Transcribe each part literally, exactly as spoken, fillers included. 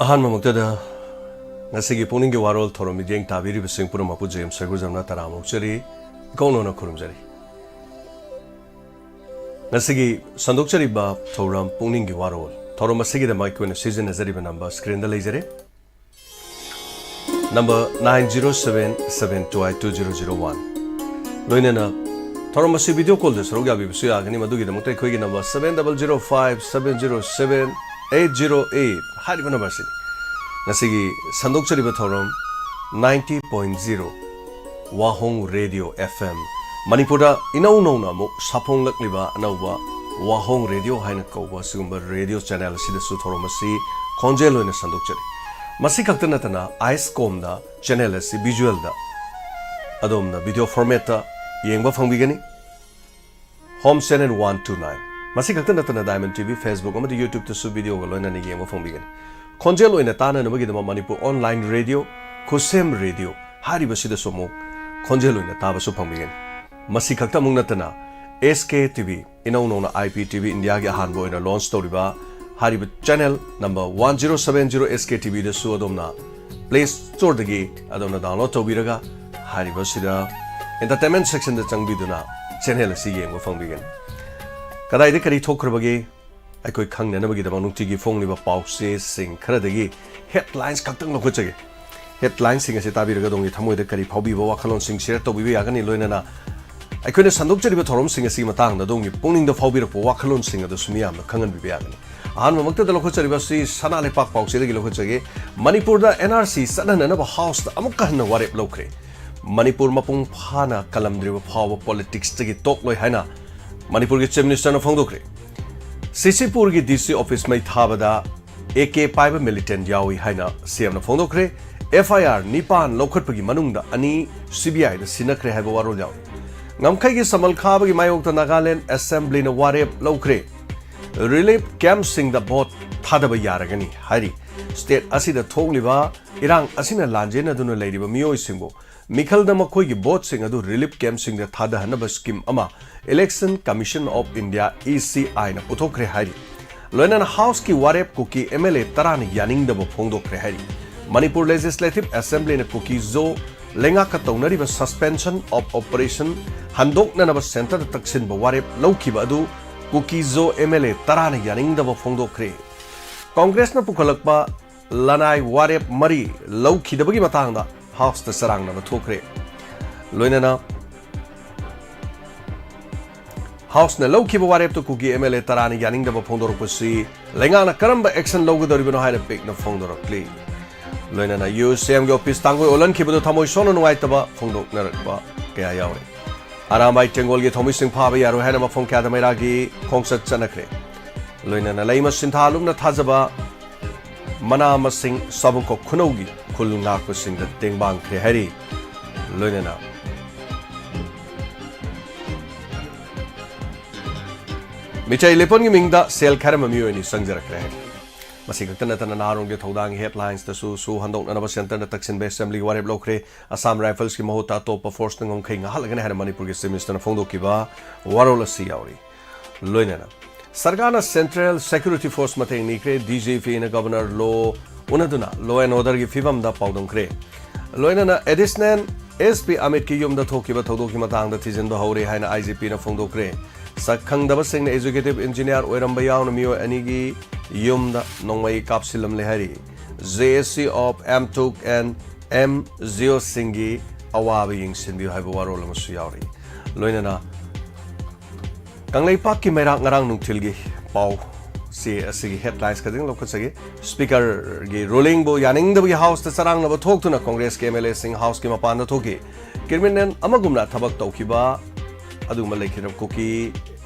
ꯑꯍꯥꯟꯕꯃꯛꯇꯗ ꯉꯁꯤꯒꯤ ꯄꯨꯛꯅꯤꯡꯒꯤ ꯋꯥꯔꯣꯜ ꯊꯧꯔꯝ ꯃꯤꯠꯌꯦꯡ ꯇꯥꯕꯤꯔꯤꯕꯁꯤꯡ ꯄꯨꯝꯅꯃꯛꯄꯨ ꯖꯦꯝꯁ ꯁꯔꯒꯨꯖꯝꯅ ꯇꯔꯥꯝꯅ ꯑꯣꯛꯆꯔꯤ, ꯏꯀꯧꯅꯧꯅ ꯈꯨꯔꯨꯝꯖꯔꯤ꯫ ꯉꯁꯤꯒꯤ ꯁꯟꯗꯣꯛꯆꯔꯤꯕ ꯊꯧꯔꯝ ꯄꯨꯛꯅꯤꯡꯒꯤ ꯋꯥꯔꯣꯜ ꯊꯧꯔꯝ ꯑꯁꯤꯒꯤꯗꯃꯛ ꯑꯩꯈꯣꯏꯅ ꯁꯤꯖꯤꯟꯅꯖꯔꯤꯕ ꯅꯝꯕꯔ ꯁ꯭ꯀ꯭ꯔꯤꯟꯗ ꯂꯩꯖꯔꯦ꯫ Number nine zero seven seven two eight two zero zero one. ꯂꯣꯏꯅꯅ ꯊꯧꯔꯝ ꯑꯁꯤ ꯚꯤꯗꯤꯑꯣ ꯀꯣꯜꯗ ꯁꯔꯨꯛ ꯌꯥꯕꯤꯕꯁꯨ ꯌꯥꯒꯅꯤ꯫ ꯃꯗꯨꯒꯤꯗꯃꯛꯇ ꯑꯩꯈꯣꯏꯒꯤ number seven double zero five seven zero seven eight zero eight ꯍꯥꯏꯔꯤꯕ ꯅꯝꯕꯔꯁꯤꯅꯤ꯫ ꯉꯁꯤꯒꯤ ꯁꯟꯗꯣꯛꯆꯔꯤꯕ ꯊꯧꯔꯝ ninety point zero Wahong radio F M, ꯃꯅꯤꯄꯨꯔꯗ ꯏꯅꯧ ꯅꯧꯅ ꯑꯃꯨꯛ ꯁꯥꯐꯣꯡꯂꯛꯂꯤꯕ ꯑꯅꯧꯕ ꯋꯥꯍꯣꯡ ꯔꯦꯗꯤꯑꯣ ꯍꯥꯏꯅ ꯀꯧꯕ ꯑꯁꯤꯒꯨꯝꯕ ꯔꯦꯗꯤꯑꯣ ꯆꯦꯅꯦꯜ ꯑꯁꯤꯗꯁꯨ ꯊꯧꯔꯝ ꯑꯁꯤ ꯈꯣꯟꯖꯦꯜ ꯑꯣꯏꯅ ꯁꯟꯗꯣꯛꯆꯔꯤ꯫ ꯃꯁꯤ ꯈꯛꯇ ꯅꯠꯇꯅ ꯑꯥꯏꯁ ꯀꯣꯝꯗ ꯆꯦꯅꯦꯜ ꯑꯁꯤ ꯚꯤꯖꯨꯑꯦꯜꯗ ꯑꯗꯣꯝꯅ ꯚꯤꯗꯤꯑꯣ ꯐꯣꯔꯃꯦꯠꯇ ꯌꯦꯡꯕ ꯐꯪꯕꯤꯒꯅꯤ꯫ Home channel one two nine. ꯃꯁꯤ ꯈꯛꯇ ꯅꯠꯇꯅ ꯗꯥꯏꯃꯟ ꯇꯤ ꯚꯤ, ꯐꯦꯁꯕꯨꯛ ꯑꯃꯗꯤ ꯌꯨꯇ꯭ꯌꯨꯕꯇꯁꯨ ꯚꯤꯗꯤꯑꯣꯒ ꯂꯣꯏꯅꯅ ꯌꯦꯡꯕ ꯐꯪꯕꯤꯒꯅꯤ꯫ ꯈꯣꯟꯖꯦꯜ ꯑꯣꯏꯅ ꯇꯥꯅꯅꯕꯒꯤꯗꯃꯛ ꯃꯅꯤꯄꯨꯔ ꯑꯣꯟꯂꯥꯏꯟ ꯔꯦꯗꯤꯑꯣ, ꯈꯨꯁꯦꯝ ꯔꯦꯗꯤꯑꯣ ꯍꯥꯏꯔꯤꯕꯁꯤꯗꯁꯨ ꯑꯃꯨꯛ ꯈꯣꯟꯖꯦꯜ ꯑꯣꯏꯅ ꯇꯥꯕꯁꯨ ꯐꯪꯕꯤꯒꯅꯤ꯫ ꯃꯁꯤ ꯈꯛꯇꯃꯛ ꯅꯠꯇꯅ ꯑꯦꯁ ꯀꯦ ꯇꯤ ꯚꯤ, ꯏꯅꯧ ꯅꯧꯅ ꯑꯥꯏ ꯄꯤ ꯇꯤ ꯚꯤ ꯏꯟꯗꯤꯌꯥꯒꯤ ꯑꯍꯥꯟꯕ ꯑꯣꯏꯅ ꯂꯣꯟꯆ ꯇꯧꯔꯤꯕ ꯍꯥꯏꯔꯤꯕ channel number one zero seven zero S K T ꯚꯤꯗꯁꯨ ꯑꯗꯣꯝꯅ ꯄ꯭ꯂꯦ ꯁ꯭ꯇꯣꯔꯗꯒꯤ ꯑꯗꯣꯝꯅ ꯗꯥꯎꯟꯂꯣꯗ ꯇꯧꯕꯤꯔꯒ ꯍꯥꯏꯔꯤꯕꯁꯤꯗ ꯑꯦꯟꯇꯔꯇꯦꯟꯃꯦꯟ ꯁꯦꯛꯁꯟꯗ ꯆꯪꯕꯤꯗꯨꯅ ꯆꯦꯅꯦꯜ ꯑꯁꯤ ꯌꯦꯡꯕ ꯐꯪꯕꯤꯒꯅꯤ꯫ ꯀꯗꯥꯏꯗ ꯀꯔꯤ ꯊꯣꯛꯈ꯭ꯔꯕꯒꯦ ꯑꯩꯈꯣꯏ ꯈꯪꯅꯅꯕꯒꯤꯗꯃꯛ ꯅꯨꯡꯇꯤꯒꯤ ꯐꯣꯡꯂꯤꯕ ꯄꯥꯎꯆꯦꯁꯤꯡ ꯈꯔꯗꯒꯤ ꯍꯦꯗꯂꯥꯏꯟꯁ ꯈꯛꯇꯪ ꯂꯧꯈꯠꯆꯒꯦ꯫ ꯍꯦꯗꯂꯥꯏꯟꯁꯤꯡ ꯑꯁꯤ ꯇꯥꯕꯤꯔꯒ ꯑꯗꯣꯝꯒꯤ ꯊꯃꯣꯏꯗ ꯀꯔꯤ ꯐꯥꯎꯕꯤꯕ ꯋꯥꯈꯜꯂꯣꯟꯁꯤꯡ ꯁꯤꯌꯔ ꯇꯧꯕꯤꯕ ꯌꯥꯒꯅꯤ, ꯂꯣꯏꯅꯅ ꯑꯩꯈꯣꯏꯅ ꯁꯟꯗꯣꯛꯆꯔꯤꯕ ꯊꯧꯔꯝꯁꯤꯡ ꯑꯁꯤꯒꯤ ꯃꯇꯥꯡꯗ ꯑꯗꯣꯝꯒꯤ ꯄꯨꯛꯅꯤꯡꯗ ꯐꯥꯎꯕꯤꯔꯛꯄ ꯋꯥꯈꯜꯂꯣꯟꯁꯤꯡ ꯑꯗꯨꯁꯨ ꯃꯤꯌꯥꯝꯗ ꯈꯪꯍꯟꯕꯤꯕ ꯌꯥꯒꯅꯤ꯫ ꯑꯍꯥꯟꯕꯃꯛꯇꯗ ꯂꯧꯈꯠꯆꯔꯤꯕ ꯑꯁꯤ ꯁꯅꯥ ꯂꯩꯄꯥꯛ ꯄꯥꯎꯆꯦꯗꯒꯤ ꯂꯧꯈꯠꯆꯒꯦ꯫ ꯃꯅꯤꯄꯨꯔꯗ ꯑꯦꯟ ꯑꯥꯔ ꯁꯤ ꯆꯠꯅꯅꯅꯕ ꯍꯥꯎꯁꯇ ꯑꯃꯨꯛꯀ ꯍꯟꯅ ꯋꯥꯔꯦꯞ ꯂꯧꯈ꯭ꯔꯦ꯫ ꯃꯅꯤꯄꯨꯔ ꯃꯄꯨꯡ ꯐꯥꯅ ꯀꯜꯂꯝꯗ꯭ꯔꯤꯕ ꯐꯥꯎꯕ ꯄꯣꯂꯤꯇꯤꯛꯁꯇꯒꯤ ꯇꯣꯛꯂꯣꯏ ꯍꯥꯏꯅ ꯃꯅꯤꯄꯨꯔꯒꯤ ꯆꯤꯐ ꯃꯤꯅꯤꯁꯇꯔꯅ ꯐꯣꯡꯗꯣꯛꯈ꯭ꯔꯦ꯫ ꯁꯤꯁꯤꯄꯨꯔꯒꯤ ꯗꯤ ꯁꯤ ꯑꯣꯐꯤꯁ ꯃꯩ ꯊꯥꯕꯗ ꯑꯦ ꯀꯦ ꯄꯥꯏꯕ ꯃꯤꯂꯤꯇꯦꯟꯠ ꯌꯥꯎꯏ ꯍꯥꯏꯅ ꯁꯤ ꯑꯦꯝꯅ ꯐꯣꯡꯗꯣꯛꯈ꯭ꯔꯦ꯫ ꯑꯦꯐ ꯑꯥꯏ ꯑꯥꯔ ꯅꯤꯄꯥꯟ ꯂꯧꯈꯠꯄꯒꯤ ꯃꯅꯨꯡꯗ ꯑꯅꯤ ꯁꯤ ꯕꯤ ꯑꯥꯏꯗ ꯁꯤꯟꯅꯈ꯭ꯔꯦ ꯍꯥꯏꯕ ꯋꯥꯔꯣꯜ ꯌꯥꯎꯔꯤ꯫ ꯉꯝꯈꯩꯒꯤ ꯁꯃꯜ ꯈꯥꯕꯒꯤ ꯃꯥꯌꯣꯛꯇ ꯅꯥꯒꯥꯂꯦꯟꯗ ꯑꯦꯁꯦꯝꯕ꯭ꯂꯤꯅ ꯋꯥꯔꯦꯞ ꯂꯧꯈ꯭ꯔꯦ꯫ ꯔꯤꯂꯤꯐ ꯀꯦꯝꯞꯁꯤꯡꯗ ꯚꯣꯠ ꯊꯥꯗꯕ ꯌꯥꯔꯒꯅꯤ ꯍꯥꯏꯔꯤ꯫ ꯁ꯭ꯇꯦꯠ ꯑꯁꯤꯗ ꯊꯣꯛꯂꯤꯕ ꯏꯔꯥꯡ ꯑꯁꯤꯅ ꯂꯥꯟꯖꯦꯟꯅꯗꯨꯅ ꯂꯩꯔꯤꯕ ꯃꯤꯑꯣꯏꯁꯤꯡꯕꯨ ꯃꯤꯈꯜꯗ ꯃꯈꯣꯏꯒꯤ ꯚꯣꯠꯁꯤꯡ ꯑꯗꯨ ꯔꯤꯂꯤꯐ ꯀꯦꯝꯞꯁꯤꯡꯗ ꯊꯥꯗꯍꯟꯅꯕ ꯁ꯭ꯀꯤꯝ ꯑꯃ election commission of India, E ꯁꯤ ꯑꯥꯏꯅ ꯄꯨꯊꯣꯛꯈ꯭ꯔꯦ ꯍꯥꯏꯔꯤ꯫ ꯂꯣꯏꯅꯅ ꯍꯥꯎꯁꯀꯤ ꯋꯥꯔꯦꯞ ꯀꯨꯀꯤ ꯑꯦꯝ ꯑꯦꯜ ꯑꯦ ꯇꯔꯥꯅ ꯌꯥꯅꯤꯡꯗꯕ ꯐꯣꯡꯗꯣꯛꯈ꯭ꯔꯦ ꯍꯥꯏꯔꯤ꯫ ꯃꯅꯤꯄꯨꯔ ꯂꯦꯖꯤꯁꯂꯦꯇꯤꯚ ꯑꯦꯁꯦꯝꯕ꯭ꯂꯤꯅ ꯀꯨꯀꯤ ꯖꯣ ꯂꯩꯉꯥꯛꯀ ꯇꯧꯅꯔꯤꯕ ꯁꯁꯄꯦꯟꯁꯟ ꯑꯣꯐ ꯑꯣꯄꯔꯦꯁꯟ ꯍꯟꯗꯣꯛꯅꯅꯕ ꯁꯦꯟꯇꯔꯗ ꯇꯛꯁꯤꯟꯕ ꯋꯥꯔꯦꯞ ꯂꯧꯈꯤꯕ ꯑꯗꯨ ꯀꯨꯀꯤ ꯖꯣ ꯑꯦꯝ ꯑꯦꯜ ꯑꯦ ꯇꯔꯥꯅ ꯌꯥꯅꯤꯡꯗꯕ ꯐꯣꯡꯗꯣꯛꯈ꯭ꯔꯦ꯫ ꯀꯣꯡꯒ꯭ꯔꯦꯁꯅ ꯄꯨꯈꯠꯂꯛꯄ ꯂꯅꯥꯏ ꯋꯥꯔꯦꯞ ꯃꯔꯤ ꯂꯧꯈꯤꯗꯕꯒꯤ ꯃꯇꯥꯡꯗ ꯍꯥꯎꯁꯇ ꯆꯔꯥꯡꯅꯕ ꯊꯣꯛꯈ꯭ꯔꯦ꯫ ꯂꯣꯏꯅꯅ ꯍꯥꯎꯁꯅ ꯂꯧꯈꯤꯕ ꯋꯥꯔꯦꯞꯇꯨ ꯀꯨꯀꯤ ꯑꯦꯝ ꯑꯦꯜ ꯑꯦ ꯇꯔꯥꯅ ꯌꯥꯅꯤꯡꯗꯕ ꯐꯣꯡꯗꯣꯔꯛꯄꯁꯤ ꯂꯩꯉꯥꯛꯅ ꯀꯔꯝꯕ ꯑꯦꯛꯁꯟ ꯂꯧꯒꯗꯧꯔꯤꯕꯅꯣ ꯍꯥꯏꯅ ꯄꯤꯛꯅ ꯐꯣꯡꯗꯣꯔꯛꯂꯤ꯫ ꯂꯣꯏꯅꯅ ꯌꯨ ꯁꯤ ꯑꯦꯝꯒꯤ ꯑꯣꯐꯤꯁ ꯇꯥꯡꯒꯣꯏ ꯑꯣꯜꯍꯟꯈꯤꯕꯗꯨ ꯊꯃꯣꯏ ꯁꯣꯛꯅ ꯅꯨꯡꯉꯥꯏꯇꯕ ꯐꯣꯡꯗꯣꯛꯅꯔꯛꯄ ꯀꯌꯥ ꯌꯥꯎꯔꯤ꯫ ꯑꯔꯥꯝꯕꯥꯏ ꯇꯦꯡꯒꯣꯜꯒꯤ ꯊꯧꯃꯤꯁꯤꯡ ꯐꯥꯕ ꯌꯥꯔꯣꯏ ꯍꯥꯏꯅ ꯃꯐꯝ ꯀꯌꯥꯗ ꯃꯩꯔꯥꯒꯤ ꯈꯣꯡꯆꯠ ꯆꯠꯅꯈ꯭ꯔꯦ꯫ ꯂꯣꯏꯅꯅ ꯂꯩꯃ ꯁꯤꯟꯊꯥ ꯂꯨꯞꯅ ꯊꯥꯖꯕ ꯃꯅꯥ ꯃꯁꯤꯡ ꯁꯥꯕꯨꯡꯈꯣꯛ ꯈꯨꯅꯧꯒꯤ ꯈꯨꯜ ꯉꯥꯛꯄꯁꯤꯡꯗ ꯇꯦꯡꯕꯥꯡꯈ꯭ꯔꯦ ꯍꯥꯏꯔꯤ꯫ ꯂꯣꯏꯅꯅ ꯃꯤꯆꯩ ꯂꯦꯄꯣꯟꯒꯤ ꯃꯤꯡꯗ ꯁꯦꯜ ꯈꯥꯏꯔꯝꯕ ꯃꯤꯑꯣꯏ ꯑꯅꯤ ꯆꯪꯖꯔꯛꯈ꯭ꯔꯦ ꯍꯥꯏꯔꯤ꯫ ꯃꯁꯤ ꯈꯛꯇ ꯅꯠꯇꯅ ꯅꯍꯥꯔꯣꯜꯒꯤ ꯊꯧꯗꯥꯡꯒꯤ ꯍꯦꯗꯂꯥꯏꯟꯁꯇꯁꯨ ꯁꯨ ꯍꯟꯗꯣꯛꯅꯅꯕ ꯁꯦꯟꯇꯔꯅ ꯇꯛꯁꯤꯟꯕ ꯑꯦꯁꯦꯝꯕ꯭ꯂꯤꯒꯤ ꯋꯥꯔꯦꯞ ꯂꯧꯈ꯭ꯔꯦ꯫ ꯑꯁꯥꯝ ꯔꯥꯏꯐꯜꯁꯀꯤ ꯃꯍꯨꯠꯇ ꯑꯇꯣꯞꯄ ꯐꯣꯔꯁꯅ ꯉꯝꯈꯩ ꯉꯥꯍꯜꯂꯒꯅꯤ ꯍꯥꯏꯅ ꯃꯅꯤꯄꯨꯔꯒꯤ ꯆꯤꯐ ꯃꯤꯅꯤꯁꯇꯔꯅ ꯐꯣꯡꯗꯣꯛꯈꯤꯕ ꯋꯥꯔꯣꯜ ꯑꯁꯤ ꯌꯥꯎꯔꯤ꯫ ꯂꯣꯏꯅꯅ ꯁꯔꯀꯥꯔꯅ ꯁꯦꯟꯇ꯭ꯔꯦꯜ ꯁꯦꯀ꯭ꯌꯨꯔꯤꯇꯤ ꯐꯣꯔꯁ ꯃꯇꯦꯡ ꯅꯤꯈ꯭ꯔꯦ꯫ ꯗꯤ ꯖꯤ ꯄꯤꯅ ꯒꯕꯔꯅꯔ ꯂꯣ ꯎꯅꯗꯨꯅ ꯂꯣ ꯑꯦꯟ ꯑꯣꯔꯗꯔꯒꯤ ꯐꯤꯕꯝꯗ ꯄꯥꯎꯗꯝꯈ꯭ꯔꯦ꯫ ꯂꯣꯏꯅꯅ ꯑꯦꯗꯤꯁꯅꯦꯜ ꯑꯦꯁ ꯄꯤ ꯑꯃꯤꯠꯀꯤ ꯌꯨꯝꯗ ꯊꯣꯛꯈꯤꯕ ꯊꯧꯗꯣꯛꯀꯤ ꯃꯇꯥꯡꯗ ꯊꯤꯖꯤꯟꯕ ꯍꯧꯔꯦ ꯍꯥꯏꯅ ꯑꯥꯏ ꯖꯤ ꯄꯤꯅ ꯐꯣꯡꯗꯣꯛꯈ꯭ꯔꯦ꯫ ꯁꯛ ꯈꯪꯗꯕꯁꯤꯡꯅ ꯑꯦꯖꯨꯀꯦꯇꯤꯚ ꯏꯟꯖꯤꯅꯤꯌꯥꯔ ꯑꯣꯏꯔꯝꯕ ꯌꯥꯎꯅ ꯃꯤꯑꯣꯏ ꯑꯅꯤꯒꯤ ꯌꯨꯝꯗ ꯅꯣꯡꯃꯩ ꯀꯥꯞꯁꯤꯜꯂꯝꯂꯦ ꯍꯥꯏꯔꯤ꯫ J S C of M ꯇꯨꯛ ꯑꯦꯟ ꯑꯦꯝ ꯖꯤꯑꯣꯁꯤꯡꯒꯤ ꯑꯋꯥꯕ ꯌꯦꯡꯁꯤꯟꯕꯤꯌꯨ ꯍꯥꯏꯕ ꯋꯥꯔꯣꯜ ꯑꯃꯁꯨ ꯌꯥꯎꯔꯤ꯫ ꯂꯣꯏꯅꯅ ꯀꯪꯂꯩꯄꯥꯛꯀꯤ ꯃꯩꯔꯥꯛ ꯉꯔꯥꯡ ꯅꯨꯡꯊꯤꯜꯒꯤ ꯄꯥꯎ ꯆꯦ ꯑꯁꯤꯒꯤ ꯍꯦꯗꯂꯥꯏꯟꯁ ꯈꯛꯇꯪ ꯂꯧꯈꯠꯆꯒꯦ꯫ ꯁ꯭ꯄꯤꯀꯔꯒꯤ ꯔꯨꯂꯤꯡꯕꯨ ꯌꯥꯅꯤꯡꯗꯕꯒꯤ ꯍꯥꯎꯁꯇ ꯆꯔꯥꯡꯅꯕ ꯊꯣꯛꯇꯨꯅ ꯀꯣꯡꯒ꯭ꯔꯦꯁꯀꯤ ꯑꯦꯝ ꯑꯦꯜ ꯑꯦꯁꯤꯡ ꯍꯥꯎꯁꯀꯤ ꯃꯄꯥꯟꯗ ꯊꯣꯛꯈꯤ꯫ ꯀ꯭ꯔꯤꯃꯤꯅꯦꯜ ꯑꯃꯒꯨꯝꯅ ꯊꯕꯛ ꯇꯧꯈꯤꯕ ꯑꯗꯨꯒꯨꯝꯕ ꯂꯩꯈꯤꯗ꯭ꯔꯕ ꯀꯨꯀꯤ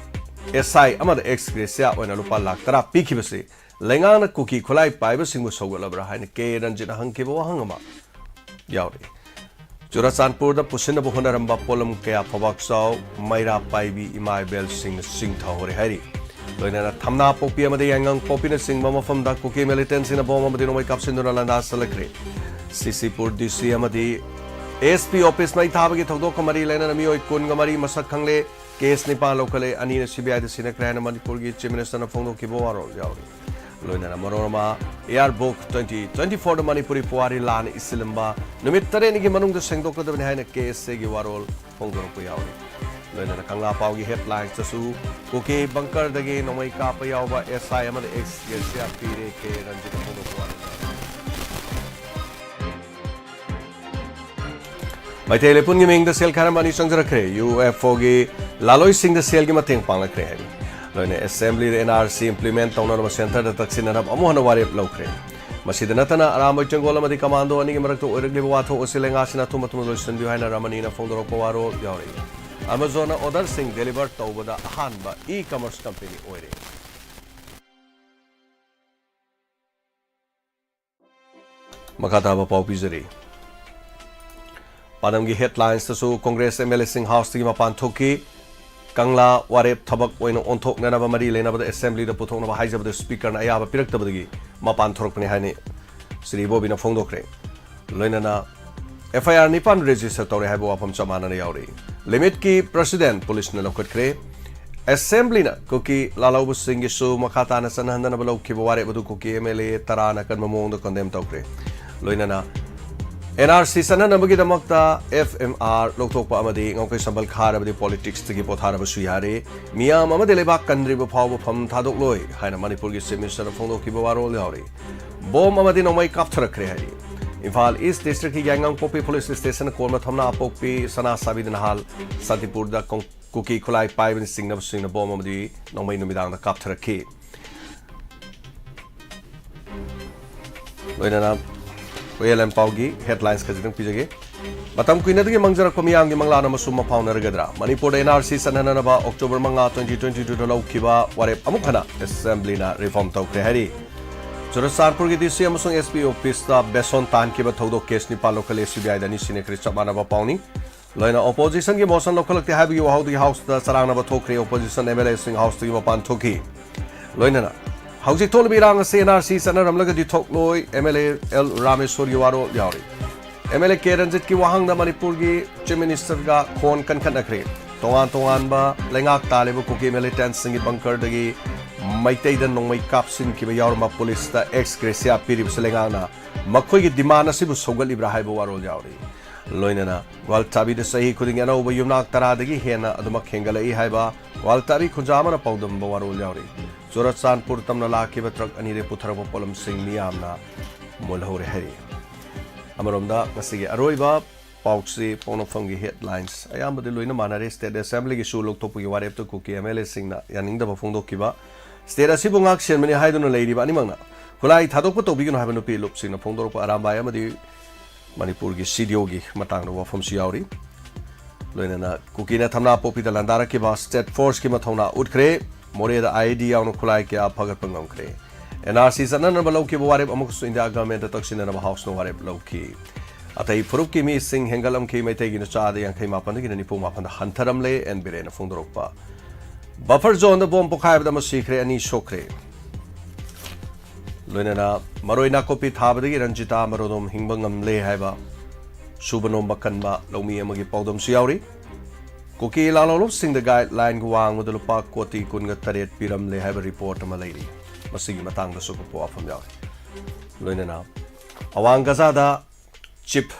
ꯑꯦꯁ ꯑꯥꯏ ꯑꯃꯗ ꯑꯦꯛꯁ ꯒ꯭ꯔꯦꯁꯤꯌꯥ ꯑꯣꯏꯅ ꯂꯨꯄꯥ ꯂꯥꯈ ꯇꯔꯥ ꯄꯤꯈꯤꯕꯁꯤ ꯂꯩꯉꯥꯛꯅ ꯀꯨꯀꯤ ꯈꯨꯠꯂꯥꯏ ꯄꯥꯏꯕꯁꯤꯡꯕꯨ ꯁꯧꯒꯠꯂꯕ꯭ꯔꯥ ꯍꯥꯏꯅ ꯀꯦ ꯔꯟꯖꯤꯠꯅ ꯍꯪꯈꯤꯕ ꯋꯥꯍꯪ ꯑꯃ ꯌꯥꯎꯔꯤ꯫ ꯆꯨꯔꯥꯆꯥꯟꯄꯨꯔꯗ ꯄꯨꯁꯤꯟꯅꯕ ꯍꯣꯠꯅꯔꯝꯕ ꯄꯣꯠꯂꯝ ꯀꯌꯥ ꯐꯧꯕꯥꯛ ꯆꯥꯎ ꯃꯩꯔꯥ ꯄꯥꯏꯕꯤ ꯏꯃꯥ ꯏꯕꯦꯜꯁꯤꯡꯅ ꯆꯤꯡꯊꯍꯧꯔꯦ ꯍꯥꯏꯔꯤ꯫ ꯂꯣꯏꯅꯅ ꯊꯝꯅꯥ ꯄꯣꯛꯄꯤ ꯑꯃꯗꯤ ꯌꯥꯏꯉꯪ ꯄꯣꯛꯄꯤꯅꯆꯤꯡꯕ ꯃꯐꯝꯗ ꯀꯨꯀꯤ ꯃꯤꯂꯤꯇꯦꯟꯁꯤꯡꯅ ꯕꯣꯝ ꯑꯃꯗꯤ ꯅꯣꯡꯃꯩ ꯀꯥꯞꯁꯤꯟꯗꯨꯅ ꯂꯥꯟꯗꯥ ꯆꯠꯂꯛꯈ꯭ꯔꯦ꯫ ꯁꯤꯁꯤꯄꯨꯔ ꯗꯤ ꯁꯤ ꯑꯃꯗꯤ ꯑꯦꯁ ꯄꯤ ꯑꯣꯐꯤꯁ ꯃꯩ ꯊꯥꯕꯒꯤ ꯊꯧꯗꯣꯛꯀ ꯃꯔꯤ ꯂꯩꯅꯅ ꯃꯤꯑꯣꯏ ꯀꯨꯟꯒ ꯃꯔꯤ ꯃꯁꯛ ꯈꯪꯂꯦ꯫ ꯀꯦꯁ ꯅꯤꯄꯥꯟ ꯂꯧꯈꯠꯂꯦ, ꯑꯅꯤꯅ ꯁꯤ ꯕꯤ ꯑꯥꯏꯗ ꯁꯤꯟꯅꯈ꯭ꯔꯦ ꯍꯥꯏꯅ ꯃꯅꯤꯄꯨꯔꯒꯤ ꯆꯤꯐ ꯃꯤꯅꯤꯁꯇꯔꯅ ꯐꯣꯡꯗꯣꯛꯈꯤꯕ ꯋꯥꯔꯣꯜ ꯌꯥꯎꯔꯤ꯫ ꯂꯣꯏꯅꯅ Manorama year book twenty twenty ꯐꯣꯔꯗ ꯃꯅꯤꯄꯨꯔꯤ ꯄꯨꯋꯥꯔꯤ ꯂꯥꯟꯅ ꯏꯁꯤꯜꯂꯝꯕ ꯅꯨꯃꯤꯠ ꯇꯔꯦꯠꯅꯤꯒꯤ ꯃꯅꯨꯡꯗ ꯁꯦꯡꯗꯣꯛꯀꯗꯕꯅꯤ ꯍꯥꯏꯅ ꯀꯦ ꯑꯦꯁ ꯑꯦꯒꯤ ꯋꯥꯔꯣꯜ ꯐꯣꯡꯗꯣꯔꯛꯄ ꯌꯥꯎꯔꯤ꯫ ꯂꯣꯏꯅꯅ ꯀꯪꯂꯥ ꯄꯥꯎꯒꯤ ꯍꯦꯗꯂꯥꯏꯟꯁꯇꯁꯨ ꯀꯨꯀꯤ ꯕꯪꯀꯔꯗꯒꯤ ꯅꯣꯡꯃꯩ ꯀꯥꯞꯄ ꯌꯥꯎꯕ ꯑꯦꯁ ꯑꯥꯏ ꯑꯃꯗ ꯑꯦꯛꯁ ꯒ꯭ꯔꯦꯁꯤꯌꯥ ꯄꯤꯔꯦ ꯀꯦ ꯔꯟꯖꯤꯠꯅ ꯐꯣꯡꯗꯣꯛꯄ ꯋꯥꯔꯣꯜ꯫ ꯃꯩꯇꯩ ꯂꯩꯄꯨꯟꯒꯤ ꯃꯤꯡꯗ ꯁꯦꯜ ꯈꯥꯏꯔꯝꯕ ꯑꯅꯤ ꯆꯪꯖꯔꯛꯈ꯭ꯔꯦ꯫ ꯌꯨ ꯑꯦꯐ ꯑꯣꯒꯤ ꯂꯥꯂꯣꯏꯁꯤꯡꯗ ꯁꯦꯜꯒꯤ ꯃꯇꯦꯡ ꯄꯥꯡꯂꯛꯈ꯭ꯔꯦ ꯍꯥꯏꯔꯤ꯫ ꯂꯣꯏꯅ ꯑꯦꯁꯦꯝꯕ꯭ꯂꯤꯗ ꯑꯦꯟ ꯑꯥꯔ ꯁꯤ ꯏꯝꯄ꯭ꯂꯤꯃꯦꯟ ꯇꯧꯅꯅꯕ ꯁꯦꯟꯇꯔꯗ ꯇꯛꯁꯤꯟꯅꯅꯕ ꯑꯃꯨꯛ ꯍꯟꯅ ꯋꯥꯔꯦꯞ ꯂꯧꯈ꯭ꯔꯦ꯫ ꯃꯁꯤꯗ ꯅꯠꯇꯅ ꯑꯔꯥꯝꯕꯣꯏ ꯇꯦꯡꯒꯣꯜ ꯑꯃꯗꯤ ꯀꯃꯥꯟꯗꯣ ꯑꯅꯤꯒꯤ ꯃꯔꯛꯇ ꯑꯣꯏꯔꯛꯂꯤꯕ ꯋꯥꯊꯣꯛ ꯑꯁꯤ ꯂꯩꯉꯥꯛꯁꯤꯅ ꯑꯊꯨꯝ ꯑꯊꯨꯝ ꯂꯣꯏꯁꯤꯟꯕꯤꯌꯨ ꯍꯥꯏꯅ ꯔꯃꯅꯤꯅ ꯐꯣꯡꯗꯣꯔꯛꯄ ꯋꯥꯔꯣꯜ ꯌꯥꯎꯔꯤ꯫ ꯑꯃꯥꯖꯣꯟꯅ ꯑꯣꯔꯗꯔꯁꯤꯡ ꯗꯦꯂꯤꯚꯔ ꯇꯧꯕꯗ ꯑꯍꯥꯟꯕ ꯏ ꯀꯃꯔꯁ ꯀꯝꯄꯦꯅꯤ ꯑꯣꯏꯔꯦ꯫ ꯃꯈꯥ ꯇꯥꯕ ꯄꯥꯎ ꯄꯤꯖꯔꯤ꯫ ꯄꯥꯟꯗꯝꯒꯤ ꯍꯦꯗꯂꯥꯏꯟꯁꯇꯁꯨ ꯀꯣꯡꯒ꯭ꯔꯦꯁ ꯑꯦꯝ ꯑꯦꯜ ꯑꯦꯁꯤꯡ ꯍꯥꯎꯁꯇꯒꯤ ꯃꯄꯥꯟ ꯊꯣꯛꯈꯤ꯫ ꯀꯪꯂꯥ ꯋꯥꯔꯦꯞ ꯊꯕꯛ ꯑꯣꯏꯅ ꯑꯣꯟꯊꯣꯛꯅꯅꯕ ꯃꯔꯤ ꯂꯩꯅꯕꯗ ꯑꯦꯁꯦꯝꯕ꯭ꯂꯤꯗ ꯄꯨꯊꯣꯛꯅꯕ ꯍꯥꯏꯖꯕꯗ ꯁ꯭ꯄꯤꯀꯔꯅ ꯑꯌꯥꯕ ꯄꯤꯔꯛꯇꯕꯗꯒꯤ ꯃꯄꯥꯟ ꯊꯣꯔꯛꯄꯅꯤ ꯍꯥꯏꯅ ꯁ꯭ꯔꯤ ꯏꯕꯣꯕꯤꯅ ꯐꯣꯡꯗꯣꯛꯈ꯭ꯔꯦ꯫ ꯂꯣꯏꯅꯅ ꯑꯦꯐ ꯑꯥꯏ ꯑꯥꯔ ꯅꯤꯄꯥꯟ ꯔꯦꯖꯤꯁꯇꯔ ꯇꯧꯔꯦ ꯍꯥꯏꯕ ꯋꯥꯐꯝ ꯆꯞ ꯃꯥꯟꯅꯅ ꯌꯥꯎꯔꯤ꯫ ꯂꯤꯃꯤꯠꯀꯤ ꯄ꯭ꯔꯦꯁꯤꯗꯦꯟꯠ ꯄꯨꯂꯤꯁꯅ ꯂꯧꯈꯠꯈ꯭ꯔꯦ꯫ ꯑꯦꯁꯦꯝꯕ꯭ꯂꯤꯅ ꯀꯨꯀꯤ ꯂꯥꯜꯍꯧꯕꯁꯤꯡꯒꯤꯁꯨ ꯃꯈꯥ ꯇꯥꯅ ꯆꯠꯅꯍꯟꯗꯅꯕ ꯂꯧꯈꯤꯕ ꯋꯥꯔꯦꯞ ꯑꯗꯨ ꯀꯨꯀꯤ ꯑꯦꯝ ꯑꯦꯜ ꯑꯦ ꯇꯔꯥꯅ ꯑꯀꯟꯕ ꯃꯑꯣꯡꯗ ꯀꯣꯟꯗꯦꯝ ꯇꯧꯈ꯭ꯔꯦ꯫ ꯂꯣꯏꯅꯅ ꯑꯦꯟ ꯑꯥꯔ ꯁꯤ ꯆꯠꯅꯅꯕꯒꯤꯗꯃꯛꯇ ꯑꯦꯐ ꯑꯦꯝ ꯑꯥꯔ ꯂꯧꯊꯣꯛꯄ ꯑꯃꯗꯤ ꯉꯥꯎꯈꯩ ꯁꯝꯕꯜ ꯈꯥꯔꯕꯗꯤ ꯄꯣꯂꯤꯇꯤꯛꯁꯇꯒꯤ ꯄꯣꯊꯥꯔꯕꯁꯨ ꯌꯥꯔꯦ, ꯃꯤꯌꯥꯝ ꯑꯃꯗꯤ ꯂꯩꯕꯥꯛ ꯀꯟꯗ꯭ꯔꯤꯕ ꯐꯥꯎꯕ ꯐꯝ ꯊꯥꯗꯣꯛꯂꯣꯏ ꯍꯥꯏꯅ ꯃꯅꯤꯄꯨꯔꯒꯤ ꯆꯤꯐ ꯃꯤꯅꯤꯁꯇꯔꯅ ꯐꯣꯡꯗꯣꯛꯈꯤꯕ ꯋꯥꯔꯣꯜ ꯌꯥꯎꯔꯤ꯫ ꯕꯣꯝ ꯑꯃꯗꯤ ꯅꯣꯡꯃꯩ ꯀꯥꯞꯊꯔꯛꯈ꯭ꯔꯦ ꯍꯥꯏꯔꯤ꯫ ꯏꯝꯐꯥꯜ ꯏꯁ ꯗꯤꯁꯇ꯭ꯔꯤꯛꯀꯤ ꯌꯥꯏꯉꯪꯄꯣꯛꯄꯤ ꯄꯨꯂꯤꯁ ꯁ꯭ꯇꯦꯁꯟ ꯀꯣꯟꯕ ꯊꯝꯅꯥꯄꯣꯛꯄꯤ ꯁꯅꯥꯁꯥꯕꯤꯗ ꯅꯍꯥꯜ ꯁꯥꯟꯇꯤꯄꯨꯔꯗ ꯀꯣꯡ-, ꯀꯨꯀꯤ ꯈꯨꯠꯂꯥꯏ ꯄꯥꯏꯕꯅ ꯆꯤꯡꯅꯕꯁꯤꯡꯅ ꯕꯣꯝ ꯑꯃꯗꯤ ꯅꯣꯡꯃꯩ ꯅꯨꯃꯤꯗꯥꯡꯗ ꯀꯥꯞꯊꯔꯛꯈꯤ꯫ ꯂꯣꯏꯅꯅ ꯍꯨꯌꯦꯜ ꯂꯥꯟꯄꯥꯎꯒꯤ ꯍꯦꯗꯂꯥꯏꯟꯁ ꯈꯖꯤꯛꯇꯪ ꯄꯤꯖꯒꯦ꯫ ꯃꯇꯝ ꯀꯨꯏꯅꯗꯒꯤ ꯃꯥꯡꯖꯔꯛꯄ ꯃꯤꯌꯥꯝꯒꯤ ꯃꯪꯂꯥꯟ ꯑꯃꯁꯨ ꯃꯐꯥꯎꯅꯔꯒꯗ꯭ꯔꯥ? ꯃꯅꯤꯄꯨꯔꯗ ꯑꯦꯟ ꯑꯥꯔ ꯁꯤ ꯆꯠꯅꯅꯕ ꯑꯣꯛꯇꯣꯕꯔ ꯃꯉꯥ, ꯇ꯭ꯋꯦꯟꯇꯤ ꯇ꯭ꯋꯦꯟꯇꯤ ꯇꯨꯗ ꯂꯧꯈꯤꯕ ꯋꯥꯔꯦꯞ ꯑꯃꯨꯛ ꯍꯟꯅ ꯑꯦꯁꯦꯝꯕ꯭ꯂꯤꯅ ꯔꯤꯐꯣꯔꯝ ꯇꯧꯈ꯭ꯔꯦ ꯍꯥꯏꯔꯤ꯫ ꯆꯨꯔꯆꯥꯟꯄꯨꯔꯒꯤ ꯗꯤ ꯁꯤ ꯑꯃꯁꯨꯡ ꯑꯦꯁ ꯄꯤ ꯑꯣꯐꯤꯁꯇ ꯕꯦꯁꯣꯟ ꯇꯥꯟꯈꯤꯕ ꯊꯧꯗꯣꯛ ꯀꯦꯁ ꯅꯤꯄꯥꯟ ꯂꯧꯈꯠꯂꯦ, ꯁꯤ ꯕꯤ ꯑꯥꯏꯗ ꯑꯅꯤ ꯁꯤꯟꯅꯈ꯭ꯔꯦ, ꯆꯞ ꯃꯥꯟꯅꯕ ꯄꯥꯎꯅꯤ꯫ ꯂꯣꯏꯅ ꯑꯣꯄꯣꯖꯤꯁꯟꯒꯤ ꯃꯣꯁꯟ ꯂꯧꯈꯠꯂꯛꯇꯦ ꯍꯥꯏꯕꯒꯤ ꯋꯥꯍꯧꯗꯒꯤ ꯍꯥꯎꯁꯇ ꯆꯔꯥꯡꯅꯕ ꯊꯣꯛꯈ꯭ꯔꯦ, ꯑꯣꯄꯣꯖꯤꯁꯟ ꯑꯦꯝ ꯑꯦꯜ ꯑꯦꯁꯤꯡ ꯍꯥꯎꯁꯇꯒꯤ ꯃꯄꯥꯟ ꯊꯣꯛꯈꯤ꯫ ꯂꯣꯏꯅꯅ ꯍꯧꯖꯤꯛ ꯊꯣꯛꯂꯤꯕ ꯏꯔꯥꯡ ꯑꯁꯤ ꯑꯦꯟ ꯑꯥꯔ ꯁꯤ ꯆꯠꯅꯔꯝꯂꯒꯗꯤ ꯊꯣꯛꯂꯣꯏ, ꯑꯦꯝ ꯑꯦꯜ ꯑꯦ ꯑꯦꯜ ꯔꯥꯃꯦꯁꯣꯔꯒꯤ ꯋꯥꯔꯣꯜ ꯌꯥꯎꯔꯤ꯫ ꯑꯦꯝ ꯑꯦꯜ ꯑꯦ ꯀꯦ ꯔꯟꯖꯤꯠꯀꯤ ꯋꯥꯍꯪꯗ ꯃꯅꯤꯄꯨꯔꯒꯤ ꯆꯤꯐ ꯃꯤꯅꯤꯁꯇꯔꯒ ꯈꯣꯟ ꯀꯟꯈꯠꯅꯈ꯭ꯔꯦ꯫ ꯇꯣꯉꯥꯟ ꯇꯣꯉꯥꯟꯕ ꯂꯩꯉꯥꯛ ꯇꯥꯜꯂꯤꯕ ꯀꯨꯀꯤ ꯃꯤꯂꯤꯇꯦꯟꯠꯁꯤꯡꯒꯤ ꯕꯪꯀꯔꯗꯒꯤ ꯃꯩꯇꯩꯗ ꯅꯣꯡꯃꯩ ꯀꯥꯞꯁꯤꯟꯈꯤꯕ ꯌꯥꯎꯔꯝꯕ ꯄꯨꯂꯤꯁꯇ ꯑꯦꯛꯁ ꯒ꯭ꯔꯦꯁꯤꯌꯥ ꯄꯤꯔꯤꯕꯁꯤ ꯂꯩꯉꯥꯛꯅ ꯃꯈꯣꯏꯒꯤ ꯗꯤꯃꯥꯟ ꯑꯁꯤꯕꯨ ꯁꯧꯒꯠꯂꯤꯕ꯭ꯔꯥ ꯍꯥꯏꯕ ꯋꯥꯔꯣꯜ ꯌꯥꯎꯔꯤ꯫ ꯂꯣꯏꯅꯅ ꯒ꯭ꯋꯥꯜꯇꯥꯕꯤꯗ ꯆꯍꯤ ꯈꯨꯗꯤꯡꯒꯤ ꯑꯅꯧꯕ ꯌꯨꯝꯅꯥꯛ ꯇꯔꯥꯗꯒꯤ ꯍꯦꯟꯅ ꯑꯗꯨꯃꯛ ꯍꯦꯟꯒꯠꯂꯛꯏ ꯍꯥꯏꯕ ꯒ꯭ꯋꯥꯜꯇꯥꯕꯤ ꯈꯨꯟꯖꯥ ꯑꯃꯅ ꯄꯥꯎꯗꯝꯕ ꯋꯥꯔꯣꯜ ꯌꯥꯎꯔꯤ꯫ ꯆꯨꯔꯆꯥꯟꯄꯨꯔ ꯇꯝꯅ ꯂꯥꯛꯈꯤꯕ ꯇ꯭ꯔꯛ ꯑꯅꯤꯗꯒꯤ ꯄꯨꯊꯔꯛꯄ ꯄꯣꯠꯂꯝꯁꯤꯡ ꯃꯤꯌꯥꯝꯅ ꯃꯨꯜꯍꯧꯔꯦ ꯍꯥꯏꯔꯤ꯫ ꯑꯃꯔꯣꯝꯗ ꯉꯁꯤꯒꯤ ꯑꯔꯣꯏꯕ ꯄꯥꯎꯆꯦ ꯄꯣꯛꯅꯐꯝꯒꯤ ꯍꯦꯗꯂꯥꯏꯟꯁ ꯑꯌꯥꯝꯕꯗꯤ ꯂꯣꯏꯅ ꯃꯥꯟꯅꯔꯦ꯫ ꯁ꯭ꯇꯦꯠ ꯑꯦꯁꯦꯝꯕ꯭ꯂꯤꯒꯤ ꯁꯨ ꯂꯧꯊꯣꯛꯄꯒꯤ ꯋꯥꯔꯦꯞꯇ ꯀꯨꯀꯤ ꯑꯦꯝ ꯑꯦꯜ ꯑꯦꯁꯤꯡꯅ ꯌꯥꯅꯤꯡꯗꯕ ꯐꯣꯡꯗꯣꯛꯈꯤꯕ, ꯁ꯭ꯇꯦꯠ ꯑꯁꯤꯕꯨ ꯉꯥꯛ ꯁꯦꯟꯕꯅꯤ ꯍꯥꯏꯗꯨꯅ ꯂꯩꯔꯤꯕ ꯑꯅꯤꯃꯛꯅ ꯈꯨꯠꯂꯥꯏ ꯊꯥꯗꯣꯛꯄ ꯇꯧꯕꯤꯒꯅꯨ ꯍꯥꯏꯕ ꯅꯨꯄꯤ ꯂꯨꯞꯁꯤꯡꯅ ꯐꯣꯡꯗꯣꯔꯛꯄ ꯑꯔꯥꯝꯕꯥꯏ ꯑꯃꯗꯤ ꯃꯅꯤꯄꯨꯔꯒꯤ ꯁꯤ ꯗꯤ ꯑꯣꯒꯤ ꯃꯇꯥꯡꯗ ꯋꯥꯐꯝꯁꯨ ꯌꯥꯎꯔꯤ꯫ ꯂꯣꯏꯅꯅ ꯀꯨꯀꯤꯅ ꯊꯝꯅꯥꯄꯣꯛꯄꯤꯗ ꯂꯥꯟꯗꯥꯔꯛꯈꯤꯕ ꯁ꯭ꯇꯦꯠ ꯐꯣꯔꯁꯀꯤ ꯃꯊꯧꯅꯥ ꯎꯠꯈ꯭ꯔꯦ꯫ ꯃꯣꯔꯦꯗ ꯑꯥꯏ ꯏ ꯗꯤ ꯌꯥꯎꯅ ꯈꯨꯠꯂꯥꯏ ꯀꯌꯥ ꯐꯒꯠꯄ ꯉꯝꯈ꯭ꯔꯦ꯫ ꯑꯦꯟ ꯑꯥꯔ ꯁꯤ ꯆꯠꯅꯅꯕ ꯂꯧꯈꯤꯕ ꯋꯥꯔꯦꯞ ꯑꯃꯈꯛꯁꯨ ꯏꯟꯗꯤꯌꯥ ꯒꯚꯔꯟꯃꯦꯟꯠꯇ ꯇꯛꯁꯤꯟꯅꯅꯕ ꯍꯥꯎꯁꯅ ꯋꯥꯔꯦꯞ ꯂꯧꯈꯤ꯫ ꯑꯇꯩ ꯐꯨꯔꯨꯞꯀꯤ ꯃꯤꯁꯤꯡ ꯍꯦꯟꯒꯠꯂꯝꯈꯤ꯫ ꯃꯩꯇꯩꯒꯤ ꯅꯨꯆꯥꯗ ꯌꯥꯡꯈꯩ ꯃꯥꯄꯟꯗꯒꯤꯅ ꯅꯤꯐꯨ ꯃꯥꯄꯟꯗ ꯍꯟꯊꯔꯝꯂꯦ, ꯑꯦꯟ ꯕꯤꯔꯦꯟꯅ ꯐꯣꯡꯗꯣꯔꯛꯄ꯫ ꯕꯐꯔ ꯖꯣꯟꯗ ꯕꯣꯝ ꯄꯣꯈꯥꯏꯕꯗ ꯑꯃ ꯁꯤꯈ꯭ꯔꯦ, ꯑꯅꯤ ꯁꯣꯛꯈ꯭ꯔꯦ꯫ ꯂꯣꯏꯅꯅ ꯃꯔꯣꯏ ꯅꯥꯀꯨꯞꯄꯤ ꯊꯥꯕꯗꯒꯤ ꯔꯟꯖꯤꯇꯥ ꯃꯔꯣꯗꯣꯝ ꯍꯤꯡꯕ ꯉꯝꯂꯦ ꯍꯥꯏꯕ ꯁꯨꯕ ꯅꯣꯝꯕ ꯀꯟꯕ ꯂꯧꯃꯤ ꯑꯃꯒꯤ ꯄꯥꯎꯗꯝꯁꯨ ꯌꯥꯎꯔꯤ꯫ ꯀꯨꯀꯤ ꯂꯥꯂꯣꯡꯂꯨꯞꯁꯤꯡꯗ ꯒꯥꯏꯗꯂꯥꯏꯟꯒꯤ ꯋꯥꯡꯃꯗ ꯂꯨꯄꯥ ꯀꯣꯇꯤ ꯀꯨꯟꯒ ꯇꯔꯦꯠ ꯄꯤꯔꯝꯂꯦ ꯍꯥꯏꯕ ꯔꯤꯄꯣꯔꯠ ꯑꯃ ꯂꯩꯔꯤ꯫ ꯃꯁꯤꯒꯤ ꯃꯇꯥꯡꯗꯁꯨ ꯑꯀꯨꯞꯄ ꯋꯥꯐꯝ ꯌꯥꯎꯔꯤ꯫ ꯂꯣꯏꯅꯅ ꯑꯋꯥꯡ ꯒꯖꯥꯗ ꯆꯤꯞ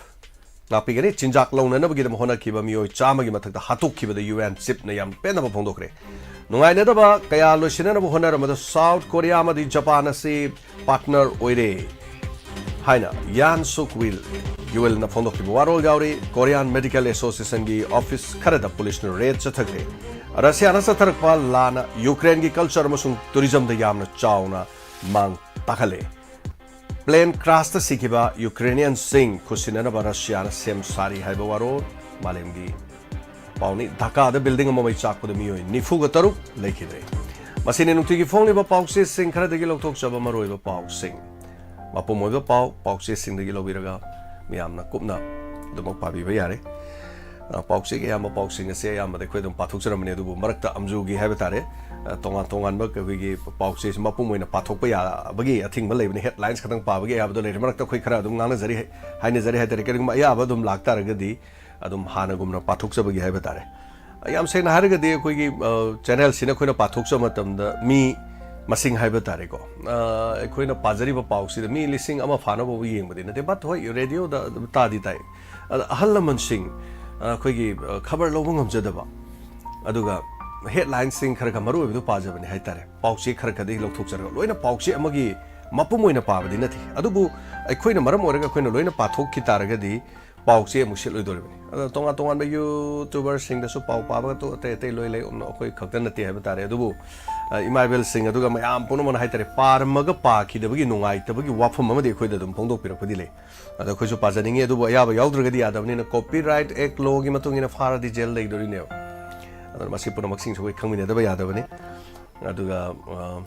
ꯉꯥꯛꯄꯤꯒꯅꯤ꯫ ꯆꯤꯟꯖꯥꯛ ꯂꯧꯅꯅꯕꯒꯤꯗꯃꯛ ꯍꯣꯠꯅꯈꯤꯕ ꯃꯤꯑꯣꯏ ꯆꯥꯝꯃꯒꯤ ꯃꯊꯛꯇ ꯍꯥꯠꯇꯣꯛꯈꯤꯕꯗ ꯌꯨ ꯑꯦꯟ ꯆꯤꯞꯅ ꯌꯥꯝ ꯄꯦꯟꯗꯕ ꯐꯣꯡꯗꯣꯛꯈ꯭ꯔꯦ꯫ ꯅꯨꯡꯉꯥꯏꯅꯗꯕ ꯀꯌꯥ ꯂꯣꯏꯁꯤꯟꯅꯅꯕ ꯍꯣꯠꯅꯔꯝꯕꯗ ꯁꯥꯎꯠ ꯀꯣꯔꯤꯌꯥ ꯑꯃꯗꯤ ꯖꯄꯥꯟ ꯑꯁꯤ ꯄꯥꯔꯠꯅꯔ ꯑꯣꯏꯔꯦ ꯍꯥꯏꯅ ꯌꯥꯟ ꯁꯨꯛ ꯋꯤꯜ, ꯌꯨ ꯑꯦꯜꯅ ꯐꯣꯡꯗꯣꯛꯈꯤꯕ ꯋꯥꯔꯣꯜ ꯌꯥꯎꯔꯤ꯫ ꯀꯣꯔꯤꯌꯥꯟ ꯃꯦꯗꯤꯀꯦꯜ ꯑꯦꯁꯣꯁꯤꯌꯦꯁꯟꯒꯤ ꯑꯣꯐꯤꯁ ꯈꯔꯗ ꯄꯨꯂꯤꯁꯅ ꯔꯦꯗ ꯆꯠꯊꯈ꯭ꯔꯦ꯫ ꯔꯁꯤꯌꯥꯅ ꯆꯠꯊꯔꯛꯄ ꯂꯥꯟꯅ ꯌꯨꯀ꯭ꯔꯦꯟꯒꯤ ꯀꯜꯆꯔ ꯑꯃꯁꯨꯡ ꯇꯨꯔꯤꯖꯝꯗ ꯌꯥꯝꯅ ꯆꯥꯎꯅ ꯃꯥꯡ ꯇꯥꯛꯍꯜꯂꯦ꯫ ꯄ꯭ꯂꯦꯟ ꯀ꯭ꯔꯥꯁꯇ ꯁꯤꯈꯤꯕ ꯌꯨꯀ꯭ꯔꯦꯅꯤꯌꯟꯁꯤꯡ ꯈꯨꯠꯁꯤꯟꯅꯅꯕ ꯔꯁꯤꯌꯥꯅ ꯁꯦꯝ ꯁꯥꯔꯤ ꯍꯥꯏꯕ ꯋꯥꯔꯣꯜ ꯃꯥꯂꯦꯝꯒꯤ ꯄꯥꯎꯅꯤ꯫ ꯙꯥꯀꯥꯗ ꯕꯤꯜꯗꯤꯡ ꯑꯃ ꯃꯩ ꯆꯥꯛꯄꯗ ꯃꯤꯑꯣꯏ ꯅꯤꯐꯨꯒ ꯇꯔꯨꯛ ꯂꯩꯈꯤꯗ꯭ꯔꯦ꯫ ꯃꯁꯤꯅꯤ ꯅꯨꯡꯇꯤꯒꯤ ꯐꯣꯡꯂꯤꯕ ꯄꯥꯎꯆꯦꯁꯤꯡ ꯈꯔꯗꯒꯤ ꯂꯧꯊꯣꯛꯆꯕ ꯃꯔꯨꯑꯣꯏꯕ ꯄꯥꯎꯁꯤꯡ꯫ ꯃꯄꯨꯝ ꯑꯣꯏꯕ ꯄꯥꯎ ꯄꯥꯎꯆꯦꯁꯤꯡꯗꯒꯤ ꯂꯧꯕꯤꯔꯒ ꯃꯤꯌꯥꯝꯅ ꯀꯨꯞꯅ ꯑꯗꯨꯃꯛ ꯄꯥꯕꯤꯕ ꯌꯥꯔꯦ꯫ ꯑ, ꯄꯥꯎꯆꯦꯒꯤ ꯑꯌꯥꯝꯕ ꯄꯥꯎꯁꯤꯡ ꯑꯁꯦ ꯑꯌꯥꯝꯕꯗ ꯑꯩꯈꯣꯏ ꯑꯗꯨꯝ ꯄꯥꯊꯣꯛꯆꯔꯝꯕꯅꯤ, ꯑꯗꯨꯕꯨ ꯃꯔꯛꯇ ꯑꯝꯖꯨꯒꯤ ꯍꯥꯏꯕ ꯇꯥꯔꯦ, ꯑ, ꯇꯣꯉꯥꯟ ꯇꯣꯉꯥꯟꯕ ꯑꯩꯈꯣꯏꯒꯤ ꯄꯥꯎꯆꯦꯁꯤ ꯃꯄꯨꯝ ꯑꯣꯏꯅ ꯄꯥꯊꯣꯛꯄ ꯌꯥꯕꯒꯤ ꯑꯊꯤꯡꯕ ꯂꯩꯕꯅꯤ꯫ ꯍꯦꯗꯂꯥꯏꯟꯁ ꯈꯛꯇꯪ ꯄꯥꯕꯒꯤ ꯑꯌꯥꯕꯗꯣ ꯂꯩꯔꯦ꯫ ꯃꯔꯛꯇ ꯑꯩꯈꯣꯏ ꯈꯔ ꯑꯗꯨꯝ ꯉꯥꯡꯅꯖꯔꯤ, ꯍꯥꯏꯅꯖꯔꯤ ꯍꯥꯏ ꯇꯥꯔꯦ꯫ ꯀꯔꯤꯒꯨꯝꯕ ꯑꯌꯥꯕ ꯑꯗꯨꯝ ꯂꯥꯛꯇꯥꯔꯒꯗꯤ ꯑꯗꯨꯝ ꯍꯥꯟꯅꯒꯨꯝꯅ ꯄꯥꯊꯣꯛꯆꯕꯒꯤ ꯍꯥꯏꯕ ꯇꯥꯔꯦ꯫ ꯌꯥꯝ ꯁꯦꯡꯅ ꯍꯥꯏꯔꯒꯗꯤ ꯑꯩꯈꯣꯏꯒꯤ, ꯑ, ꯆꯦꯅꯦꯜꯁꯤꯅ ꯑꯩꯈꯣꯏꯅ ꯄꯥꯊꯣꯛꯆꯕ ꯃꯇꯝꯗ ꯃꯤ ꯃꯁꯤꯡ ꯍꯥꯏꯕ ꯇꯥꯔꯦꯀꯣ꯫ ꯑ, ꯑꯩꯈꯣꯏꯅ ꯄꯥꯖꯔꯤꯕ ꯄꯥꯎꯁꯤꯗ ꯃꯤ ꯂꯤꯁꯤꯡ ꯑꯃ ꯐꯥꯅꯕꯕꯨ ꯌꯦꯡꯕꯗꯤ ꯅꯠꯇꯦ꯫ But ꯍꯣꯏ, ꯔꯦꯗꯤꯑꯣꯗ ꯑꯗꯨꯝ ꯇꯥꯗꯤ ꯇꯥꯏ꯫ ꯑꯗ ꯑꯍꯜ ꯂꯃꯟꯁꯤꯡ, ꯑ, ꯑꯩꯈꯣꯏꯒꯤ, ꯑ, ꯈꯕꯔ ꯂꯧꯕ ꯉꯝꯖꯗꯕ, ꯑꯗꯨꯒ ꯍꯦꯗꯂꯥꯏꯟꯁꯤꯡ ꯈꯔ ꯈꯔ ꯃꯔꯨ ꯑꯣꯏꯕꯗꯨ ꯄꯥꯖꯕꯅꯤ ꯍꯥꯏ ꯇꯥꯔꯦ꯫ ꯄꯥꯎꯆꯦ ꯈꯔ ꯈꯔꯗꯤ ꯂꯧꯊꯣꯛꯆꯔꯒ, ꯂꯣꯏꯅ ꯄꯥꯎꯆꯦ ꯑꯃꯒꯤ ꯃꯄꯨꯝ ꯑꯣꯏꯅ ꯄꯥꯕꯗꯤ ꯅꯠꯇꯦ꯫ ꯑꯗꯨꯕꯨ ꯑꯩꯈꯣꯏꯅ ꯃꯔꯝ ꯑꯣꯏꯔꯒ ꯑꯩꯈꯣꯏꯅ ꯂꯣꯏꯅ ꯄꯥꯊꯣꯛꯈꯤ ꯇꯥꯔꯒꯗꯤ, ꯄꯥꯎꯆꯦ ꯑꯃꯨꯛ ꯁꯤꯠꯂꯣꯏꯗꯣꯔꯤꯕꯅꯤ꯫ ꯑꯗꯣ ꯇꯣꯉꯥꯟ ꯇꯣꯉꯥꯟꯕ YouTuberꯁꯤꯡꯗꯁꯨ ꯄꯥꯎ ꯄꯥꯕ ꯑꯇꯣ-, ꯑꯇꯩ ꯑꯇꯩ ꯂꯣꯏ ꯂꯩ, ꯑꯩꯈꯣꯏ ꯈꯛꯇ ꯅꯠꯇꯦ ꯍꯥꯏꯕ ꯇꯥꯔꯦ꯫ ꯑꯗꯨꯕꯨ, ꯑ, ꯏꯃꯥ ꯏꯕꯦꯜꯁꯤꯡ ꯑꯗꯨꯒ ꯃꯌꯥꯝ ꯄꯨꯝꯅꯃꯛꯅ ꯍꯥꯏ ꯇꯥꯔꯦ, ꯄꯥꯔꯝꯃꯒ ꯄꯥꯈꯤꯗꯕꯒꯤ ꯅꯨꯡꯉꯥꯏꯇꯕꯒꯤ ꯋꯥꯐꯝ ꯑꯃꯗꯤ ꯑꯩꯈꯣꯏꯗ ꯑꯗꯨꯝ ꯐꯣꯡꯗꯣꯛꯄꯤꯔꯛꯄꯗꯤ ꯂꯩ꯫ ꯑꯗꯣ ꯑꯩꯈꯣꯏꯁꯨ ꯄꯥꯖꯅꯤꯡꯉꯤ, ꯑꯗꯨꯕꯨ ꯑꯌꯥꯕ ꯌꯥꯎꯗ꯭ꯔꯒꯗꯤ ꯌꯥꯗꯕꯅꯤꯅ, copyright act lawꯒꯤ ꯃꯇꯨꯡ ꯏꯟꯅ ꯐꯥꯔꯗꯤ ꯖꯦꯜ ꯂꯩꯗꯣꯔꯤꯅꯦꯕ꯫ ꯑꯗꯨꯅ ꯃꯁꯤ ꯄꯨꯝꯅꯃꯛꯁꯤꯡꯁꯨ ꯑꯩꯈꯣꯏ ꯈꯪꯃꯤꯟꯅꯗꯕ ꯌꯥꯗꯕꯅꯤ꯫ ꯑꯗꯨꯒ, ꯑ,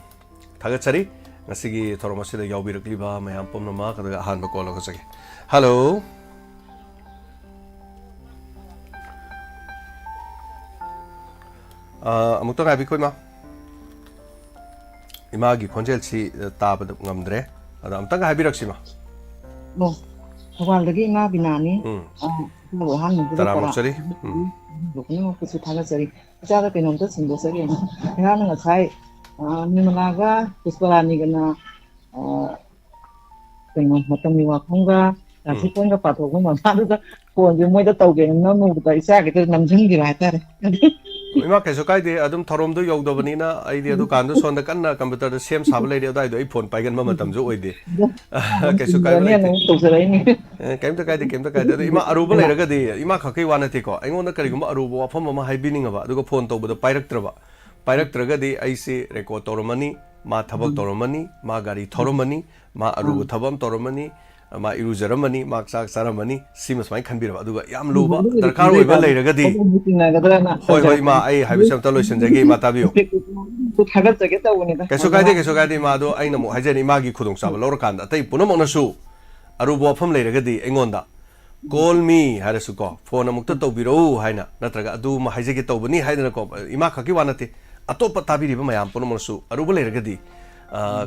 ꯊꯥꯒꯠꯆꯔꯤ ꯉꯁꯤꯒꯤ ꯊꯧꯔꯝ ꯑꯁꯤꯗ ꯌꯥꯎꯕꯤꯔꯛꯂꯤꯕ ꯃꯌꯥꯝ ꯄꯨꯝꯅꯃꯛ꯫ ꯑꯗꯨꯒ ꯑꯍꯥꯟꯕ ꯀꯣꯜ ꯂꯧꯖꯒꯦ꯫ ꯍꯜꯂꯣ꯫ ꯑ, ꯑꯃꯨꯛꯇ ꯉꯥꯏꯕꯤꯈꯣ, ꯏꯃꯥ꯫ ꯏꯃꯥꯒꯤ ꯈꯣꯟꯖꯦꯜꯁꯤ, ꯑ, ꯇꯥꯕꯗ ꯉꯝꯗ꯭ꯔꯦ꯫ ꯑꯗ ꯑꯃꯨꯛꯇꯪꯒ ꯍꯥꯏꯕꯤꯔꯛꯁꯤ, ꯏꯃꯥ꯫ ꯑꯣ, ꯊꯧꯕꯥꯜꯗꯒꯤ ꯏꯃꯥ ꯕꯤꯅꯥꯅꯤ꯫ ꯎꯝ꯫ ꯑ, ꯏꯆꯥꯕꯨ ꯑꯍꯥꯟꯕꯗꯨꯗ ꯇꯔꯥꯝꯅ ꯄꯨꯔꯥ ꯑꯣꯛꯆꯔꯤ꯫ ꯎꯝ꯫ ꯄꯨꯝꯅꯃꯛꯄꯨꯁꯨ ꯊꯥꯒꯠꯆꯔꯤ꯫ ꯏꯆꯥꯗ ꯀꯩꯅꯣꯝꯇ ꯁꯤꯟꯗꯣꯛꯆꯒꯦ꯫ ꯑꯩꯍꯥꯛꯅ ꯉꯁꯥꯏ, ꯑ, ꯅꯤꯔꯃꯂꯥꯒ ꯄꯨꯁꯄꯔꯥꯅꯤꯒꯅ, ꯑ, ꯀꯩꯅꯣ, ꯃꯇꯝꯒꯤ ꯋꯥꯐꯝꯒ ꯎꯝ꯫ ꯔꯥꯁꯤ ꯄꯣꯏꯟꯒ ꯄꯥꯊꯣꯛꯄ ꯃꯃꯥꯗꯨꯗ ꯐꯣꯟꯁꯦ ꯃꯣꯏꯗ ꯇꯧꯒꯦꯅ ꯅꯝꯃꯨꯕꯗ ꯏꯆꯥꯒꯤꯗ ꯅꯝꯁꯤꯟꯈꯤꯕ ꯍꯥꯏꯇꯥꯔꯦ꯫ ꯏꯃꯥ, ꯀꯩꯁꯨ ꯀꯥꯏꯗꯦ, ꯑꯗꯨꯝ ꯊꯧꯔꯝꯗꯣ ꯌꯧꯗꯕꯅꯤꯅ ꯑꯩꯗꯤ ꯑꯗꯨꯀꯥꯟꯗ ꯁꯣꯝꯗ ꯀꯟꯅ ꯀꯝꯄ꯭ꯌꯨꯇꯔꯗ ꯁꯦꯝ ꯁꯥꯕ ꯂꯩꯔꯦ, ꯑꯗꯨꯋꯥꯏꯗꯣ ꯑꯩ ꯐꯣꯟ ꯄꯥꯏꯒꯟꯕ ꯃꯇꯝꯁꯨ ꯑꯣꯏꯗꯦ꯫ ꯑꯗꯣ ꯀꯩꯁꯨ ꯀꯥꯏꯕ ꯅꯝꯁꯤꯟꯈꯤꯕꯅꯦꯅ ꯂꯩꯇꯦ꯫ ꯑꯃꯨꯛ ꯇꯧꯖꯔꯛꯏꯅꯦ꯫ ꯑꯦ, ꯀꯩꯝꯇ ꯀꯥꯏꯗꯦ, ꯀꯩꯝꯇ ꯀꯥꯏꯗꯦ꯫ ꯑꯗꯣ ꯏꯃꯥ, ꯑꯔꯨꯕ ꯂꯩꯔꯒꯗꯤ, ꯏꯃꯥ ꯈꯛꯀꯤ ꯋꯥ ꯅꯠꯇꯦꯀꯣ, ꯑꯩꯉꯣꯟꯗ ꯀꯔꯤꯒꯨꯝꯕ ꯑꯔꯨꯕ ꯋꯥꯐꯝ ꯑꯃ ꯍꯥꯏꯕꯤꯅꯤꯡꯉꯕ, ꯑꯗꯨꯒ ꯐꯣꯟ ꯇꯧꯕꯗ ꯄꯥꯏꯔꯛꯇ꯭ꯔꯕ, ꯄꯥꯏꯔꯛꯇ꯭ꯔꯒꯗꯤ ꯑꯩꯁꯤ ꯔꯦꯀꯣꯔꯗ ꯇꯧꯔꯝꯃꯅꯤ, ꯃꯥ ꯊꯕꯛ ꯎꯝ꯫ ꯇꯧꯔꯝꯃꯅꯤ, ꯃꯥ ꯒꯥꯔꯤ ꯊꯧꯔꯝꯃꯅꯤ, ꯃꯥ ꯑꯔꯨꯕ ꯎꯝ꯫ ꯊꯕꯛ ꯑꯃ ꯇꯧꯔꯝꯃꯅꯤ, ꯃꯥ ꯏꯔꯨꯖꯔꯝꯃꯅꯤ, ꯃꯥ ꯆꯥꯛ ꯆꯥꯔꯝꯃꯅꯤ, ꯁꯤꯃ ꯁꯨꯃꯥꯏꯅ ꯈꯟꯕꯤꯔꯕ꯫ ꯑꯗꯨꯒ ꯌꯥꯝ ꯎꯝ, ꯂꯨꯕ ꯑꯗꯨꯕꯨꯗꯤ ꯗꯔꯀꯥꯔ ꯈꯟꯖꯩ ꯑꯣꯏꯕ ꯇꯥꯃꯣ꯫ ꯂꯩꯔꯒꯗꯤ, ꯊꯕꯛ ꯑꯃꯨꯛ ꯆꯤꯟꯅꯒꯗ꯭ꯔꯅ ꯍꯣꯏ, ꯍꯣꯏ, ꯏꯃꯥ, ꯍꯪꯖꯔꯛꯄꯅꯤ꯫ ꯑꯩ ꯍꯥꯏꯕꯁꯦ ꯑꯝꯇ ꯂꯣꯏꯁꯤꯟꯖꯒꯦ, ꯏꯃꯥ, ꯇꯥꯕꯤꯌꯨ꯫ ꯊꯥꯒꯠꯆꯒꯦ ꯇꯧꯕꯅꯤꯗ꯫ ꯀꯩꯁꯨ ꯀꯥꯏꯗꯦ, ꯀꯩꯁꯨ ꯀꯥꯏꯗꯦ, ꯏꯃꯥ, ꯑꯗꯣ ꯑꯩꯅ ꯑꯃꯨꯛ ꯍꯥꯏꯖꯔꯤ, ꯏꯃꯥꯒꯤ ꯈꯨꯗꯣꯡꯆꯥꯕ ꯂꯧꯔꯀꯥꯟꯗ ꯑꯇꯩ ꯄꯨꯝꯅꯃꯛꯅꯁꯨ ꯑꯔꯨꯕ ꯋꯥꯐꯝ ꯂꯩꯔꯒꯗꯤ ꯑꯩꯉꯣꯟꯗ "Call me" ꯍꯥꯏꯔꯁꯨꯀꯣ, "ꯐꯣꯟ ꯑꯃꯨꯛꯇ ꯇꯧꯕꯤꯔꯛꯎ" ꯍꯥꯏꯅ, ꯅꯠꯇ꯭ꯔꯒ "ꯑꯗꯨ ꯑꯃ ꯍꯥꯏꯖꯒꯦ ꯇꯧꯕꯅꯤ" ꯍꯥꯏꯗꯅꯀꯣ, ꯏꯃꯥ ꯈꯛꯀꯤ ꯋꯥ ꯅꯠꯇꯦ, ꯑꯇꯣꯞꯄ ꯇꯥꯕꯤꯔꯤꯕ ꯃꯌꯥꯝ ꯄꯨꯝꯅꯃꯛꯁꯨ ꯑꯔꯨꯕ ꯂꯩꯔꯒꯗꯤ, ꯑ,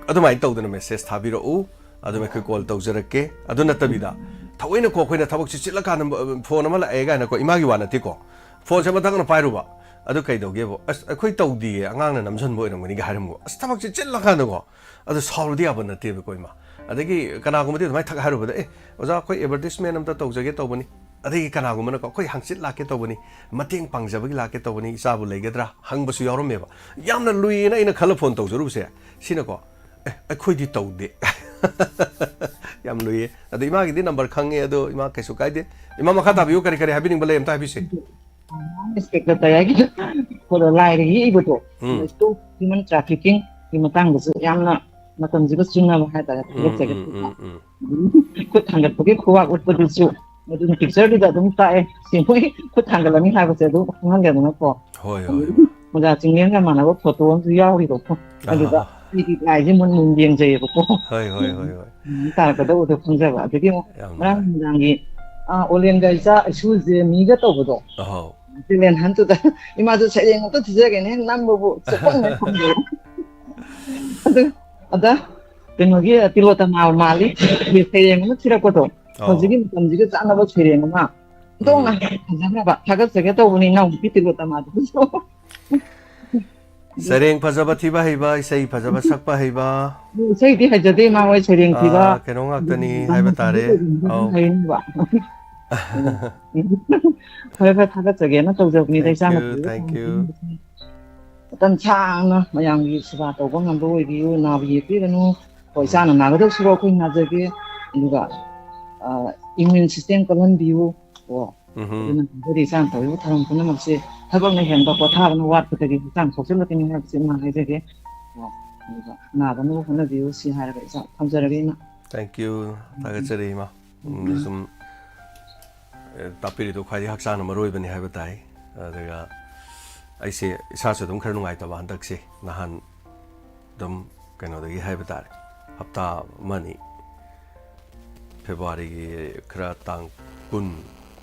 ꯑꯗꯨꯃꯥꯏꯅ ꯇꯧꯗꯅ ꯃꯦꯁꯦꯖ ꯊꯥꯕꯤꯔꯛꯎ, ꯑꯗꯨꯝ ꯑꯩꯈꯣꯏ ꯀꯣꯜ ꯇꯧꯖꯔꯛꯀꯦ꯫ ꯑꯗꯨ ꯅꯠꯇꯕꯤꯗ ꯊꯑꯣꯏꯅꯀꯣ, ꯑꯩꯈꯣꯏꯅ ꯊꯕꯛꯁꯤ ꯆꯤꯠꯂꯀꯥꯟꯗ, ꯑ, ꯐꯣꯟ ꯑꯃ ꯂꯥꯛꯑꯦ ꯀꯥꯏꯅꯀꯣ, ꯏꯃꯥꯒꯤ ꯋꯥ ꯅꯠꯇꯦꯀꯣ, ꯐꯣꯟꯁꯦ ꯃꯊꯪꯅ ꯄꯥꯏꯔꯨꯕ꯫ ꯑꯗꯨ ꯀꯩꯗꯧꯒꯦꯕꯨ, "ꯑꯁ, ꯑꯩꯈꯣꯏ ꯇꯧꯗꯤꯌꯦ, ꯑꯉꯥꯡꯅ ꯅꯝꯁꯤꯟꯕ ꯑꯣꯏꯔꯝꯒꯅꯤꯒ" ꯍꯥꯏꯔꯝꯕ꯫ ꯑꯁ, ꯊꯕꯛꯁꯦ ꯆꯤꯜꯂꯀꯥꯟꯗꯀꯣ꯫ ꯑꯗꯨ ꯁꯥꯎꯔꯨꯗꯤ ꯌꯥꯕ ꯅꯠꯇꯦꯕꯀꯣ, ꯏꯃꯥ꯫ ꯑꯗꯒꯤ ꯀꯅꯥꯒꯨꯝꯕꯗꯤ ꯑꯗꯨꯃꯥꯏꯅ ꯊꯛ ꯍꯥꯏꯔꯨꯕꯗ, "ꯑꯦ, ꯑꯣꯖꯥ, ꯑꯩꯈꯣꯏ advertisement ꯑꯝꯇ ꯇꯧꯖꯒꯦ ꯇꯧꯕꯅꯤ"꯫ ꯑꯗꯒꯤ ꯀꯅꯥꯒꯨꯝꯕꯅꯀꯣ, "ꯑꯩꯈꯣꯏ ꯍꯪꯆꯤꯠ ꯂꯥꯛꯀꯦ ꯇꯧꯕꯅꯤ, ꯃꯇꯦꯡ ꯄꯥꯡꯖꯕꯒꯤ ꯂꯥꯛꯀꯦ ꯇꯧꯕꯅꯤ, ꯏꯆꯥꯕꯨ ꯂꯩꯒꯗ꯭ꯔꯥ?" ꯍꯪꯕꯁꯨ ꯌꯥꯎꯔꯝꯃꯦꯕ꯫ ꯌꯥꯝꯅ ꯂꯨꯏꯌꯦꯅ ꯑꯩꯅ ꯈꯜꯂ ꯐꯣꯟ ꯇꯧꯖꯔꯨꯕꯁꯦ, ꯁꯤꯅꯀꯣ, "ꯑꯦ, ꯑꯩꯈꯣꯏꯗꯤ ꯇꯧꯗꯦ"꯫ ꯌꯥꯝ ꯂꯨꯏꯌꯦ꯫ ꯑꯗꯣ ꯏꯃꯥꯒꯤꯗꯤ ꯅꯝꯕꯔ ꯈꯪꯉꯦ, ꯑꯗꯣ ꯏꯃꯥ ꯀꯩꯁꯨ ꯀꯥꯏꯗꯦ꯫ ꯏꯃꯥ, ꯃꯈꯥ ꯇꯥꯕꯤꯌꯨ, ꯀꯔꯤ ꯀꯔꯤ ꯍꯥꯏꯕꯤꯅꯤꯡꯕ ꯂꯩ ꯑꯝꯇ ꯍꯥꯏꯕꯤꯁꯦ꯫ ꯏꯟꯁꯄꯦꯛꯇꯔ ꯇꯌꯥꯏꯒꯤ ꯈꯣꯗꯣ ꯂꯥꯏꯔꯤ ꯌꯦꯛꯏꯕꯗꯣ, ꯎꯝ꯫ ꯁ꯭ꯇꯣꯛ ꯍ꯭ꯌꯨꯃꯟ ꯇ꯭ꯔꯥꯐꯤꯀꯤꯡꯒꯤ ꯃꯇꯥꯡꯗꯁꯨ ꯌꯥꯝꯅ ꯃꯇꯝꯁꯤꯒ ꯆꯨꯅꯕ ꯍꯥꯏꯇꯥꯔꯦ, ꯎꯝ, ꯊꯥꯒꯠꯆꯒꯦ꯫ ꯎꯝ, ꯎꯝ, ꯎꯝ꯫ ꯈꯨꯠ ꯊꯥꯡꯒꯠꯄꯒꯤ ꯈꯨꯋꯥꯛ ꯎꯠꯄꯗꯨꯁꯨ ꯃꯗꯨꯅ ꯄꯤꯛꯆꯔꯗꯨꯗ ꯑꯗꯨꯝ ꯇꯥꯛꯑꯦ, ꯁꯤ ꯃꯣꯏ ꯈꯨꯠ ꯊꯥꯡꯒꯠꯂꯅꯤ ꯍꯥꯏꯕꯁꯦ ꯑꯗꯨꯝ ꯈꯪꯍꯟꯒꯦꯗꯅꯀꯣ꯫ ꯍꯣꯏ, ꯍꯣꯏ, ꯑꯣꯖꯥ ꯆꯤꯡꯂꯦꯟꯒ ꯃꯥꯟꯅꯕ ꯐꯣꯇꯣ ꯑꯃꯁꯨ ꯌꯥꯎꯔꯤꯕꯀꯣ꯫ ꯑꯗꯨꯗ ꯑꯍꯥ꯫ ꯑꯩꯗꯤ ꯂꯥꯏꯁꯦ ꯃꯨꯟ ꯃꯨꯟ ꯌꯦꯡꯖꯩꯌꯦꯕꯀꯣ꯫ ꯍꯣꯏ, ꯍꯣꯏ, ꯍꯣꯏ, ꯍꯣꯏ꯫ ꯎꯝ, ꯇꯥꯔꯛꯀꯗꯧꯕꯗꯣ ꯈꯪꯖꯕ꯫ ꯑꯗꯒꯤ ꯑꯃꯨꯛ ꯌꯥꯝ ꯉꯔꯥꯡ ꯅꯨꯡꯉꯥꯏ꯫ ꯅꯨꯃꯤꯗꯥꯡꯒꯤ, ꯑꯥ, ꯑꯣꯂꯦꯟꯒ ꯏꯆꯥ ꯏꯁꯨꯁꯦ ꯃꯤꯒ ꯇꯧꯕꯗꯣ, ꯑꯍꯥꯎ꯫ ꯇꯦꯂꯦꯟ ꯍꯟꯇꯨꯗ ꯏꯃꯥꯗꯣ ꯁꯩꯔꯦꯡ ꯑꯝꯇ ꯊꯤꯖꯒꯦꯅꯦ, ꯍꯦꯛ ꯅꯝꯕꯕꯨ ꯆꯦꯄꯪꯅꯦ ꯐꯪꯗꯦ꯫ ꯑꯗꯨ ꯑꯗ ꯀꯩꯅꯣꯒꯤ ꯇꯤꯂꯣꯇꯃꯥ ꯃꯥꯜꯂꯤ, ꯁꯩꯔꯦꯡ ꯑꯃ ꯊꯤꯔꯛꯄꯗꯣ꯫ ꯑꯧ꯫ ꯍꯧꯖꯤꯛꯀꯤ ꯃꯇꯝꯁꯤꯒ ꯆꯥꯟꯅꯕ ꯁꯩꯔꯦꯡ ꯑꯃ꯫ ꯑꯗꯣ ꯉꯥꯏꯍꯥꯛ ꯐꯖꯈ꯭ꯔꯕ, ꯊꯥꯒꯠꯆꯒꯦ ꯇꯧꯕꯅꯤ ꯏꯅꯥꯎꯅꯨꯄꯤ ꯇꯤꯂꯣꯇꯃꯥꯗꯨꯁꯨ꯫ ꯁꯩꯔꯦꯡ ꯐꯖꯕ ꯊꯤꯕ ꯍꯩꯕ, ꯏꯁꯩ ꯐꯖꯕ ꯁꯛꯄ ꯍꯩꯕ꯫ ꯏꯁꯩꯗꯤ ꯍꯩꯖꯗꯦ ꯏꯃꯥ ꯍꯣꯏ, ꯁꯩꯔꯦꯡ ꯊꯤꯕ꯫ ꯑꯥ, ꯀꯩꯅꯣ ꯉꯥꯛꯇꯅꯤ ꯍꯥꯏꯕ ꯇꯥꯔꯦ꯫ ꯑꯧ꯫ ꯍꯩꯅꯤꯡꯕ꯫ ꯐꯔꯦ ꯐꯔꯦ, ꯊꯥꯒꯠꯆꯒꯦꯅ ꯇꯧꯖꯕꯅꯤꯗ, Thank ꯏꯆꯥꯅ you, thank you꯫ ꯃꯇꯝ ꯁꯥꯡꯅ ꯃꯌꯥꯝꯒꯤ ꯁꯦꯕꯥ ꯇꯧꯕ ꯉꯝꯕ ꯑꯣꯏꯕꯤꯌꯨ, ꯅꯥꯕ ꯌꯦꯛꯄꯤꯔꯅꯨ꯫ ꯍꯣꯏ, ꯏꯆꯥꯅ ꯅꯥꯒꯗꯧ ꯁꯔꯨꯛ ꯑꯩꯈꯣꯏ ꯅꯥꯖꯒꯦ꯫ ꯑꯗꯨꯒ, ꯑ, immune system ꯀꯜꯍꯟꯕꯤꯌꯨ꯫ ꯀꯣ꯫ ꯎꯝꯍꯨꯝ꯫ ꯑꯗꯨꯅ ꯍꯧꯖꯤꯛ ꯏꯆꯥꯅ ꯇꯧꯔꯤꯕ ꯊꯧꯔꯝ ꯄꯨꯝꯅꯃꯛꯁꯦ ꯊꯕꯛꯅ ꯍꯦꯟꯕ ꯄꯣꯊꯥꯕꯅ ꯋꯥꯠꯄꯗꯒꯤ ꯍꯛꯆꯥꯡ ꯁꯣꯛꯆꯤꯜꯂꯛꯀꯅꯤ ꯍꯥꯏꯕꯁꯤ ꯏꯃꯥ ꯍꯥꯏꯖꯒꯦ꯫ ꯀꯣ꯫ ꯑꯗꯨꯒ ꯅꯥꯗꯅꯕ ꯍꯣꯠꯅꯕꯤꯌꯨ ꯁꯤ ꯍꯥꯏꯔꯒ ꯏꯆꯥ ꯊꯝꯖꯔꯒꯦ ꯏꯃꯥ꯫ Thank you꯫ ꯊꯥꯒꯠꯆꯔꯤ ꯏꯃꯥ꯫ ꯎꯝ, ꯁꯨꯝ, ꯑꯦ, ꯇꯥꯛꯄꯤꯔꯤꯗꯣ ꯈ꯭ꯋꯥꯏꯗꯒꯤ ꯍꯛꯆꯥꯡꯅ ꯃꯔꯨ ꯑꯣꯏꯕꯅꯤ ꯍꯥꯏꯕ ꯇꯥꯏ꯫ ꯑꯗꯨꯒ ꯑꯩꯁꯦ ꯏꯁꯥꯁꯨ ꯑꯗꯨꯝ ꯈꯔ ꯅꯨꯡꯉꯥꯏꯇꯕ ꯍꯟꯗꯛꯁꯦ꯫ ꯅꯍꯥꯟ ꯑꯗꯨꯝ ꯀꯩꯅꯣꯗꯒꯤ ꯍꯥꯏꯕ ꯇꯥꯔꯦ, ꯍꯞꯇꯥ ꯑꯃꯅꯤ, ꯐꯦꯕ꯭ꯔꯨꯋꯥꯔꯤꯒꯤ ꯈꯔ ꯇꯥꯡ ꯀꯨꯟ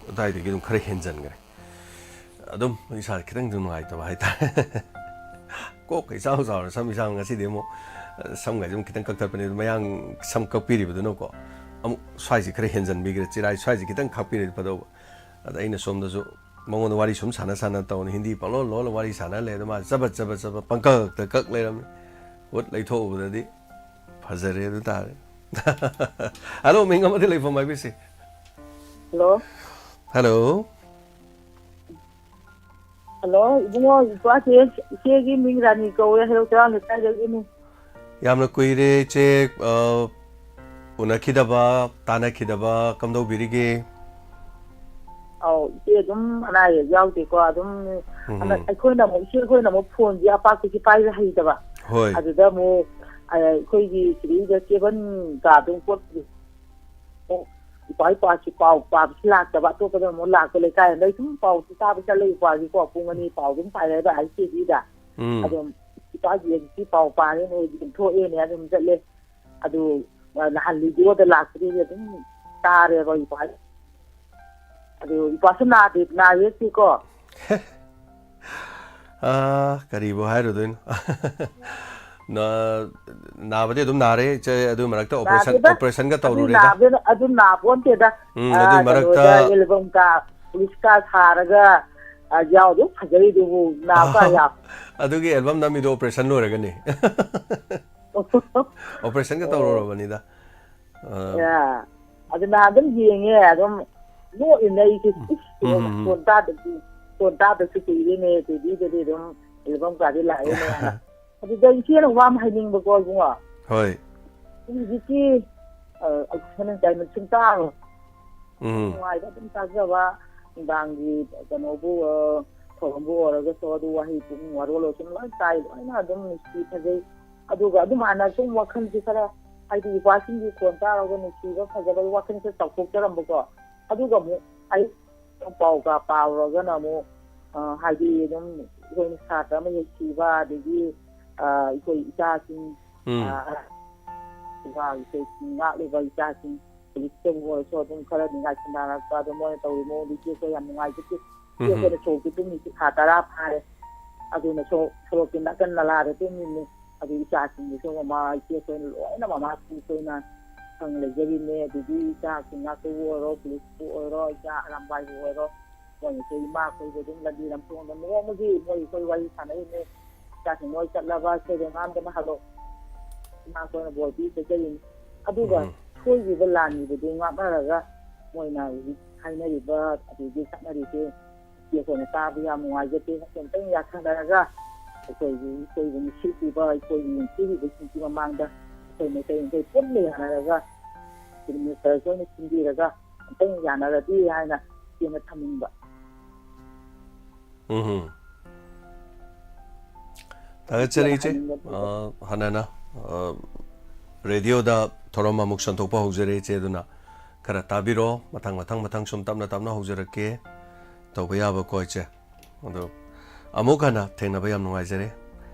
ꯑꯗꯨꯋꯥꯏꯗꯒꯤ ꯑꯗꯨꯝ ꯈꯔ ꯍꯦꯟꯖꯟꯈ꯭ꯔꯦ꯫ ꯑꯗꯨꯝ ꯏꯁꯥ ꯈꯤꯇꯪꯁꯨ ꯅꯨꯡꯉꯥꯏꯇꯕ ꯍꯥꯏꯇꯥꯔꯦ꯫ ꯀꯣꯛꯀ ꯏꯆꯥꯎ ꯆꯥꯎꯔ ꯁꯝ ꯏꯁꯥꯡ ꯉꯁꯤꯗꯤ ꯑꯃꯨꯛ, ꯑ, ꯁꯝꯒꯁꯦ ꯑꯃꯨꯛ ꯈꯤꯇꯪ ꯀꯛꯊꯠꯄꯅꯦ꯫ ꯑꯗꯨ ꯃꯌꯥꯡ ꯁꯝ ꯀꯛꯄꯤꯔꯤꯕꯗꯨꯅꯀꯣ ꯑꯃꯨꯛ ꯁ꯭ꯋꯥꯏꯁꯦ ꯈꯔ ꯍꯦꯟꯖꯟꯕꯤꯈ꯭ꯔꯦ, ꯆꯤꯔꯥꯏ ꯁ꯭ꯋꯥꯏꯁꯦ ꯈꯤꯇꯪ ꯈꯥꯛꯄꯤꯔꯗꯤ ꯐꯗꯧꯕ꯫ ꯑꯗ ꯑꯩꯅ ꯁꯣꯝꯗꯁꯨ ꯃꯉꯣꯟꯗ ꯋꯥꯔꯤ ꯁꯨꯝ ꯁꯥꯟꯅ ꯁꯥꯟꯅ ꯇꯧꯅꯤ, ꯍꯤꯟꯗꯤ ꯄꯪꯂꯣꯟ ꯂꯣꯜꯂ ꯋꯥꯔꯤ ꯁꯥꯟꯅ ꯂꯩ꯫ ꯑꯗꯨ ꯃꯥ ꯆꯕꯠ ꯆꯕꯠ ꯆꯕꯠ ꯄꯪꯀꯛꯇ ꯀꯛ ꯂꯩꯔꯝꯃꯤ꯫ ꯍꯨꯠ ꯂꯩꯊꯣꯛꯎꯕꯗꯗꯤ ꯐꯖꯔꯦ ꯑꯗꯨ ꯇꯥꯔꯦ꯫ ꯍꯜꯂꯣ, ꯃꯤꯡ ꯑꯃꯗꯤ ꯂꯩꯐꯝ ꯍꯥꯏꯕꯤꯁꯤ꯫ ꯍꯜꯂꯣ꯫ ꯍꯜꯂꯣ꯫ ꯍꯜꯂꯣ, ꯏꯕꯨꯡꯉꯣ, ꯏꯄꯥꯁꯦ, ꯏꯆꯦꯒꯤ ꯃꯤꯡ ꯔꯥꯅꯤ ꯀꯧꯋꯦ, ꯍꯩꯔꯧ ꯆꯩꯔꯥꯡ ꯂꯩꯀꯥꯏꯗꯒꯤꯅꯤ꯫ ꯌꯥꯝꯅ ꯀꯨꯏꯔꯦ ꯏꯆꯦ, ꯑ, ꯎꯅꯈꯤꯗꯕ, ꯇꯥꯟꯅꯈꯤꯗꯕ꯫ ꯀꯝꯗꯧꯕꯤꯔꯤꯒꯦ? ꯑꯧ, ꯏꯆꯦ ꯑꯗꯨꯝ ꯑꯅꯥ ꯑꯌꯦꯛ ꯌꯥꯎꯗꯦꯀꯣ, ꯑꯗꯨꯝ꯫ ꯎꯝ꯫ ꯍꯟꯗꯛ ꯑꯩꯈꯣꯏꯅ ꯑꯃꯨꯛ, ꯏꯆꯦ ꯑꯩꯈꯣꯏꯅ ꯑꯃꯨꯛ ꯐꯣꯟꯁꯦ ꯑꯄꯥꯛꯄꯁꯦ ꯄꯥꯏꯕ ꯍꯩꯇꯕ꯫ ꯍꯣꯏ꯫ ꯑꯗꯨꯗ ꯑꯃꯨꯛ, ꯑ, ꯑꯩꯈꯣꯏꯒꯤ ꯁꯤꯗꯩꯗ ꯀꯦꯕꯜ ꯀꯥꯗꯣ ꯄꯣꯠ ꯑꯣ, ꯏꯄꯥ ꯏꯄꯥꯁꯤ ꯄꯥꯎ ꯄꯥꯕꯁꯤ ꯂꯥꯛꯇꯕ, ꯑꯇꯣꯞꯄꯗ ꯑꯃꯨꯛ ꯂꯥꯛꯄ ꯂꯩꯀꯥꯏ ꯑꯃꯗ ꯑꯩ ꯁꯨꯝ ꯄꯥꯎꯁꯤ ꯇꯥꯕ ꯆꯠꯂꯦ, ꯏꯄꯥꯁꯤꯀꯣ ꯄꯨꯡ ꯑꯅꯤ ꯄꯥꯎ ꯑꯗꯨꯝ ꯄꯥꯏꯔꯦ ꯍꯥꯏꯕ ꯑꯥꯏ ꯁꯤ ꯗꯤꯗ꯫ ꯎꯝ꯫ ꯑꯗꯨꯝ ꯏꯄꯥꯒꯤ ꯁꯤ ꯄꯥꯎ ꯄꯥꯔꯦꯅꯦ, ꯑꯗꯨꯝ ꯊꯣꯛꯑꯦꯅꯦ, ꯑꯗꯨꯝ ꯆꯠꯂꯦ꯫ ꯑꯗꯨ, ꯑ, ꯅꯍꯥꯟ ꯔꯦꯗꯤꯑꯣꯗ ꯂꯥꯛꯄꯗꯒꯤ ꯑꯗꯨꯝ ꯇꯥꯔꯦꯕ ꯏꯄꯥ꯫ ꯑꯗꯨ ꯏꯄꯥꯁꯨ ꯅꯥꯗꯦ, ꯅꯥ ꯌꯦꯛꯇꯦꯀꯣ꯫ ꯑꯥ, ꯀꯔꯤꯕꯨ ꯍꯥꯏꯔꯨꯗꯣꯏꯅꯣ? ꯅ-, ꯅꯥꯕꯗꯤ ꯑꯗꯨꯝ ꯅꯥꯔꯦ, ꯏꯆꯦ, ꯑꯗꯨ ꯃꯔꯛꯇ operation, ꯅꯥꯗꯦꯗ꯫ Operationꯒ ꯑꯗꯨ ꯇꯧꯔꯨꯔꯦꯗ꯫ ꯅꯥꯕ-, ꯑꯗꯨ ꯅꯥꯄꯣꯟꯇꯦꯗ꯫ ꯎꯝ, ꯑꯥ, ꯑꯗꯨꯏ ꯃꯔꯛꯇ ꯀꯩꯅꯣꯗ, albumꯒ, ꯄꯨꯂꯤꯁꯀ ꯁꯥꯔꯒ, ꯑꯥ, ꯌꯥꯎꯗꯨ ꯐꯖꯔꯤꯗꯨꯕꯨ, ꯅꯥꯕ ꯀꯥ ꯌꯥꯎ-, ꯑꯗꯨꯒꯤ album ꯅꯝꯃꯤꯗꯣ operation ꯂꯣꯏꯔꯒꯅꯤ꯫ Operationꯒ ꯑꯣ꯫ ꯇꯧꯔꯨꯔꯕꯅꯤꯗ꯫ ꯑꯥ꯫ ꯌꯥ꯫ ꯑꯗꯨꯅ ꯑꯗꯨꯝ ꯌꯦꯡꯉꯦ, ꯑꯗꯨꯝ ꯅꯣꯛꯏꯅꯦ ꯑꯩꯁꯦ꯫ ꯎꯝ꯫ ꯏꯁ, ꯎꯝ, ꯎꯝ, ꯎꯝ꯫ ꯐꯣꯟ ꯇꯥꯗꯕꯁꯨ, ꯐꯣꯟ ꯇꯥꯗꯕꯁꯨ ꯀꯨꯏꯔꯦꯅꯦ, ꯇꯤꯚꯤꯗꯗꯤ ꯑꯗꯨꯝ album ꯀꯥꯗꯤ ꯂꯥꯛꯑꯦꯅꯦ ꯍꯥꯏꯅ꯫ ꯑꯗꯨꯗ ꯏꯆꯦꯅ ꯋꯥ ꯑꯃ ꯍꯥꯏꯅꯤꯡꯕꯀꯣ, ꯏꯕꯨꯡꯉꯣ꯫ ꯍꯣꯏ꯫ ꯍꯧꯖꯤꯛꯀꯤ, ꯑ, ꯑꯩꯈꯣꯏꯅ ꯇꯥꯏꯃꯤꯡ ꯁꯨꯝ ꯇꯥꯔꯣ꯫ ꯎꯝ꯫ ꯅꯨꯡꯉꯥꯏꯕ ꯑꯗꯨꯝ ꯇꯥꯖꯕ, ꯅꯨꯡꯗꯥꯡꯒꯤ ꯀꯩꯅꯣꯕꯨ, ꯑ, ꯊꯧꯔꯝꯕꯨ ꯑꯣꯏꯔꯒꯁꯨ, ꯑꯗꯨ ꯋꯥꯍꯩ ꯄꯨꯛꯅꯤꯡ ꯋꯥꯔꯣꯜ ꯁꯨꯝ ꯂꯣꯏ ꯇꯥꯏ, ꯂꯣꯏꯅ ꯑꯗꯨꯝ ꯅꯨꯡꯁꯤ, ꯐꯖꯩ꯫ ꯑꯗꯨꯒ ꯑꯗꯨꯃꯥꯏꯅ ꯁꯨꯝ ꯋꯥꯈꯜꯁꯤ ꯈꯔ, ꯍꯥꯏꯗꯤ ꯏꯄꯥꯁꯤꯡꯒꯤ ꯈꯣꯟ ꯇꯥꯔꯒ ꯅꯨꯡꯁꯤꯕ, ꯐꯖꯕꯒꯤ ꯋꯥꯈꯜꯁꯦ ꯆꯥꯎꯊꯣꯛꯆꯔꯝꯕꯀꯣ꯫ ꯑꯗꯨꯒ ꯑꯃꯨꯛ ꯑꯩ ꯄꯥꯎꯒ ꯄꯥꯎꯔꯒꯅ ꯑꯃꯨꯛ, ꯑ, ꯍꯥꯏꯗꯤ ꯑꯗꯨꯝ ꯑꯩꯈꯣꯏꯅ ꯁꯥꯇ꯭ꯔ ꯑꯃ ꯍꯦꯛ ꯁꯤꯕ, ꯑꯗꯒꯤ, ꯑ, ꯑꯩꯈꯣꯏ ꯏꯆꯥꯁꯤꯡ, ꯎꯝ꯫ ꯑ, ꯑꯩꯈꯣꯏ ꯉꯥꯛꯂꯤꯕ ꯏꯆꯥꯁꯤꯡ, ꯄꯨꯂꯤꯁꯇꯕꯨ ꯑꯣꯏꯔꯁꯨ ꯑꯗꯨꯝ ꯈꯔ ꯅꯤꯡꯉꯥꯏ ꯁꯤꯟꯅꯔꯛꯄ, ꯑꯗꯣ ꯃꯣꯏꯅ ꯇꯧꯔꯤ ꯃꯑꯣꯡꯗꯣ ꯏꯆꯦ ꯑꯩꯈꯣꯏ ꯌꯥꯝ ꯅꯨꯡꯉꯥꯏꯖꯗꯦ꯫ ꯏꯆꯦ ꯎꯝ꯫ ꯑꯩꯈꯣꯏꯅ ꯁꯣꯔꯣꯛꯇ ꯇꯨꯝꯃꯤꯁꯤ ꯊꯥ ꯇꯔꯥ ꯐꯥꯔꯦ꯫ ꯑꯗꯨꯅ ꯁꯣ-, ꯁꯣꯔꯣꯛꯀꯤ ꯅꯥꯀꯟ ꯅꯂꯥꯗ ꯇꯨꯝꯃꯤꯅꯤ꯫ ꯑꯗꯨ ꯏꯆꯥꯁꯤꯡꯗꯨꯁꯨ ꯃꯃꯥ, ꯏꯆꯦ ꯑꯩꯈꯣꯏꯅ ꯂꯣꯏꯅ ꯃꯃꯥ ꯏꯆꯦ ꯑꯩꯈꯣꯏꯅ ꯁꯪ ꯂꯩꯖꯔꯤꯅꯦ꯫ ꯑꯗꯒꯤ ꯏꯆꯥꯁꯤꯡ ꯉꯥꯛꯄꯕꯨ ꯑꯣꯏꯔꯣ, ꯄꯨꯂꯤꯁꯄꯨ ꯑꯣꯏꯔꯣ, ꯏꯆꯥ ꯑꯔꯥꯝꯕꯥꯏꯕꯨ ꯑꯣꯏꯔꯣ, ꯃꯣꯏꯅꯁꯨ ꯏꯃꯥ ꯑꯩꯈꯣꯏꯕꯨ ꯑꯗꯨꯝ ꯂꯝꯕꯤ ꯂꯝꯊꯣꯡꯗ ꯅꯣꯡꯃꯒꯤ ꯃꯣꯏ ꯑꯩꯈꯣꯏ ꯋꯥꯔꯤ ꯁꯥꯟꯅꯔꯤꯅꯦ꯫ ꯏꯆꯥꯁꯤꯡ ꯂꯣꯏ ꯆꯠꯂꯕ, ꯁꯣꯏꯗ ꯉꯥꯝꯗꯅ ꯍꯜꯂꯣ꯫ ꯏꯃꯥ ꯑꯩꯈꯣꯏꯅ ꯕꯣꯔ ꯄꯤ ꯄꯤꯖꯔꯤꯅꯤ꯫ ꯑꯗꯨꯒ ꯎꯝ꯫ ꯁꯣꯏꯈꯤꯕ ꯂꯥꯟꯈꯤꯕꯗꯨ ꯉꯥꯛꯅꯔꯒ ꯃꯣꯏꯅ ꯍꯧꯖꯤꯛ ꯍꯥꯏꯅꯔꯤꯕ ꯑꯗꯒꯤ ꯆꯠꯅꯔꯤꯁꯦ ꯁꯤ ꯑꯩꯈꯣꯏꯅ ꯇꯥꯕ ꯌꯥꯝ ꯅꯨꯡꯉꯥꯏꯖꯗꯦ꯫ ꯑꯃꯨꯛꯇꯪ ꯌꯥꯁꯟꯅꯔꯒ ꯑꯩꯈꯣꯏꯒꯤ, ꯑꯩꯈꯣꯏꯕꯨ ꯅꯨꯡꯁꯤꯕꯤꯕ, ꯑꯩꯈꯣꯏꯒꯤ ꯌꯦꯡꯕꯤꯔꯤꯕꯁꯤꯡꯒꯤ ꯃꯃꯥꯡꯗ ꯑꯩꯈꯣꯏ ꯃꯩꯇꯩ ꯃꯩꯇꯩ ꯄꯨꯟꯅ ꯌꯥꯅꯔꯒ ꯆꯤꯐ ꯃꯤꯅꯤꯁꯇꯔꯁꯨ ꯑꯩꯅ ꯁꯤꯟꯕꯤꯔꯒ ꯑꯃꯨꯛꯇꯪ ꯌꯥꯅꯔꯗꯤ ꯍꯥꯏꯅ ꯇꯦꯟꯅ ꯊꯝꯅꯤꯡꯕ꯫ ꯎꯝ꯫ ꯊꯥꯒꯠꯆꯔꯤ ꯏꯆꯦ꯫ ꯍꯥꯏꯅꯤꯡꯕ꯫ ꯑ, ꯍꯥꯟꯅꯅ, ꯑ, ꯔꯦꯗꯤꯑꯣꯗ ꯊꯧꯔꯝ ꯑꯃꯨꯛ ꯁꯟꯗꯣꯛꯄ ꯍꯧꯖꯔꯦ ꯏꯆꯦ, ꯑꯗꯨꯅ ꯈꯔ ꯇꯥꯕꯤꯔꯣ꯫ ꯃꯊꯪ, ꯃꯊꯪ, ꯃꯊꯪ ꯁꯨꯝ ꯇꯞꯅ, ꯇꯞꯅ ꯍꯧꯖꯔꯛꯀꯦ꯫ ꯇꯧꯕ ꯌꯥꯕꯀꯣ ꯏꯆꯦ꯫ ꯑꯗꯣ ꯑꯃꯨꯛ ꯍꯟꯅ ꯊꯦꯡꯅꯕ ꯌꯥꯝ ꯅꯨꯡꯉꯥꯏꯖꯔꯦ꯫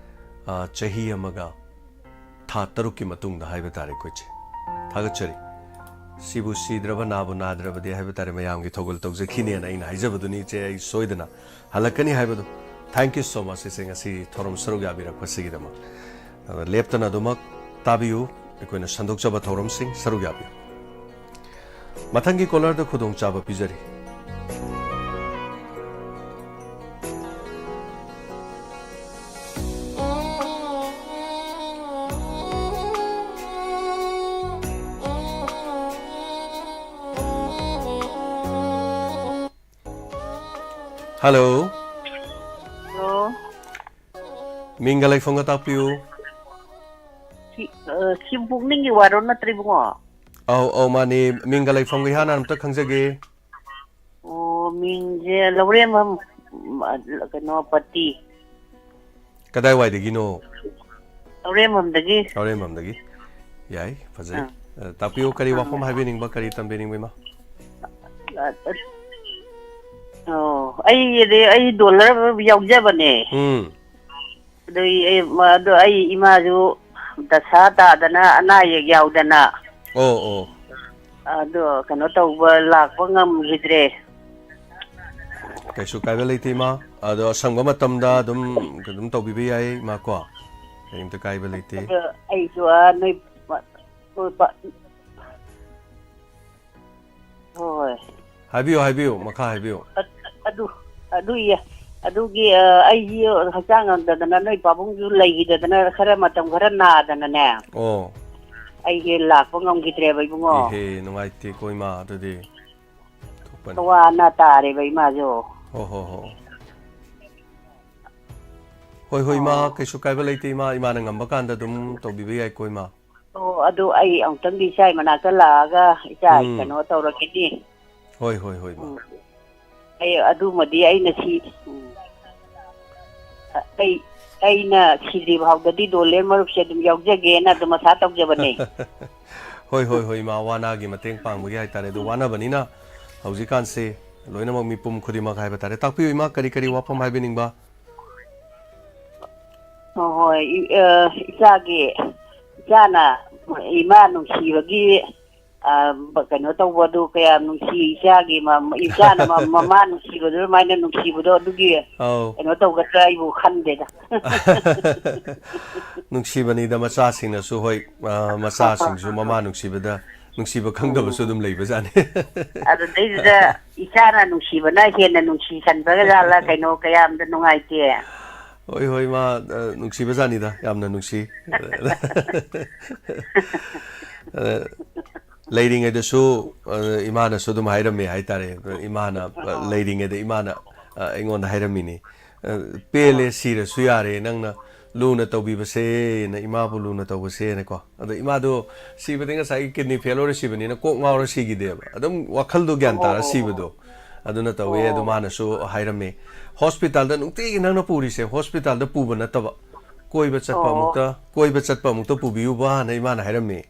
ꯑ, ꯆꯍꯤ ꯑꯃꯒ ꯊꯥ ꯇꯔꯨꯛꯀꯤ ꯃꯇꯨꯡꯗ ꯍꯥꯏꯕ ꯇꯥꯔꯦꯀꯣ ꯏꯆꯦ꯫ ꯊꯥꯒꯠꯆꯔꯤ꯫ ꯁꯤꯕꯨ ꯁꯤꯗ꯭ꯔꯕ ꯅꯥꯕꯨ ꯅꯥꯗ꯭ꯔꯕꯗꯤ ꯍꯥꯏꯕ ꯇꯥꯔꯦ, ꯃꯌꯥꯝꯒꯤ ꯊꯧꯒꯜ ꯇꯧꯖꯈꯤꯅꯦꯅ ꯑꯩꯅ ꯍꯥꯏꯖꯕꯗꯨꯅꯤ ꯏꯆꯦ, ꯑꯩ ꯁꯣꯏꯗꯅ ꯍꯜꯂꯛꯀꯅꯤ ꯍꯥꯏꯕꯗꯨ꯫ Thank you so much ꯏꯆꯦ, ꯉꯁꯤ ꯊꯧꯔꯝ ꯁꯔꯨꯛ ꯌꯥꯕꯤꯔꯛꯄꯁꯤꯒꯤꯗꯃꯛ꯫ ꯑꯗ ꯂꯦꯞꯇꯅ ꯑꯗꯨꯃꯛ ꯇꯥꯕꯤꯌꯨ, ꯑꯩꯈꯣꯏꯅ ꯁꯟꯗꯣꯛꯆꯕ ꯊꯧꯔꯝꯁꯤꯡ ꯁꯔꯨꯛ ꯌꯥꯕꯤꯌꯨ꯫ ꯃꯊꯪꯒꯤ ꯀꯣꯂꯔꯗ ꯈꯨꯗꯣꯡꯆꯥꯕ ꯄꯤꯖꯔꯤ꯫ ꯍꯜꯂꯣ꯫ ꯍꯜꯂꯣ꯫ ꯃꯤꯡꯒ ꯂꯩꯐꯝꯒ ꯇꯥꯛꯄꯤꯌꯨ꯫ ꯁꯤ, ꯑ, ꯁꯤ ꯄꯨꯛꯅꯤꯡꯒꯤ ꯋꯥꯔꯣ ꯅꯠꯇ꯭ꯔ ꯏꯕꯨꯡꯉꯣ? ꯑꯧ, ꯑꯧ, ꯃꯥꯅꯤ꯫ ꯃꯤꯡꯒ ꯂꯩꯐꯝꯒ ꯏꯍꯥꯟ ꯍꯥꯟꯅ ꯑꯝꯇ ꯈꯪꯖꯒꯦ꯫ ꯑꯣ, ꯃꯤꯡꯁꯦ ꯂꯧꯔꯦꯝꯕꯝ, ꯎꯝ, ꯑ, ꯀꯩꯅꯣ, ꯄꯇꯤ꯫ ꯀꯗꯥꯏꯋꯥꯏꯗꯒꯤꯅꯣ? ꯂꯧꯔꯦꯝꯕꯝꯗꯒꯤ꯫ ꯂꯧꯔꯦꯝꯕꯝꯗꯒꯤ꯫ ꯌꯥꯏ, ꯐꯖꯩ꯫ ꯑꯥ꯫ ꯑ, ꯇꯥꯛꯄꯤꯌꯨ, ꯀꯔꯤ ꯑꯥ꯫ ꯋꯥꯐꯝ ꯍꯥꯏꯕꯤꯅꯤꯡꯕ, ꯀꯔꯤ ꯇꯝꯕꯤꯅꯤꯡꯕ, ꯏꯃꯥ? ꯑ, ꯑ, ꯑꯣ, ꯑꯩꯗꯤ, ꯑꯩ ꯗꯣꯂꯔ ꯌꯥꯎꯖꯕꯅꯦ꯫ ꯎꯝ꯫ ꯑꯗꯨ ꯑꯩ, ꯑꯗꯨ ꯑꯩ ꯏꯃꯥꯁꯨ ꯗꯁꯥ ꯇꯥꯗꯅ ꯑꯅꯥ ꯑꯌꯦꯛ ꯌꯥꯎꯗꯅ꯫ ꯑꯣ, ꯑꯣ꯫ ꯑꯗꯣ ꯀꯩꯅꯣ ꯇꯧꯕ, ꯂꯥꯛꯄ ꯉꯝꯈꯤꯗ꯭ꯔꯦ꯫ ꯀꯩꯁꯨ ꯀꯥꯏꯕ ꯂꯩꯇꯦ, ꯏꯃꯥ꯫ ꯑꯗꯣ ꯑꯁꯪꯕ ꯃꯇꯝꯗ ꯑꯗꯨꯝ, ꯑꯗꯨꯝ ꯇꯧꯕꯤꯕ ꯌꯥꯏ, ꯏꯃꯥ, ꯀꯣ꯫ ꯀꯔꯤꯝꯇ ꯀꯥꯏꯕ ꯂꯩꯇꯦ꯫ ꯑꯗꯣ ꯑꯩꯁꯨ, ꯑꯥ, ꯅꯣꯏ ꯄ-, ꯍꯣꯏ, ꯄ-, ꯍꯣꯏ꯫ ꯍꯥꯏꯕꯤꯌꯨ, ꯍꯥꯏꯕꯤꯌꯨ, ꯃꯈꯥ ꯍꯥꯏꯕꯤꯌꯨ꯫ ꯑ-, ꯑꯗꯨ, ꯑꯗꯨ ꯏꯌꯦ꯫ ꯑꯗꯨꯒꯤ, ꯑ, ꯑꯩꯁꯤ ꯍꯛꯆꯥꯡ ꯉꯝꯗꯗꯅ ꯅꯣꯏ ꯄꯥꯕꯨꯡꯁꯨ ꯂꯩꯈꯤꯗꯗꯅ ꯈꯔ ꯃꯇꯝ ꯈꯔ ꯅꯥꯗꯅꯅꯦ꯫ ꯑꯣ꯫ ꯑꯩꯁꯦ ꯂꯥꯛꯄ ꯉꯝꯈꯤꯗ꯭ꯔꯦꯕ ꯏꯕꯨꯡꯉꯣ꯫ ꯏꯍꯦ, ꯅꯨꯡꯉꯥꯏꯇꯦꯀꯣ ꯏꯃꯥ, ꯑꯗꯨꯗꯤ꯫ ꯊꯣꯛꯄꯅꯤ꯫ ꯋꯥꯅ ꯇꯥꯔꯦꯕ ꯏꯃꯥꯁꯨ꯫ ꯍꯣ, ꯍꯣ, ꯍꯣ꯫ ꯍꯣꯏ, ꯍꯣꯏ, ꯏꯃꯥ, ꯑꯣ꯫ ꯀꯩꯁꯨ ꯀꯥꯏꯕ ꯂꯩꯇꯦ ꯏꯃꯥ, ꯏꯃꯥꯅ ꯉꯝꯕ ꯀꯥꯟꯗ ꯑꯗꯨꯝ ꯇꯧꯕꯤꯕ ꯌꯥꯏꯀꯣ ꯏꯃꯥ꯫ ꯑꯣ, ꯑꯗꯨ ꯑꯩ ꯑꯃꯨꯛꯇꯪꯗꯤ ꯏꯆꯥ ꯃꯅꯥꯛꯇ ꯂꯥꯛꯑꯒ ꯏꯆꯥ ꯎꯝ꯫ ꯀꯩꯅꯣ ꯇꯧꯔꯒꯦꯅꯦ꯫ ꯍꯣꯏ, ꯍꯣꯏ, ꯍꯣꯏ, ꯏꯃꯥ꯫ ꯎꯝ꯫ ꯑꯩ ꯑꯗꯨꯃꯗꯤ ꯑꯩꯅ ꯁꯤ-, ꯎꯝ꯫ ꯑꯩ, ꯑꯩꯅ ꯁꯤꯗ꯭ꯔꯤ ꯐꯥꯎꯗꯗꯤ ꯗꯣꯂꯔ ꯃꯔꯨꯞꯁꯦ ꯑꯗꯨꯝ ꯌꯥꯎꯖꯒꯦꯅ ꯑꯗꯨꯝ ꯑꯁꯥ ꯇꯧꯖꯕꯅꯦ꯫ ꯍꯣꯏ, ꯍꯣꯏ, ꯍꯣꯏ, ꯏꯃꯥ, ꯋꯥꯅꯥꯒꯤ ꯃꯇꯦꯡ ꯄꯥꯡꯕꯒꯤ ꯍꯥꯏꯇꯥꯔꯦ꯫ ꯑꯗꯣ ꯋꯥꯅꯕꯅꯤꯅ ꯍꯧꯖꯤꯛꯀꯥꯟꯁꯦ ꯂꯣꯏꯅꯃꯛ ꯃꯤꯄꯨꯝ ꯈꯨꯗꯤꯡꯃꯛ ꯍꯥꯏꯕ ꯇꯥꯔꯦ꯫ ꯇꯥꯛꯄꯤꯌꯨ ꯏꯃꯥ, ꯀꯔꯤ ꯀꯔꯤ ꯋꯥꯐꯝ ꯍꯥꯏꯕꯤꯅꯤꯡꯕ? ꯍꯣꯏ, ꯍꯣꯏ, ꯏ-, ꯑ, ꯏꯆꯥꯒꯤ, ꯏꯆꯥꯅ ꯏꯃꯥ ꯅꯨꯡꯁꯤꯕꯒꯤ, ꯑ, ꯕ-, ꯀꯩꯅꯣ ꯇꯧꯕꯗꯨ ꯀꯌꯥꯝ ꯅꯨꯡꯁꯤ, ꯏꯆꯥꯒꯤ ꯃ-, ꯏꯆꯥꯅ ꯃ-, ꯃꯃꯥ ꯅꯨꯡꯁꯤꯕꯗꯨ ꯑꯗꯨꯃꯥꯏꯅ ꯅꯨꯡꯁꯤꯕꯗꯣ ꯑꯗꯨꯒꯤ ꯑꯧ꯫ ꯀꯩꯅꯣ ꯇꯧꯒꯗ꯭ꯔꯥ ꯑꯩꯕꯨ ꯈꯟꯗꯦꯗ꯫ ꯅꯨꯡꯁꯤꯕꯅꯤꯗ ꯃꯆꯥꯁꯤꯡꯅꯁꯨ, ꯍꯣꯏ, ꯑ, ꯃꯆꯥꯁꯤꯡꯁꯨ ꯃꯃꯥ ꯅꯨꯡꯁꯤꯕꯗ ꯅꯨꯡꯁꯤꯕ ꯈꯪꯗꯕꯁꯨ ꯎꯝ꯫ ꯑꯗꯨꯝ ꯂꯩꯕꯖꯥꯠꯅꯤ꯫ ꯑꯗꯨꯗꯩꯗꯨꯗ ꯏꯆꯥꯅ ꯅꯨꯡꯁꯤꯕꯅ ꯍꯦꯟꯅ ꯅꯨꯡꯁꯤꯁꯟꯕꯒ ꯖꯥꯠꯂ ꯀꯩꯅꯣ ꯀꯌꯥꯝꯗ ꯅꯨꯡꯉꯥꯏꯇꯦ꯫ ꯍꯣꯏ, ꯍꯣꯏ, ꯃꯥ, ꯑ, ꯅꯨꯡꯁꯤꯕꯖꯥꯠꯅꯤꯗ, ꯌꯥꯝꯅ ꯅꯨꯡꯁꯤ꯫ ꯑ, ꯂꯩꯔꯤꯉꯩꯗꯁꯨ, ꯑ, ꯏꯃꯥꯅꯁꯨ ꯑꯗꯨꯝ ꯍꯥꯏꯔꯝꯃꯦ ꯍꯥꯏꯇꯥꯔꯦ꯫ ꯏꯃꯥꯅ, ꯑ, ꯑꯣ꯫ ꯂꯩꯔꯤꯉꯩꯗ ꯏꯃꯥꯅ, ꯑ, ꯑꯩꯉꯣꯟꯗ ꯍꯥꯏꯔꯝꯃꯤꯅꯤ꯫ ꯑ, ꯄꯦꯜꯂꯦ, ꯑꯣ꯫ ꯁꯤꯔꯁꯨ ꯌꯥꯔꯦ, ꯅꯪꯅ ꯂꯨꯅ ꯇꯧꯕꯤꯕꯁꯦꯅ, ꯏꯃꯥꯕꯨ ꯂꯨꯅ ꯇꯧꯕꯁꯦꯅꯀꯣ꯫ ꯑꯗꯣ ꯏꯃꯥꯗꯣ ꯁꯤꯕꯗꯤ ꯉꯁꯥꯏꯒꯤ kidney failure ꯁꯤꯕꯅꯤꯅ ꯀꯣꯛ ꯉꯥꯎꯔ ꯁꯤꯈꯤꯗꯦꯕ꯫ ꯑꯗꯨꯝ ꯋꯥꯈꯜꯗꯣ ꯒ꯭ꯌꯥꯟ ꯑꯣ, ꯇꯥꯔ ꯑꯣ, ꯑꯣ, ꯁꯤꯕꯗꯣ꯫ ꯑꯗꯨꯅ ꯇꯧꯋꯦ꯫ ꯑꯗꯨ ꯑꯣ꯫ ꯃꯥꯅꯁꯨ ꯍꯥꯏꯔꯝꯃꯦ, "ꯍꯣꯁꯄꯤꯇꯥꯜꯗ ꯅꯨꯡꯇꯤꯒꯤ ꯅꯪꯅ ꯄꯨꯔꯤꯁꯦ, ꯍꯣꯁꯄꯤꯇꯥꯜꯗ ꯄꯨꯕ ꯅꯠꯇꯕ, ꯀꯣꯏꯕ ꯆꯠꯄ ꯑꯣ꯫ ꯑꯃꯨꯛꯇ, ꯀꯣꯏꯕ ꯆꯠꯄ ꯑꯃꯨꯛꯇ ꯄꯨꯕꯤꯌꯨꯕꯅ" ꯏꯃꯥꯅ ꯍꯥꯏꯔꯝꯃꯦ꯫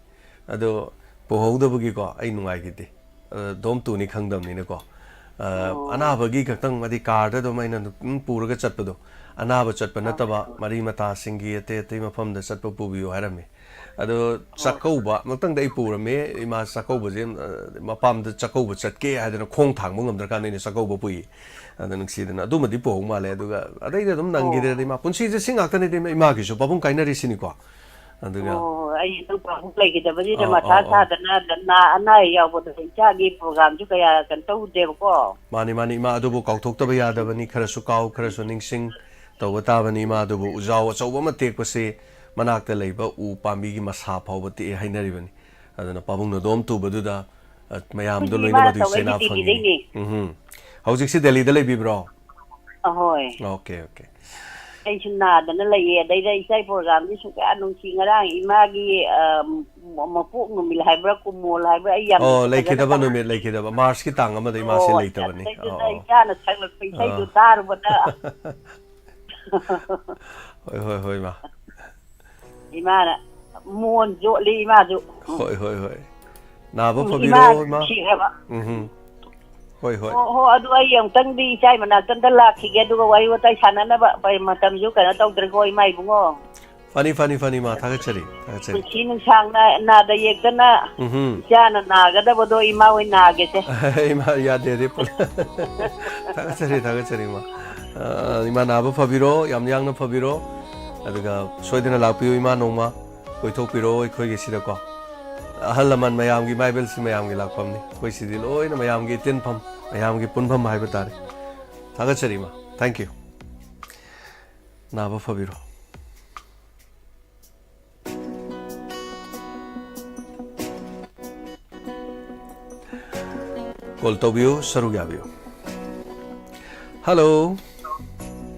ꯑꯗꯣ ꯄꯨꯍꯧꯗꯕꯒꯤꯀꯣ ꯑꯩ ꯅꯨꯡꯉꯥꯏꯈꯤꯗꯦ꯫ ꯑ, ꯗꯣꯝ ꯇꯨꯅꯤ ꯈꯪꯗꯕꯅꯤꯅꯀꯣ꯫ ꯑ, ꯑꯣ꯫ ꯑꯅꯥꯕꯒꯤ ꯈꯛꯇꯪ, ꯍꯥꯏꯗꯤ ꯀꯥꯔꯗ ꯑꯗꯨꯝ ꯑꯩꯅ ꯑꯗꯨꯝ ꯄꯨꯔꯒ ꯆꯠꯄꯗꯣ, ꯑꯅꯥꯕ ꯆꯠꯄ ꯑꯥ꯫ ꯅꯠꯇꯕ ꯃꯔꯤ ꯃꯇꯥꯁꯤꯡꯒꯤ ꯑꯇꯩ ꯑꯇꯩ ꯃꯐꯝꯗ ꯆꯠꯄ ꯄꯨꯕꯤꯌꯨ ꯍꯥꯏꯔꯝꯃꯤ꯫ ꯑꯗꯣ ꯑꯣ꯫ ꯆꯥꯛꯀꯧꯕ ꯃꯛꯇꯪꯗ ꯑꯩ ꯄꯨꯔꯝꯃꯦ, ꯏꯃꯥ ꯆꯥꯛꯀꯧꯕꯁꯦ, ꯑ, ꯃꯄꯥꯝꯗ ꯆꯥꯛꯀꯧꯕ ꯆꯠꯀꯦ ꯍꯥꯏꯗꯅ ꯈꯣꯡ ꯊꯥꯡꯕ ꯉꯝꯗ꯭ꯔꯀꯥꯟꯗ ꯑꯩꯅ ꯆꯥꯛꯀꯧꯕ ꯄꯨꯏ꯫ ꯑꯗ ꯅꯨꯡꯁꯤꯗꯅ ꯑꯗꯨꯃꯗꯤ ꯄꯨꯍꯧ ꯃꯥꯜꯂꯦ꯫ ꯑꯗꯨꯒ ꯑꯇꯩꯗꯤ ꯑꯗꯨꯝ ꯑꯣ꯫ ꯅꯪꯈꯤꯗ꯭ꯔꯦꯗ ꯏꯃꯥ꯫ ꯄꯨꯟꯁꯤꯁꯦ ꯁꯤ ꯉꯥꯛꯇꯅꯤꯗ ꯏꯃꯥ-, ꯏꯃꯥꯒꯤꯁꯨ ꯄꯥꯕꯨꯡ ꯀꯥꯏꯅꯔꯤꯁꯤꯅꯤꯀꯣ꯫ ꯑꯗꯨꯒ ꯑꯣ, ꯑꯩ ꯅꯪ ꯄꯥꯕꯨꯡ ꯂꯩꯈꯤꯗꯕꯁꯤꯗ ꯑꯥ, ꯃꯊꯥ ꯑꯥ, ꯑꯥ꯫ ꯁꯥꯗꯅ ꯅ-, ꯑꯅꯥ ꯑꯌꯥꯎꯕꯗꯣ ꯏꯆꯥꯒꯤ ꯄ꯭ꯔꯣꯒ꯭ꯔꯥꯝꯁꯨ ꯀꯌꯥ ꯀꯩꯅꯣ ꯇꯧꯗꯦꯕꯀꯣ꯫ ꯃꯥꯅꯤ, ꯃꯥꯅꯤ, ꯏꯃꯥ, ꯑꯗꯨꯕꯨ ꯀꯥꯎꯊꯣꯛꯇꯕ ꯌꯥꯗꯕꯅꯤ꯫ ꯈꯔꯁꯨ ꯀꯥꯎ, ꯈꯔꯁꯨ ꯅꯤꯡꯁꯤꯡ ꯇꯧꯕ ꯇꯥꯕꯅꯤ, ꯏꯃꯥ꯫ ꯑꯗꯨꯕꯨ ꯎꯖꯥꯎ ꯑꯆꯧꯕ ꯑꯃ ꯇꯦꯛꯄꯁꯤ ꯃꯅꯥꯛꯇ ꯂꯩꯕ ꯎ ꯄꯥꯝꯕꯤꯒꯤ ꯃꯁꯥ ꯐꯥꯎꯕ ꯇꯦꯛꯑꯦ ꯍꯥꯏꯅꯔꯤꯕꯅꯤ꯫ ꯑꯗꯨꯅ ꯄꯥꯕꯨꯡ ꯅꯥꯗꯣꯝ ꯇꯨꯕꯗꯨꯗ, ꯑ, ꯃꯌꯥꯝꯗꯣ ꯑꯩꯈꯣꯏꯁꯨ ꯂꯣꯏꯅꯃꯛ ꯏꯃꯥꯅ ꯑꯗꯨꯒꯤ ꯇꯧꯔꯛꯏꯁꯦ ꯆꯩꯅꯥ ꯐꯪꯉꯤꯅꯤ꯫ ꯗꯤꯜꯂꯤꯗꯩꯅꯦ꯫ ꯎꯝ꯫ ꯍꯧꯖꯤꯛꯁꯤ ꯗꯦꯜꯂꯤꯗ ꯂꯩꯕꯤꯕ꯭ꯔꯣ? ꯑꯍꯣꯏ꯫ Okay, okay. ꯑꯩꯁꯨ ꯅꯥꯗꯅ ꯂꯩꯌꯦ꯫ ꯑꯗꯩꯗ ꯏꯆꯥ ꯄ꯭ꯔꯣꯒ꯭ꯔꯥꯝꯗꯤ ꯁꯨꯡꯀꯌꯥ ꯅꯨꯡꯁꯤ꯫ ꯉꯔꯥꯡ ꯏꯃꯥꯒꯤ, ꯑ, ꯃ-, ꯃꯄꯣꯛ ꯅꯨꯃꯤꯠ ꯍꯥꯏꯕ꯭ꯔꯥ, ꯀꯨꯃꯣꯜ ꯍꯥꯏꯕ꯭ꯔꯥ, ꯑꯩ ꯌꯥꯝ ꯑꯣ, ꯐꯖꯅ ꯂꯩꯈꯤꯗꯕ ꯇꯧ-, ꯅꯨꯃꯤꯠ ꯂꯩꯈꯤꯗꯕ꯫ ꯃꯥꯔꯆꯀꯤ ꯇꯥꯡ ꯑꯃꯗ ꯏꯃꯥꯁꯦ ꯍꯣꯏ, ꯂꯩꯇꯕꯅꯤ꯫ ꯑꯗꯩꯗꯨꯗ ꯑꯣ꯫ ꯏꯆꯥꯅ ꯁꯛꯂꯛꯄ ꯏꯁꯩꯗꯨ ꯑꯥ꯫ ꯇꯥꯔꯨꯕꯗ꯫ ꯍꯣꯏ, ꯍꯣꯏ, ꯍꯣꯏ, ꯏꯃꯥ꯫ ꯏꯃꯥꯅ ꯃꯣꯟ ꯆꯣꯠꯂꯤ ꯏꯃꯥꯁꯨ꯫ ꯍꯣꯏ, ꯍꯣꯏ, ꯍꯣꯏ꯫ ꯅꯥꯕ ꯎꯝ, ꯐꯕꯤꯔꯣ, ꯏꯃꯥ ꯏꯃꯥ꯫ ꯅꯨꯡꯁꯤꯈ꯭ꯔꯕ꯫ ꯎꯝ꯫ ꯍꯣꯏ, ꯍꯣꯏ꯫ ꯑꯣ, ꯍꯣ, ꯑꯗꯨ ꯑꯩ ꯑꯃꯨꯛꯇꯪꯗꯤ ꯏꯆꯥꯏ ꯃꯅꯥꯛꯇ ꯑꯝꯇ ꯂꯥꯛꯈꯤꯒꯦ, ꯑꯗꯨꯒ ꯋꯥꯔꯤ ꯋꯥꯇꯥꯏ ꯁꯥꯟꯅꯅꯕ꯫ ꯃꯇꯝꯁꯨ ꯀꯩꯅꯣ ꯇꯧꯗ꯭ꯔꯦꯀꯣ, ꯏꯃꯥ ꯏꯕꯨꯡꯉꯣ꯫ ꯐꯅꯤ, ꯐꯅꯤ, ꯐꯅꯤ, ꯏꯃꯥ꯫ ꯊꯥꯒꯠꯆꯔꯤ, ꯊꯥꯒꯠꯆꯔꯤ꯫ ꯄꯨꯟꯁꯤ ꯅꯨꯡꯁꯥꯡꯅ ꯅꯥꯗ ꯌꯦꯛꯇꯅ ꯎꯝ꯫ ꯏꯆꯥꯅ ꯅꯥꯒꯗꯕꯗꯣ ꯏꯃꯥ ꯍꯣꯏ ꯅꯥꯒꯦꯁꯦ꯫ ꯏꯃꯥ, ꯌꯥꯗꯦ, ꯌꯥꯗꯦ, ꯄꯨꯂꯞ꯫ ꯊꯥꯒꯠꯆꯔꯤ, ꯊꯥꯒꯠꯆꯔꯤ, ꯏꯃꯥ꯫ ꯑ, ꯏꯃꯥ ꯅꯥꯕ ꯐꯕꯤꯔꯣ, ꯌꯥꯝ ꯌꯥꯡꯅ ꯐꯕꯤꯔꯣ꯫ ꯑꯗꯨꯒ ꯁꯣꯏꯗꯅ ꯂꯥꯛꯄꯤꯌꯨ, ꯏꯃꯥ, ꯅꯣꯡꯃ ꯀꯣꯏꯊꯣꯛꯄꯤꯔꯛꯑꯣ ꯑꯩꯈꯣꯏꯒꯤ ꯁꯤꯗꯀꯣ꯫ ꯑꯍꯜ ꯂꯃꯟ ꯃꯌꯥꯝꯒꯤ ꯏꯃꯥ ꯏꯕꯦꯜꯁꯤ ꯃꯌꯥꯝꯒꯤ ꯂꯥꯛꯐꯝꯅꯤ꯫ ꯑꯩꯈꯣꯏ ꯁꯤꯗꯤ ꯂꯣꯏꯅ ꯃꯌꯥꯝꯒꯤ ꯇꯤꯟꯐꯝ, ꯃꯌꯥꯝꯒꯤ ꯄꯨꯟꯐꯝ ꯍꯥꯏꯕ ꯇꯥꯔꯦ꯫ ꯊꯥꯒꯠꯆꯔꯤ, ꯏꯃꯥ꯫ Thank you꯫ ꯅꯥꯕ ꯐꯕꯤꯔꯣ꯫ ꯀꯣꯜ ꯇꯧꯕꯤꯌꯨ, ꯁꯔꯨꯛ ꯌꯥꯕꯤꯌꯨ꯫ ꯍꯜꯂꯣ꯫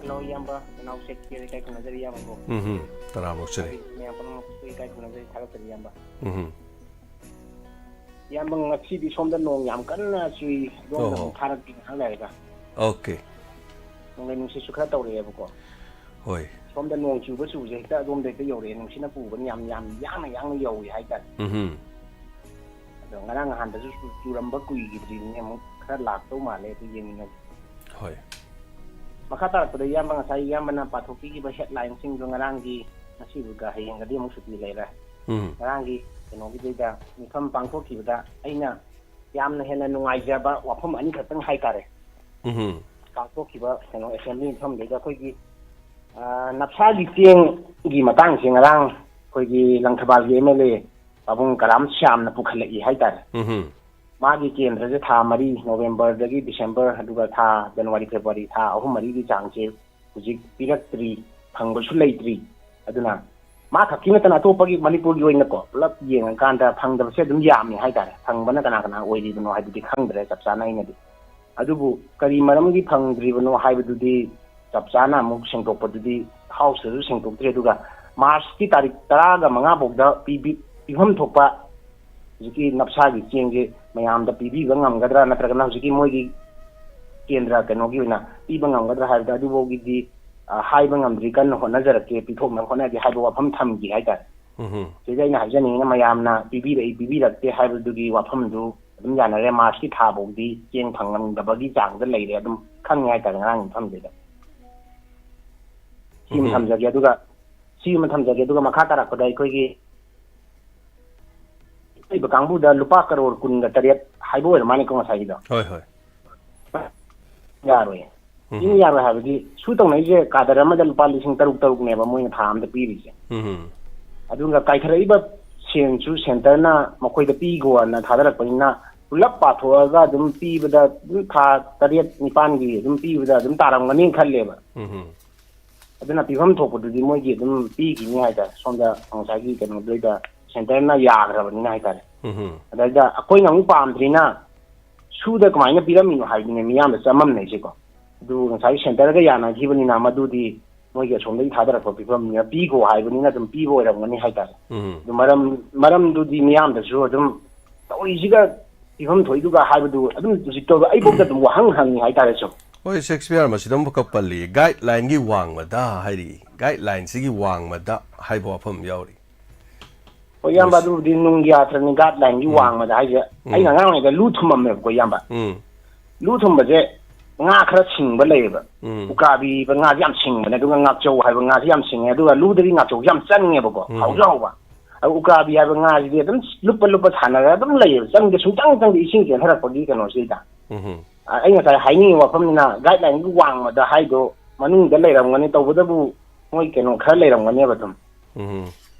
ꯍꯜꯂꯣ, ꯏꯌꯥꯝꯕ, ꯅꯅꯥꯎ ꯁꯦꯠꯀꯦ ꯏꯀꯥꯏ ꯈꯨꯝꯅꯖꯔꯤ, ꯏꯌꯥꯝꯕꯀꯣ꯫ ꯎꯝ, ꯇꯔꯥꯃꯨꯛ ꯆꯠꯂꯤ꯫ ꯃꯌꯥꯝ ꯄꯨꯝꯅꯃꯛꯄꯨ ꯏꯀꯥꯏ ꯈꯨꯝꯅꯖꯔꯤ, ꯊꯥꯒꯠꯆꯔꯤ, ꯏꯌꯥꯝꯕ꯫ ꯎꯝ꯫ ꯏꯌꯥꯝꯕ, ꯉꯁꯤꯗꯤ ꯁꯣꯝꯗ ꯅꯣꯡ ꯌꯥꯝ ꯀꯟꯅ ꯆꯨꯏ, ꯑꯗꯣꯝꯗ ꯑꯣꯍꯣ꯫ ꯑꯃꯨꯛ ꯊꯥꯔꯛꯀꯦ ꯉꯥꯏꯍꯥꯛ ꯂꯩꯔꯒ꯫ ꯑꯣꯀꯦ꯫ ꯅꯣꯡꯂꯩ ꯅꯨꯡꯁꯤꯠꯁꯨ ꯈꯔ ꯇꯧꯔꯛꯑꯦꯕꯀꯣ꯫ ꯍꯣꯏ꯫ ꯁꯣꯝꯗ ꯅꯣꯡ ꯆꯨꯕ ꯆꯨꯕꯁꯦ ꯍꯦꯛꯇ ꯑꯗꯣꯝꯗ ꯍꯦꯛꯇ ꯌꯧꯔꯛꯑꯦ, ꯅꯨꯡꯁꯤꯠꯅ ꯄꯨꯕꯅ ꯌꯥꯝ, ꯌꯥꯝ ꯌꯥꯡꯅ, ꯌꯥꯡꯅ ꯌꯧꯏ ꯍꯥꯏꯇꯥꯔꯦ꯫ ꯎꯝ꯫ ꯑꯗꯣ ꯉꯔꯥꯡ ꯅꯍꯥꯟꯗꯁꯨ ꯆꯨ-, ꯆꯨꯔꯝꯕ ꯀꯨꯏꯈꯤꯗ꯭ꯔꯤꯕꯅꯤ, ꯑꯃꯨꯛ ꯈꯔ ꯂꯥꯛꯇꯧ ꯃꯥꯜꯂꯦ, ꯑꯗꯨ ꯌꯦꯡꯃꯤꯟꯅꯁꯤ꯫ ꯍꯣꯏ꯫ ꯃꯈꯥ ꯇꯥꯔꯛꯄꯗ ꯏꯌꯥꯝꯕ, ꯉꯁꯥꯏ ꯏꯌꯥꯝꯕꯅ ꯄꯥꯊꯣꯛꯄꯤꯈꯤꯕ headlineꯁꯤꯡꯗꯣ, ꯉꯔꯥꯡꯒꯤ, ꯉꯁꯤꯒ ꯍꯌꯦꯡꯒꯗꯤ ꯑꯃꯨꯛ ꯁꯨꯇꯤ ꯂꯩꯔꯦ꯫ ꯎꯝ꯫ ꯉꯔꯥꯡꯒꯤ ꯀꯩꯅꯣꯒꯤꯗꯨꯗ, ꯃꯤꯐꯝ ꯄꯥꯡꯊꯣꯛꯈꯤꯕꯗ ꯑꯩꯅ ꯌꯥꯝꯅ ꯍꯦꯟꯅ ꯅꯨꯡꯉꯥꯏꯖꯕ ꯋꯥꯐꯝ ꯑꯅꯤꯈꯛꯇꯪ ꯍꯥꯏꯇꯥꯔꯦ꯫ ꯎꯝ꯫ ꯄꯥꯡꯊꯣꯛꯈꯤꯕ ꯀꯩꯅꯣ assembly ꯃꯤꯐꯝꯗꯨꯗ ꯑꯩꯈꯣꯏꯒꯤ, ꯑ, ꯅꯞꯁꯥꯒꯤ ꯆꯦꯡꯒꯤ ꯃꯇꯥꯡꯁꯦ ꯉꯔꯥꯡ ꯑꯩꯈꯣꯏꯒꯤ ꯂꯪꯊꯕꯥꯜꯒꯤ ꯑꯦꯝ ꯑꯦꯜ ꯑꯦ ꯄꯥꯕꯨꯡ ꯀꯔꯥꯝ ꯁ꯭ꯌꯥꯝꯅ ꯄꯨꯈꯠꯂꯛꯏ ꯍꯥꯏꯇꯥꯔꯦ꯫ ꯎꯝꯍꯨꯝ꯫ ꯃꯥꯒꯤ ꯀꯦꯟꯗ꯭ꯔꯁꯦ ꯊꯥ ꯃꯔꯤ, ꯅꯣꯕꯦꯝꯕꯔꯗꯒꯤ ꯗꯤꯁꯦꯝꯕꯔ, ꯑꯗꯨꯒ ꯊꯥ ꯖꯅꯋꯥꯔꯤ, ꯐꯦꯕ꯭ꯔꯨꯋꯥꯔꯤ, ꯊꯥ ꯑꯍꯨꯝ ꯃꯔꯤꯒꯤ ꯆꯥꯡꯁꯦ ꯍꯧꯖꯤꯛ ꯄꯤꯔꯛꯇ꯭ꯔꯤ, ꯐꯪꯕꯁꯨ ꯂꯩꯇ꯭ꯔꯤ꯫ ꯑꯗꯨꯅ ꯃꯥ ꯈꯛꯀꯤ ꯅꯠꯇꯅ ꯑꯇꯣꯞꯄꯒꯤ ꯃꯅꯤꯄꯨꯔꯒꯤ ꯑꯣꯏꯅꯀꯣ ꯄꯨꯂꯞ ꯌꯦꯡꯉꯀꯥꯟꯗ ꯐꯪꯗꯕꯁꯦ ꯑꯗꯨꯝ ꯌꯥꯝꯃꯤ ꯍꯥꯏꯇꯥꯔꯦ꯫ ꯐꯪꯕꯅ ꯀꯅꯥ ꯀꯅꯥ ꯑꯣꯏꯔꯤꯕꯅꯣ ꯍꯥꯏꯕꯗꯤ ꯈꯪꯗ꯭ꯔꯦ ꯆꯞ ꯆꯥꯅ ꯑꯩꯅꯗꯤ꯫ ꯑꯗꯨꯕꯨ ꯀꯔꯤ ꯃꯔꯝꯒꯤ ꯐꯪꯗ꯭ꯔꯤꯕꯅꯣ ꯍꯥꯏꯕꯗꯨꯗꯤ ꯆꯞ ꯆꯥꯅ ꯑꯃꯨꯛ ꯁꯦꯡꯗꯣꯛꯄꯗꯨꯗꯤ ꯍꯥꯎꯁꯇꯁꯨ ꯁꯦꯡꯗꯣꯛꯇ꯭ꯔꯤ꯫ ꯑꯗꯨꯒ ꯃꯥꯔꯁꯀꯤ ꯇꯥꯔꯤꯛ ꯇꯔꯥꯒ ꯃꯉꯥ ꯐꯥꯎꯗ ꯄꯤꯕꯤ-, ꯄꯤꯐꯝ ꯊꯣꯛꯄ ꯍꯧꯖꯤꯛꯀꯤ ꯅꯞꯁꯥꯒꯤ ꯆꯦꯡꯁꯦ ꯃꯌꯥꯝꯗ ꯄꯤꯕꯤꯕ ꯉꯝꯒꯗ꯭ꯔꯥ, ꯅꯠꯇ꯭ꯔꯒꯅ ꯍꯧꯖꯤꯛꯀꯤ ꯃꯣꯏꯒꯤ ꯀꯦꯟꯗ꯭ꯔ ꯀꯩꯅꯣꯒꯤ ꯑꯣꯏꯅ ꯄꯤꯕ ꯉꯝꯒꯗ꯭ꯔꯥ ꯍꯥꯏꯕꯗ ꯑꯗꯨꯐꯥꯎꯒꯤꯗꯤ, ꯑ, ꯍꯥꯏꯕ ꯉꯝꯗ꯭ꯔꯤ, ꯀꯟꯅ ꯍꯣꯠꯅꯖꯔꯛꯀꯦ, ꯄꯤꯊꯣꯛꯅꯕ ꯍꯣꯠꯅꯒꯦ ꯍꯥꯏꯕ ꯋꯥꯐꯝ ꯊꯝꯈꯤ ꯍꯥꯏꯇꯥꯔꯦ꯫ ꯎꯝꯍꯨꯝ꯫ ꯁꯤꯗ ꯑꯩꯅ ꯍꯥꯏꯖꯅꯤꯡꯉꯤꯅ ꯃꯌꯥꯝꯅ ꯄꯤꯕꯤꯔꯛꯏ ꯄꯤꯕꯤꯔꯛꯇꯦ ꯍꯥꯏꯕꯗꯨꯒꯤ ꯋꯥꯐꯝꯗꯨ ꯑꯗꯨꯝ ꯌꯥꯅꯔꯦ꯫ ꯃꯥꯔꯁꯀꯤ ꯊꯥ ꯐꯥꯎꯗꯤ ꯆꯦꯡ ꯐꯪꯉꯝꯗꯕꯒꯤ ꯆꯥꯡꯗ ꯂꯩꯔꯦ, ꯑꯗꯨꯝ ꯈꯪꯉꯦ ꯍꯥꯏꯇꯥꯔꯦ ꯉꯔꯥꯡꯒꯤ ꯃꯐꯝꯗꯨꯗ꯫ ꯁꯤꯃ ꯎꯝꯍꯨꯝ꯫ ꯊꯝꯖꯒꯦ꯫ ꯑꯗꯨꯒ ꯁꯤꯃ ꯊꯝꯖꯒꯦ꯫ ꯑꯗꯨꯒ ꯃꯈꯥ ꯇꯥꯔꯛꯄꯗ ꯑꯩꯈꯣꯏꯒꯤ ꯂꯩꯕ ꯀꯥꯡꯕꯨꯗ ꯂꯨꯄꯥ ꯀꯔꯣꯔ ꯀꯨꯟꯒ ꯇꯔꯦꯠ ꯍꯥꯏꯕ ꯑꯣꯏꯔ ꯃꯥꯜꯂꯦꯀꯣ ꯉꯁꯥꯏꯒꯤꯗꯣ꯫ ꯍꯣꯏ, ꯍꯣꯏ꯫ ꯌꯥꯔꯣꯏ꯫ ꯎꯝ꯫ ꯏꯟ ꯌꯥꯔꯣꯏ ꯍꯥꯏꯕꯗꯤ ꯁꯨ ꯇꯧꯅꯔꯤꯁꯦ ꯀꯥꯗꯔ ꯑꯃꯗ ꯂꯨꯄꯥ ꯂꯤꯁꯤꯡ ꯇꯔꯨꯛ ꯇꯔꯨꯛꯅꯦꯕ ꯃꯣꯏꯅ ꯊꯥ ꯑꯃꯗ ꯄꯤꯔꯤꯁꯦ꯫ ꯎꯝ꯫ ꯑꯗꯨꯒ ꯀꯥꯏꯊꯔꯛꯏꯕ ꯁꯦꯟꯁꯨ ꯁꯦꯟꯇꯔꯅ ꯃꯈꯣꯏꯗ ꯄꯤꯒꯣꯅ ꯊꯥꯗꯔꯛꯄꯅꯤꯅ ꯄꯨꯂꯞ ꯄꯥꯊꯣꯛꯑꯒ ꯑꯗꯨꯝ ꯄꯤꯕꯗ ꯑꯗꯨꯝ ꯊꯥ ꯇꯔꯦꯠ ꯅꯤꯄꯥꯟꯒꯤ ꯑꯗꯨꯝ ꯄꯤꯕꯗ ꯑꯗꯨꯝ ꯇꯥꯔꯝꯒꯅꯤ ꯈꯜꯂꯦꯕ꯫ ꯎꯝ꯫ ꯑꯗꯨꯅ ꯄꯤꯐꯝ ꯊꯣꯛꯄꯗꯨꯗꯤ ꯃꯣꯏꯒꯤ ꯑꯗꯨꯝ ꯄꯤꯈꯤꯅꯤ ꯍꯥꯏꯇꯥꯔꯦ꯫ ꯁꯣꯝꯗ ꯉꯁꯥꯏꯒꯤ ꯀꯩꯅꯣꯗꯨꯗ ꯁꯦꯟꯇꯔꯅ ꯌꯥꯈ꯭ꯔꯕꯅꯤꯅ ꯍꯥꯏꯇꯥꯔꯦ꯫ ꯎꯝ꯫ ꯑꯗꯩꯗ ꯑꯩꯈꯣꯏꯅ ꯑꯃꯨꯛ ꯄꯥꯝꯗ꯭ꯔꯤꯅ ꯁꯨꯗ ꯀꯃꯥꯏꯅ ꯄꯤꯔꯝꯃꯤꯅꯣ ꯍꯥꯏꯕꯗꯨꯅꯦ ꯃꯤꯌꯥꯝꯗ ꯆꯃꯝꯅꯩꯁꯦꯀꯣ꯫ ꯑꯗꯨ ꯉꯁꯥꯏ ꯁꯦꯟꯇꯔꯒ ꯌꯥꯅꯈꯤꯕꯅꯤꯅ ꯃꯗꯨꯗꯤ ꯃꯣꯏꯒꯤ ꯑꯁꯣꯝꯗꯒꯤ ꯊꯥꯗꯔꯛꯄ ꯄꯤꯐꯝꯅꯤꯅ ꯄꯤꯈꯣ ꯍꯥꯏꯕꯅꯤꯅ ꯑꯗꯨꯝ ꯄꯤꯕ ꯑꯣꯏꯔꯝꯒꯅꯤ ꯍꯥꯏꯇꯥꯔꯦ꯫ ꯎꯝ꯫ ꯑꯗꯨ ꯃꯔꯝ, ꯃꯔꯝꯗꯨꯗꯤ ꯃꯤꯌꯥꯝꯗꯁꯨ ꯑꯗꯨꯝ ꯇꯧꯔꯤꯁꯤꯒ ꯄꯤꯐꯝ ꯊꯣꯛꯏꯗꯨꯒ ꯍꯥꯏꯕꯗꯨ ꯑꯗꯨꯝ ꯍꯧꯖꯤꯛ ꯇꯧꯕ ꯑꯩꯐꯧꯗ ꯑꯗꯨꯝ ꯋꯥꯍꯪ ꯍꯪꯉꯤ ꯍꯥꯏꯇꯥꯔꯦ ꯁꯨꯝ꯫ ꯍꯣꯏ, ꯁꯦꯛꯁꯄꯤꯌꯔ ꯃꯁꯤꯗ ꯑꯃꯈꯛ ꯄꯜꯂꯤ, ꯒꯥꯏꯗꯂꯥꯏꯟꯒꯤ ꯋꯥꯡꯃꯗ ꯍꯥꯏꯔꯤ, ꯒꯥꯏꯗꯂꯥꯏꯟꯁꯤꯒꯤ ꯋꯥꯡꯃꯗ ꯍꯥꯏꯕ ꯋꯥꯐꯝ ꯌꯥꯎꯔꯤ꯫ ꯍꯣꯏ, ꯏꯌꯥꯝꯕ, ꯃꯁꯤ ꯑꯗꯨꯕꯨꯗꯤ ꯅꯨꯡꯒꯤ ꯑꯥꯊ꯭ꯔꯅꯤ, ꯒꯥꯏꯗꯂꯥꯏꯟꯒꯤ ꯎꯝ꯫ ꯋꯥꯡꯃꯗ ꯍꯥꯏꯁꯦ꯫ ꯎꯝ꯫ ꯑꯩꯅ ꯑꯉꯥꯡ ꯑꯣꯏꯔꯤꯉꯩꯗ ꯂꯨ ꯊꯨꯝꯃꯝꯃꯦꯕꯀꯣ, ꯏꯌꯥꯝꯕ꯫ ꯎꯝ꯫ ꯂꯨ ꯊꯨꯝꯕꯁꯦ ꯉꯥ ꯈꯔ ꯁꯤꯡꯕ ꯂꯩꯌꯦꯕ꯫ ꯎꯝ꯫ ꯎꯀꯥꯕꯤ ꯍꯥꯏꯕ ꯉꯥꯁꯦ ꯌꯥꯝ ꯁꯤꯡꯕꯅꯦ, ꯑꯗꯨꯒ ꯉꯥꯛꯆꯧ ꯍꯥꯏꯕ ꯉꯥꯁꯦ ꯌꯥꯝ ꯁꯤꯡꯉꯦ, ꯑꯗꯨꯒ ꯂꯨꯗꯗꯤ ꯉꯥꯛꯆꯧꯁꯦ ꯌꯥꯝ ꯆꯪꯉꯦꯕꯀꯣ, ꯎꯝ꯫ ꯍꯥꯎꯁꯨ ꯍꯥꯎꯕ꯫ ꯑꯗꯨ ꯎꯀꯥꯕꯤ ꯍꯥꯏꯕ ꯉꯥꯁꯤꯗꯤ ꯑꯗꯨꯝ ꯂꯨꯞꯄ ꯂꯨꯞꯄ ꯁꯥꯟꯅꯔꯒ ꯑꯗꯨꯝ ꯂꯩꯌꯦꯕ, ꯆꯪꯗꯦ, ꯁꯨꯡꯆꯪ ꯆꯪꯗꯦ ꯏꯁꯤꯡ ꯆꯦꯟꯊꯔꯛꯄꯒꯤ ꯀꯩꯅꯣꯁꯤꯗ꯫ ꯎꯝ꯫ ꯑ-, ꯑꯩ ꯉꯁꯥꯏ ꯍꯥꯏꯅꯤꯡꯉꯤ ꯋꯥꯐꯝꯅꯤꯅ ꯒꯥꯏꯗꯂꯥꯏꯟꯒꯤ ꯋꯥꯡꯃꯗ ꯍꯥꯏꯗꯣ ꯃꯅꯨꯡꯗ ꯂꯩꯔꯝꯒꯅꯤ, ꯇꯧꯕꯇꯕꯨ ꯃꯣꯏ ꯀꯩꯅꯣ ꯈꯔ ꯂꯩꯔꯝꯒꯅꯦꯕ ꯑꯗꯨꯝ꯫ ꯎꯝ꯫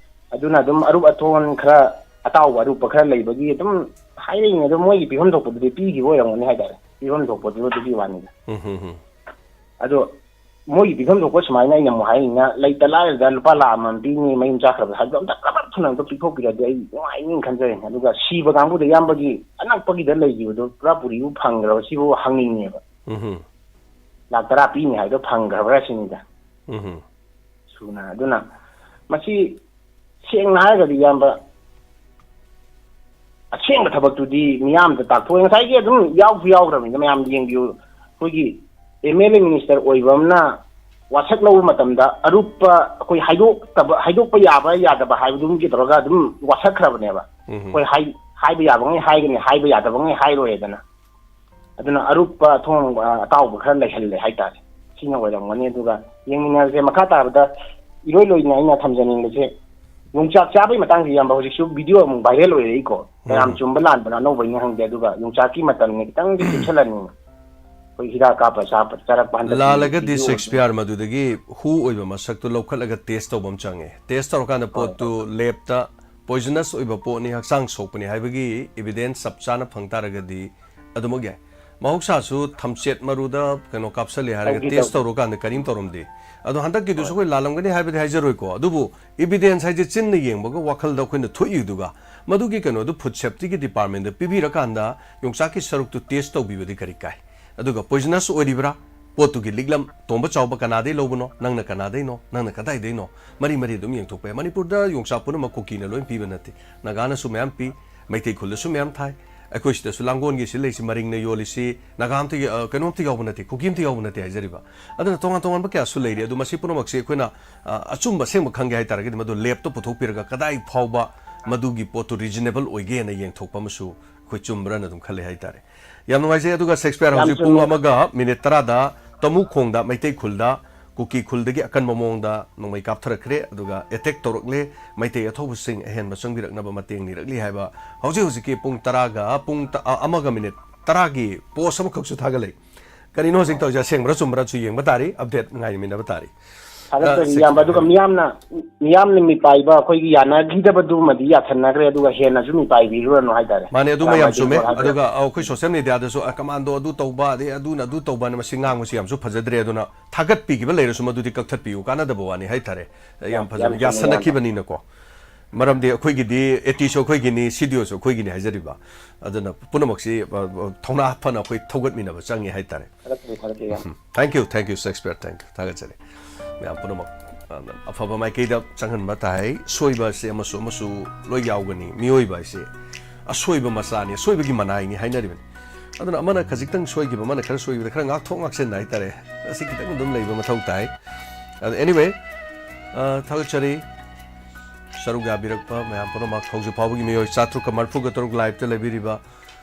ꯑꯗꯨꯅ ꯑꯗꯨꯝ ꯑꯔꯨꯞ ꯑꯊꯣꯟ ꯈꯔ, ꯑꯇꯥꯎꯕ ꯑꯔꯨꯞꯄ ꯈꯔ ꯂꯩꯕꯒꯤ ꯑꯗꯨꯝ ꯍꯥꯏꯔꯛꯏꯅꯦ꯫ ꯑꯗꯨꯝ ꯃꯣꯏꯒꯤ ꯄꯤꯐꯝ ꯊꯣꯛꯄꯗꯨꯗꯤ ꯄꯤꯈꯤꯕ ꯑꯣꯏꯔꯝꯒꯅꯤ ꯍꯥꯏꯇꯥꯔꯦ, ꯄꯤꯐꯝ ꯊꯣꯛꯄꯗꯨ ꯑꯗꯨꯒꯤ ꯋꯥꯅꯤꯗ꯫ ꯎꯝ, ꯎꯝ, ꯎꯝ. ꯑꯗꯣ ꯃꯣꯏꯒꯤ ꯄꯤꯐꯝ ꯊꯣꯛꯄ ꯁꯨꯃꯥꯏꯅ ꯑꯩꯅ ꯑꯃꯨꯛ ꯍꯥꯏꯔꯤꯅ, ꯂꯩꯇ ꯂꯥꯏꯔꯗ ꯂꯨꯄꯥ ꯂꯥꯈ ꯑꯃꯃꯝ ꯄꯤꯅꯤ, ꯃꯌꯨꯝ ꯆꯠꯈ꯭ꯔꯕꯗ ꯍꯥꯏꯕꯗꯣ ꯑꯝꯇ ꯀꯔꯞ ꯊꯨꯅ ꯑꯝꯇ ꯄꯤꯊꯣꯛꯄꯤꯔꯗꯤ ꯑꯩ ꯅꯨꯡꯉꯥꯏꯅꯤ ꯈꯟꯖꯔꯤꯅꯦ꯫ ꯑꯗꯨꯒ ꯁꯤꯕ ꯀꯥꯡꯕꯨꯗ ꯏꯌꯥꯝꯕꯒꯤ ꯑꯅꯛꯄꯒꯤꯗ ꯂꯩꯈꯤꯕꯗꯣ ꯄꯨꯔꯥ ꯄꯨꯔꯤꯕꯨ ꯐꯪꯈ꯭ꯔꯕ ꯁꯤꯕꯨ ꯍꯪꯅꯤꯡꯉꯦꯕ꯫ ꯎꯝ, ꯎꯝ. ꯂꯥꯈ ꯇꯔꯥ ꯄꯤꯅꯤ ꯍꯥꯏꯕꯗꯣ ꯐꯪꯈ꯭ꯔꯕ꯭ꯔꯥ ꯁꯤꯅꯤꯗ꯫ ꯎꯝ, ꯎꯝ. ꯁꯨꯅ꯫ ꯑꯗꯨꯅ ꯃꯁꯤ ꯁꯦꯡꯅ ꯍꯥꯏꯔꯒꯗꯤ ꯏꯌꯥꯝꯕ, ꯑꯁꯦꯡꯕ ꯊꯕꯛꯇꯨꯗꯤ ꯃꯤꯌꯥꯝꯗ ꯇꯥꯛꯊꯣꯛꯑꯦ꯫ ꯉꯁꯥꯏꯒꯤ ꯑꯗꯨꯝ ꯌꯥꯎꯁꯨ ꯌꯥꯎꯈ꯭ꯔꯕꯅꯤꯅ ꯃꯌꯥꯝ ꯌꯦꯡꯕꯤꯌꯨ꯫ ꯑꯩꯈꯣꯏꯒꯤ ꯑꯦꯝ ꯑꯦꯜ ꯑꯦ ꯃꯤꯅꯤꯁꯇꯔ ꯑꯣꯏꯕ ꯑꯃꯅ ꯋꯥꯁꯛ ꯂꯧꯕ ꯃꯇꯝꯗ ꯑꯔꯨꯞꯄ ꯑꯩꯈꯣꯏ ꯍꯥꯏꯗꯣꯛꯇꯕ, ꯍꯥꯏꯗꯣꯛꯄ ꯌꯥꯕ ꯌꯥꯗꯕ ꯍꯥꯏꯕꯗꯨꯝꯒꯤ ꯇꯧꯔꯒ ꯑꯗꯨꯝ ꯋꯥꯁꯛꯈ꯭ꯔꯕꯅꯦꯕ꯫ ꯎꯝ, ꯎꯝ. ꯑꯩꯈꯣꯏ ꯍꯥꯏ-, ꯍꯥꯏꯕ ꯌꯥꯕꯉꯩ ꯍꯥꯏꯒꯅꯤ, ꯍꯥꯏꯕ ꯌꯥꯗꯕꯉꯩ ꯍꯥꯏꯔꯣꯏꯗꯅ꯫ ꯑꯗꯨꯅ ꯑꯔꯨꯞꯄ ꯑꯊꯣꯡ, ꯑ, ꯑꯇꯥꯎꯕ ꯈꯔ ꯂꯩꯍꯜꯂꯦ ꯍꯥꯏꯇꯥꯔꯦ꯫ ꯁꯤꯅ ꯑꯣꯏꯔꯝꯒꯅꯤ꯫ ꯑꯗꯨꯒ ꯌꯦꯡꯃꯤꯟꯅꯔꯁꯦ꯫ ꯃꯈꯥ ꯇꯥꯕꯗ ꯏꯔꯣꯏ ꯂꯣꯏꯅ ꯑꯩꯅ ꯊꯝꯖꯅꯤꯡꯕꯁꯦ, ꯌꯣꯡꯆꯥꯛ ꯆꯥꯕꯒꯤ ꯃꯇꯥꯡꯁꯦ ꯏꯌꯥꯝꯕ ꯍꯧꯖꯤꯛꯁꯨ ꯚꯤꯗꯤꯑꯣ ꯑꯃꯨꯛ ꯚꯥꯏꯔꯦꯜ ꯑꯣꯏꯔꯛꯏꯀꯣ꯫ ꯀꯌꯥꯝ ꯎꯝ. ꯆꯨꯝꯕ ꯂꯥꯟꯕꯅꯣ ꯑꯅꯧꯕꯩꯅꯤ ꯈꯪꯗꯦ꯫ ꯑꯗꯨꯒ ꯌꯣꯡꯆꯥꯛꯀꯤ ꯃꯇꯝꯅꯤ, ꯈꯤꯇꯪꯗꯤ ꯆꯦꯛꯁꯤꯜꯂꯅꯤ꯫ ꯑꯩꯈꯣꯏ ꯍꯤꯗꯥꯛ ꯀꯥꯞꯄ ꯆꯥꯕ ꯆꯥꯔꯛꯄ ꯍꯟꯗꯛꯇꯤ ꯂꯥꯜꯂꯒꯗꯤ ꯚꯤꯗꯤꯑꯣ ꯁꯦꯛꯁꯄꯤꯌꯥꯔ ꯃꯗꯨꯗꯒꯤ ꯍꯨ ꯑꯣꯏꯕ ꯃꯁꯛꯇꯨ ꯂꯧꯈꯠꯂꯒ ꯇꯦꯁ ꯇꯧꯕ ꯑꯃ ꯆꯪꯉꯦ꯫ ꯇꯦꯁ ꯇꯧꯔꯀꯥꯟꯗ ꯍꯣꯏ꯫ ꯄꯣꯠꯇꯨ ꯂꯦꯞꯇ ꯄꯣꯏꯖꯅꯁ ꯑꯣꯏꯕ ꯄꯣꯠꯅꯤ, ꯍꯛꯆꯥꯡ ꯁꯣꯛꯄꯅꯤ ꯍꯥꯏꯕꯒꯤ ꯏꯕꯤꯗꯦꯟꯁ ꯆꯞ ꯆꯥꯅ ꯐꯪ ꯇꯥꯔꯒꯗꯤ ꯑꯗꯨꯃꯛ ꯌꯥꯏ꯫ ꯃꯍꯧꯁꯥꯁꯨ ꯊꯝꯆꯦꯠ ꯃꯔꯨꯗ ꯀꯩꯅꯣ ꯀꯥꯞꯁꯜꯂꯦ ꯍꯥꯏꯔꯒ ꯇꯧꯗꯤ ꯇꯦꯁ ꯇꯧꯗꯦ꯫ ꯇꯧꯔꯀꯥꯟꯗ ꯀꯔꯤꯝ ꯇꯧꯔꯝꯗꯦ꯫ ꯑꯗꯣ ꯍꯟꯗꯛꯀꯤꯗꯨꯁꯨ ꯍꯣꯏ꯫ ꯑꯩꯈꯣꯏ ꯂꯥꯜꯂꯝꯒꯅꯤ ꯍꯥꯏꯕꯗꯤ ꯍꯥꯏꯖꯔꯣꯏꯀꯣ, ꯑꯗꯨꯕꯨ ꯏꯕꯤꯗꯦꯟꯁ ꯍꯥꯏꯁꯦ ꯆꯤꯟꯅ ꯌꯦꯡꯕꯒ ꯋꯥꯈꯜꯗ ꯑꯩꯈꯣꯏꯅ ꯊꯣꯛꯏꯗꯨꯒ, ꯃꯗꯨꯒꯤ ꯀꯩꯅꯣꯗꯨ ꯐꯨꯗ ꯁꯦꯐꯇꯤꯒꯤ ꯗꯤꯄꯥꯔꯠꯃꯦꯟꯗ ꯄꯤꯕꯤꯔꯀꯥꯟꯗ ꯌꯣꯡꯆꯥꯛꯀꯤ ꯁꯔꯨꯛꯇꯨ ꯇꯦꯁ ꯇꯧꯕꯤꯕꯗꯤ ꯀꯔꯤ ꯀꯥꯏ? ꯑꯗꯨꯒ ꯄꯣꯏꯖꯅꯁ ꯑꯣꯏꯔꯤꯕ꯭ꯔꯥ, ꯄꯣꯠꯇꯨꯒꯤ ꯂꯤꯛꯂꯝ ꯇꯣꯝꯕ ꯆꯥꯎꯕ ꯀꯅꯥꯗꯩ ꯂꯧꯕꯅꯣ, ꯅꯪꯅ ꯀꯅꯥꯗꯩꯅꯣ, ꯅꯪꯅ ꯀꯗꯥꯏꯗꯩꯅꯣ, ꯃꯔꯤ ꯃꯔꯤ ꯑꯗꯨꯝ ꯌꯦꯡꯊꯣꯛꯄ ꯌꯥꯏ꯫ ꯃꯅꯤꯄꯨꯔꯗ ꯌꯣꯡꯆꯥꯛ ꯄꯨꯝꯅꯃꯛ ꯀꯨꯀꯤꯅ ꯂꯣꯏ ꯄꯤꯕ ꯅꯠꯇꯦ꯫ ꯅꯥꯒꯥꯅꯁꯨ ꯃꯌꯥꯝ ꯄꯤ, ꯃꯩꯇꯩ ꯈꯨꯜꯗꯁꯨ ꯃꯌꯥꯝ ꯊꯥꯏ, ꯑꯩꯈꯣꯏ ꯁꯤꯗꯁꯨ ꯂꯥꯡꯒꯣꯜꯒꯤ ꯁꯤ ꯂꯩꯁꯤ, ꯃꯔꯤꯡꯅ ꯌꯣꯜꯂꯤꯁꯤ, ꯅꯥꯒꯥ ꯑꯝꯇ ꯌ-, ꯑ, ꯀꯩꯅꯣꯝꯇ ꯌꯥꯎꯕ ꯅꯠꯇꯦ, ꯀꯨꯀꯤ ꯑꯝꯇ ꯌꯥꯎꯕ ꯅꯠꯇꯦ ꯍꯥꯏꯖꯔꯤꯕ꯫ ꯑꯗꯨꯅ ꯇꯣꯉꯥꯟ ꯇꯣꯉꯥꯟꯕ ꯀꯌꯥꯁꯨ ꯂꯩꯔꯤ꯫ ꯑꯗꯨ ꯃꯁꯤ ꯄꯨꯝꯅꯃꯛꯁꯦ ꯑꯩꯈꯣꯏꯅ, ꯑ, ꯑꯆꯨꯝꯕ ꯑꯁꯦꯡꯕ ꯈꯪꯒꯦ ꯍꯥꯏ ꯇꯥꯔꯒꯗꯤ ꯃꯗꯨ ꯂꯦꯞꯇ ꯄꯨꯊꯣꯛꯄꯤꯔꯒ ꯀꯗꯥꯏ ꯐꯥꯎꯕ ꯃꯗꯨꯒꯤ ꯄꯣꯠꯇꯨ ꯔꯤꯖꯅꯦꯕꯜ ꯑꯣꯏꯒꯦꯅ ꯌꯦꯡꯊꯣꯛꯄ ꯑꯃꯁꯨ ꯑꯩꯈꯣꯏ ꯆꯨꯝꯕ꯭ꯔꯅ ꯑꯗꯨꯝ ꯈꯜꯂꯦ ꯍꯥꯏ ꯇꯥꯔꯦ꯫ ꯌꯥꯝ ꯅꯨꯡꯉꯥꯏꯖꯩ꯫ ꯑꯗꯨꯒ ꯁꯦꯛꯁꯄꯤꯌꯥꯔ ꯌꯥꯝ ꯍꯧꯖꯤꯛ ꯄꯨꯡ ꯆꯨꯝꯃꯦ꯫ ꯑꯃꯒ ꯃꯤꯅꯤꯠ ꯇꯔꯥꯗ ꯇꯃꯨꯈꯣꯡꯗ ꯃꯩꯇꯩ ꯈꯨꯜꯗ ꯀꯨꯀꯤ ꯈꯨꯜꯗꯒꯤ ꯑꯀꯟꯕ ꯃꯑꯣꯡꯗ ꯅꯣꯡꯃꯩ ꯀꯥꯞꯊꯔꯛꯈ꯭ꯔꯦ, ꯑꯗꯨꯒ ꯑꯦꯇꯦꯛ ꯇꯧꯔꯛꯂꯦ꯫ ꯃꯩꯇꯩ ꯑꯊꯧꯕꯁꯤꯡ ꯑꯍꯦꯟꯕ ꯆꯪꯕꯤꯔꯛꯅꯕ ꯃꯇꯦꯡ ꯅꯤꯔꯛꯂꯤ ꯍꯥꯏꯕ ꯍꯧꯖꯤꯛ ꯍꯧꯖꯤꯛꯀꯤ ꯄꯨꯡ ꯇꯔꯥꯒ ꯄꯨꯡ ꯇ-, ꯑ, ꯑꯃꯒ ꯃꯤꯅꯤꯠ ꯇꯔꯥꯒꯤ ꯄꯣꯁ ꯑꯃꯈꯛꯁꯨ ꯊꯥꯒꯠꯂꯛꯏ꯫ ꯀꯔꯤꯅꯣ ꯍꯧꯖꯤꯛ ꯇꯧꯔꯤꯁꯦ? ꯑꯁꯦꯡꯕ꯭ꯔꯥ ꯆꯨꯝꯕ꯭ꯔꯥꯁꯨ ꯌꯦꯡꯕ ꯇꯥꯔꯤ, ꯑꯞꯗꯦꯠ ꯉꯥꯏꯃꯤꯟꯅꯕ ꯇꯥꯔꯤ꯫ ꯊꯥꯒꯠꯆꯔꯤ, ꯑ, ꯏꯌꯥꯝꯕ꯫ ꯑꯗꯨꯒ ꯃꯤꯌꯥꯝꯅ, ꯃꯤꯌꯥꯝꯅ ꯃꯤꯄꯥꯏꯕ, ꯑꯩꯈꯣꯏꯒꯤ ꯌꯥꯅꯈꯤꯗꯕꯗꯨꯃꯗꯤ ꯌꯥꯁꯟꯅꯈ꯭ꯔꯦ, ꯑꯗꯨꯒ ꯍꯦꯟꯅꯁꯨ ꯃꯤꯄꯥꯏꯕꯤꯔꯨꯔꯅꯨ ꯍꯥꯏꯇꯥꯔꯦ꯫ ꯃꯥꯅꯦ, ꯑꯗꯨ ꯃꯌꯥꯝ ꯃꯌꯥꯝꯅ ꯆꯨꯝꯃꯦ꯫ ꯍꯥꯏꯕꯤꯔꯣ꯫ ꯑꯗꯨꯒ ꯑꯩꯈꯣꯏ ꯁꯣꯁꯤꯌꯦꯜ ꯃꯦꯗꯤꯌꯥꯗꯁꯨ, ꯑ, ꯀꯃꯥꯟꯗꯣ ꯑꯗꯨ ꯇꯧꯕ, ꯑꯗꯩ ꯑꯗꯨꯅ ꯑꯗꯨ ꯇꯧꯕꯅ ꯃꯁꯤ ꯉꯥꯡꯕꯁꯤ ꯌꯥꯝꯁꯨ ꯐꯖꯗ꯭ꯔꯦ꯫ ꯑꯗꯨꯅ ꯊꯥꯒꯠꯄꯤꯈꯤꯕ ꯂꯩꯔꯁꯨ ꯃꯗꯨꯗꯤ ꯀꯛꯊꯠꯄꯤꯌꯨ, ꯀꯥꯟꯅꯗꯕ ꯋꯥꯅꯤ ꯍꯥꯏꯇꯥꯔꯦ꯫ ꯌꯥꯝ ꯌꯥꯝ, ꯐꯖꯅ ꯌꯥꯝ ꯆꯨꯝꯃꯦ, ꯏꯌꯥꯝꯕ꯫ ꯌꯥꯁꯟꯅꯈꯤꯕꯅꯤꯅꯀꯣ꯫ ꯃꯔꯝꯗꯤ ꯑꯩꯈꯣꯏꯒꯤꯗꯤ, ꯑꯦ ꯇꯤꯁꯨ ꯑꯩꯈꯣꯏꯒꯤꯅꯤ, ꯁꯤ ꯗꯤ ꯑꯣꯁꯨ ꯑꯩꯈꯣꯏꯒꯤꯅꯤ ꯍꯥꯏꯖꯔꯤꯕ꯫ ꯑꯗꯨꯅ ꯄꯨꯝꯅꯃꯛꯁꯤ, ꯑ, ꯑ, ꯊꯧꯅꯥ ꯐꯅ ꯑꯩꯈꯣꯏ ꯊꯧꯒꯠꯃꯤꯟꯅꯕ ꯆꯪꯉꯤ ꯍꯥꯏꯇꯥꯔꯦ꯫ ꯊꯥꯒꯠꯆꯔꯤ, ꯊꯥꯒꯠꯆꯔꯤ, ꯏꯌꯥꯝꯕ꯫ ꯎꯝ꯫ Thank you, thank you, Shakespeare, thank you꯫ ꯊꯥꯒꯠꯆꯔꯤ꯫ ꯃꯌꯥꯝ ꯄꯨꯝꯅꯃꯛ, ꯑ, ꯑꯐꯕ ꯃꯥꯏꯀꯩꯗ ꯆꯪꯍꯟꯕ ꯇꯥꯏ꯫ ꯁꯣꯏꯕ ꯑꯁꯤ ꯑꯃꯁꯨ ꯑꯃꯁꯨ ꯂꯣꯏ ꯌꯥꯎꯒꯅꯤ꯫ ꯃꯤꯑꯣꯏꯕ ꯍꯥꯏꯁꯦ ꯑꯁꯣꯏꯕ ꯃꯆꯥꯅꯤ, ꯑꯁꯣꯏꯕꯒꯤ ꯃꯅꯥꯏꯅꯤ ꯍꯥꯏꯅꯔꯤꯕꯅꯤ꯫ ꯑꯗꯨꯅ ꯑꯃꯅ ꯈꯖꯤꯛꯇꯪ ꯁꯣꯏꯈꯤꯕ, ꯑꯃꯅ ꯈꯔ ꯁꯣꯏꯈꯤꯕꯗ ꯈꯔ ꯉꯥꯛꯊꯣꯛ ꯉꯥꯛꯁꯤꯟ ꯍꯥꯏꯇꯥꯔꯦ꯫ ꯑꯁꯤ ꯈꯤꯇꯪ ꯑꯗꯨꯝ ꯂꯩꯕ ꯃꯊꯧ ꯇꯥꯏ꯫ ꯑꯗꯣ, anyway, ꯑ, ꯊꯥꯒꯠꯆꯔꯤ꯫ ꯁꯔꯨꯛ ꯌꯥꯕꯤꯔꯛꯄ ꯃꯌꯥꯝ ꯄꯨꯝꯅꯃꯛ, ꯍꯧꯖꯤꯛ ꯐꯥꯎꯕꯒꯤ ꯃꯤꯑꯣꯏ ꯆꯥꯇ꯭ꯔꯨꯛꯀ ꯃꯔꯤꯐꯨꯒ ꯇꯔꯨꯛ ꯂꯥꯏꯞꯇ ꯂꯩꯕꯤꯔꯤꯕ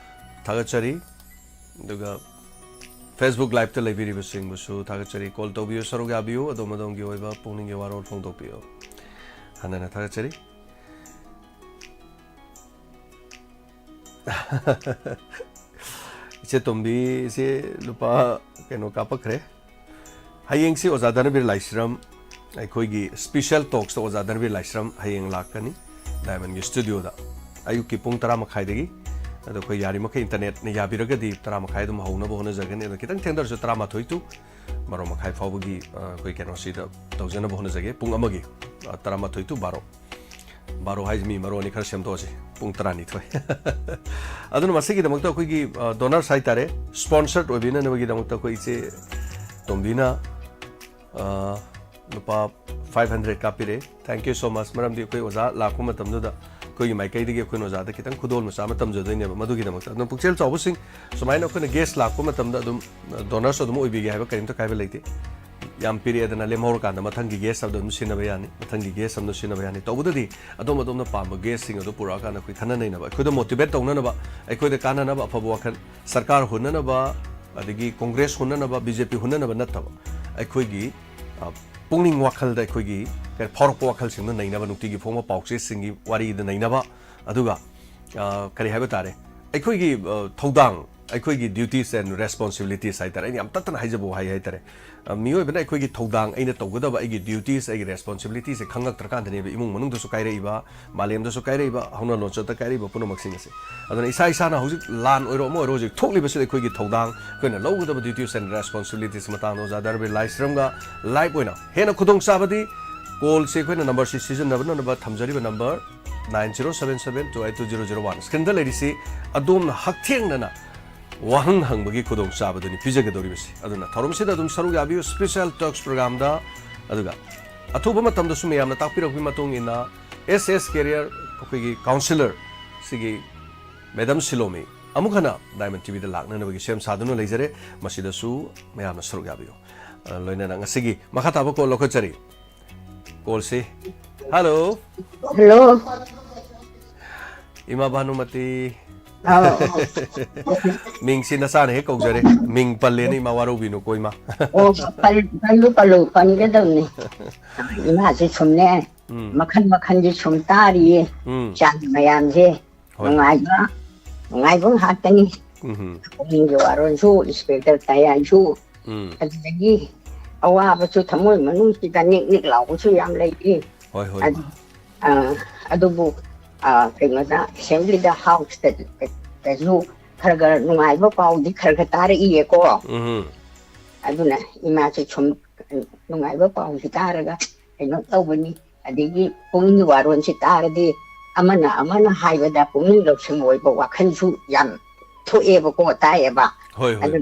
ꯊꯥꯒꯠꯆꯔꯤ꯫ ꯑꯗꯨꯒ Facebook ꯂꯥꯏꯞꯇ ꯂꯩꯕꯤꯔꯤꯕꯁꯤꯡꯕꯨꯁꯨ ꯊꯥꯒꯠꯆꯔꯤ꯫ ꯀꯣꯜ ꯇꯧꯕꯤꯌꯨ, ꯁꯔꯨꯛ ꯌꯥꯕꯤꯌꯨ, ꯑꯗꯣꯝ ꯑꯗꯣꯝꯒꯤ ꯑꯣꯏꯕ ꯄꯨꯛꯅꯤꯡꯒꯤ ꯋꯥꯔꯣꯜ ꯐꯣꯡꯗꯣꯛꯄꯤꯌꯨ꯫ ꯍꯟꯅ ꯍꯟꯅ ꯊꯥꯒꯠꯆꯔꯤ꯫ ꯏꯆꯦ ꯇꯣꯝꯕꯤꯁꯦ ꯂꯨꯄꯥ ꯀꯩꯅꯣ ꯀꯥꯞꯄꯛꯈ꯭ꯔꯦ꯫ ꯍꯌꯦꯡꯁꯤ ꯑꯣꯖꯥ ꯙꯅꯕꯤꯔ ꯂꯥꯏꯁ꯭ꯔꯝ, ꯑꯩꯈꯣꯏꯒꯤ special talks ꯇ ꯑꯣꯖꯥ ꯙꯅꯕꯤꯔ ꯂꯥꯏꯁ꯭ꯔꯝ ꯍꯌꯦꯡ ꯂꯥꯛꯀꯅꯤ ꯗꯥꯏꯃꯟꯒꯤ ꯁ꯭ꯇꯨꯗꯤꯑꯣꯗ ꯑꯌꯨꯛꯀꯤ ꯄꯨꯡ ꯇꯔꯥ ꯃꯈꯥꯏꯗꯒꯤ꯫ ꯑꯗꯣ ꯑꯩꯈꯣꯏ ꯌꯥꯔꯤꯃꯈꯩ ꯏꯟꯇꯔꯅꯦꯠꯅ ꯌꯥꯕꯤꯔꯒꯗꯤ ꯇꯔꯥ ꯃꯈꯥꯏ ꯑꯗꯨꯝ ꯍꯧꯅꯕ ꯍꯣꯠꯅꯖꯒꯅꯤ꯫ ꯑꯗꯣ ꯈꯤꯇꯪ ꯊꯦꯡꯊꯔꯁꯨ ꯇꯔꯥꯃꯥꯊꯣꯏ to ꯕꯥꯔꯣ ꯃꯈꯥꯏ ꯐꯥꯎꯕꯒꯤ, ꯑ, ꯑꯩꯈꯣꯏ ꯀꯩꯅꯣꯁꯤꯗ ꯇꯧꯖꯅꯕ ꯍꯣꯠꯅꯖꯒꯦ꯫ ꯄꯨꯡ ꯑꯃꯒꯤ, ꯑ, ꯇꯔꯥꯃꯥꯊꯣꯏ to ꯕꯥꯔꯣ꯫ ꯕꯥꯔꯣ ꯍꯥꯏꯁꯤ ꯃꯤ ꯃꯔꯣꯟꯅꯤ, ꯈꯔ ꯁꯦꯝꯗꯣꯛꯑꯁꯤ꯫ ꯄꯨꯡ ꯇꯔꯥꯅꯤꯊꯣꯏ꯫ ꯑꯗꯨꯅ ꯃꯁꯤꯒꯤꯗꯃꯛꯇ ꯑꯩꯈꯣꯏꯒꯤ, ꯑ, donors ꯍꯥꯏꯇꯥꯔꯦ, sponsored ꯑꯣꯏꯕꯤꯅꯅꯕꯒꯤꯗꯃꯛꯇ ꯑꯩꯈꯣꯏ ꯏꯆꯦ ꯇꯣꯝꯕꯤꯅ, ꯑ, ꯂꯨꯄꯥ five hundred ꯀꯥꯞꯄꯤꯔꯦ꯫ Thank you so much꯫ ꯃꯔꯝꯗꯤ ꯑꯩꯈꯣꯏ ꯑꯣꯖꯥ ꯂꯥꯛꯄ ꯃꯇꯝꯗꯨꯗ ꯑꯩꯈꯣꯏꯒꯤ ꯃꯥꯏꯀꯩꯗꯒꯤ ꯑꯩꯈꯣꯏꯅ ꯑꯣꯖꯥꯗ ꯈꯤꯇꯪ ꯈꯨꯗꯣꯜ ꯃꯆꯥ ꯑꯃ ꯇꯝꯖꯗꯣꯏꯅꯦꯕ꯫ ꯃꯗꯨꯒꯤꯗꯃꯛꯇ ꯑꯗꯨꯝ ꯄꯨꯛꯆꯦꯜ ꯆꯥꯎꯕꯁꯤꯡ, ꯁꯨꯃꯥꯏꯅ ꯑꯩꯈꯣꯏꯅ guest ꯂꯥꯛꯄ ꯃꯇꯝꯗ ꯑꯗꯨꯝ, ꯑ, donors ꯑꯗꯨꯝ ꯑꯣꯏꯕꯤꯒꯦ ꯍꯥꯏꯕ ꯀꯔꯤꯝꯇ ꯀꯥꯏꯕ ꯂꯩꯇꯦ꯫ ꯌꯥꯝ ꯄꯤꯔꯛꯑꯦꯗꯅ ꯂꯦꯝꯍꯧꯔꯀꯥꯟꯗ ꯃꯊꯪꯒꯤ guest ꯑꯃꯗ ꯑꯗꯨꯝ ꯁꯤꯖꯤꯟꯅꯕ ꯌꯥꯅꯤ, ꯃꯊꯪꯒꯤ guest ꯑꯃꯗ ꯁꯤꯖꯤꯟꯅꯕ ꯌꯥꯅꯤ꯫ ꯇꯧꯕꯗꯗꯤ ꯑꯗꯣꯝ ꯑꯗꯣꯝꯅ ꯄꯥꯝꯕ guest ꯁꯤꯡ ꯑꯗꯨ ꯄꯨꯔꯛꯑꯀꯥꯟꯗ ꯑꯩꯈꯣꯏ ꯈꯟꯅ ꯅꯩꯅꯕ, ꯑꯩꯈꯣꯏꯗ motivate ꯇꯧꯅꯅꯕ, ꯑꯩꯈꯣꯏꯗ ꯀꯥꯟꯅꯅꯕ ꯑꯐꯕ ꯋꯥꯈꯜ, ꯁꯔꯀꯥꯔ ꯍꯨꯟꯅꯅꯕ, ꯑꯗꯒꯤ ꯀꯣꯡꯒ꯭ꯔꯦꯁ ꯍꯨꯟꯅꯅꯕ, ꯕꯤ ꯖꯦ ꯄꯤ ꯍꯨꯟꯅꯅꯕ ꯅꯠꯇꯕ, ꯑꯩꯈꯣꯏꯒꯤ, ꯑ, ꯄꯨꯛꯅꯤꯡ ꯋꯥꯈꯜꯗ ꯑꯩꯈꯣꯏꯒꯤ ꯀꯩ-, ꯐꯥꯎꯔꯛꯄ ꯋꯥꯈꯜꯁꯤꯡꯗꯣ ꯅꯩꯅꯕ, ꯅꯨꯡꯇꯤꯒꯤ ꯐꯣꯡꯕ ꯄꯥꯎꯆꯦꯁꯤꯡꯒꯤ ꯋꯥꯔꯤꯗ ꯅꯩꯅꯕ, ꯑꯗꯨꯒ, ꯑ, ꯀꯔꯤ ꯍꯥꯏꯕ ꯇꯥꯔꯦ, ꯑꯩꯈꯣꯏꯒꯤ, ꯑ, ꯊꯧꯗꯥꯡ ꯑꯩꯈꯣꯏꯒꯤ duties and responsibilities ꯍꯥꯏꯇꯥꯔꯦ, ꯑꯩꯅ ꯌꯥꯝ ꯇꯠꯇꯅ ꯍꯥꯏꯖꯕ ꯋꯥꯍꯩ ꯍꯥꯏꯇꯥꯔꯦ꯫ ꯑ, ꯃꯤꯑꯣꯏꯕꯅ ꯑꯩꯈꯣꯏꯒꯤ ꯊꯧꯗꯥꯡ, ꯑꯩꯅ ꯇꯧꯒꯗꯕ ꯑꯩꯒꯤ duties, ꯑꯩꯒꯤ responsibilities ꯁꯦ ꯈꯪꯉꯛꯇ꯭ꯔꯀꯥꯟꯗꯅꯦꯕ ꯏꯃꯨꯡ ꯃꯅꯨꯡꯗꯁꯨ ꯀꯥꯏꯔꯛꯏꯕ, ꯃꯥꯂꯦꯝꯗꯁꯨ ꯀꯥꯏꯔꯛꯏꯕ, ꯍꯧꯅ ꯂꯣꯟꯆꯠꯇ ꯀꯥꯏꯔꯛꯏꯕ ꯄꯨꯝꯅꯃꯛꯁꯤꯡ ꯑꯁꯦ꯫ ꯑꯗꯨꯅ ꯏꯁꯥ ꯏꯁꯥꯅ ꯍꯧꯖꯤꯛ ꯂꯥꯟ ꯑꯣꯏꯔꯣ ꯑꯃ ꯑꯣꯏꯔꯣ, ꯍꯧꯖꯤꯛ ꯊꯣꯛꯂꯤꯕꯁꯤꯗ ꯑꯩꯈꯣꯏꯒꯤ ꯊꯧꯗꯥꯡ, ꯑꯩꯈꯣꯏꯅ ꯂꯧꯒꯗꯕ duties and responsibilities ꯃꯇꯥꯡꯗ ꯑꯣꯖꯥ ꯗꯔꯕꯤꯔ ꯂꯥꯏꯁ꯭ꯔꯝꯒ live ꯑꯣꯏꯅ ꯍꯦꯟꯅ ꯈꯨꯗꯣꯡꯆꯥꯕꯗꯤ call ꯁꯦ ꯑꯩꯈꯣꯏꯅ number ꯁꯤ ꯁꯤꯖꯤꯟꯅꯅꯕ ꯊꯝꯖꯔꯤꯕ number nine zero seven seven two eight two zero zero one꯫ Screen ꯗ ꯂꯩꯔꯤꯁꯤ ꯑꯗꯣꯝꯅ ꯍꯛꯊꯦꯡꯅꯅ ꯋꯥꯍꯪ ꯍꯪꯕꯒꯤ ꯈꯨꯗꯣꯡꯆꯥꯕꯗꯨꯅꯤ ꯄꯤꯖꯒꯗꯧꯔꯤꯕꯁꯤ꯫ ꯑꯗꯨꯅ ꯊꯧꯔꯝꯁꯤꯗ ꯑꯗꯨꯝ ꯁꯔꯨꯛ ꯌꯥꯕꯤꯌꯨ, special talks program ꯗ꯫ ꯑꯗꯨꯒ ꯑꯊꯨꯕ ꯃꯇꯝꯗꯁꯨ ꯃꯌꯥꯝꯅ ꯇꯥꯛꯄꯤꯔꯛꯄꯒꯤ ꯃꯇꯨꯡ ꯏꯟꯅ S S Career ꯑꯩꯈꯣꯏꯒꯤ counsellor ꯁꯤꯒꯤ Madam ꯁꯤꯂꯣꯃꯤ ꯑꯃꯨꯛ ꯍꯟꯅ Diamond T V ꯗ ꯂꯥꯛꯅꯅꯕꯒꯤ ꯁꯦꯝ ꯁꯥꯗꯨꯅ ꯂꯩꯖꯔꯦ꯫ ꯃꯁꯤꯗꯁꯨ ꯃꯌꯥꯝꯅ ꯁꯔꯨꯛ ꯌꯥꯕꯤꯌꯨ꯫ ꯑ, ꯂꯣꯏꯅꯅ ꯉꯁꯤꯒꯤ ꯃꯈꯥ ꯇꯥꯕ call ꯂꯧꯈꯠꯆꯔꯤ꯫ Call ꯁꯤ꯫ Hello꯫ Hello꯫ ꯏꯃꯥ ꯚꯥꯅꯨꯃꯇꯤ꯫ ꯑꯧ꯫ ꯃꯤꯡꯁꯤ ꯅꯆꯥꯅ ꯍꯦꯛ ꯀꯧꯖꯔꯦ꯫ ꯃꯤꯡ ꯄꯜꯂꯦꯅ ꯏꯃꯥ ꯋꯥꯔꯧꯕꯤꯅꯨꯀꯣ, ꯏꯃꯥ꯫ ꯑꯣ, ꯄꯜ-, ꯄꯜꯂꯨ, ꯄꯜꯂꯨ, ꯄꯟꯒꯗꯕꯅꯤ꯫ ꯏꯃꯥꯁꯤ ꯁꯨꯝꯅꯦ, ꯎꯝ꯫ ꯃꯈꯜ ꯃꯈꯜꯒꯤ ꯁꯨꯝ ꯇꯥꯔꯤꯌꯦ꯫ ꯎꯝ꯫ ꯏꯆꯥꯒꯤ ꯃꯌꯥꯝꯁꯦ꯫ ꯍꯣꯏ꯫ ꯅꯨꯡꯉꯥꯏꯕ, ꯅꯨꯡꯉꯥꯏꯕ ꯉꯥꯛꯇꯅꯤ꯫ ꯎꯝꯍꯨꯝ꯫ ꯄꯨꯛꯅꯤꯡꯒꯤ ꯋꯥꯔꯣꯜꯁꯨ, ꯏꯟꯁꯄꯦꯛꯇꯔ ꯇꯌꯥꯟꯁꯨ, ꯎꯝ꯫ ꯑꯗꯨꯗꯒꯤ ꯑꯋꯥꯕꯁꯨ ꯊꯃꯣꯏ ꯃꯅꯨꯡꯁꯤꯗ ꯅꯤꯛ ꯅꯤꯛ ꯂꯥꯎꯕꯁꯨ ꯌꯥꯝ ꯂꯩꯔꯤ꯫ ꯍꯣꯏ, ꯍꯣꯏ, ꯑꯗꯨ, ꯃꯥ꯫ ꯑ, ꯑꯗꯨꯕꯨ, ꯑ, ꯀꯩꯅꯣꯗ, ꯑꯦꯁꯦꯝꯕ꯭ꯂꯤꯗ, ꯍꯥꯎꯁꯇꯁꯨ ꯈꯔ ꯈꯔ ꯅꯨꯡꯉꯥꯏꯕ ꯄꯥꯎꯗꯤ ꯈꯔ ꯈꯔ ꯇꯥꯔꯛꯏꯌꯦꯀꯣ꯫ ꯎꯝ꯫ ꯑꯗꯨꯅ ꯏꯃꯥꯁꯦ ꯁꯨꯝ ꯅꯨꯡꯉꯥꯏꯕ ꯄꯥꯎꯁꯤ ꯇꯥꯔꯒ ꯀꯩꯅꯣ ꯇꯧꯕꯅꯤ꯫ ꯑꯗꯒꯤ ꯄꯨꯛꯅꯤꯡꯒꯤ ꯋꯥꯔꯣꯜꯁꯤ ꯇꯥꯔꯗꯤ ꯑꯃꯅ ꯑꯃꯅ ꯍꯥꯏꯕꯗ ꯄꯨꯛꯅꯤꯡ ꯂꯧꯁꯤꯡ ꯑꯣꯏꯕ ꯋꯥꯈꯜꯁꯨ ꯌꯥꯝ ꯊꯣꯛꯑꯦꯕꯀꯣ, ꯇꯥꯏꯌꯦꯕ꯫ ꯍꯣꯏ, ꯍꯣꯏ, ꯑꯗꯨ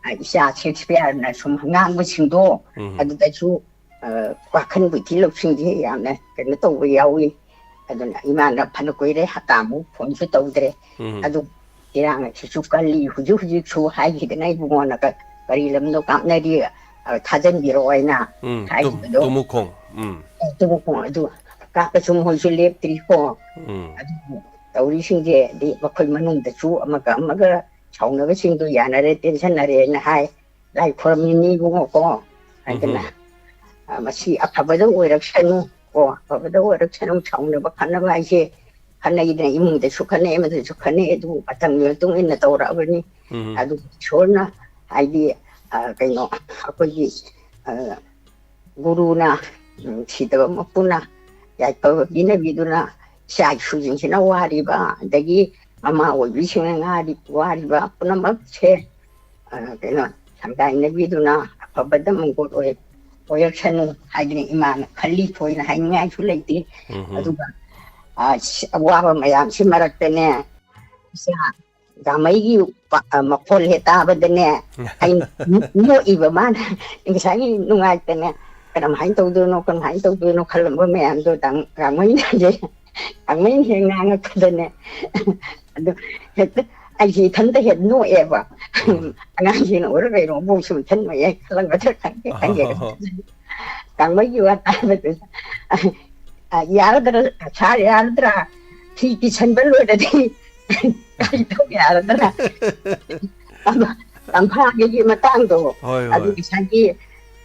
ꯃꯥ꯫ ꯏꯆꯥ ꯁꯦꯛꯁꯄꯤꯌꯔꯅ ꯁꯨꯝ ꯉꯥꯡꯕꯁꯤꯡꯗꯣ, ꯎꯝ꯫ ꯑꯗꯨꯗꯁꯨ, ꯑ, ꯋꯥꯈꯜꯕꯨ ꯏꯊꯤꯜ ꯂꯧꯁꯤꯡꯗꯤ ꯌꯥꯝꯅ ꯀꯩꯅꯣ ꯇꯧꯕ ꯌꯥꯎꯏ꯫ ꯑꯗꯨꯅ ꯏꯃꯥꯅ ꯐꯅ ꯀꯨꯏꯔꯦ, ꯍꯞꯇꯥꯃꯨꯛ ꯐꯣꯟꯁꯨ ꯇꯧꯗ꯭ꯔꯦ꯫ ꯎꯝ꯫ ꯑꯗꯨ ꯏꯔꯥꯡ ꯑꯁꯤꯁꯨ ꯀꯜꯂꯤ꯫ ꯍꯧꯖꯤꯛ ꯍꯧꯖꯤꯛꯁꯨ ꯍꯥꯏꯈꯤꯗꯅ ꯏꯕꯨꯡꯉꯣꯅ ꯀ-, ꯀꯔꯤ ꯂꯝꯅꯣ ꯀꯥꯞꯅꯔꯤ, ꯑ, ꯊꯥꯖꯟꯕꯤꯔꯛꯑꯣ ꯍꯥꯏꯅ ꯎꯝ, ꯇꯨꯝ-, ꯍꯥꯏꯈꯤꯕꯗꯣ꯫ ꯇꯨꯃꯨꯈꯣꯡ꯫ ꯎꯝ꯫ ꯑꯦ, ꯇꯨꯃꯨꯈꯣꯡ ꯑꯗꯨ ꯀꯥꯞꯄꯁꯨ ꯃꯣꯏꯁꯨ ꯂꯦꯞꯇ꯭ꯔꯤꯀꯣ꯫ ꯎꯝ꯫ ꯑꯗꯨꯕꯨ ꯇꯧꯔꯤꯁꯤꯡꯁꯦ, ꯑꯗꯩ ꯃꯈꯣꯏ ꯃꯅꯨꯡꯗꯁꯨ ꯑꯃꯒ ꯑꯃꯒ ꯁꯥꯎꯅꯕꯁꯤꯡꯗꯣ ꯌꯥꯅꯔꯦ, ꯇꯦꯟꯁꯟꯅꯔꯦꯅ ꯍꯥꯏ꯫ ꯂꯥꯏ ꯈꯨꯔꯝꯃꯤꯅꯤ ꯏꯕꯨꯡꯉꯣꯀꯣ ꯍꯥꯏꯗꯅ꯫ ꯎꯝꯍꯨꯝ꯫ ꯑ, ꯃꯁꯤ ꯑꯐꯕꯗ ꯑꯣꯏꯔꯛꯁꯅꯨ ꯀꯣ, ꯑꯐꯕꯗ ꯑꯣꯏꯔꯛꯁꯅꯨ꯫ ꯁꯥꯎꯅꯕ ꯈꯠꯅꯕ ꯍꯥꯏꯁꯦ ꯈꯠꯅꯩꯗꯅ, ꯏꯃꯨꯡꯗꯁꯨ ꯈꯠꯅꯩ, ꯑꯃꯗꯁꯨ ꯈꯠꯅꯩ, ꯑꯗꯨꯕꯨ ꯃꯇꯝꯒꯤ ꯃꯇꯨꯡ ꯏꯟꯅ ꯇꯧꯔꯛꯑꯕꯅꯤ꯫ ꯎꯝ꯫ ꯑꯗꯨ ꯏꯁꯣꯔꯅ ꯍꯥꯏꯗꯤ, ꯑ, ꯀꯩꯅꯣ, ꯑꯩꯈꯣꯏꯒꯤ, ꯑ, ꯒꯨꯔꯨꯅ, ꯎꯝ, ꯁꯤꯗꯕ ꯃꯄꯨꯅ ꯌꯥꯏꯐꯕ ꯄꯤꯅꯕꯤꯗꯨꯅ ꯏꯆꯥ ꯏꯁꯨꯁꯤꯡꯁꯤꯅ ꯋꯥꯔꯤꯕ, ꯑꯗꯒꯤ ꯃꯃꯥ ꯑꯣꯏꯕꯤꯁꯤꯡꯅ ꯉꯥꯔꯤ-, ꯋꯥꯔꯤꯕ ꯄꯨꯝꯅꯃꯛꯁꯦ, ꯑ, ꯀꯩꯅꯣ, ꯁꯪꯗꯥꯏꯅꯕꯤꯗꯨꯅ ꯑꯐꯕꯗ ꯃꯪꯒꯣꯜ ꯑꯣꯏ-, ꯑꯣꯏꯔꯛꯁꯅꯨ ꯍꯥꯏꯗꯅ ꯏꯃꯥꯅ ꯈꯜꯂꯤ꯫ ꯊꯣꯏꯅ ꯍꯥꯏꯅꯤꯡꯉꯥꯏꯁꯨ ꯂꯩꯇꯦ꯫ ꯎꯝ ꯍꯝ꯫ ꯑꯗꯨꯒ, ꯑ, ꯁꯤ-, ꯑꯋꯥꯕ ꯃꯌꯥꯝꯁꯤ ꯃꯔꯛꯇꯅꯦ, ꯏꯆꯥ ꯒꯥꯡꯃꯩꯒꯤ ꯄ-, ꯑ, ꯃꯈꯣꯜ ꯍꯦꯛ ꯇꯥꯕꯗꯅꯦ, ꯑꯩ ꯅꯣ-, ꯅꯣꯛꯏꯕ ꯃꯥꯅ꯫ ꯉꯁꯥꯏꯒꯤ ꯅꯨꯡꯉꯥꯏꯇꯅ ꯀꯔꯝꯍꯥꯏꯅ ꯇꯧꯗꯣꯏꯅꯣ, ꯀꯔꯝꯍꯥꯏꯅ ꯇꯧꯗꯣꯏꯅꯣ ꯈꯜꯂꯝꯕ ꯃꯌꯥꯝꯗꯣ ꯗꯥꯡ-, ꯒꯥꯡꯃꯩꯅ ꯍꯧꯖꯤꯛ, ꯒꯥꯡꯃꯩꯅ ꯍꯦꯛ ꯉꯥꯡꯉꯛꯄꯗꯅꯦ꯫ ꯑꯗꯨ ꯍꯦꯛꯇ ꯑꯩꯁꯦ ꯏꯊꯟꯇ ꯍꯦꯛ ꯅꯣꯛꯑꯦꯕ꯫ ꯎꯝ꯫ ꯑꯉꯥꯡꯁꯤꯡꯅ ꯑꯣꯏꯔ ꯀꯩꯅꯣ ꯑꯃꯨꯛꯁꯨ ꯏꯊꯟ ꯅꯣꯛꯑꯦ ꯈꯜꯂꯝꯒꯗ꯭ꯔꯥ ꯈꯪꯗꯦ, ꯈꯪꯗꯦ꯫ ꯑꯣ꯫ ꯒꯥꯡꯃꯩꯒꯤ ꯋꯥ ꯇꯥꯕꯗꯨꯗ, ꯑ, ꯌꯥꯔꯗ꯭ꯔꯥ, ꯁꯥꯔ ꯌꯥꯔꯗ꯭ꯔꯥ? ꯐꯤ ꯀꯤꯁꯟꯕ ꯂꯣꯏꯔꯗꯤ ꯀꯥꯏꯗꯧ ꯌꯥꯔꯗ꯭ꯔꯥ? ꯇꯝ-, ꯇꯝꯐꯥꯒꯤ ꯃꯇꯥꯡꯗꯣ, ꯍꯣꯏ, ꯑꯗꯨ ꯍꯣꯏ꯫ ꯉꯁꯥꯏꯒꯤ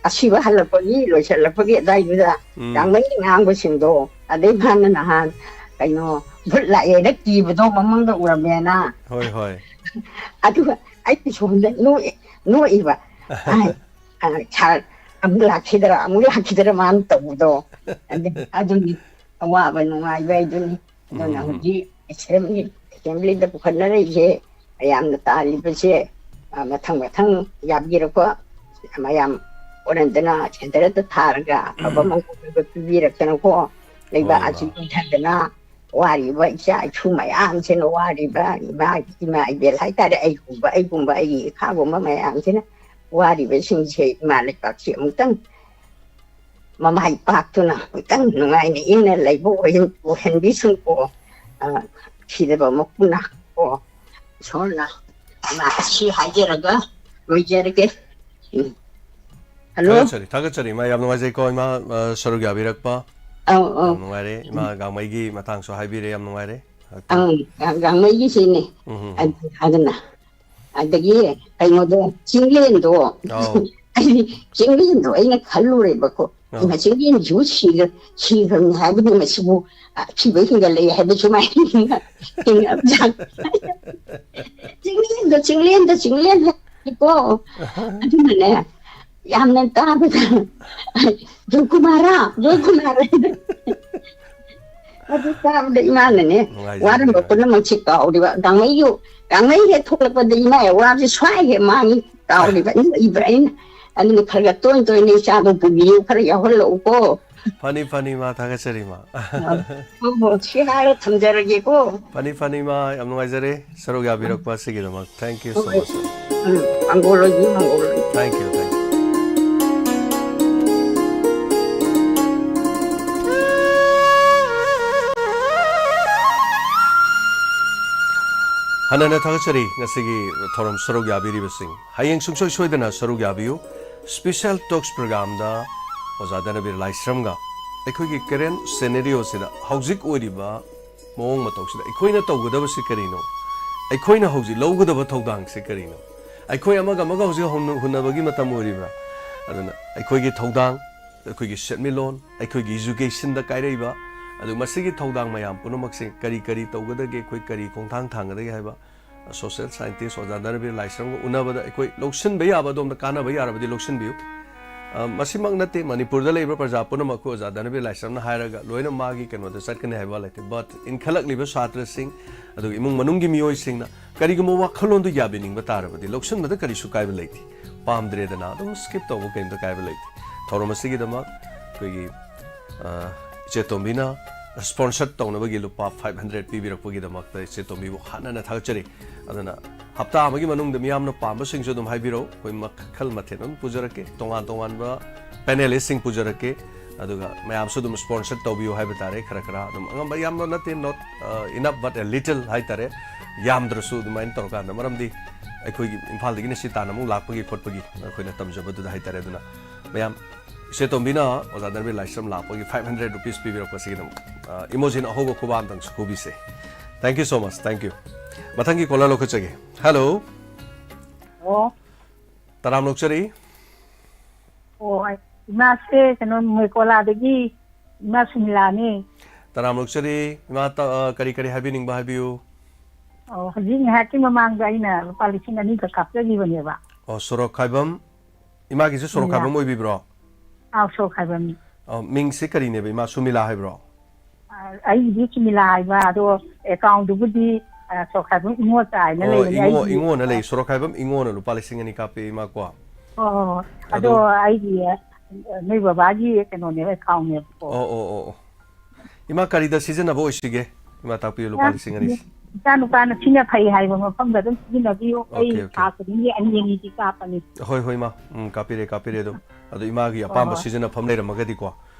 ꯑꯁꯤꯕ ꯍꯜꯂꯛꯄꯒꯤ, ꯂꯣꯏꯁꯤꯜꯂꯛꯄꯒꯤ ꯑꯗꯥꯏꯗꯨꯗ ꯎꯝ꯫ ꯒꯥꯡꯃꯩ ꯉꯥꯡꯕꯁꯤꯡꯗꯣ, ꯑꯗꯩ ꯃꯥꯅ ꯅꯍꯥꯟ ꯀꯩꯅꯣ, ꯚꯨꯠ ꯂꯥꯛꯑꯦꯅ ꯀꯤꯕꯗꯣ ꯃꯃꯪꯗ ꯎꯔꯝꯃꯦꯅ꯫ ꯍꯣꯏ, ꯍꯣꯏ꯫ ꯑꯗꯨꯒ ꯑꯩ ꯁꯣꯝꯗ ꯅꯣꯛꯑꯦ-, ꯅꯣꯛꯏꯕ꯫ ꯑ, ꯑ, ꯁꯥꯔ ꯑꯃꯨꯛ ꯂꯥꯛꯈꯤꯗ꯭ꯔꯥ, ꯑꯃꯨꯛ ꯂꯥꯛꯈꯤꯗ꯭ꯔꯥ ꯃꯥꯅ ꯇꯧꯕꯗꯣ꯫ ꯑꯗꯨ-, ꯑꯗꯨꯅꯤ ꯑꯋꯥꯕ ꯅꯨꯡꯉꯥꯏꯕ ꯍꯥꯏꯗꯨꯅꯤ꯫ ꯑꯗꯨꯅ ꯎꯝ꯫ ꯍꯧꯖꯤꯛ ꯑꯦꯁꯦꯝꯕ꯭ꯂꯤ, ꯑꯦꯁꯦꯝꯕ꯭ꯂꯤꯗ ꯄꯨꯈꯠꯅꯔꯛꯏꯁꯦ, ꯃꯌꯥꯝꯅ ꯇꯥꯜꯂꯤꯕꯁꯦ, ꯑ, ꯃꯊꯪ ꯃꯊꯪ ꯌꯥꯕꯤꯔꯛꯄ, ꯃꯌꯥꯝ ꯑꯣꯟꯍꯟꯗꯅ ꯁꯦꯟꯇꯔꯗ ꯊꯥꯔꯒ ꯑꯐꯕ ꯃꯪꯒꯣꯜꯗꯨꯗ ꯄꯤꯕꯤꯔꯛꯇꯅꯀꯣ, ꯂꯩꯕꯥꯛ ꯍꯣꯏ, ꯑꯁꯤ ꯏꯃꯥ꯫ ꯅꯤꯡꯊꯗꯅ ꯋꯥꯔꯤꯕ ꯏꯆꯥ ꯏꯁꯨ ꯃꯌꯥꯝꯁꯤꯅ, ꯋꯥꯔꯤꯕ ꯏꯃꯥ, ꯏꯃꯥ ꯏꯕꯦꯜ ꯍꯥꯏꯇꯥꯔꯦ, ꯑꯩꯒꯨꯝꯕ, ꯑꯩꯒꯨꯝꯕ, ꯑꯩꯒꯤ ꯏꯈꯥꯒꯨꯝꯕ ꯃꯌꯥꯝꯁꯤꯅ ꯋꯥꯔꯤꯕꯁꯤꯡꯁꯦ ꯏꯃꯥ ꯂꯩꯕꯥꯛꯁꯤ ꯑꯃꯨꯛꯇꯪ ꯃꯃꯥꯏ ꯄꯥꯛꯇꯨꯅ ꯑꯃꯨꯛꯇꯪ ꯅꯨꯡꯉꯥꯏꯅ ꯏꯪꯅ ꯂꯩꯕ ꯑꯣꯏꯍꯟ-, ꯑꯣꯏꯍꯟꯕꯤꯁꯅꯨꯀꯣ꯫ ꯑ, ꯁꯤꯗꯕ ꯃꯄꯨꯅ ꯀꯣ, ꯏꯁꯣꯔꯅ꯫ ꯏꯃꯥ, ꯑꯁꯤ ꯍꯥꯏꯖꯔꯒ ꯂꯣꯏꯖꯔꯒꯦ꯫ ꯎꯝ꯫ ꯍꯜꯂꯣ? ꯊꯥꯒꯠꯆꯔꯤ, ꯊꯥꯒꯠꯆꯔꯤ, ꯏꯃꯥ꯫ ꯌꯥꯝ ꯅꯨꯡꯉꯥꯏꯖꯩꯀꯣ, ꯏꯃꯥ, ꯑ, ꯁꯔꯨꯛ ꯌꯥꯕꯤꯔꯛꯄ꯫ ꯑꯧ, ꯑꯧ꯫ ꯌꯥꯝ ꯅꯨꯡꯉꯥꯏꯔꯦ꯫ ꯏꯃꯥ ꯎꯝ꯫ ꯒꯥꯡꯃꯩꯒꯤ ꯃꯇꯥꯡꯁꯨ ꯍꯥꯏꯕꯤꯔꯦ, ꯌꯥꯝ ꯅꯨꯡꯉꯥꯏꯔꯦ꯫ ꯉꯥꯏꯍꯥꯛꯇꯪ꯫ ꯑꯪ, ꯒꯥꯡ-, ꯒꯥꯡꯃꯩꯒꯤꯁꯤꯅꯦ꯫ ꯎꯝ, ꯎꯝ, ꯎꯝ꯫ ꯑꯗꯨ-, ꯑꯗꯨꯅ꯫ ꯑꯗꯒꯤ ꯀꯩꯅꯣꯗꯣ, ꯆꯤꯡꯂꯦꯟꯗꯣ꯫ ꯑꯧ꯫ ꯑꯩꯗꯤ ꯆꯤꯡꯂꯦꯟꯗꯣ ꯑꯩꯅ ꯈꯜꯂꯨꯔꯦꯕꯀꯣ꯫ ꯑꯧ꯫ ꯏꯃꯥ, ꯆꯤꯡꯂꯦꯟꯁꯤꯕꯨ ꯁꯤꯈ꯭ꯔ-, ꯁꯤꯈ꯭ꯔꯕꯅꯤ ꯍꯥꯏꯕꯗꯤ ꯃꯁꯤꯕꯨ, ꯑ, ꯊꯤꯕ ꯍꯦꯟꯒꯠꯂꯛꯏ ꯍꯥꯏꯕ ꯁꯨꯃꯥꯏꯅ ꯍꯤꯡꯉ-, ꯍꯤꯡꯉꯛꯑꯕꯖꯥꯠꯅꯤ꯫ ꯆꯤꯡꯂꯦꯟꯗ, ꯆꯤꯡꯂꯦꯟꯗ, ꯆꯤꯡꯂꯦꯟ ꯍꯥꯏꯀꯣ꯫ ꯑꯗꯨꯅꯅꯦ, ꯌꯥꯝꯅ ꯇꯥꯕꯗ, "ꯖꯣꯏꯀꯨꯃꯥꯔ, ꯖꯣꯏꯀꯨꯃꯥꯔ"꯫ ꯑꯗꯨ ꯇꯥꯕꯗ ꯏꯃꯥꯅꯅꯦ, ꯅꯨꯡꯉꯥꯏꯖꯔꯦ, ꯋꯥꯔꯝꯕ ꯅꯨꯡꯉꯥꯏꯖꯔꯦ꯫ ꯄꯨꯝꯅꯃꯛꯁꯤ ꯀꯥꯎꯔꯤꯕ꯫ ꯒꯥꯡꯃꯩ ꯌꯨ-, ꯒꯥꯡꯃꯩ ꯍꯦꯛ ꯊꯣꯛꯂꯛꯄꯗ ꯏꯃꯥ ꯋꯥꯁꯦ ꯁ꯭ꯋꯥꯏ ꯍꯦꯛ ꯃꯥꯡꯉꯤ, ꯀꯥꯎꯔꯤꯕ꯫ ꯑꯩꯅ ꯏꯕ꯭ꯔꯥ ꯑꯩꯅ? ꯑꯗꯨꯅ ꯈꯔ ꯈꯔ ꯇꯣꯏ ꯇꯣꯏꯅ ꯏꯆꯥꯗꯣ ꯄꯨꯕꯤꯌꯨ, ꯈꯔ ꯌꯥꯎꯍꯜꯂꯛꯎꯀꯣ꯫ ꯐꯅꯤ, ꯐꯅꯤ, ꯏꯃꯥ, ꯊꯥꯒꯠꯆꯔꯤ, ꯏꯃꯥ꯫ ꯑ, ꯍꯣ, ꯍꯣ, ꯁꯤ ꯍꯥꯏꯔ ꯊꯝꯖꯔꯒꯦꯀꯣ꯫ ꯐꯅꯤ, ꯐꯅꯤ, ꯏꯃꯥ, ꯌꯥꯝ ꯅꯨꯡꯉꯥꯏꯖꯔꯦ ꯁꯔꯨꯛ ꯌꯥꯕꯤꯔꯛꯄ ꯑꯁꯤꯒꯤꯗꯃꯛ꯫ Thank you so ꯍꯣꯏ꯫ Much, sir. ꯎꯝ, ꯃꯪꯒꯣꯜ ꯑꯣꯏꯕꯤꯌꯨ, ꯃꯪꯒꯣꯜ ꯑꯣꯏꯕꯤꯌꯨ꯫ Thank you, thank you. ꯍꯟꯅ ꯍꯟꯅ ꯊꯥꯒꯠꯆꯔꯤ ꯉꯁꯤꯒꯤ ꯊꯧꯔꯝ ꯁꯔꯨꯛ ꯌꯥꯕꯤꯔꯤꯕꯁꯤꯡ꯫ ꯍꯌꯦꯡ ꯁꯨꯡꯁꯣꯏ ꯁꯣꯏꯗꯅ ꯁꯔꯨꯛ ꯌꯥꯕꯤꯌꯨ꯫ Special Talks programꯗ ꯑꯣꯖꯥ ꯙꯅꯕꯤꯔ ꯂꯥꯏꯁ꯭ꯔꯝꯒ ꯑꯩꯈꯣꯏꯒꯤ current scenarioꯁꯤꯗ, ꯍꯧꯖꯤꯛ ꯑꯣꯏꯔꯤꯕ ꯃꯑꯣꯡ ꯃꯇꯧꯁꯤꯗ ꯑꯩꯈꯣꯏꯅ ꯇꯧꯒꯗꯕꯁꯤ ꯀꯔꯤꯅꯣ? ꯑꯩꯈꯣꯏꯅ ꯍꯧꯖꯤꯛ ꯂꯧꯒꯗꯕ ꯊꯧꯗꯥꯡꯁꯤ ꯀꯔꯤꯅꯣ? ꯑꯩꯈꯣꯏ ꯑꯃꯒ ꯑꯃꯒ ꯍꯧꯖꯤꯛ ꯍꯧꯅ-, ꯍꯨꯟꯅꯕꯒꯤ ꯃꯇꯝ ꯑꯣꯏꯔꯤꯕ꯭ꯔꯥ? ꯑꯗꯨꯅ ꯑꯩꯈꯣꯏꯒꯤ ꯊꯧꯗꯥꯡ, ꯑꯩꯈꯣꯏꯒꯤ ꯁꯦꯟꯃꯤꯠꯂꯣꯟ, ꯑꯩꯈꯣꯏꯒꯤ educationꯗ ꯀꯥꯏꯔꯛꯏꯕ, ꯑꯗꯨ ꯃꯁꯤꯒꯤ ꯊꯧꯗꯥꯡ ꯃꯌꯥꯝ ꯄꯨꯝꯅꯃꯛꯁꯦ ꯀꯔꯤ ꯀꯔꯤ ꯇꯧꯒꯗꯒꯦ, ꯑꯩꯈꯣꯏ ꯀꯔꯤ ꯈꯣꯡꯊꯥꯡ ꯊꯥꯡꯒꯗꯒꯦ ꯍꯥꯏꯕ, social scientist ꯑꯣꯖꯥ ꯙꯅꯕꯤꯔ ꯂꯥꯏꯁ꯭ꯔꯝꯒ ꯎꯅꯕꯗ ꯑꯩꯈꯣꯏ ꯂꯧꯁꯤꯟꯕ ꯌꯥꯕ ꯑꯗꯣꯝꯗ ꯀꯥꯟꯅꯕ ꯌꯥꯔꯕꯗꯤ ꯂꯧꯁꯤꯟꯕꯤꯌꯨ꯫ ꯑ, ꯃꯁꯤꯃꯛ ꯅꯠꯇꯦ, ꯃꯅꯤꯄꯨꯔꯗ ꯂꯩꯔꯤꯕ ꯄ꯭ꯔꯖꯥ ꯄꯨꯝꯅꯃꯛ ꯑꯩꯈꯣꯏ ꯑꯣꯖꯥ ꯙꯅꯕꯤꯔ ꯂꯥꯏꯁ꯭ꯔꯝꯅ ꯍꯥꯏꯔꯒ ꯂꯣꯏꯅ ꯃꯥꯒꯤ ꯀꯩꯅꯣꯗ ꯆꯠꯀꯅꯤ ꯍꯥꯏꯕ ꯋꯥ ꯂꯩꯇꯦ꯫ But ꯏꯟꯈꯠꯂꯛꯂꯤꯕ ꯁꯥꯇ꯭ꯔꯁꯤꯡ, ꯑꯗꯨꯒ ꯏꯃꯨꯡ ꯃꯅꯨꯡꯒꯤ ꯃꯤꯑꯣꯏꯁꯤꯡꯅ ꯀꯔꯤꯒꯨꯝꯕ ꯋꯥꯈꯜꯂꯣꯟꯗꯨ ꯌꯥꯕꯤꯅꯤꯡꯕ ꯇꯥꯔꯕꯗꯤ ꯂꯧꯁꯤꯟꯕꯗ ꯀꯔꯤꯁꯨ ꯀꯥꯏꯕ ꯂꯩꯇꯦ꯫ ꯄꯥꯝꯗ꯭ꯔꯦꯗꯅ ꯑꯗꯨꯝ skip ꯇꯧꯕ ꯀꯔꯤꯝꯇ ꯀꯥꯏꯕ ꯂꯩꯇꯦ꯫ ꯊꯧꯔꯝ ꯑꯁꯤꯒꯤꯗꯃꯛ ꯑꯩꯈꯣꯏꯒꯤ, ꯑ, ꯏꯆꯦ ꯇꯣꯝꯕꯤꯅ sponsor ꯇꯧꯅꯕꯒꯤ ꯂꯨꯄꯥ five hundred ꯄꯤꯕꯤꯔꯛꯄꯒꯤꯗꯃꯛꯇ ꯏꯆꯦ ꯇꯣꯝꯕꯤꯕꯨ ꯍꯟꯅ ꯍꯟꯅ ꯊꯥꯒꯠꯆꯔꯤ꯫ ꯑꯗꯨꯅ ꯍꯞꯇꯥ ꯑꯃꯒꯤ ꯃꯅꯨꯡꯗ ꯃꯤꯌꯥꯝꯅ ꯄꯥꯝꯕꯁꯤꯡꯁꯨ ꯑꯗꯨꯝ ꯍꯥꯏꯕꯤꯔꯛꯎ꯫ ꯑꯩꯈꯣꯏ ꯃꯈꯜ ꯃꯊꯦꯜ ꯑꯗꯨꯝ ꯄꯨꯖꯔꯛꯀꯦ꯫ ꯇꯣꯉꯥꯟ ꯇꯣꯉꯥꯟꯕ panelistꯁꯤꯡ ꯄꯨꯖꯔꯛꯀꯦ꯫ ꯑꯗꯨꯒ ꯃꯌꯥꯝꯁꯨ ꯑꯗꯨꯝ sponsor ꯇꯧꯕꯤꯌꯨ ꯍꯥꯏꯕ ꯇꯥꯔꯦ꯫ ꯈꯔ ꯈꯔ ꯑꯗꯨꯝ ꯑꯉꯝꯕ, ꯌꯥꯝꯕ ꯅꯠꯇꯦ, not, ꯑ, enough but a little ꯍꯥꯏ ꯇꯥꯔꯦ꯫ ꯌꯥꯝꯗ꯭ꯔꯁꯨ ꯑꯗꯨꯃꯥꯏꯅ ꯇꯧꯔꯀꯥꯟꯗ, ꯃꯔꯝꯗꯤ ꯑꯩꯈꯣꯏꯒꯤ ꯏꯝꯐꯥꯜꯗꯒꯤꯅ ꯁꯤ ꯇꯥꯟꯅ ꯑꯃꯨꯛ ꯂꯥꯛꯄꯒꯤ ꯈꯣꯠꯄꯒꯤ ꯑꯩꯈꯣꯏꯅ ꯇꯝꯖꯕꯗꯨꯗ ꯍꯥꯏ ꯇꯥꯔꯦ꯫ ꯑꯗꯨꯅ ꯃꯌꯥꯝ, ꯏꯆꯦ ꯇꯣꯝꯕꯤꯅ ꯑꯣꯖꯥ ꯙꯔꯃꯦ ꯂꯥꯏꯁ꯭ꯔꯝ ꯂꯥꯛꯄꯒꯤ five hundred rupees ꯄꯤꯕꯤꯔꯛꯄꯁꯤꯒꯤꯗꯃꯛ, ꯑ, ꯏꯃꯣꯖꯤꯅ ꯑꯍꯧꯕ ꯈꯨꯕꯥꯝꯗꯪꯁꯨ ꯈꯨꯕꯤꯁꯦ꯫ Thank you so much, thank you꯫ ꯃꯊꯪꯒꯤ caller ꯂꯧꯈꯠꯆꯒꯦ꯫ Hello꯫ ꯑꯣ꯫ ꯇꯔꯥꯝ ꯂꯧꯆꯔꯤ꯫ ꯑꯣ, ꯏꯃꯥꯁꯦ ꯀꯩꯅꯣ, ꯃꯣꯏꯀꯣꯂꯥꯗꯒꯤ ꯏꯃꯥ ꯁꯨꯃꯤꯂꯥꯅꯦ꯫ ꯇꯔꯥꯝ ꯂꯧꯆꯔꯤ꯫ ꯏꯃꯥ, ꯇ-, ꯑ, ꯀꯔꯤ ꯀꯔꯤ ꯍꯥꯏꯕꯤꯅꯤꯡꯕ ꯍꯥꯏꯕꯤꯌꯨ꯫ ꯑꯣ, ꯍꯧꯖꯤꯛ ꯉꯥꯏꯍꯥꯛꯀꯤ ꯃꯃꯥꯡꯗ ꯑꯩꯅ ꯂꯨꯄꯥ ꯂꯤꯁꯤꯡ ꯑꯅꯤꯈꯛ ꯀꯥꯞꯆꯈꯤꯕꯅꯦꯕ꯫ ꯑꯣ, ꯁꯣꯔꯣꯛꯈꯥꯏꯕꯝ, ꯏꯃꯥꯒꯤꯁꯦ ꯁꯣꯔꯣꯛꯈꯥꯏꯕꯝ ꯁꯨꯃꯤꯂꯥ꯫ ꯑꯣꯏꯕꯤꯕ꯭ꯔꯣ? ꯑꯥꯎ, ꯁꯣꯔꯣꯛꯈꯥꯏꯕꯝꯅꯤ꯫ ꯑꯣ, ꯃꯤꯡꯁꯦ ꯀꯔꯤꯅꯦꯕ, ꯏꯃꯥ? ꯁꯨꯃꯤꯂꯥ ꯍꯥꯏꯕ꯭ꯔꯣ? ꯑ, ꯑꯩꯒꯤꯗꯤ ꯁꯨꯃꯤꯂꯥ ꯍꯥꯏꯕ, ꯑꯗꯣ ꯑꯦꯀꯥꯎꯟꯗꯨꯕꯨꯗꯤ, ꯑ, ꯁꯣꯔꯣꯛꯈꯥꯏꯕꯝ ꯏꯉꯣꯆꯥ ꯍꯥꯏꯅ ꯑꯣ, ꯂꯩꯕꯅꯦ꯫ ꯏꯉꯣ-, ꯑꯩꯒꯤ, ꯏꯉꯣꯅ ꯂꯩ꯫ ꯑ, ꯁꯣꯔꯣꯛꯈꯥꯏꯕꯝ ꯏꯉꯣꯅ ꯂꯨꯄꯥ ꯂꯤꯁꯤꯡ ꯑꯅꯤ ꯀꯥꯞꯄꯦ, ꯏꯃꯥ ꯀꯣ꯫ ꯍꯣꯏ, ꯍꯣꯏ, ꯍꯣꯏ꯫ ꯑꯗꯣ ꯑꯗꯨ ꯑꯩꯒꯤ, ꯑ, ꯅꯣꯏ ꯕꯕꯥꯒꯤ ꯀꯩꯅꯣꯅꯦꯕ, ꯑꯦꯀꯥꯎꯟꯅꯦꯕꯀꯣ꯫ ꯑꯣ, ꯑꯣ, ꯑꯣ, ꯑꯣ꯫ ꯏꯃꯥ, ꯀꯔꯤꯗ ꯁꯤꯖꯤꯟꯅꯕ ꯑꯣꯏꯁꯤꯒꯦ? ꯏꯃꯥ, ꯇꯥꯛꯄꯤꯌꯨ, ꯂꯨꯄꯥ ꯑ, ꯂꯤꯁꯤꯡ ꯑꯅꯤꯁꯦ꯫ ꯏꯆꯥꯅꯨꯄꯥꯅ ꯁꯤꯅ ꯐꯩ ꯍꯥꯏꯕ ꯃꯐꯝꯗ ꯑꯗꯨꯝ ꯁꯤꯖꯤꯟꯅꯕꯤꯌꯨ꯫ ꯑꯩ ꯑꯣꯀꯦ, ꯑꯣꯀꯦ꯫ ꯊꯥ ꯈꯨꯗꯤꯡꯒꯤ ꯑꯅꯤ ꯑꯅꯤꯗꯤ ꯀꯥꯞꯄꯅꯤ꯫ ꯍꯣꯏ, ꯍꯣꯏ, ꯏꯃꯥ꯫ ꯎꯝ, ꯀꯥꯞꯄꯤꯔꯦ, ꯀꯥꯞꯄꯤꯔꯦ꯫ ꯑꯗꯨꯝ, ꯑꯗꯨ ꯏꯃꯥꯒꯤ ꯍꯣꯏ, ꯑꯄꯥꯝꯕ ꯍꯣꯏ꯫ ꯁꯤꯖꯤꯟꯅꯐꯝ ꯂꯩꯔꯝꯃꯒꯗꯤꯀꯣ,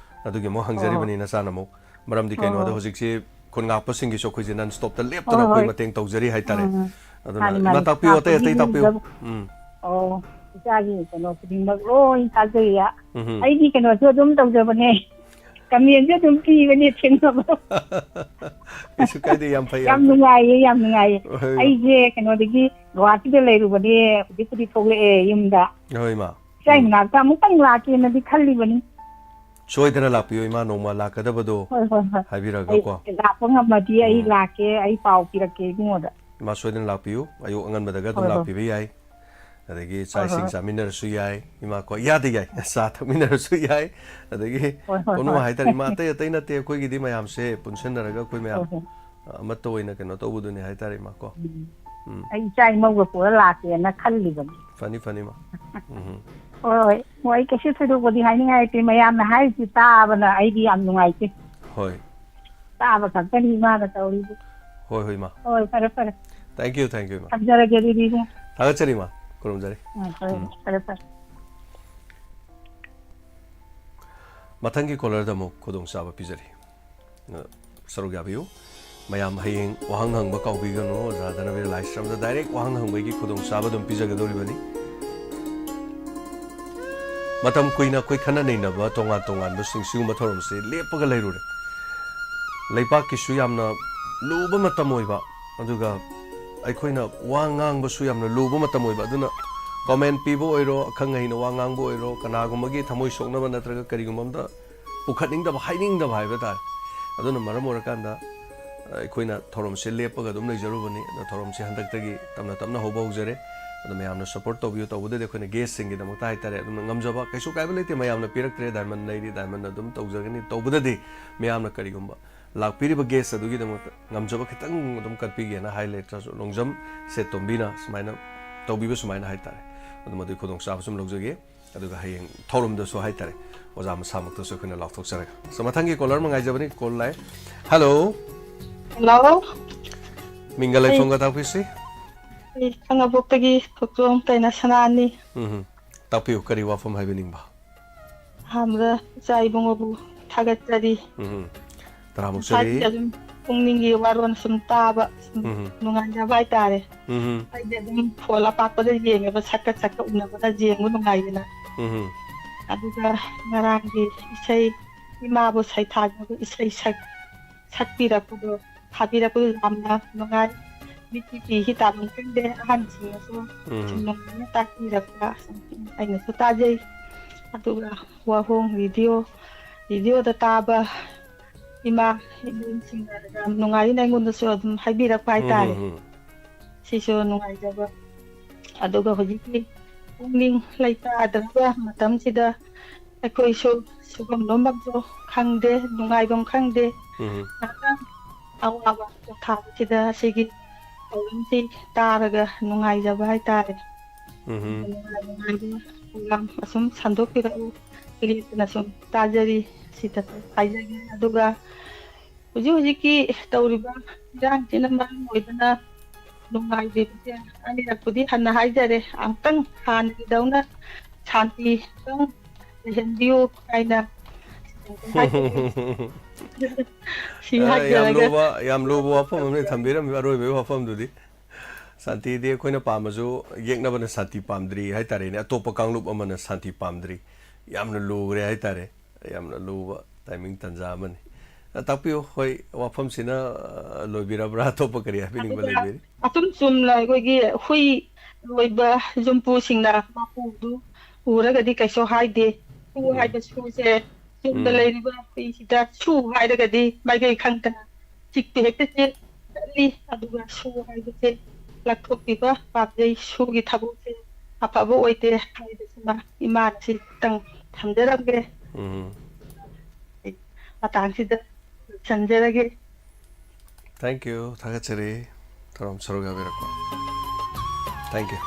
ꯑꯗꯨꯒꯤ ꯑꯃꯨꯛ ꯍꯣꯏ, ꯍꯣꯏ꯫ ꯍꯪꯖꯔꯤꯕꯅꯤ ꯅꯆꯥꯅ ꯑꯃꯨꯛ꯫ ꯃꯔꯝꯗꯤ ꯍꯣꯏ, ꯀꯩꯅꯣꯗ ꯍꯣꯏ꯫ ꯍꯧꯖꯤꯛꯁꯤ ꯈꯨꯟ ꯉꯥꯛꯄꯁꯤꯡꯒꯤꯁꯨ ꯑꯩꯈꯣꯏꯁꯦ non stopꯇ ꯂꯦꯞꯇꯅ ꯍꯣꯏ, ꯑꯩꯈꯣꯏ ꯍꯣꯏ꯫ ꯃꯇꯦꯡ ꯇꯧꯖꯔꯤ ꯍꯥꯏꯇꯥꯔꯦ꯫ ꯎꯝ, ꯎꯝ꯫ ꯑꯗꯨꯅ ꯃꯥꯅꯤ, ꯏꯃꯥ, ꯃꯥꯅꯤ꯫ ꯇꯥꯛꯄꯤꯌꯨ, ꯑꯇꯩ, ꯑꯇꯩ ꯂꯥꯛꯄꯒꯤ ꯇꯥꯛꯄꯤꯌꯨ꯫ ꯂꯝ-, ꯎꯝ꯫ ꯑꯣ, ꯏꯆꯥꯒꯤ ꯀꯩꯅꯣ ꯈꯨꯗꯤꯡꯃꯛ ꯂꯣꯏ ꯊꯥꯖꯩꯌꯦ꯫ ꯎꯝ꯫ ꯑꯩꯗꯤ ꯀꯩꯅꯣꯁꯨ ꯑꯗꯨꯝ ꯇꯧꯖꯕꯅꯦ, ꯀꯃꯦꯟꯁꯨ ꯑꯗꯨꯝ ꯄꯤꯕꯅꯦ, ꯊꯦꯡꯅꯕ꯫ ꯀꯩꯁꯨ ꯀꯥꯏꯗꯦ, ꯌꯥꯝ ꯐꯩ, ꯌꯥꯝ ꯌꯥꯝ ꯐꯩ꯫ ꯅꯨꯡꯉꯥꯏꯌꯦ, ꯌꯥꯝ ꯅꯨꯡꯉꯥꯏꯌꯦ꯫ ꯍꯣꯏ, ꯏꯃꯥ꯫ ꯑꯩꯁꯦ ꯀꯩꯅꯣꯗꯒꯤ ꯒꯨꯋꯥꯍꯥꯇꯤꯗ ꯂꯩꯔꯨꯕꯅꯦ, ꯍꯧꯖꯤꯛꯄꯨꯗꯤ ꯊꯣꯛꯂꯛꯑꯦ ꯌꯨꯝꯗ꯫ ꯍꯣꯏ, ꯏꯃꯥ꯫ ꯏꯆꯥꯏ ꯎꯝ꯫ ꯃꯅꯥꯛꯇ ꯑꯃꯨꯛꯇꯪ ꯂꯥꯛꯀꯦꯅꯗꯤ ꯈꯜꯂꯤꯕꯅꯤ꯫ ꯁꯣꯏꯗꯅ ꯂꯥꯛꯄꯤꯌꯨ, ꯏꯃꯥ, ꯅꯣꯡꯃ ꯂꯥꯛꯀꯗꯕꯗꯣ ꯍꯣꯏ, ꯍꯣꯏ, ꯍꯣꯏ꯫ ꯍꯥꯏꯕꯤꯔꯒꯀꯣ꯫ ꯑꯩ ꯂꯥꯛꯄ ꯉꯝꯃꯗꯤ ꯑꯩ ꯎꯝ꯫ ꯂꯥꯛꯀꯦ, ꯑꯩ ꯄꯥꯎ ꯄꯤꯔꯛꯀꯦ ꯏꯕꯨꯡꯉꯣꯗ꯫ ꯏꯃꯥ, ꯁꯣꯏꯗꯅ ꯂꯥꯛꯄꯤꯌꯨ, ꯑꯌꯨꯛ ꯑꯉꯟꯕꯗꯒ ꯑꯗꯨꯝ ꯍꯣꯏ, ꯍꯣꯏ꯫ ꯂꯥꯛꯄꯤꯕ ꯌꯥꯏ꯫ ꯑꯗꯒꯤ ꯆꯥꯛ ꯍꯣꯏ, ꯏꯁꯤꯡ ꯍꯣꯏ꯫ ꯆꯥꯃꯤꯟꯅꯔꯁꯨ ꯌꯥꯏ, ꯏꯃꯥ ꯀꯣ, ꯏꯌꯥꯗ ꯌꯥꯏ, ꯆꯥ ꯊꯛꯃꯤꯟꯅꯔꯁꯨ ꯌꯥꯏ꯫ ꯑꯗꯒꯤ ꯍꯣꯏ, ꯍꯣꯏ, ꯄꯨꯝꯅꯃꯛ ꯍꯣꯏ꯫ ꯍꯥꯏꯇꯥꯔꯦ, ꯏꯃꯥ, ꯑꯇꯩ ꯑꯇꯩ ꯅꯠꯇꯦ, ꯑꯩꯈꯣꯏꯒꯤꯗꯤ ꯃꯌꯥꯝꯁꯦ ꯄꯨꯟꯁꯤꯟꯅꯔꯒ ꯑꯩꯈꯣꯏ ꯃꯌꯥꯝ ꯍꯣꯏ, ꯍꯣꯏ꯫ ꯑꯃꯠꯇ ꯑꯣꯏꯅ ꯀꯩꯅꯣ ꯇꯧꯕꯗꯨꯅꯤ ꯍꯥꯏꯇꯥꯔꯦ, ꯏꯃꯥ ꯀꯣ꯫ ꯎꯝ꯫ ꯎꯝ꯫ ꯑꯩ ꯏꯆꯥ ꯏꯃꯧꯒ ꯄꯨꯔ ꯂꯥꯛꯀꯦꯅ ꯈꯜꯂꯤꯕꯅꯤ꯫ ꯐꯅꯤ, ꯐꯅꯤ, ꯏꯃꯥ꯫ ꯎꯝ꯫ ꯍꯣꯏ, ꯍꯣꯏ꯫ ꯍꯣꯏ, ꯑꯩ ꯀꯩꯁꯨ ꯊꯣꯏꯗꯣꯛꯄꯗꯤ ꯍꯥꯏꯅꯤꯡꯉꯥꯏ ꯂꯩꯇꯦ꯫ ꯃꯌꯥꯝꯅ ꯍꯥꯏꯔꯤꯁꯤ ꯇꯥꯕꯅ ꯑꯩꯗꯤ ꯌꯥꯝ ꯅꯨꯡꯉꯥꯏꯇꯦ꯫ ꯍꯣꯏ꯫ ꯇꯥꯕ ꯈꯛꯇꯅꯤ ꯏꯃꯥꯅ ꯇꯧꯔꯤꯁꯦ꯫ ꯍꯣꯏ, ꯍꯣꯏ, ꯏꯃꯥ꯫ ꯍꯣꯏ, ꯐꯔꯦ, ꯐꯔꯦ꯫ Thank you, thank you, ꯏꯃꯥ꯫ ꯊꯝꯖꯔꯒꯦ ꯑꯗꯨꯗꯤ ꯏꯕꯨꯡ꯫ ꯊꯥꯒꯠꯆꯔꯤ, ꯏꯃꯥ꯫ ꯈꯨꯔꯨꯝꯖꯔꯤ꯫ ꯎꯝ, ꯐꯔꯦ, ꯎꯝ꯫ ꯐꯔꯦ, ꯐꯔꯦ꯫ ꯃꯊꯪꯒꯤ caller-ꯗ ꯑꯃꯨꯛ ꯈꯨꯗꯣꯡꯆꯥꯕ ꯄꯤꯖꯔꯤ꯫ ꯑ, ꯁꯔꯨꯛ ꯌꯥꯕꯤꯌꯨ꯫ ꯃꯌꯥꯝ ꯍꯌꯦꯡ ꯋꯥꯍꯪ ꯍꯪꯕ ꯀꯥꯎꯕꯤꯒꯅꯨ꯫ ꯑꯣꯖꯥ ꯙꯅꯕꯤꯔ ꯂꯥꯏꯁ꯭ꯔꯝꯗ direct ꯋꯥꯍꯪ ꯍꯪꯕꯒꯤ ꯈꯨꯗꯣꯡꯆꯥꯕ ꯑꯗꯨꯝ ꯄꯤꯖꯒꯗꯧꯔꯤꯕꯅꯤ꯫ ꯃꯇꯝ ꯀꯨꯏꯅ ꯑꯩꯈꯣꯏ ꯈꯟꯅ ꯅꯩꯅꯕ ꯇꯣꯉꯥꯟ ꯇꯣꯉꯥꯟꯕꯁꯤꯡ ꯁꯤꯒꯨꯝꯕ ꯊꯧꯔꯝꯁꯤ ꯂꯦꯞꯄꯒ ꯂꯩꯔꯨꯔꯦ꯫ ꯂꯩꯕꯥꯛꯀꯤꯁꯨ ꯌꯥꯝꯅ ꯂꯨꯕ ꯃꯇꯝ ꯑꯣꯏꯕ, ꯑꯗꯨꯒ ꯑꯩꯈꯣꯏꯅ ꯋꯥ ꯉꯥꯡꯕꯁꯨ ꯌꯥꯝꯅ ꯂꯨꯕ ꯃꯇꯝ ꯑꯣꯏꯕ꯫ ꯑꯗꯨꯅ comment ꯄꯤꯕ ꯑꯣꯏꯔꯣ, ꯑꯈꯪ ꯑꯍꯩꯅ ꯋꯥ ꯉꯥꯡꯕ ꯑꯣꯏꯔꯣ, ꯀꯅꯥꯒꯨꯝꯕꯒꯤ ꯊꯃꯣꯏ ꯁꯣꯛꯅꯕ ꯅꯠꯇ꯭ꯔꯒ ꯀꯔꯤꯒꯨꯝꯕ ꯑꯝꯇ ꯄꯨꯈꯠꯅꯤꯡꯗꯕ, ꯍꯥꯏꯅꯤꯡꯗꯕ ꯍꯥꯏꯕ ꯇꯥꯔꯦ꯫ ꯑꯗꯨꯅ ꯃꯔꯝ ꯑꯣꯏꯔꯀꯥꯟꯗ, ꯑꯩꯈꯣꯏꯅ ꯊꯧꯔꯝꯁꯦ ꯂꯦꯞꯄꯒ ꯑꯗꯨꯝ ꯂꯩꯖꯔꯨꯕꯅꯤ꯫ ꯑꯗꯣ ꯊꯧꯔꯝꯁꯦ ꯍꯟꯗꯛꯇꯒꯤ ꯇꯞꯅ ꯇꯞꯅ ꯍꯧꯕ ꯍꯧꯖꯔꯦ꯫ ꯑꯗꯣ ꯃꯌꯥꯝꯅ ꯁꯄꯣꯔꯠ ꯇꯧꯕꯤꯌꯨ꯫ ꯇꯧꯕꯗꯗꯤ ꯑꯩꯈꯣꯏꯅ ꯒꯦꯁꯁꯤꯡꯒꯤꯗꯃꯛꯇ ꯍꯥꯏꯇꯥꯔꯦ, ꯑꯗꯨꯝ ꯉꯝꯖꯕ, ꯀꯩꯁꯨ ꯀꯥꯏꯕ ꯂꯩꯇꯦ꯫ ꯃꯌꯥꯝꯅ ꯄꯤꯔꯛꯇ꯭ꯔꯦ, ꯗꯥꯏꯃꯟ ꯂꯩꯔꯤ, ꯗꯥꯏꯃꯟ ꯑꯗꯨꯝ ꯇꯧꯖꯒꯅꯤ꯫ ꯇꯧꯕꯗꯗꯤ ꯃꯌꯥꯝꯅ ꯀꯔꯤꯒꯨꯝꯕ ꯂꯥꯛꯄꯤꯔꯤꯕ ꯒꯦꯁ ꯑꯗꯨꯒꯤꯗꯃꯛꯇ ꯉꯝꯖꯕ ꯈꯤꯇꯪ ꯑꯗꯨꯝ ꯀꯠꯄꯤꯒꯦꯅ ꯍꯥꯏ ꯂꯩꯇ꯭ꯔꯁꯨ, ꯂꯣꯡꯖꯝ ꯁꯦꯠꯇꯣꯝꯕꯤꯅ ꯁꯨꯃꯥꯏꯅ ꯇꯧꯕꯤꯕ ꯁꯨꯃꯥꯏꯅ ꯍꯥꯏꯇꯥꯔꯦ꯫ ꯑꯗꯨ ꯃꯗꯨꯒꯤ ꯈꯨꯗꯣꯡꯆꯥꯕꯁꯨ ꯑꯗꯨꯝ ꯂꯧꯖꯒꯦ꯫ ꯑꯗꯨꯒ ꯍꯌꯦꯡ ꯊꯧꯔꯝꯗꯁꯨ ꯍꯥꯏꯇꯥꯔꯦ, ꯑꯣꯖꯥ ꯃꯁꯥꯃꯛꯇꯁꯨ ꯑꯩꯈꯣꯏꯅ ꯂꯥꯎꯊꯣꯛꯆꯔꯒ꯫ So, ꯃꯊꯪꯒꯤ ꯀꯣꯂꯔ ꯑꯃ ꯉꯥꯏꯖꯕꯅꯤ꯫ ꯀꯣꯜ ꯂꯥꯛꯑꯦ꯫ ꯍꯜꯂꯣ꯫ ꯍꯜꯂꯣ꯫ ꯃꯤꯡꯒ ꯑꯩ ꯂꯩꯐꯝꯒ ꯇꯥꯛꯄꯤꯁꯤ꯫ ꯑꯩ ꯈꯥꯉꯕꯣꯛꯇꯒꯤ ꯊꯣꯛꯆꯣꯝ ꯇꯩꯅ ꯁꯅꯥꯅꯤ꯫ ꯎꯝ꯫ ꯇꯥꯛꯄꯤꯌꯨ, ꯀꯔꯤ ꯋꯥꯐꯝ ꯍꯥꯏꯕꯤꯅꯤꯡꯕ? ꯑꯍꯥꯟꯕꯗ ꯏꯆꯥ ꯏꯕꯨꯡꯉꯣꯕꯨ ꯊꯥꯒꯠꯆꯔꯤ꯫ ꯎꯝ꯫ ꯇꯔꯥꯃꯨꯛ ꯆꯔꯤ꯫ ꯃꯁꯥꯒꯤ ꯑꯗꯨꯝ ꯄꯨꯛꯅꯤꯡꯒꯤ ꯋꯥꯔꯣꯜ ꯁꯨꯝ ꯇꯥꯕ ꯁꯨꯝ ꯎꯝ꯫ ꯅꯨꯡꯉꯥꯏꯖꯕ ꯍꯥꯏꯇꯥꯔꯦ꯫ ꯎꯝ꯫ ꯑꯩꯗꯤ ꯑꯗꯨꯝ ꯐꯣꯟ ꯑꯄꯥꯛꯄꯗ ꯌꯦꯡꯉꯦꯕ, ꯁꯛꯀ ꯁꯛꯀ ꯎꯅꯕꯗ ꯌꯦꯡꯕ ꯅꯨꯡꯉꯥꯏꯗꯅ꯫ ꯎꯝ꯫ ꯑꯗꯨꯒ ꯉꯔꯥꯡꯒꯤ ꯏꯁꯩ, ꯏꯃꯥꯕꯨ ꯁꯩꯊꯥꯖꯕ ꯏꯁꯩ ꯁꯛ-, ꯁꯛꯄꯤꯔꯛꯄꯗꯣ, ꯊꯥꯕꯤꯔꯛꯄꯗꯣ ꯌꯥꯝꯅ ꯅꯨꯡꯉꯥꯏ꯫ ꯃꯤꯠꯀꯤ ꯄꯤꯁꯤ ꯇꯥꯐꯝ ꯈꯪꯗꯦ, ꯑꯍꯟꯁꯤꯡꯅꯁꯨ ꯎꯝ꯫ ꯁꯨꯝ ꯅꯨꯡꯉꯥꯏꯅ ꯇꯥꯛꯄꯤꯔꯛꯄ ꯑꯩꯅꯁꯨ ꯇꯥꯖꯩ꯫ ꯑꯗꯨꯒ ꯋꯥꯍꯣꯡ ꯔꯦꯗꯤꯑꯣ, ꯔꯦꯗꯤꯑꯣꯗ ꯇꯥꯕ ꯏꯃꯥ ꯏꯕꯦꯟꯁꯤꯡꯅ ꯌꯥꯝ ꯅꯨꯡꯉꯥꯏꯅ ꯑꯩꯉꯣꯟꯗꯁꯨ ꯑꯗꯨꯝ ꯍꯥꯏꯕꯤꯔꯛꯄ ꯎꯝ, ꯍꯥꯏꯇꯥꯔꯦ꯫ ꯎꯝ, ꯎꯝ꯫ ꯁꯤꯁꯨ ꯅꯨꯡꯉꯥꯏꯖꯕ꯫ ꯑꯗꯨꯒ ꯍꯧꯖꯤꯛꯀꯤ ꯄꯨꯛꯅꯤꯡ ꯂꯩꯇꯥꯗ꯭ꯔꯕ ꯃꯇꯝꯁꯤꯗ ꯑꯩꯈꯣꯏꯁꯨ ꯁꯨꯐꯝ ꯅꯣꯝꯐꯝꯁꯨ ꯈꯪꯗꯦ, ꯅꯨꯡꯉꯥꯏꯐꯝ ꯈꯪꯗꯦ꯫ ꯎꯝ꯫ ꯉꯥꯏꯍꯥꯛꯇꯪ ꯑꯋꯥꯕ ꯄꯣꯊꯥꯕꯁꯤꯗ ꯑꯁꯤꯒꯤ ꯊꯧꯔꯝꯁꯤ ꯇꯥꯔꯒ ꯅꯨꯡꯉꯥꯏꯖꯕ ꯍꯥꯏꯇꯥꯔꯦ꯫ ꯎꯝ꯫ ꯅꯨꯡꯉꯥꯏ ꯅꯨꯡꯉꯥꯏꯕ ꯄ꯭ꯔꯣꯒ꯭ꯔꯥꯝ ꯑꯁꯨꯝ ꯁꯟꯗꯣꯛꯄꯤꯔꯛꯎ, ꯂꯦꯞꯇꯅ ꯁꯨꯝ ꯇꯥꯖꯔꯤ, ꯁꯤꯇ ꯍꯥꯏꯖꯒꯦ꯫ ꯑꯗꯨꯒ ꯍꯧꯖꯤꯛ ꯍꯧꯖꯤꯛꯀꯤ ꯇꯧꯔꯤꯕ ꯏꯔꯥꯡꯁꯤꯅ ꯃꯔꯝ ꯑꯣꯏꯗꯨꯅ ꯅꯨꯡꯉꯥꯏꯕꯤꯕꯁꯦ ꯑꯅꯤꯔꯛꯄꯨꯗꯤ ꯍꯟꯅ ꯍꯥꯏꯖꯔꯦ, ꯑꯃꯨꯛꯇꯪ ꯍꯥꯟꯅꯒꯤꯗꯧꯅ ꯁꯥꯟꯇꯤ ꯑꯃꯨꯛꯇꯪ ꯂꯩꯍꯟꯕꯤꯌꯨ ꯍꯥꯏꯅ ꯍꯥꯏꯖꯔꯤ꯫ ꯁꯤ ꯑ, ꯌꯥꯝ ꯍꯥꯏꯖꯔꯒ ꯂꯨꯕ, ꯌꯥꯝ ꯂꯨꯕ ꯋꯥꯐꯝ ꯑꯃꯅ ꯊꯝꯕꯤꯔꯝꯃꯤ, ꯑꯔꯣꯏꯕꯒꯤ ꯋꯥꯐꯝꯗꯨꯗꯤ꯫ ꯁꯥꯟꯇꯤꯗꯤ ꯑꯩꯈꯣꯏꯅ ꯄꯥꯝꯃꯁꯨ ꯌꯦꯛꯅꯕꯅ ꯁꯥꯟꯇꯤ ꯄꯥꯝꯗ꯭ꯔꯤ ꯍꯥꯏꯇꯥꯔꯦꯅꯦ, ꯑꯇꯣꯞꯄ ꯀꯥꯡꯂꯨꯞ ꯑꯃꯅ ꯁꯥꯟꯇꯤ ꯄꯥꯝꯗ꯭ꯔꯤ꯫ ꯌꯥꯝꯅ ꯂꯨꯈ꯭ꯔꯦ ꯍꯥꯏꯇꯥꯔꯦ, ꯌꯥꯝꯅ ꯂꯨꯕ ꯇꯥꯏꯃꯤꯡ ꯇꯥꯟꯖꯥ ꯑꯃꯅꯤ꯫ ꯑ, ꯇꯥꯛꯄꯤꯌꯨ, ꯍꯣꯏ, ꯋꯥꯐꯝꯁꯤꯅ, ꯑ, ꯂꯣꯏꯕꯤꯔꯕ꯭ꯔꯥ? ꯑꯇꯣꯞꯄ ꯀꯔꯤ ꯍꯥꯏꯕꯤꯅꯤꯡꯕ ꯑꯗꯨꯒ ꯂꯩꯕꯤꯔꯤ? ꯑꯁꯨꯝ ꯆꯨꯝꯅ ꯑꯩꯈꯣꯏꯒꯤ ꯍꯨꯏ ꯂꯣꯏꯕ ꯌꯨꯝꯄꯨꯁꯤꯡꯅ ꯃꯄꯨꯗꯨ ꯎꯔꯒꯗꯤ ꯀꯩꯁꯨ ꯍꯥꯏꯗꯦ꯫ ꯁꯨ ꯎꯝ꯫ ꯍꯥꯏꯕ ꯁꯨꯁꯦ ꯌꯨꯝꯗ ꯎꯝ꯫ ꯂꯩꯔꯤꯕ ꯍꯨꯏꯁꯤꯗ ꯁꯨ ꯍꯥꯏꯔꯒꯗꯤ ꯃꯥꯏꯀꯩ ꯈꯪꯗꯅ ꯆꯤꯛꯇꯤ ꯍꯦꯛꯇ ꯆꯦ ꯆꯠꯂꯤ꯫ ꯑꯗꯨꯒ ꯁꯨ ꯍꯥꯏꯕꯁꯦ ꯂꯥꯞꯊꯣꯛꯄꯤꯕ ꯄꯥꯝꯖꯩ꯫ ꯁꯨꯒꯤ ꯊꯕꯛꯁꯦ ꯑꯐꯕ ꯑꯣꯏꯗꯦ ꯍꯥꯏꯕꯁꯤꯃ ꯏꯃꯥꯅ ꯁꯤꯇꯪ ꯊꯝꯖꯔꯝꯒꯦ꯫ ꯎꯝ꯫ ꯃꯇꯥꯡꯁꯤꯗ ꯂꯣꯏꯁꯤꯟꯖꯔꯒꯦ꯫ Thank you, ꯊꯥꯒꯠꯆꯔꯤ꯫ ꯊꯧꯔꯝ ꯁꯔꯨꯛ ꯌꯥꯕꯤꯔꯛꯄ꯫ Thank you꯫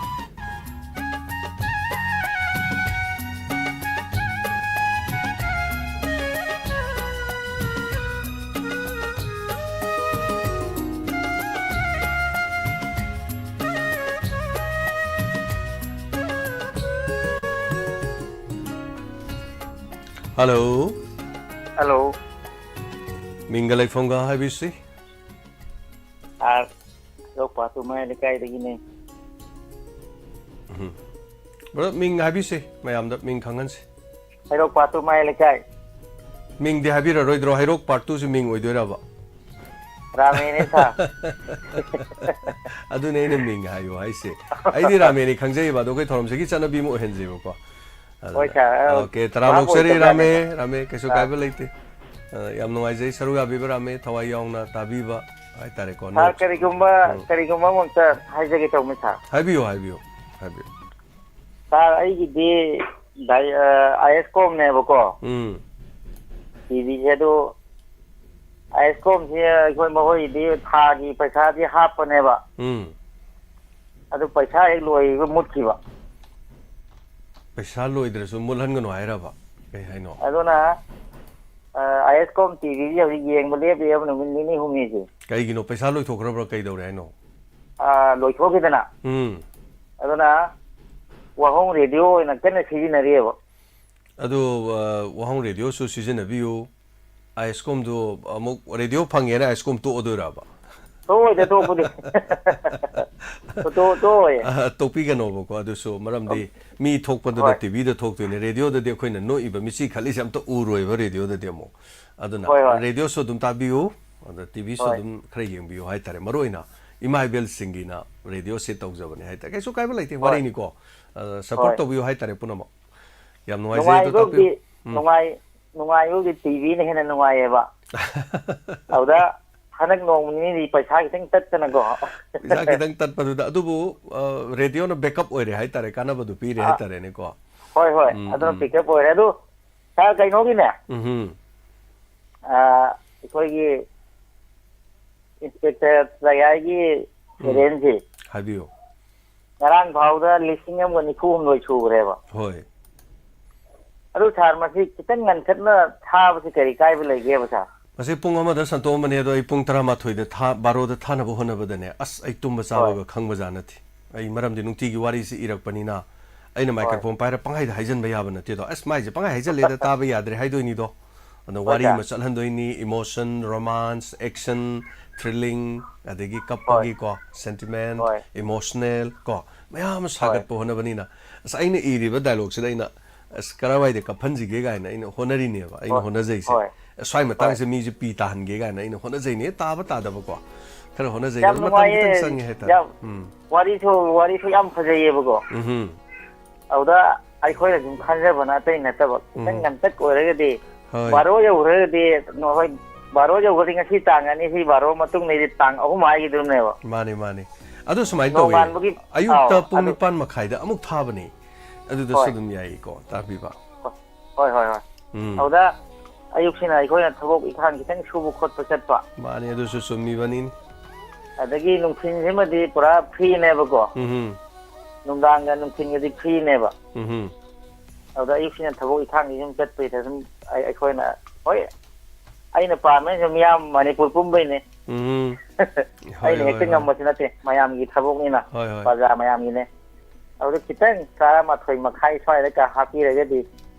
Hello꯫ Hello꯫ ꯃꯤꯡꯒ ꯂꯩꯐꯝꯒ ꯍꯥꯏꯕꯤꯁꯤ꯫ ꯑꯥ, ꯍꯩꯔꯣꯛ ꯄꯥꯠꯇꯨ ꯃꯌꯥꯏ ꯂꯩꯀꯥꯏꯗꯒꯤꯅꯦ꯫ ꯎꯝ꯫ Brother, ꯃꯤꯡ ꯍꯥꯏꯕꯤꯁꯦ, ꯃꯌꯥꯝꯗ ꯃꯤꯡ ꯈꯪꯍꯟꯁꯤ꯫ ꯍꯩꯔꯣꯛ ꯄꯥꯠꯇꯨ ꯃꯌꯥꯏ ꯂꯩꯀꯥꯏ꯫ ꯃꯤꯡꯗꯤ ꯍꯥꯏꯕꯤꯔꯔꯣꯏꯗ꯭ꯔꯣ? ꯍꯩꯔꯣꯛ Part Two ꯁꯤ ꯃꯤꯡ ꯑꯣꯏꯗꯣꯏꯔꯕ? ꯔꯥꯃꯦꯅꯦ, sir꯫ ꯑꯗꯨꯅꯦ ꯑꯩꯅ ꯃꯤꯡ ꯍꯥꯏꯌꯨ ꯍꯥꯏꯁꯦ꯫ ꯑꯩꯗꯤ ꯔꯥꯃꯦꯅꯤ ꯈꯪꯖꯩꯌꯦꯕ, ꯑꯗꯣ ꯑꯩꯈꯣꯏ ꯊꯧꯔꯝꯁꯤꯒꯤ ꯆꯠꯅꯕꯤ ꯑꯃ ꯑꯣꯏꯍꯟꯁꯦꯕꯀꯣ꯫ ꯑꯗꯨꯅ, ꯍꯣꯏ, sir꯫ ꯑ, okay, ꯇꯔꯥꯝꯅ ꯚꯥꯞ ꯑꯣꯛꯆꯔꯤ, ꯑꯣꯏꯗꯕꯖꯥꯠꯅꯦ꯫ ꯔꯥꯃꯦ, ꯔꯥꯃꯦ, ꯀꯩꯁꯨ ꯑ꯫ ꯀꯥꯏꯕ ꯂꯩꯇꯦ꯫ ꯑ, ꯌꯥꯝ ꯅꯨꯡꯉꯥꯏꯖꯩ ꯁꯔꯨꯛ ꯌꯥꯕꯤꯕ, ꯔꯥꯃꯦ, ꯊꯋꯥꯏ ꯌꯥꯎꯅ ꯇꯥꯕꯤꯕ ꯍꯥꯏꯇꯥꯔꯦꯀꯣ꯫ Sir, notes. ꯀꯔꯤꯒꯨꯝꯕ, ꯎꯝ꯫ ꯀꯔꯤꯒꯨꯝꯕ ꯑꯃ ꯑꯝꯇ ꯍꯥꯏꯖꯒꯦ ꯇꯧꯕꯅꯤ, sir꯫ ꯍꯥꯏꯕꯤꯌꯨ, ꯍꯥꯏꯕꯤꯌꯨ, ꯍꯥꯏꯕꯤꯌꯨ꯫ Sir, ꯑꯩꯒꯤꯗꯤ ꯗꯥꯏ-, ꯑ, ꯑꯥꯏ ꯑꯦꯁ ꯀꯣꯝꯅꯦꯕꯀꯣ꯫ ꯎꯝ꯫ ꯇꯤ ꯚꯤꯁꯦ ꯑꯗꯨ, ꯑꯥꯏ ꯑꯦꯁ ꯀꯣꯝꯁꯦ ꯑꯩꯈꯣꯏ ꯃꯈꯣꯏꯒꯤꯗꯤ ꯊꯥꯒꯤ ꯄꯩꯁꯥꯗꯤ ꯍꯥꯞꯄꯅꯦꯕ꯫ ꯎꯝ꯫ ꯑꯗꯨ ꯄꯩꯁꯥ ꯍꯦꯛ ꯂꯣꯏꯕ ꯃꯨꯠꯈꯤꯕ꯫ ꯄꯩꯁꯥ ꯂꯣꯏꯗ꯭ꯔꯁꯨ ꯃꯨꯠꯍꯟꯒꯅꯨ ꯍꯥꯏꯔꯕ? ꯀꯩ ꯍꯥꯏꯅꯣ? ꯑꯗꯨꯅ, ꯑ, ꯑꯥꯏ ꯑꯦꯁ ꯀꯣꯝ ꯇꯤ ꯚꯤꯁꯦ ꯍꯧꯖꯤꯛ ꯌꯦꯡꯕ ꯂꯦꯞꯄꯦꯕ ꯅꯨꯃꯤꯠ ꯅꯤꯅꯤ ꯍꯨꯝꯅꯤꯁꯦ꯫ ꯀꯩꯒꯤꯅꯣ? ꯄꯩꯁꯥ ꯂꯣꯏꯊꯣꯛꯈ꯭ꯔꯕ꯭ꯔꯥ? ꯀꯩꯗꯧꯔꯦ ꯍꯥꯏꯅꯣ? ꯑ, ꯂꯣꯏꯊꯣꯛꯈꯤꯗꯅ꯫ ꯎꯝ꯫ ꯑꯗꯨꯅ ꯋꯥꯍꯣꯡ ꯔꯦꯗꯤꯑꯣ ꯑꯣꯏꯅ ꯀꯟꯅ ꯁꯤꯖꯤꯟꯅꯔꯤꯑꯕ꯫ ꯑꯗꯨ, ꯑ, ꯋꯥꯍꯣꯡ ꯔꯦꯗꯤꯑꯣꯁꯨ ꯁꯤꯖꯤꯟꯅꯕꯤꯌꯨ꯫ ꯑꯥꯏ ꯑꯦꯁ ꯀꯣꯝꯗꯨ ꯑꯃꯨꯛ ꯔꯦꯗꯤꯑꯣ ꯐꯪꯉꯦꯅ ꯑꯥꯏ ꯑꯦꯁ ꯀꯣꯝ ꯇꯣꯛꯑꯗꯣꯏꯔꯕ? ꯇꯣꯛꯑꯣꯏꯗ, ꯇꯣꯛꯄꯗꯤ꯫ ꯇꯣꯛ-, ꯇꯣꯛꯑꯣꯏ꯫ ꯑ, ꯇꯣꯛꯄꯤꯒꯅꯣꯕꯀꯣ, ꯑꯗꯨꯁꯨ ꯃꯔꯝꯗꯤ ꯎꯝ꯫ ꯃꯤ ꯊꯣꯛꯄꯗꯨꯅ ꯍꯣꯏ꯫ ꯇꯤ ꯚꯤꯗ ꯊꯣꯛꯇꯣꯏꯅꯦ, ꯔꯦꯗꯤꯑꯣꯗꯗꯤ ꯑꯩꯈꯣꯏꯅ ꯅꯣꯛꯏꯕ ꯃꯤꯠꯁꯤ ꯈꯠꯂꯤꯁꯦ ꯑꯝꯇ ꯎꯔꯣꯏꯕ ꯔꯦꯗꯤꯑꯣꯗꯗꯤ ꯑꯃꯨꯛ꯫ ꯑꯗꯨꯅ ꯍꯣꯏ, ꯍꯣꯏ꯫ ꯔꯦꯗꯤꯑꯣꯁꯨ ꯑꯗꯨꯝ ꯇꯥꯕꯤꯌꯨ, ꯑꯗ ꯇꯤ ꯚꯤꯁꯨ ꯍꯣꯏ꯫ ꯑꯗꯨꯝ ꯈꯔ ꯌꯦꯡꯕꯤꯌꯨ ꯍꯥꯏꯇꯥꯔꯦ꯫ ꯃꯔꯨ ꯑꯣꯏꯅ ꯏꯃꯥ ꯏꯕꯦꯜꯁꯤꯡꯒꯤꯅ ꯔꯦꯗꯤꯑꯣꯁꯦ ꯇꯧꯖꯕꯅꯦ ꯍꯥꯏꯇꯥꯔꯦ꯫ ꯀꯩꯁꯨ ꯀꯥꯏꯕ ꯂꯩꯇꯦ, ꯍꯣꯏ꯫ ꯋꯥꯔꯤꯅꯤꯀꯣ꯫ ꯑ, support ꯍꯣꯏ꯫ ꯇꯧꯕꯤꯌꯨ ꯍꯥꯏꯇꯥꯔꯦ ꯄꯨꯝꯅꯃꯛ꯫ ꯌꯥꯝ ꯅꯨꯡꯉꯥꯏꯖꯩ, ꯑꯗꯨ ꯅꯨꯡꯉꯥꯏꯕꯕꯨꯗꯤ ꯇꯥꯛꯄꯤꯌꯨ꯫ ꯎꯝ꯫ ꯅꯨꯡꯉꯥꯏ-, ꯅꯨꯡꯉꯥꯏꯕꯕꯨꯗꯤ ꯇꯤ ꯚꯤꯅ ꯍꯦꯟꯅ ꯅꯨꯡꯉꯥꯏꯌꯦꯕ꯫ ꯑꯗꯨꯗ ꯍꯟꯗꯛ ꯅꯣꯡꯃ ꯅꯤꯅꯤꯗꯤ ꯄꯩꯁꯥ ꯈꯤꯇꯪ ꯇꯠꯇꯅꯀꯣ꯫ ꯄꯩꯁꯥ ꯈꯤꯇꯪ ꯇꯠꯄꯗꯨꯗ ꯑꯗꯨꯕꯨ ꯔꯦꯗꯤꯑꯣꯅ ꯕꯦꯛꯀꯞ ꯑꯣꯏꯔꯦ ꯍꯥꯏꯇꯥꯔꯦ, ꯀꯥꯟꯅꯕꯗꯨ ꯄꯤꯔꯦ ꯑ, ꯍꯥꯏꯇꯥꯔꯦꯅꯦꯀꯣ꯫ ꯍꯣꯏ, ꯍꯣꯏ, ꯎꯝ, ꯑꯗꯨꯅ ꯎꯝ꯫ ꯄꯤꯛꯑꯞ ꯑꯣꯏꯔꯦ꯫ ꯑꯗꯨ ꯁꯥꯔ, ꯀꯩꯅꯣꯒꯤꯅꯦ, ꯎꯝ꯫ ꯑ, ꯑꯩꯈꯣꯏꯒꯤ ꯏꯟꯁꯄꯦꯛꯇꯔ ꯆꯒꯥꯏꯒꯤ ꯎꯝ꯫ ꯄꯦꯔꯦꯟꯁꯤ ꯍꯥꯏꯕꯤꯌꯨ꯫ ꯉꯔꯥꯡ ꯐꯥꯎꯗ ꯂꯤꯁꯤꯡ ꯑꯃꯒ ꯅꯤꯐꯨ ꯍꯨꯝꯗꯣꯏ ꯁꯨꯈ꯭ꯔꯦꯕ꯫ ꯍꯣꯏ꯫ ꯑꯗꯨ ꯁꯥꯔ, ꯃꯁꯤ ꯈꯤꯇꯪ ꯉꯟꯈꯠꯅ ꯊꯥꯕꯁꯤ ꯀꯔꯤ ꯀꯥꯏꯕ ꯂꯩꯒꯦꯕ ꯁꯥꯔ? ꯃꯁꯤ ꯄꯨꯡ ꯑꯃꯗ ꯁꯟꯇꯣꯛꯑꯝꯕꯅꯦ, ꯑꯗꯣ ꯑꯩ ꯄꯨꯡ ꯇꯔꯥꯃꯥꯊꯣꯏꯗ ꯊꯥ ꯕꯥꯔꯣꯗ ꯊꯥꯅꯕ ꯍꯣꯠꯅꯕꯗꯅꯦ, ꯑꯁ, ꯑꯩ ꯇꯨꯝꯕ ꯍꯣꯏ꯫ ꯆꯥꯕꯒ ꯈꯪꯕꯖꯥꯠ ꯅꯠꯇꯦ꯫ ꯑꯩ ꯃꯔꯝꯗꯤ ꯅꯨꯡꯇꯤꯒꯤ ꯋꯥꯔꯤꯁꯤ ꯏꯔꯛꯄꯅꯤꯅ ꯑꯩꯅ ꯍꯣꯏ꯫ ꯃꯥꯏꯀ꯭ꯔꯣꯐꯣꯟ ꯄꯥꯏꯔ ꯄꯪꯍꯥꯏꯗ ꯍꯥꯏꯖꯟꯕ ꯌꯥꯕ ꯅꯠꯇꯦꯗꯣ꯫ "ꯑꯁ, ꯃꯥꯏꯁꯦ ꯄꯪꯍꯥꯏ ꯍꯥꯏꯖꯜꯂꯦꯗ, ꯇꯥꯕ ꯌꯥꯗ꯭ꯔꯦ" ꯍꯥꯏꯗꯣꯏꯅꯤꯗꯣ꯫ ꯑꯗꯣ ꯍꯣꯏ, ꯋꯥꯔꯤ ꯁꯥꯔ꯫ ꯑꯃ ꯆꯠꯍꯟꯗꯣꯏꯅꯤ, ꯏꯃꯣꯁꯟ, ꯔꯣꯃꯥꯟꯁ, ꯑꯦꯛꯁꯟ, ꯊ꯭ꯔꯤꯂꯤꯡ, ꯑꯗꯒꯤ ꯍꯣꯏ꯫ ꯀꯞꯄꯒꯤꯀꯣ, ꯁꯦꯟꯇꯤꯃꯦꯟ, ꯍꯣꯏ꯫ ꯏꯃꯣꯁꯅꯦꯜ ꯀꯣ, ꯃꯌꯥꯝ ꯑꯃ ꯍꯣꯏ꯫ ꯁꯥꯒꯠꯄ ꯍꯣꯠꯅꯕꯅꯤꯅ, ꯑꯁ, ꯑꯩꯅ ꯏꯔꯤꯕ ꯗꯥꯏꯂꯣꯒꯁꯤꯗ ꯑꯩꯅ, "ꯑꯁ, ꯀꯔꯥꯏꯋꯥꯏꯗ ꯀꯞꯍꯟꯁꯤꯒꯦ?" ꯀꯥꯏꯅ ꯑꯩꯅ ꯍꯣꯠꯅꯔꯤꯅꯦꯕ, ꯑꯩꯅ ꯍꯣꯏ꯫ ꯍꯣꯠꯅꯖꯩꯁꯦ꯫ ꯍꯣꯏ꯫ "ꯑꯁ, ꯁ꯭ꯋꯥꯏ ꯃꯇꯥꯡꯁꯦ ꯍꯣꯏ꯫ ꯃꯤꯁꯦ ꯄꯤ ꯇꯥꯍꯟꯒꯦ" ꯀꯥꯏꯅ ꯑꯩꯅ ꯍꯣꯠꯅꯖꯩꯅꯦ, ꯇꯥꯕ ꯇꯥꯗꯕꯀꯣ ꯈꯔ ꯍꯣꯠꯅꯖꯩꯅꯦ꯫ ꯌꯥꯝ ꯑꯗꯨ ꯃꯇꯝ ꯈꯤꯇꯪ ꯅꯨꯡꯉꯥꯏꯌꯦ꯫ ꯆꯪꯉꯦ ꯍꯥꯏꯇꯥꯔꯦ꯫ ꯌꯥꯝ ꯎꯝ꯫ ꯋꯥꯔꯤꯁꯨ, ꯋꯥꯔꯤꯁꯨ ꯌꯥꯝ ꯐꯖꯩꯌꯦꯕꯀꯣ꯫ ꯎꯝ꯫ ꯑꯗꯨꯗ ꯑꯩꯈꯣꯏꯅ ꯁꯨꯝ ꯈꯟꯖꯕꯅ ꯑꯇꯩ ꯅꯠꯇꯕ, ꯈꯤꯇꯪ ꯎꯝ꯫ ꯉꯟꯇꯛ ꯑꯣꯏꯔꯒꯗꯤ, ꯍꯣꯏ꯫ ꯕꯥꯔꯣ ꯌꯧꯈ꯭ꯔꯒꯗꯤ, ꯍꯣꯏ, ꯕꯥꯔꯣ ꯌꯧꯈ꯭ꯔꯗꯤ ꯉꯁꯤ ꯇꯥꯡ ꯑꯅꯤ, ꯁꯤ ꯕꯥꯔꯣ ꯃꯇꯨꯡꯗꯩꯗꯤ ꯇꯥꯡ ꯑꯍꯨꯝ ꯍꯥꯏꯈꯤꯗꯣꯏꯅꯦꯕ꯫ ꯃꯥꯅꯤ, ꯃꯥꯅꯤ꯫ ꯑꯗꯨ ꯁꯨꯃꯥꯏꯅ ꯇꯧꯋꯤ꯫ ꯅꯣꯡꯉꯥꯟꯕꯒꯤ, ꯑꯌꯨꯛꯇ ꯑꯥꯎ, ꯄꯨꯡ ꯑꯗꯨ, ꯅꯤꯄꯥꯟ ꯃꯈꯥꯏꯗ ꯑꯃꯨꯛ ꯊꯥꯕꯅꯤ꯫ ꯑꯗꯨꯗꯁꯨ ꯍꯣꯏ꯫ ꯑꯗꯨꯝ ꯌꯥꯏꯀꯣ, ꯇꯥꯕꯤꯕ꯫ ꯍꯣꯏ, ꯍꯣꯏ, ꯍꯣꯏ꯫ ꯎꯝ꯫ ꯑꯗꯨꯗ ꯑꯌꯨꯛꯁꯤꯅ ꯑꯩꯈꯣꯏꯅ ꯊꯕꯛ ꯏꯪꯈꯥꯡ ꯈꯤꯇꯪ ꯁꯨꯕ ꯈꯣꯠꯄ ꯆꯠꯄ꯫ ꯃꯥꯅꯤ, ꯑꯗꯨꯁꯨ ꯆꯨꯝꯃꯤꯕꯅꯤꯅꯤ꯫ ꯑꯗꯒꯤ ꯅꯨꯡꯊꯤꯟꯁꯤꯃꯗꯤ ꯄꯨꯔꯥ ꯐ꯭ꯔꯤꯅꯦꯕꯀꯣ꯫ ꯎꯝ꯫ ꯅꯨꯡꯗꯥꯡꯒ ꯅꯨꯡꯊꯤꯟꯒꯗꯤ ꯐ꯭ꯔꯤꯅꯦꯕ꯫ ꯎꯝ꯫ ꯑꯗꯨꯗ ꯑꯌꯨꯛꯁꯤꯅ ꯊꯕꯛ ꯏꯪꯈꯥꯡꯒꯤ ꯁꯨꯝ ꯆꯠꯄꯩꯗ ꯁꯨꯝ ꯑꯩ-, ꯑꯩꯈꯣꯏꯅ, ꯍꯣꯏ, ꯑꯩꯅ ꯄꯥꯝꯃꯦ ꯁꯨꯝ ꯃꯤꯌꯥꯝ ꯃꯅꯤꯄꯨꯔ ꯄꯨꯝꯕꯩꯅꯦ꯫ ꯎꯝ꯫ ꯍꯣꯏ, ꯑꯩꯅ ꯍꯣꯏ, ꯍꯦꯛꯇ ꯍꯣꯏ꯫ ꯉꯝꯕꯁꯨ ꯅꯠꯇꯦ, ꯃꯌꯥꯝꯒꯤ ꯊꯕꯛꯅꯤꯅ, ꯍꯣꯏ, ꯍꯣꯏ꯫ ꯄ꯭ꯔꯖꯥ ꯃꯌꯥꯝꯒꯤꯅꯦ꯫ ꯑꯗꯨꯗ ꯈꯤꯇꯪ ꯇꯔꯥꯃꯥꯊꯣꯏ ꯃꯈꯥꯏ ꯁ꯭ꯋꯥꯏꯗ ꯀ ꯍꯥꯞꯄꯤꯔꯒꯗꯤ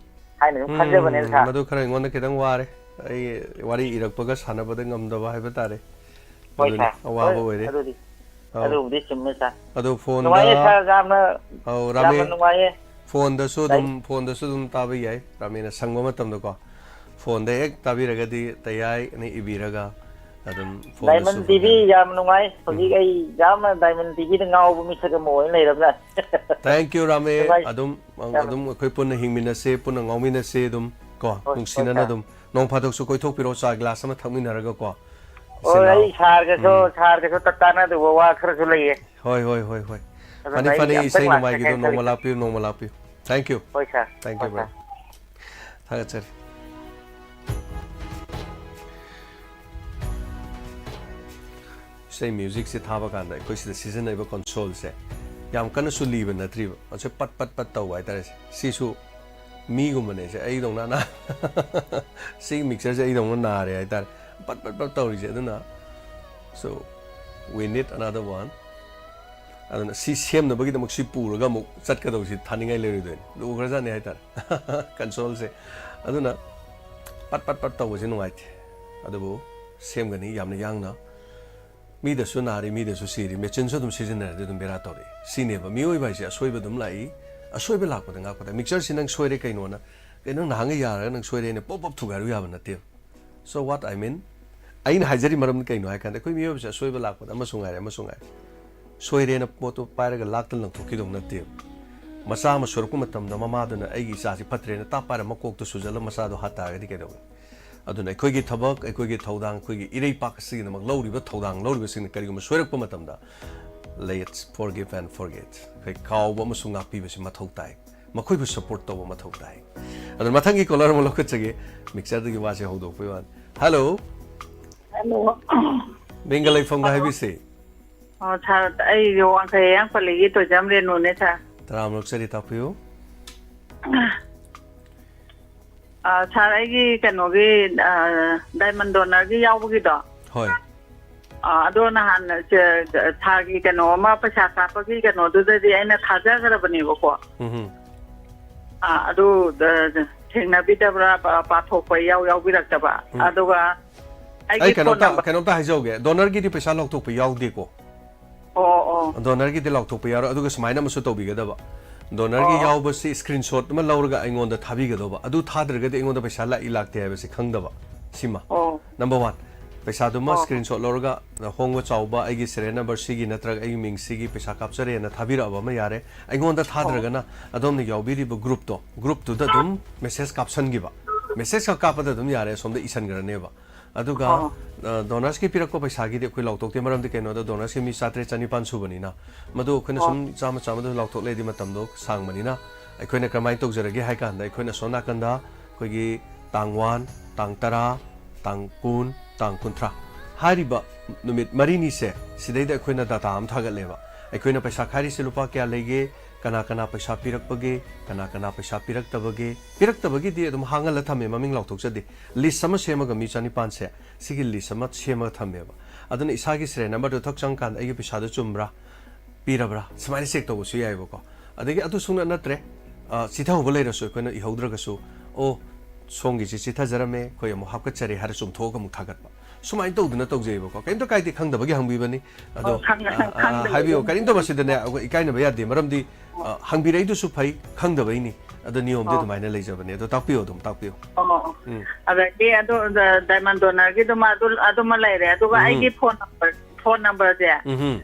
ꯍꯥꯏꯅ ꯁꯨꯝ ꯈꯟꯖꯕꯅꯦ, ꯎꯝ, ꯁꯥꯔ꯫ ꯃꯗꯨ ꯈꯔ ꯑꯩꯉꯣꯟꯗ ꯈꯤꯇꯪ ꯋꯥꯔꯦ꯫ ꯑꯩ ꯋꯥꯔꯤ ꯏꯔꯛꯄꯒ ꯁꯥꯟꯅꯕꯗ ꯉꯝꯗꯕ ꯍꯥꯏꯕ ꯇꯥꯔꯦ꯫ ꯍꯣꯏ, ꯑꯗꯨꯅꯤ, ꯁꯥꯔ꯫ ꯑꯋꯥꯕ ꯍꯣꯏ, ꯑꯣꯏꯔꯦ꯫ ꯑꯗꯨꯗꯤ, ꯑꯧ꯫ ꯑꯗꯨꯕꯨꯗꯤ ꯆꯨꯝꯃꯦ, ꯁꯥꯔ꯫ ꯑꯗꯣ ꯐꯣꯟꯗ, ꯅꯨꯡꯉꯥꯏꯌꯦ, ꯁꯥꯔ, ꯌꯥꯝꯅ, ꯑꯧ, ꯌꯥꯝꯅ ꯔꯥꯃꯦ-, ꯅꯨꯡꯉꯥꯏꯌꯦ꯫ ꯐꯣꯟꯗꯁꯨ ꯂꯥꯏ-, ꯑꯗꯨꯝ, ꯐꯣꯟꯗꯁꯨ ꯑꯗꯨꯝ ꯇꯥꯕ ꯌꯥꯏ꯫ ꯔꯥꯃꯦꯅ ꯁꯪꯕ ꯃꯇꯝꯗꯀꯣ꯫ ꯐꯣꯟꯗ ꯍꯦꯛ ꯇꯥꯕꯤꯔꯒꯗꯤ ꯇꯌꯥꯏꯅ ꯏꯕꯤꯔꯒ ꯑꯗꯨꯝ ꯐꯣꯟꯗꯁꯨ ꯗꯥꯏꯃꯟ ꯇꯤꯚꯤ ꯐꯪꯒꯅꯤ꯫ ꯌꯥꯝ ꯅꯨꯡꯉꯥꯏ꯫ ꯍꯧꯖꯤꯛ ꯎꯝ꯫ ꯑꯩ ꯌꯥꯝꯅ ꯗꯥꯏꯃꯟ ꯇꯤꯚꯤꯗ ꯉꯥꯎꯕ ꯃꯤꯁꯛ ꯑꯃ ꯑꯣꯏꯅ ꯂꯩꯔꯕꯖꯥꯠꯅꯤ꯫ Thank you, ꯔꯥꯃꯦ꯫ ꯅꯨꯡꯉꯥꯏ-, ꯑꯗꯨꯝ, ꯌꯥꯝꯅ ꯑꯗꯨꯝ ꯑꯩꯈꯣꯏ ꯄꯨꯟꯅ ꯍꯤꯡꯃꯤꯟꯅꯁꯦ, ꯄꯨꯟꯅ ꯉꯥꯎꯃꯤꯟꯅꯁꯦ ꯑꯗꯨꯝ, ꯀꯣ, ꯍꯣꯏ, ꯅꯨꯡꯁꯤꯅꯅ ꯍꯣꯏ, ꯁꯥꯔ꯫ ꯑꯗꯨꯝ꯫ ꯅꯣꯡ ꯐꯥꯗꯣꯛꯁꯨ ꯀꯣꯏꯊꯣꯛꯄꯤꯔꯛꯑꯣ, ꯆꯥ ꯒꯤꯂꯥꯁ ꯑꯃ ꯊꯛꯃꯤꯟꯅꯔꯒꯀꯣ꯫ ꯍꯣꯏ, ꯏꯆꯤꯟ ꯏꯅꯥꯎ꯫ ꯑꯩ ꯁꯥꯔꯒꯁꯨ, ꯎꯝ꯫ ꯁꯥꯔꯒꯁꯨ ꯇ-, ꯇꯥꯟꯅꯗꯕ ꯋꯥ ꯈꯔꯁꯨ ꯂꯩꯌꯦ꯫ ꯍꯣꯏ, ꯍꯣꯏ, ꯍꯣꯏ, ꯍꯣꯏ꯫ ꯑꯗꯨꯅ ꯐꯅꯤ, ꯑꯩ ꯐꯅꯤ, ꯌꯥꯝ ꯏꯁꯩ ꯇꯪ ꯅꯨꯡꯉꯥꯏꯒꯤꯗꯣ ꯂꯥꯛꯆꯒꯦꯅ ꯅꯣꯡꯃ ꯈꯜꯂꯤ꯫ ꯂꯥꯛꯄꯤꯌꯨ, ꯅꯣꯡꯃ ꯂꯥꯛꯄꯤꯌꯨ꯫ Thank you꯫ ꯍꯣꯏ, ꯁꯥꯔ꯫ Thank you ꯍꯣꯏ, very ꯁꯥꯔ꯫ Much꯫ ꯊꯥꯒꯠꯆꯔꯤ꯫ ꯏꯁꯩ musicꯁꯦ ꯊꯥꯕ ꯀꯥꯟꯗ ꯑꯩꯈꯣꯏ ꯁꯤꯗ ꯁꯤꯖꯤꯟꯅꯔꯤꯕ consoleꯁꯦ ꯌꯥꯝ ꯀꯟꯅꯁꯨ ꯂꯤꯕ ꯅꯠꯇ꯭ꯔꯤꯕ꯫ ꯑꯁꯤ ꯄꯠ ꯄꯠ ꯄꯠ ꯇꯧꯕ ꯍꯥꯏꯇꯥꯔꯦ꯫ ꯁꯤꯁꯨ ꯃꯤꯒꯨꯝꯕꯅꯦ꯫ ꯁꯦ ꯑꯩꯗꯧꯅ ꯅꯥ-, ꯁꯤꯒꯤ mixerꯁꯦ ꯑꯩꯗꯧꯅ ꯅꯥꯔꯦ ꯍꯥꯏꯇꯥꯔꯦ꯫ ꯄꯠ ꯄꯠ ꯄꯠ ꯇꯧꯔꯤꯁꯦ꯫ ꯑꯗꯨꯅ, so, we need another one꯫ ꯑꯗꯨꯅ ꯁꯤ ꯁꯦꯝꯅꯕꯒꯤꯗꯃꯛ ꯁꯤ ꯄꯨꯔꯒ ꯑꯃꯨꯛ ꯆꯠꯀꯗꯧꯁꯤ ꯊꯥꯅꯤꯡꯉꯥꯏ ꯂꯩꯔꯣꯏꯗꯣꯏꯅꯤ꯫ ꯂꯨꯈ꯭ꯔꯖꯥꯠꯅꯤ ꯍꯥꯏꯇꯥꯔꯦ꯫ Consoleꯁꯦ꯫ ꯑꯗꯨꯅ ꯄꯠ ꯄꯠ ꯄꯠ ꯇꯧꯕꯁꯦ ꯅꯨꯡꯉꯥꯏꯇꯦ꯫ ꯑꯗꯨꯕꯨ ꯁꯦꯝꯒꯅꯤ ꯌꯥꯝꯅ ꯌꯥꯡꯅ꯫ ꯃꯤꯗꯁꯨ ꯅꯥꯔꯤ, ꯃꯤꯗꯁꯨ ꯁꯤꯔꯤ, machineꯁꯨ ꯑꯗꯨꯝ ꯁꯤꯖꯤꯟꯅꯔꯗꯤ ꯑꯗꯨꯝ ꯕꯦꯔꯥ ꯇꯧꯔꯛꯏ꯫ ꯁꯤꯅꯦꯕ ꯃꯤꯑꯣꯏꯕ ꯍꯥꯏꯁꯦ, ꯑꯁꯣꯏꯕ ꯑꯗꯨꯝ ꯂꯥꯛꯏ꯫ ꯑꯁꯣꯏꯕ ꯂꯥꯛꯄꯗ ꯉꯥꯛꯄꯗ꯫ Mixerꯁꯤ ꯅꯪ ꯁꯣꯏꯔꯦ ꯀꯩꯅꯣꯅ, ꯀꯩꯅꯣ ꯅꯪ ꯅꯍꯥꯟꯒꯩ ꯌꯥꯔꯒ ꯅꯪ ꯁꯣꯏꯔꯦꯅ ꯄꯣꯞ ꯄꯣꯞ ꯊꯨꯒꯥꯏꯔꯨ ꯌꯥꯕ ꯅꯠꯇꯦꯕ꯫ So what I mean, ꯑꯩꯅ ꯍꯥꯏꯖꯔꯤ ꯃꯔꯝꯗꯤ ꯀꯩꯅꯣ ꯍꯥꯏ ꯀꯥꯟꯗ, ꯑꯩꯈꯣꯏ ꯃꯤꯑꯣꯏꯕꯁꯦ ꯑꯁꯣꯏꯕ ꯂꯥꯛꯄꯗ ꯑꯃꯁꯨ ꯉꯥꯏꯔꯦ, ꯑꯃꯁꯨ ꯉꯥꯏꯔꯦ꯫ ꯁꯣꯏꯔꯦꯅ ꯄꯣꯠꯇꯣ ꯄꯥꯏꯔꯒ ꯂꯥꯛꯇ ꯂꯪꯊꯣꯛꯈꯤꯗꯧ ꯅꯠꯇꯦꯕ꯫ ꯃꯆꯥ ꯑꯃ ꯁꯣꯏꯔꯛꯄ ꯃꯇꯝꯗ ꯃꯃꯥꯗꯨꯅ "ꯑꯩꯒꯤ ꯏꯆꯥꯁꯤ ꯐꯠꯇ꯭ꯔꯦꯅ" ꯇꯥꯞ ꯄꯥꯏꯔ ꯃꯀꯣꯛꯇ ꯁꯨꯖꯜꯂ ꯃꯆꯥꯗꯣ ꯍꯥꯠꯇꯥꯔꯒꯗꯤ ꯀꯩꯗꯧꯒꯅꯤ? ꯑꯗꯨꯅ ꯑꯩꯈꯣꯏꯒꯤ ꯊꯕꯛ, ꯑꯩꯈꯣꯏꯒꯤ ꯊꯧꯗꯥꯡ, ꯑꯩꯈꯣꯏꯒꯤ ꯏꯔꯩꯄꯥꯛ ꯑꯁꯤꯒꯤꯗꯃꯛ ꯂꯧꯔꯤꯕ ꯊꯧꯗꯥꯡ ꯂꯧꯔꯤꯕꯁꯤꯡꯅ ꯀꯔꯤꯒꯨꯝꯕ ꯁꯣꯏꯔꯛꯄ ꯃꯇꯝꯗ, let's forgive and forget꯫ ꯑꯩꯈꯣꯏ ꯀꯥꯎꯕ ꯑꯃꯁꯨꯡ ꯉꯥꯛꯄꯤꯕꯁꯤ ꯃꯊꯧ ꯇꯥꯏ꯫ ꯃꯈꯣꯏꯕꯨ support ꯇꯧꯕ ꯃꯊꯧ ꯇꯥꯏ꯫ ꯑꯗꯨꯅ ꯃꯊꯪꯒꯤ caller ꯑꯃ ꯂꯧꯈꯠꯆꯒꯦ꯫ Mixerꯗꯒꯤ ꯋꯥꯁꯦ ꯍꯧꯗꯣꯛꯄꯒꯤ ꯋꯥꯅꯤ꯫ Hello꯫ Hello꯫ ꯃꯤꯡꯒ ꯂꯩꯐꯝꯒ ꯍꯥꯏꯕꯤꯁꯤ꯫ ꯑꯣ, ꯁꯥꯔ, ꯑꯩ ꯋꯥꯡꯈꯩ ꯍꯤꯌꯥꯡ ꯄꯜꯂꯤꯒꯤ ꯇꯣꯏꯖꯝ ꯔꯦꯅꯨꯅꯦ, ꯁꯥꯔ꯫ ꯇꯔꯥꯝꯅ ꯑꯣꯛꯆꯔꯤ, ꯇꯥꯛꯄꯤꯌꯨ꯫ ꯑ, ꯁꯥꯔ, ꯑꯩꯒꯤ ꯀꯩꯅꯣꯒꯤ, ꯑ, diamond donorꯒꯤ ꯌꯥꯎꯕꯒꯤꯗꯣ꯫ ꯍꯣꯏ꯫ ꯑ, ꯑꯗꯣ ꯅꯍꯥꯟ, ꯑ, ꯁꯥꯔꯒꯤ ꯀꯩꯅꯣ ꯑꯃ, ꯄꯩꯁꯥ ꯀꯥꯞꯄꯒꯤ ꯀꯩꯅꯣꯗꯨꯗꯗꯤ ꯑꯩꯅ ꯊꯥꯖꯈ꯭ꯔꯕꯅꯦꯕꯀꯣ꯫ ꯎꯝ꯫ ꯑ, ꯑꯗꯨ, ꯑ, ꯊꯦꯡꯅꯕꯤꯗꯕ꯭ꯔꯥ? ꯄꯥ-, ꯄꯥꯊꯣꯛꯄ ꯌꯥꯎ-, ꯌꯥꯎꯕꯤꯔꯛꯇꯕ꯫ ꯎꯝ꯫ ꯑꯗꯨꯒ ꯑꯩꯒꯤ ꯑꯩ phone ꯀꯩꯅꯣꯝꯇ, number ꯀꯩꯅꯣꯝꯇ ꯍꯥꯏꯖꯍꯧꯒꯦ꯫ Donorꯒꯤꯗꯤ ꯄꯩꯁꯥ ꯂꯧꯊꯣꯛꯄ ꯌꯥꯎꯗꯦꯀꯣ꯫ ꯑꯣ, ꯑꯣ꯫ Donorꯒꯤꯗꯤ ꯂꯥꯎꯊꯣꯛꯄ ꯌꯥꯔꯣꯏ꯫ ꯑꯗꯨꯒ ꯁꯨꯃꯥꯏꯅ ꯑꯃꯁꯨ ꯇꯧꯕꯤꯒꯗꯕ, donorꯒꯤ ꯑꯣ꯫ ꯌꯥꯎꯕꯁꯤ screenshot ꯑꯃ ꯂꯧꯔꯒ ꯑꯩꯉꯣꯟꯗ ꯊꯥꯕꯤꯒꯗꯧꯕ꯫ ꯑꯗꯨ ꯊꯥꯗ꯭ꯔꯒꯗꯤ ꯑꯩꯉꯣꯟꯗ ꯄꯩꯁꯥ ꯂꯥꯛꯏ ꯂꯥꯛꯇꯦ ꯍꯥꯏꯕꯁꯤ ꯈꯪꯗꯕ꯫ ꯁꯤꯃ꯫ ꯑꯣ꯫ Number one, ꯄꯩꯁꯥꯗꯨꯃ ꯑꯣ꯫ Screenshot ꯂꯧꯔꯒ ꯍꯣꯡꯕ ꯆꯥꯎꯕ ꯑꯩꯒꯤ serial number ꯁꯤꯒꯤ ꯅꯠꯇ꯭ꯔꯒ ꯑꯩꯒꯤ ꯃꯤꯡ ꯁꯤꯒꯤ ꯄꯩꯁꯥ ꯀꯥꯞꯆꯔꯦꯅ ꯊꯥꯕꯤꯔꯛꯑꯕ ꯑꯃ ꯌꯥꯔꯦ꯫ ꯑꯩꯉꯣꯟꯗ ꯑꯣ꯫ ꯊꯥꯗ꯭ꯔꯒꯅ ꯑꯗꯣꯝꯅ ꯌꯥꯎꯕꯤꯔꯤꯕ groupꯇꯣ, groupꯇꯨꯗ ꯑꯗꯨꯝ message ꯀꯥꯞꯁꯟꯈꯤꯕ꯫ Message ꯈꯛ ꯀꯥꯞꯄꯗ ꯑꯗꯨꯝ ꯌꯥꯔꯦ, ꯑꯁꯣꯝꯗ ꯏꯁꯟꯈ꯭ꯔꯅꯦꯕ꯫ ꯑꯗꯨꯒ ꯑꯣ꯫ ꯑ, ꯗꯣꯅꯔꯁꯀꯤ ꯄꯤꯔꯛꯄ ꯄꯩꯁꯥꯒꯤꯗꯤ ꯑꯩꯈꯣꯏ ꯂꯥꯎꯊꯣꯛꯇꯦ, ꯃꯔꯝꯗꯤ ꯀꯩꯅꯣꯗ ꯗꯣꯅꯔꯁꯀꯤ ꯃꯤ ꯆꯥꯇ꯭ꯔꯦꯠ ꯆꯅꯤꯄꯥꯟ ꯁꯨꯕꯅꯤꯅ꯫ ꯃꯗꯨ ꯑꯩꯈꯣꯏꯅ ꯑꯣ꯫ ꯁꯨꯝ ꯆꯥꯝꯃ ꯆꯥꯝꯃꯗ ꯂꯥꯎꯊꯣꯛ ꯂꯩꯔꯗꯤ ꯃꯇꯝꯗꯣ ꯁꯥꯡꯕꯅꯤꯅ꯫ ꯑꯩꯈꯣꯏꯅ ꯀꯔꯝꯍꯥꯏꯅ ꯇꯧꯖꯔꯒꯦ ꯍꯥꯏ ꯀꯥꯟꯗ, ꯑꯩꯈꯣꯏꯅ ꯑꯁꯣꯝ ꯅꯥꯀꯟꯗ ꯑꯩꯈꯣꯏꯒꯤ ꯇꯥꯡ ꯋꯥꯟ, ꯇꯥꯡ ꯇꯔꯥ, ꯇꯥꯡ ꯀꯨꯟ, ꯇꯥꯡ ꯀꯨꯟꯊ꯭ꯔꯥ ꯍꯥꯏꯔꯤꯕ ꯅꯨꯃꯤꯠ ꯃꯔꯤꯅꯤꯁꯦ, ꯁꯤꯗꯩꯗ ꯑꯩꯈꯣꯏꯅ ꯗꯥꯇꯥ ꯑꯃ ꯊꯥꯒꯠꯂꯦꯕ꯫ ꯑꯩꯈꯣꯏꯅ ꯄꯩꯁꯥ ꯈꯥꯏꯔꯤꯁꯦ ꯂꯨꯄꯥ ꯀꯌꯥ ꯂꯩꯒꯦ, ꯀꯅꯥ ꯀꯅꯥ ꯄꯩꯁꯥ ꯄꯤꯔꯛꯄꯒꯦ, ꯀꯅꯥ ꯀꯅꯥ ꯄꯩꯁꯥ ꯄꯤꯔꯛꯇꯕꯒꯦ, ꯄꯤꯔꯛꯇꯕꯒꯤꯗꯤ ꯑꯗꯨꯝ ꯍꯥꯡꯍꯜꯂ ꯊꯝꯃꯦ, ꯃꯃꯤꯡ ꯂꯥꯎꯊꯣꯛꯆꯗꯦ꯫ ꯂꯤꯁ ꯑꯃ ꯁꯦꯝꯃꯒ ꯃꯤ ꯆꯅꯤꯄꯥꯟꯁꯦ, ꯁꯤꯒꯤ ꯂꯤꯁ ꯑꯃ ꯁꯦꯝꯃꯒ ꯊꯝꯃꯦꯕ꯫ ꯑꯗꯨꯅ ꯏꯁꯥꯒꯤ ꯁꯦꯔꯤꯌꯦꯜ ꯅꯝꯕꯔꯗꯨ ꯊꯛ ꯆꯪꯀꯥꯟꯗ ꯑꯩꯒꯤ ꯄꯩꯁꯥꯗꯨ ꯆꯨꯝꯕ꯭ꯔꯥ, ꯄꯤꯔꯕ꯭ꯔꯥ, ꯁꯨꯃꯥꯏꯅ ꯆꯦꯛ ꯇꯧꯕꯁꯨ ꯌꯥꯏꯑꯕꯀꯣ꯫ ꯑꯗꯒꯤ ꯑꯗꯨ ꯁꯨꯡꯅ ꯅꯠꯇ꯭ꯔꯦ, ꯑ, ꯆꯤꯊꯍꯧꯕ ꯂꯩꯔꯁꯨ ꯑꯩꯈꯣꯏꯅ ꯏꯍꯧꯗ꯭ꯔꯒꯁꯨ, "ꯑꯣ, ꯁꯣꯝꯒꯤꯁꯤ ꯆꯤꯊꯖꯔꯝꯃꯦ, ꯑꯩꯈꯣꯏ ꯑꯃꯨꯛ ꯍꯥꯞꯀꯠꯆꯔꯦ" ꯍꯥꯏꯔ ꯆꯨꯝꯊꯣꯛꯑꯒ ꯑꯃꯨꯛ ꯊꯥꯒꯠꯄ꯫ ꯁꯨꯃꯥꯏꯅ ꯇꯧꯗꯅ ꯇꯧꯖꯩꯑꯕꯀꯣ꯫ ꯀꯩꯝꯇ ꯀꯥꯏꯗꯦ, ꯈꯪꯗꯕꯒꯤ ꯍꯪꯕꯤꯕꯅꯤ꯫ ꯑꯗꯣ, ꯑꯣ, ꯈꯪ-, ꯑ, ꯑ, ꯈꯪꯗꯕꯒꯤ ꯍꯥꯏꯕꯤꯌꯨ, ꯍꯪꯕꯤꯕꯅꯤ꯫ ꯀꯔꯤꯝꯇ ꯃꯁꯤꯗꯅꯦ ꯑꯩꯈꯣꯏ ꯏꯀꯥꯏꯅꯕ ꯌꯥꯗꯦ, ꯃꯔꯝꯗꯤ, ꯑ, ꯍꯪꯕꯤꯔꯛꯏꯗꯨꯁꯨ ꯐꯩ, ꯈꯪꯗꯕꯩꯅꯤ꯫ ꯑꯗꯣ ꯅꯤꯌꯣꯝꯗꯤ ꯑꯣ꯫ ꯑꯗꯨꯃꯥꯏꯅ ꯂꯩꯖꯕꯅꯦ꯫ ꯑꯗꯣ ꯇꯥꯛꯄꯤꯌꯨ, ꯑꯗꯨꯝ ꯇꯥꯛꯄꯤꯌꯨ꯫ ꯑꯣ, ꯑꯣ꯫ ꯎꯝ꯫ ꯑꯗꯒꯤ ꯑꯗꯨ, ꯗ-, ꯗꯥꯏꯃꯟ ꯗꯣꯅꯔꯒꯤꯗꯨꯃ ꯑꯗꯨ, ꯑꯗꯨꯃ ꯂꯩꯔꯦ꯫ ꯑꯗꯨꯒ ꯎꯝ꯫ ꯑꯩꯒꯤ ꯐꯣꯟ ꯅꯝꯕꯔ, ꯐꯣꯟ ꯅꯝꯕꯔꯁꯦ ꯎꯝ꯫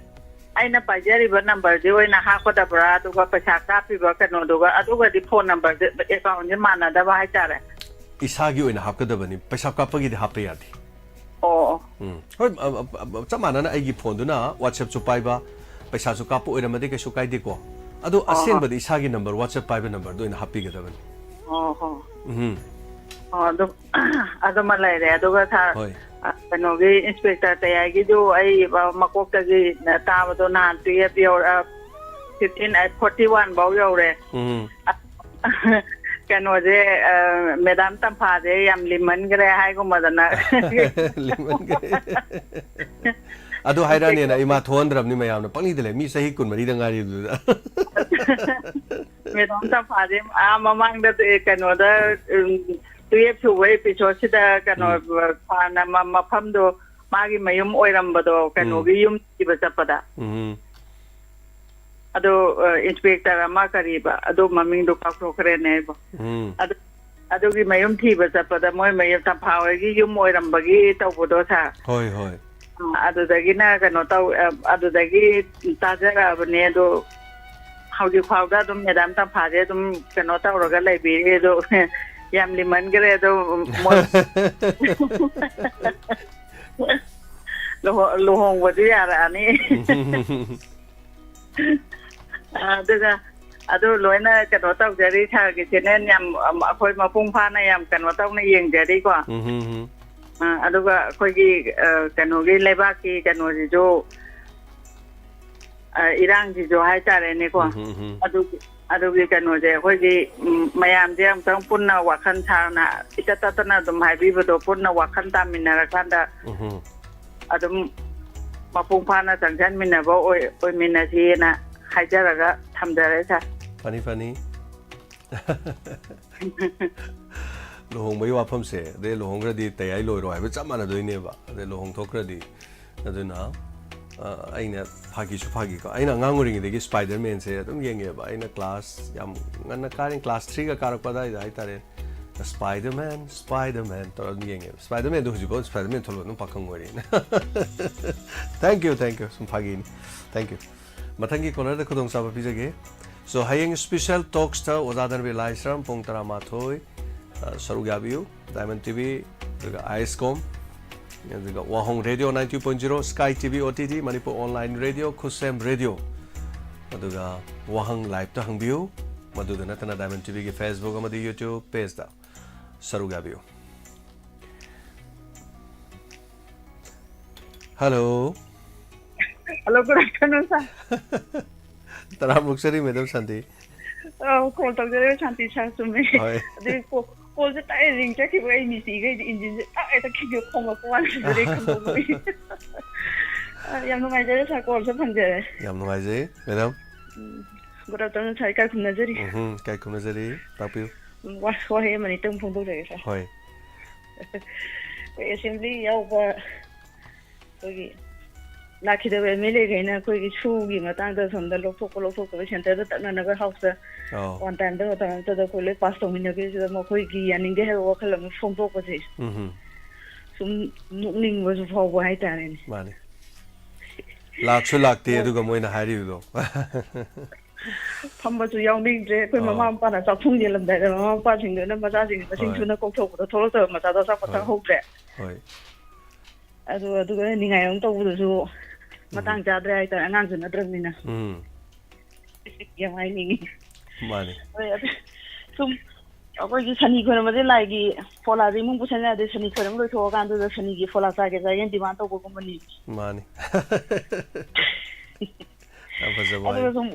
ꯑꯩꯅ ꯄꯥꯏꯖꯔꯤꯕ ꯅꯝꯕꯔꯁꯤ ꯑꯣꯏꯅ ꯍꯥꯞꯀꯗꯕ꯭ꯔꯥ? ꯑꯗꯨꯒ ꯄꯩꯁꯥ ꯀꯥꯞꯄꯤꯕ ꯀꯩꯅꯣꯗꯨꯒ, ꯑꯗꯨꯒꯗꯤ ꯐꯣꯟ ꯅꯝꯕꯔꯁꯦ, ꯑꯦꯀꯥꯎꯟꯁꯦ ꯃꯥꯟꯅꯗꯕ ꯍꯥꯏꯇꯥꯔꯦ꯫ ꯏꯁꯥꯒꯤ ꯑꯣꯏꯅ ꯍꯥꯞꯀꯗꯕꯅꯤ, ꯄꯩꯁꯥ ꯀꯥꯞꯄꯒꯤꯗꯤ ꯍꯥꯞꯄ ꯌꯥꯗꯦ꯫ ꯑꯣ, ꯑꯣ꯫ ꯎꯝ꯫ ꯍꯣꯏ, ꯑ, ꯑ, ꯑ, ꯆꯞ ꯃꯥꯟꯅꯅ ꯑꯩꯒꯤ ꯐꯣꯟꯗꯨꯅ WhatsApp-ꯁꯨ ꯄꯥꯏꯕ, ꯄꯩꯁꯥꯁꯨ ꯀꯥꯞꯄ ꯑꯣꯏꯔꯝꯃꯗꯤ ꯀꯩꯁꯨ ꯀꯥꯏꯗꯦꯀꯣ꯫ ꯑꯗꯣ ꯑꯣ, ꯑꯣ꯫ ꯑꯁꯦꯡꯕꯗꯤ ꯏꯁꯥꯒꯤ ꯅꯝꯕꯔ, WhatsApp ꯄꯥꯏꯕ ꯅꯝꯕꯔꯗꯣ ꯑꯣꯏꯅ ꯍꯥꯞꯄꯤꯒꯗꯕꯅꯤ꯫ ꯑꯣ, ꯑꯣ꯫ ꯎꯝ꯫ ꯑꯣ, ꯑꯗꯨꯝ, ꯑꯗꯨꯃ ꯂꯩꯔꯦ꯫ ꯑꯗꯨꯒ ꯁꯥꯔ, ꯍꯣꯏ꯫ ꯑ, ꯀꯩꯅꯣꯒꯤ ꯏꯟꯁꯄꯦꯛꯇꯔ ꯇꯌꯥꯏꯒꯤꯗꯨ ꯑꯩ, ꯑ, ꯃꯀꯣꯛꯇꯒꯤ ꯇꯥꯕꯗꯣ ꯅꯍꯥꯟ ꯇꯨꯌꯦꯜꯐ ꯌꯧꯔ-, ꯑ, ꯐꯤꯐꯇꯤꯟ, ꯑ, ꯐꯣꯔꯇꯤ ꯋꯥꯟ ꯐꯥꯎ ꯌꯧꯔꯦ꯫ ꯎꯝ꯫ ꯑ, ꯀꯩꯅꯣꯁꯦ, ꯑ, ꯃꯦꯗꯥꯝ ꯇꯝꯐꯥꯁꯦ ꯌꯥꯝ ꯂꯤꯃꯟꯈ꯭ꯔꯦ ꯍꯥꯏꯒꯨꯝꯕꯗꯅ꯫ ꯂꯤꯃꯟꯈ꯭ꯔꯦ꯫ ꯑꯗꯨ ꯍꯥꯏꯔꯛꯑꯅꯦꯅ ꯏꯃꯥ ꯊꯣꯛꯍꯟꯗ꯭ꯔꯕꯅꯤ ꯃꯌꯥꯝꯅ꯫ ꯄꯪꯂꯤꯗ ꯂꯩ꯫ ꯃꯤ ꯆꯍꯤ ꯀꯨꯟꯃꯔꯤꯗ ꯉꯥꯏꯔꯤꯕꯗꯨꯗ꯫ ꯃꯦꯗꯥꯝ ꯇꯝꯐꯥꯁꯦ ꯑꯥ ꯃꯃꯥꯡꯗ ꯀꯩꯅꯣꯗ, ꯎꯝ, ꯇꯨꯌꯦꯜꯐ ꯁꯨꯕ ꯑꯦꯄꯤꯁꯣꯗꯁꯤꯗ ꯀꯩꯅꯣ, ꯎꯝ꯫ ꯁꯥꯔꯅ ꯃ-, ꯃꯐꯝꯗꯣ ꯃꯥꯒꯤ ꯃꯌꯨꯝ ꯑꯣꯏꯔꯝꯕꯗꯣ ꯎꯝ꯫ ꯀꯩꯅꯣꯒꯤ ꯌꯨꯝ ꯊꯤꯕ ꯆꯠꯄꯗ꯫ ꯎꯝ꯫ ꯑꯗꯣ, ꯑ, ꯏꯟꯁꯄꯦꯛꯇꯔ ꯑꯃ ꯀꯔꯤꯕ, ꯑꯗꯨ ꯃꯃꯤꯡꯗꯣ ꯀꯥꯎꯊꯣꯛꯈ꯭ꯔꯦꯅꯦ ꯑꯩꯕꯣ꯫ ꯎꯝ꯫ ꯑꯗꯨ, ꯑꯗꯨꯒꯤ ꯃꯌꯨꯝ ꯊꯤꯕ ꯆꯠꯄꯗ ꯃꯣꯏ ꯃꯌꯨꯝ ꯇꯝꯐꯥ ꯍꯣꯏꯒꯤ ꯌꯨꯝ ꯑꯣꯏꯔꯝꯕꯒꯤ ꯇꯧꯕꯗꯣ ꯁꯥꯔ꯫ ꯍꯣꯏ, ꯍꯣꯏ꯫ ꯑ, ꯑꯗꯨꯗꯒꯤꯅ ꯀꯩꯅꯣ ꯇꯧ-, ꯑ, ꯑꯗꯨꯗꯒꯤ ꯇꯥꯖꯔꯛꯑꯕꯅꯦ꯫ ꯑꯗꯣ ꯍꯧꯖꯤꯛ ꯐꯥꯎꯗ ꯑꯗꯨꯝ ꯃꯦꯗꯥꯝ ꯇꯝꯐꯥꯁꯦ ꯑꯗꯨꯝ ꯀꯩꯅꯣ ꯇꯧꯔꯒ ꯂꯩꯕꯤꯔꯤ꯫ ꯑꯗꯣ ꯌꯥꯝ ꯂꯤꯃꯟꯈ꯭ꯔꯦ꯫ ꯑꯗꯣ ꯃꯣꯏ ꯂꯨꯍꯣ-, ꯂꯨꯍꯣꯡꯕꯁꯨ ꯌꯥꯔꯛꯑꯅꯤ꯫ ꯑꯗꯨꯒ ꯑꯗꯨ ꯂꯣꯏꯅ ꯀꯩꯅꯣ ꯇꯧꯖꯔꯤ, ꯁꯥꯔꯒꯤ ꯆꯦꯅꯦꯜ ꯌꯥꯝ, ꯑꯝ, ꯑꯩꯈꯣꯏ ꯃꯄꯨꯡ ꯐꯥꯅ ꯌꯥꯝ ꯀꯩꯅꯣ ꯇꯧꯅ ꯌꯦꯡꯖꯔꯤꯀꯣ꯫ ꯎꯝ, ꯍꯝ, ꯍꯝ꯫ ꯑ, ꯑꯗꯨꯒ ꯑꯩꯈꯣꯏꯒꯤ, ꯑ, ꯀꯩꯅꯣꯒꯤ ꯂꯩꯕꯥꯛꯀꯤ ꯀꯩꯅꯣꯁꯤꯁꯨ, ꯑ, ꯏꯔꯥꯡꯁꯤꯁꯨ ꯍꯥꯏꯇꯥꯔꯦꯅꯦꯀꯣ꯫ ꯎꯝ, ꯍꯝ, ꯍꯝ꯫ ꯑꯗꯨꯒꯤ, ꯑꯗꯨꯒꯤ ꯀꯩꯅꯣꯁꯦ ꯑꯩꯈꯣꯏꯒꯤ, ꯎꯝ, ꯃꯌꯥꯝꯁꯦ ꯑꯃꯨꯛꯇꯪ ꯄꯨꯟꯅ ꯋꯥꯈꯜ ꯁꯥꯔꯅ ꯏꯇꯠ ꯇꯠꯇꯅ ꯑꯗꯨꯝ ꯍꯥꯏꯕꯤꯕꯗꯣ, ꯄꯨꯟꯅ ꯋꯥꯈꯜ ꯇꯥꯃꯤꯟꯅꯔꯀꯥꯟꯗ ꯎꯝ, ꯍꯝ꯫ ꯑꯗꯨꯝ ꯃꯄꯨꯡ ꯐꯥꯅ ꯆꯪꯁꯤꯟꯃꯤꯟꯅꯕ ꯑꯣꯏ-, ꯑꯣꯏꯃꯤꯟꯅꯁꯤꯅ ꯍꯥꯏꯖꯔꯒ ꯊꯝꯖꯔꯦ, ꯁꯥꯔ꯫ ꯐꯅꯤ, ꯐꯅꯤ꯫ ꯂꯨꯍꯣꯡꯕꯒꯤ ꯋꯥꯐꯝꯁꯦ, ꯑꯗꯩ ꯂꯨꯍꯣꯡꯈ꯭ꯔꯗꯤ ꯇꯌꯥꯏ ꯂꯣꯏꯔꯣ ꯍꯥꯏꯕ ꯆꯞ ꯃꯥꯟꯅꯗꯣꯏꯅꯦꯕ꯫ ꯑꯗꯩ ꯂꯨꯍꯣꯡꯊꯣꯛꯈ꯭ꯔꯗꯤ, ꯑꯗꯨꯅ, ꯑ, ꯑꯩꯅ ꯐꯥꯒꯤꯁꯨ ꯐꯥꯒꯤꯀꯣ, ꯑꯩꯅ ꯑꯉꯥꯡ ꯑꯣꯏꯔꯤꯉꯩꯗꯒꯤ ꯁ꯭ꯄꯥꯏꯗꯔꯃꯦꯟꯁꯦ ꯑꯗꯨꯝ ꯌꯦꯡꯉꯦꯕ꯫ ꯑꯩꯅ ꯀ꯭ꯂꯥꯁ ꯌꯥꯝ ꯉꯟꯅ ꯀꯥꯔꯤ, ꯀ꯭ꯂꯥꯁ ꯊ꯭ꯔꯤꯒ ꯀꯥꯔꯛꯄ ꯑꯗꯥꯏꯗ ꯍꯥꯏꯇꯥꯔꯦ, ꯁ꯭ꯄꯥꯏꯗꯔꯃꯦꯟ, ꯁ꯭ꯄꯥꯏꯗꯔꯃꯦꯟ ꯇꯧꯔ ꯑꯗꯨꯝ ꯌꯦꯡꯉꯦꯕ꯫ ꯁ꯭ꯄꯥꯏꯗꯔꯃꯦꯟꯗꯣ ꯍꯧꯖꯤꯛꯐꯥꯎ ꯁ꯭ꯄꯥꯏꯗꯔꯃꯦꯟ ꯊꯣꯛꯂꯛꯄ ꯑꯗꯨꯝ ꯄꯥꯈꯪ ꯑꯣꯏꯔꯤꯅ꯫ Thank you, thank you꯫ ꯁꯨꯝ ꯐꯥꯒꯤꯅꯤ꯫ Thank you꯫ ꯃꯊꯪꯒꯤ ꯀꯣꯂꯔꯗ ꯈꯨꯗꯣꯡꯆꯥꯕ ꯄꯤꯖꯒꯦ꯫ So, ꯍꯌꯦꯡ ꯁ꯭ꯄꯤꯁꯦꯜ ꯇꯣꯛꯁꯇ ꯑꯣꯖꯥ ꯙꯅꯕꯤꯔ ꯂꯥꯏꯁ꯭ꯔꯝ ꯄꯨꯡ ꯇꯔꯥꯃꯥꯊꯣꯏ, ꯑ, ꯁꯔꯨꯛ ꯌꯥꯕꯤꯌꯨ꯫ ꯗꯥꯏꯃꯟ ꯇꯤ ꯚꯤ, ꯑꯗꯨꯒ ꯑꯥꯏ ꯑꯦꯁ ꯀꯣꯝ, ꯑꯗꯨꯒ Wahong radio ninety point zero, sky T V O T T, Manipur online radio, Khutsem radio, ꯑꯗꯨꯒ ꯋꯥꯍꯪ ꯂꯥꯏꯚꯇ ꯍꯪꯕꯤꯌꯨ꯫ ꯃꯗꯨꯗ ꯅꯠꯇꯅ ꯗꯥꯏꯃꯟ ꯇꯤ ꯚꯤꯒꯤ Facebook ꯑꯃꯗꯤ YouTube ꯄꯦꯖꯇ ꯁꯔꯨꯛ ꯌꯥꯕꯤꯌꯨ꯫ Hello. Hello, good afternoon, sir꯫ ꯇꯔꯥꯝ ꯑꯣꯛꯆꯔꯤ, ꯃꯦꯗꯥꯝ ꯁꯥꯟꯇꯤ꯫ ꯑꯧ, call ꯇꯧꯖꯔꯛꯏꯕ ꯁꯥꯟꯇꯤ sir, ꯆꯨꯝꯃꯦ꯫ ꯍꯣꯏ꯫ ꯑꯗꯨꯒꯤ call, callꯁꯦ ꯇꯥꯛꯑꯦ, ring ꯆꯠꯈꯤꯕ, ꯑꯩ ꯃꯤꯁꯤꯒꯩꯗꯤ engine ꯁꯦ ꯇꯥꯛ ꯍꯦꯛꯇ ꯈꯤꯒꯦ ꯈꯣꯡꯉꯛꯄ ꯋꯥꯅꯤ, ꯑꯗꯨꯗꯩ ꯈꯪꯗꯣꯛꯄꯒꯤ꯫ ꯑ, ꯌꯥꯝ ꯅꯨꯡꯉꯥꯏꯖꯔꯦ sir, callꯁꯨ ꯐꯪꯖꯔꯦ꯫ ꯌꯥꯝ ꯅꯨꯡꯉꯥꯏꯖꯩ, ꯃꯦꯗꯥꯝ꯫ ꯎꯝ, good afternoon sir, ꯏꯀꯥꯏ ꯈꯨꯝꯅꯖꯔꯤ꯫ ꯎꯝꯍꯨꯝ, ꯏꯀꯥꯏ ꯈꯨꯝꯅꯖꯔꯤ, ꯇꯥꯛꯄꯤꯌꯨ꯫ ꯎꯝ, ꯋꯥ-, ꯋꯥꯍꯩ ꯑꯃꯅꯤꯇꯪ ꯐꯣꯡꯗꯣꯛꯆꯒꯦ sir꯫ ꯍꯣꯏ꯫ ꯑꯩꯈꯣꯏ assembly ꯌꯥꯎꯕ ꯑꯩꯈꯣꯏꯒꯤ ꯂꯥꯛꯈꯤꯗꯕ M L A ꯈꯩꯅ ꯑꯩꯈꯣꯏꯒꯤ ꯁꯨꯒꯤ ꯃꯇꯥꯡꯗ ꯁꯣꯝꯗ ꯂꯧꯊꯣꯛꯄ ꯂꯧꯊꯣꯛꯇꯕ centreꯗ ꯇꯛꯅꯅꯕ houseꯇ ꯑꯧ꯫ One timeꯗ ꯃꯇꯝ ꯑꯃꯠꯇꯗ ꯑꯩꯈꯣꯏ ꯂꯣꯏ pass ꯇꯧꯃꯤꯟꯅꯈꯤꯕꯁꯤꯗ ꯃꯈꯣꯏꯒꯤ ꯌꯥꯅꯤꯡꯗꯦ ꯍꯥꯏꯕ ꯋꯥꯈꯜ ꯑꯃ ꯐꯣꯡꯗꯣꯛꯄꯁꯦ ꯎꯝꯍꯨꯝ꯫ ꯁꯨꯝ ꯅꯣꯛꯅꯤꯡꯕꯁꯨ ꯐꯥꯎꯕ ꯍꯥꯏꯇꯥꯔꯦꯅꯦ꯫ ꯃꯥꯅꯤ꯫ ꯂꯥꯛꯁꯨ ꯂꯥꯛꯇꯦ, ꯃꯣꯏ ꯑꯗꯨꯒ ꯃꯣꯏꯅ ꯍꯥꯏꯔꯤꯕꯗꯣ꯫ ꯐꯝꯕꯁꯨ ꯌꯥꯎꯅꯤꯡꯗ꯭ꯔꯦ꯫ ꯑꯩꯈꯣꯏ ꯑꯧ꯫ ꯃꯃꯥ ꯃꯄꯥꯅ ꯆꯥꯛꯊꯨꯡ ꯌꯦꯜꯂꯝꯗꯥꯏꯗ ꯃꯃꯥ ꯃꯄꯥꯁꯤꯡꯗꯨꯅ ꯃꯆꯥꯁꯤꯡ ꯃꯁꯤꯡ ꯍꯣꯏ꯫ ꯊꯨꯅ ꯀꯧꯊꯣꯛꯄꯗ ꯊꯣꯛꯂꯛꯇꯕ ꯃꯆꯥꯗꯣ ꯑꯆꯥꯄꯣꯠ ꯍꯣꯏ꯫ ꯆꯥꯍꯧꯗ꯭ꯔꯦ꯫ ꯍꯣꯏ꯫ ꯑꯗꯨ ꯑꯗꯨꯒ ꯅꯤꯡꯉꯥꯏ ꯑꯃ ꯇꯧꯕꯗꯨꯁꯨ ꯃꯇꯥꯡ ꯆꯥꯗ꯭ꯔꯦ ꯍꯥꯏꯇꯥꯔꯦ, ꯑꯉꯥꯡꯁꯨ ꯅꯠꯇ꯭ꯔꯕꯅꯤꯅ꯫ ꯎꯝ꯫ ꯌꯥꯝ ꯍꯥꯏꯅꯤꯡꯉꯤ꯫ ꯃꯥꯅꯤ꯫ ꯍꯣꯏ, ꯑꯗꯨ ꯁꯨꯝ ꯑꯩꯈꯣꯏꯁꯨ ꯁꯅꯤ ꯈꯣꯏꯔꯝꯕꯁꯦ ꯂꯥꯏꯒꯤ ꯐꯣꯂꯥꯁꯦ ꯏꯃꯨꯡ ꯄꯨꯁꯟ ꯌꯥꯗꯦ, ꯁꯅꯤ ꯈꯣꯏꯔꯝ ꯂꯣꯏꯊꯣꯛꯑꯀꯥꯟꯗꯨꯗ ꯁꯅꯤꯒꯤ ꯐꯣꯂꯥ ꯆꯥꯒꯦ ꯆꯥꯒꯦꯅ demand ꯇꯧꯕꯒꯨꯝꯕꯅꯤ꯫ ꯃꯥꯅꯤ꯫ ꯌꯥꯝ ꯐꯖꯕ ꯑꯗꯨꯒ ꯋꯥꯍꯩ꯫ ꯁꯨꯝ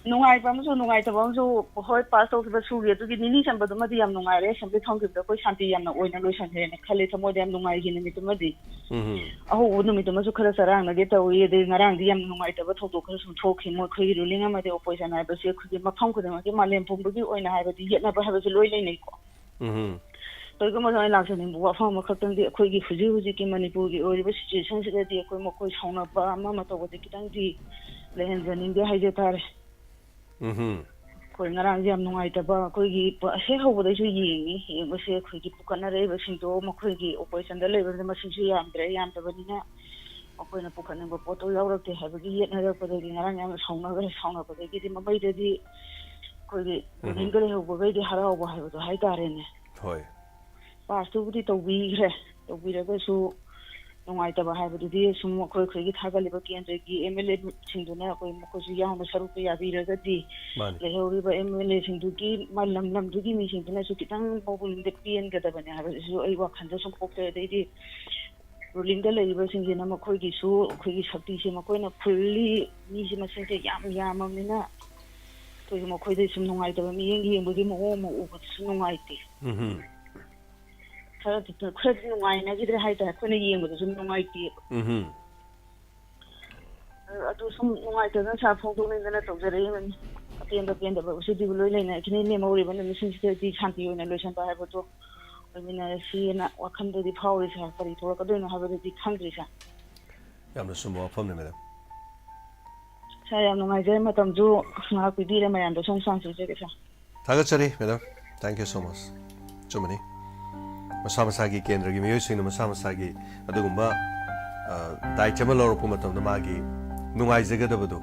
ꯅꯨꯡꯉꯥꯏꯕ ꯑꯃꯁꯨ ꯅꯨꯡꯉꯥꯏꯇꯕ ꯑꯃꯁꯨ, ꯍꯣꯏ, pass ꯇꯧꯈꯤꯕ ꯁꯨꯒꯤ ꯑꯗꯨꯒꯤ ꯅꯤꯅꯤ ꯆꯟꯕꯗꯨꯃꯗꯤ ꯌꯥꯝ ꯅꯨꯡꯉꯥꯏꯔꯦ, assembly ꯐꯝꯈꯤꯕꯗ ꯑꯩꯈꯣꯏ ꯁꯥꯟꯇꯤ ꯌꯥꯝꯅ ꯑꯣꯏꯅ ꯂꯣꯏꯁꯟꯈ꯭ꯔꯦꯅ ꯈꯜꯂꯦ, ꯊꯃꯣꯏꯗ ꯌꯥꯝ ꯅꯨꯡꯉꯥꯏꯈꯤ ꯅꯨꯃꯤꯠꯇꯨꯃꯗꯤ꯫ ꯎꯝ꯫ ꯑꯍꯧꯕ ꯅꯨꯃꯤꯠꯇꯨꯃꯁꯨ ꯈꯔ ꯆꯔꯥꯡꯅꯒꯦ ꯇꯧꯏ, ꯑꯗꯩ ꯉꯔꯥꯡꯗꯤ ꯌꯥꯝ ꯅꯨꯡꯉꯥꯏꯇꯕ ꯊꯧꯗꯣꯛ ꯈꯔ ꯁꯨꯝ ꯊꯣꯛꯈꯤ꯫ ꯃꯈꯣꯏꯒꯤ ruling ꯑꯃꯗꯤ opposition ꯍꯥꯏꯕꯁꯤ ꯑꯩꯈꯣꯏꯒꯤ ꯃꯐꯝ ꯈꯨꯗꯤꯡꯃꯛꯀꯤ ꯃꯥꯂꯦꯝ ꯄꯨꯝꯕꯒꯤ ꯑꯣꯏꯅ ꯍꯥꯏꯕꯗꯤ ꯌꯦꯠꯅꯕ ꯍꯥꯏꯕꯁꯤ ꯂꯣꯏ ꯂꯩꯅꯩꯀꯣ꯫ ꯎꯝ꯫ ꯀꯔꯤꯒꯨꯝꯕ ꯁꯨꯃꯥꯏꯅ ꯂꯥꯛꯆꯅꯤꯡꯕ ꯋꯥꯐꯝ ꯑꯃꯈꯛꯇꯪꯗꯤ, ꯑꯩꯈꯣꯏꯒꯤ ꯍꯧꯖꯤꯛ ꯍꯧꯖꯤꯛꯀꯤ ꯃꯅꯤꯄꯨꯔꯒꯤ ꯑꯣꯏꯔꯤꯕ situationꯁꯤꯗꯗꯤ ꯑꯩꯈꯣꯏ ꯃꯈꯣꯏ ꯁꯥꯎꯅꯕ ꯑꯃ ꯑꯃ ꯇꯧꯕꯗꯤ ꯈꯤꯇꯪꯗꯤ ꯂꯩꯍꯟꯖꯅꯤꯡꯗꯦ ꯍꯥꯏꯖ ꯇꯥꯔꯦ꯫ ꯎꯝ꯫ ꯑꯩꯈꯣꯏ ꯉꯔꯥꯡꯁꯦ ꯌꯥꯝ ꯅꯨꯡꯉꯥꯏꯇꯕ, ꯑꯩꯈꯣꯏꯒꯤ ꯄ-, ꯍꯦꯛ ꯍꯧꯕꯗꯩꯁꯨ ꯌꯦꯡꯉꯤ, ꯌꯦꯡꯕꯁꯦ ꯑꯩꯈꯣꯏꯒꯤ ꯄꯨꯈꯠꯅꯔꯛꯏꯕꯁꯤꯡꯗꯣ ꯃꯈꯣꯏꯒꯤ oppositionꯗ ꯂꯩꯕꯅꯤꯅ ꯃꯁꯤꯡꯁꯨ ꯌꯥꯝꯗ꯭ꯔꯦ, ꯌꯥꯝꯗꯕꯅꯤꯅ ꯃꯈꯣꯏꯅ ꯄꯨꯈꯠꯅꯤꯡꯕ ꯄꯣꯠꯇꯣ ꯌꯥꯎꯔꯛꯇꯦ ꯍꯥꯏꯕꯒꯤ ꯌꯦꯠꯅꯔꯛꯄꯗꯒꯤ ꯉꯔꯥꯡ ꯌꯥꯝꯅ ꯁꯥꯎꯅꯈ꯭ꯔꯦ꯫ ꯁꯥꯎꯅꯕꯗꯒꯤꯗꯤ ꯃꯃꯩꯗꯗꯤ ꯑꯩꯈꯣꯏꯒꯤ ꯎꯝ꯫ Ruling ꯂꯩꯍꯧꯕꯈꯩꯗꯤ ꯍꯔꯥꯎꯕ ꯍꯥꯏꯕꯗꯣ ꯍꯥꯏꯇꯥꯔꯦꯅꯦ꯫ ꯍꯣꯏ꯫ Passꯇꯨꯕꯨꯗꯤ ꯇꯧꯕꯤꯈ꯭ꯔꯦ, ꯇꯧꯕꯤꯔꯒꯁꯨ ꯅꯨꯡꯉꯥꯏꯇꯕ ꯍꯥꯏꯕꯗꯨꯗꯤ ꯁꯨꯝ ꯑꯩꯈꯣꯏ ꯑꯩꯈꯣꯏꯒꯤ ꯊꯥꯒꯠꯂꯤꯕ ꯀꯦꯟꯗ꯭ꯔꯒꯤ MLAꯁꯤꯡꯗꯨꯅ ꯑꯩꯈꯣꯏ ꯃꯈꯣꯏꯁꯨ ꯌꯥꯎꯅ ꯁꯔꯨꯛꯇ ꯌꯥꯕꯤꯔꯒꯗꯤ ꯃꯥꯅꯤ꯫ ꯂꯩꯍꯧꯔꯤꯕ MLAꯁꯤꯡꯗꯨꯒꯤ ꯃ-, ꯂꯝ ꯂꯝꯗꯨꯒꯤ ꯃꯤꯁꯤꯡꯗꯨꯅꯁꯨ ꯈꯤꯇꯪ ꯃꯄꯨꯛꯅꯤꯡꯗ ꯄꯦꯟꯒꯗꯕꯅꯤ ꯍꯥꯏꯕꯁꯤꯁꯨ ꯑꯩ ꯋꯥꯈꯜꯗ ꯁꯨꯝ ꯄꯣꯛꯆꯩ꯫ ꯑꯗꯩꯗꯤ Rulingꯗ ꯂꯩꯔꯤꯕꯁꯤꯡꯁꯤꯅ ꯃꯈꯣꯏꯒꯤꯁꯨ ꯑꯩꯈꯣꯏꯒꯤ ꯁꯛꯇꯤꯁꯦ ꯃꯈꯣꯏꯅ fully ꯃꯤꯁꯦ ꯃꯁꯤꯡꯁꯦ ꯌꯥꯝ ꯌꯥꯝꯃꯕꯅꯤꯅ ꯑꯩꯈꯣꯏꯒꯤ ꯃꯈꯣꯏꯗ ꯁꯨꯝ ꯅꯨꯡꯉꯥꯏꯇꯕ ꯃꯤꯠꯌꯦꯡ ꯌꯦꯡꯕꯒꯤ ꯃꯑꯣꯡ ꯑꯃ ꯎꯕꯗꯁꯨ ꯅꯨꯡꯉꯥꯏꯇꯦ꯫ ꯎꯝ꯫ ꯈꯔꯗꯤ, ꯈꯔꯗꯤ ꯅꯨꯡꯉꯥꯏꯅꯈꯤꯗ꯭ꯔꯦ ꯍꯥꯏꯇꯥꯔꯦ, ꯑꯩꯈꯣꯏꯅ ꯌꯦꯡꯕꯗꯁꯨ ꯅꯨꯡꯉꯥꯏꯇꯦꯕ꯫ ꯎꯝ꯫ ꯑꯗꯨ ꯁꯨꯝ ꯅꯨꯡꯉꯥꯏꯇꯗꯅ ꯁꯥꯔ ꯐꯣꯡꯗꯣꯛꯅꯤꯡꯗꯅ ꯇꯧꯖꯔꯛꯏꯕꯅꯤ꯫ ꯑꯄꯦꯟꯕ ꯄꯦꯟꯗꯕ ꯎꯁꯤꯗꯤꯕꯨ ꯂꯣꯏ ꯂꯩꯅꯩ꯫ ꯑꯩꯈꯣꯏꯅ ꯂꯦꯝꯍꯧꯔꯤꯕ ꯅꯨꯃꯤꯠꯁꯤꯡꯁꯤꯗꯗꯤ ꯁꯥꯟꯇꯤ ꯑꯣꯏꯅ ꯂꯣꯏꯁꯤꯟꯕ ꯍꯥꯏꯕꯗꯣ ꯑꯣꯏꯃꯤꯟꯅꯔꯁꯤꯅ ꯋꯥꯈꯜꯗꯗꯤ ꯐꯥꯎꯔꯤ ꯁꯥꯔ꯫ ꯀꯔꯤ ꯊꯣꯛꯂꯛꯀꯗꯣꯏꯅꯣ ꯍꯥꯏꯕꯗꯨꯗꯤ ꯈꯪꯗ꯭ꯔꯤ ꯁꯥꯔ꯫ ꯌꯥꯝꯅ ꯆꯨꯝꯕ ꯋꯥꯐꯝꯅꯤ, ꯃꯦꯗꯥꯝ꯫ ꯁꯥꯔ, ꯌꯥꯝ ꯅꯨꯡꯉꯥꯏꯖꯔꯦ, ꯃꯇꯝꯁꯨ ꯉꯥꯏꯍꯥꯛ ꯄꯤꯕꯤꯔꯦ, ꯃꯌꯥꯝꯗꯁꯨ ꯑꯃꯨꯛ ꯁꯥꯡ ꯁꯣꯏꯖꯒꯦ ꯁꯥꯔ꯫ ꯊꯥꯒꯠꯆꯔꯤ, madam. Thank you so much. ꯑꯆꯨꯝꯕꯅꯤ꯫ ꯃꯁꯥ ꯃꯁꯥꯒꯤ ꯀꯦꯟꯗ꯭ꯔꯒꯤ ꯃꯤꯑꯣꯏꯁꯤꯡꯅ ꯃꯁꯥ ꯃꯁꯥꯒꯤ ꯑꯗꯨꯒꯨꯝꯕ, ꯑ, ꯗꯥꯏꯠ ꯑꯃ ꯂꯧꯔꯛꯄ ꯃꯇꯝꯗ ꯃꯥꯒꯤ ꯅꯨꯡꯉꯥꯏꯖꯒꯗꯕꯗꯨ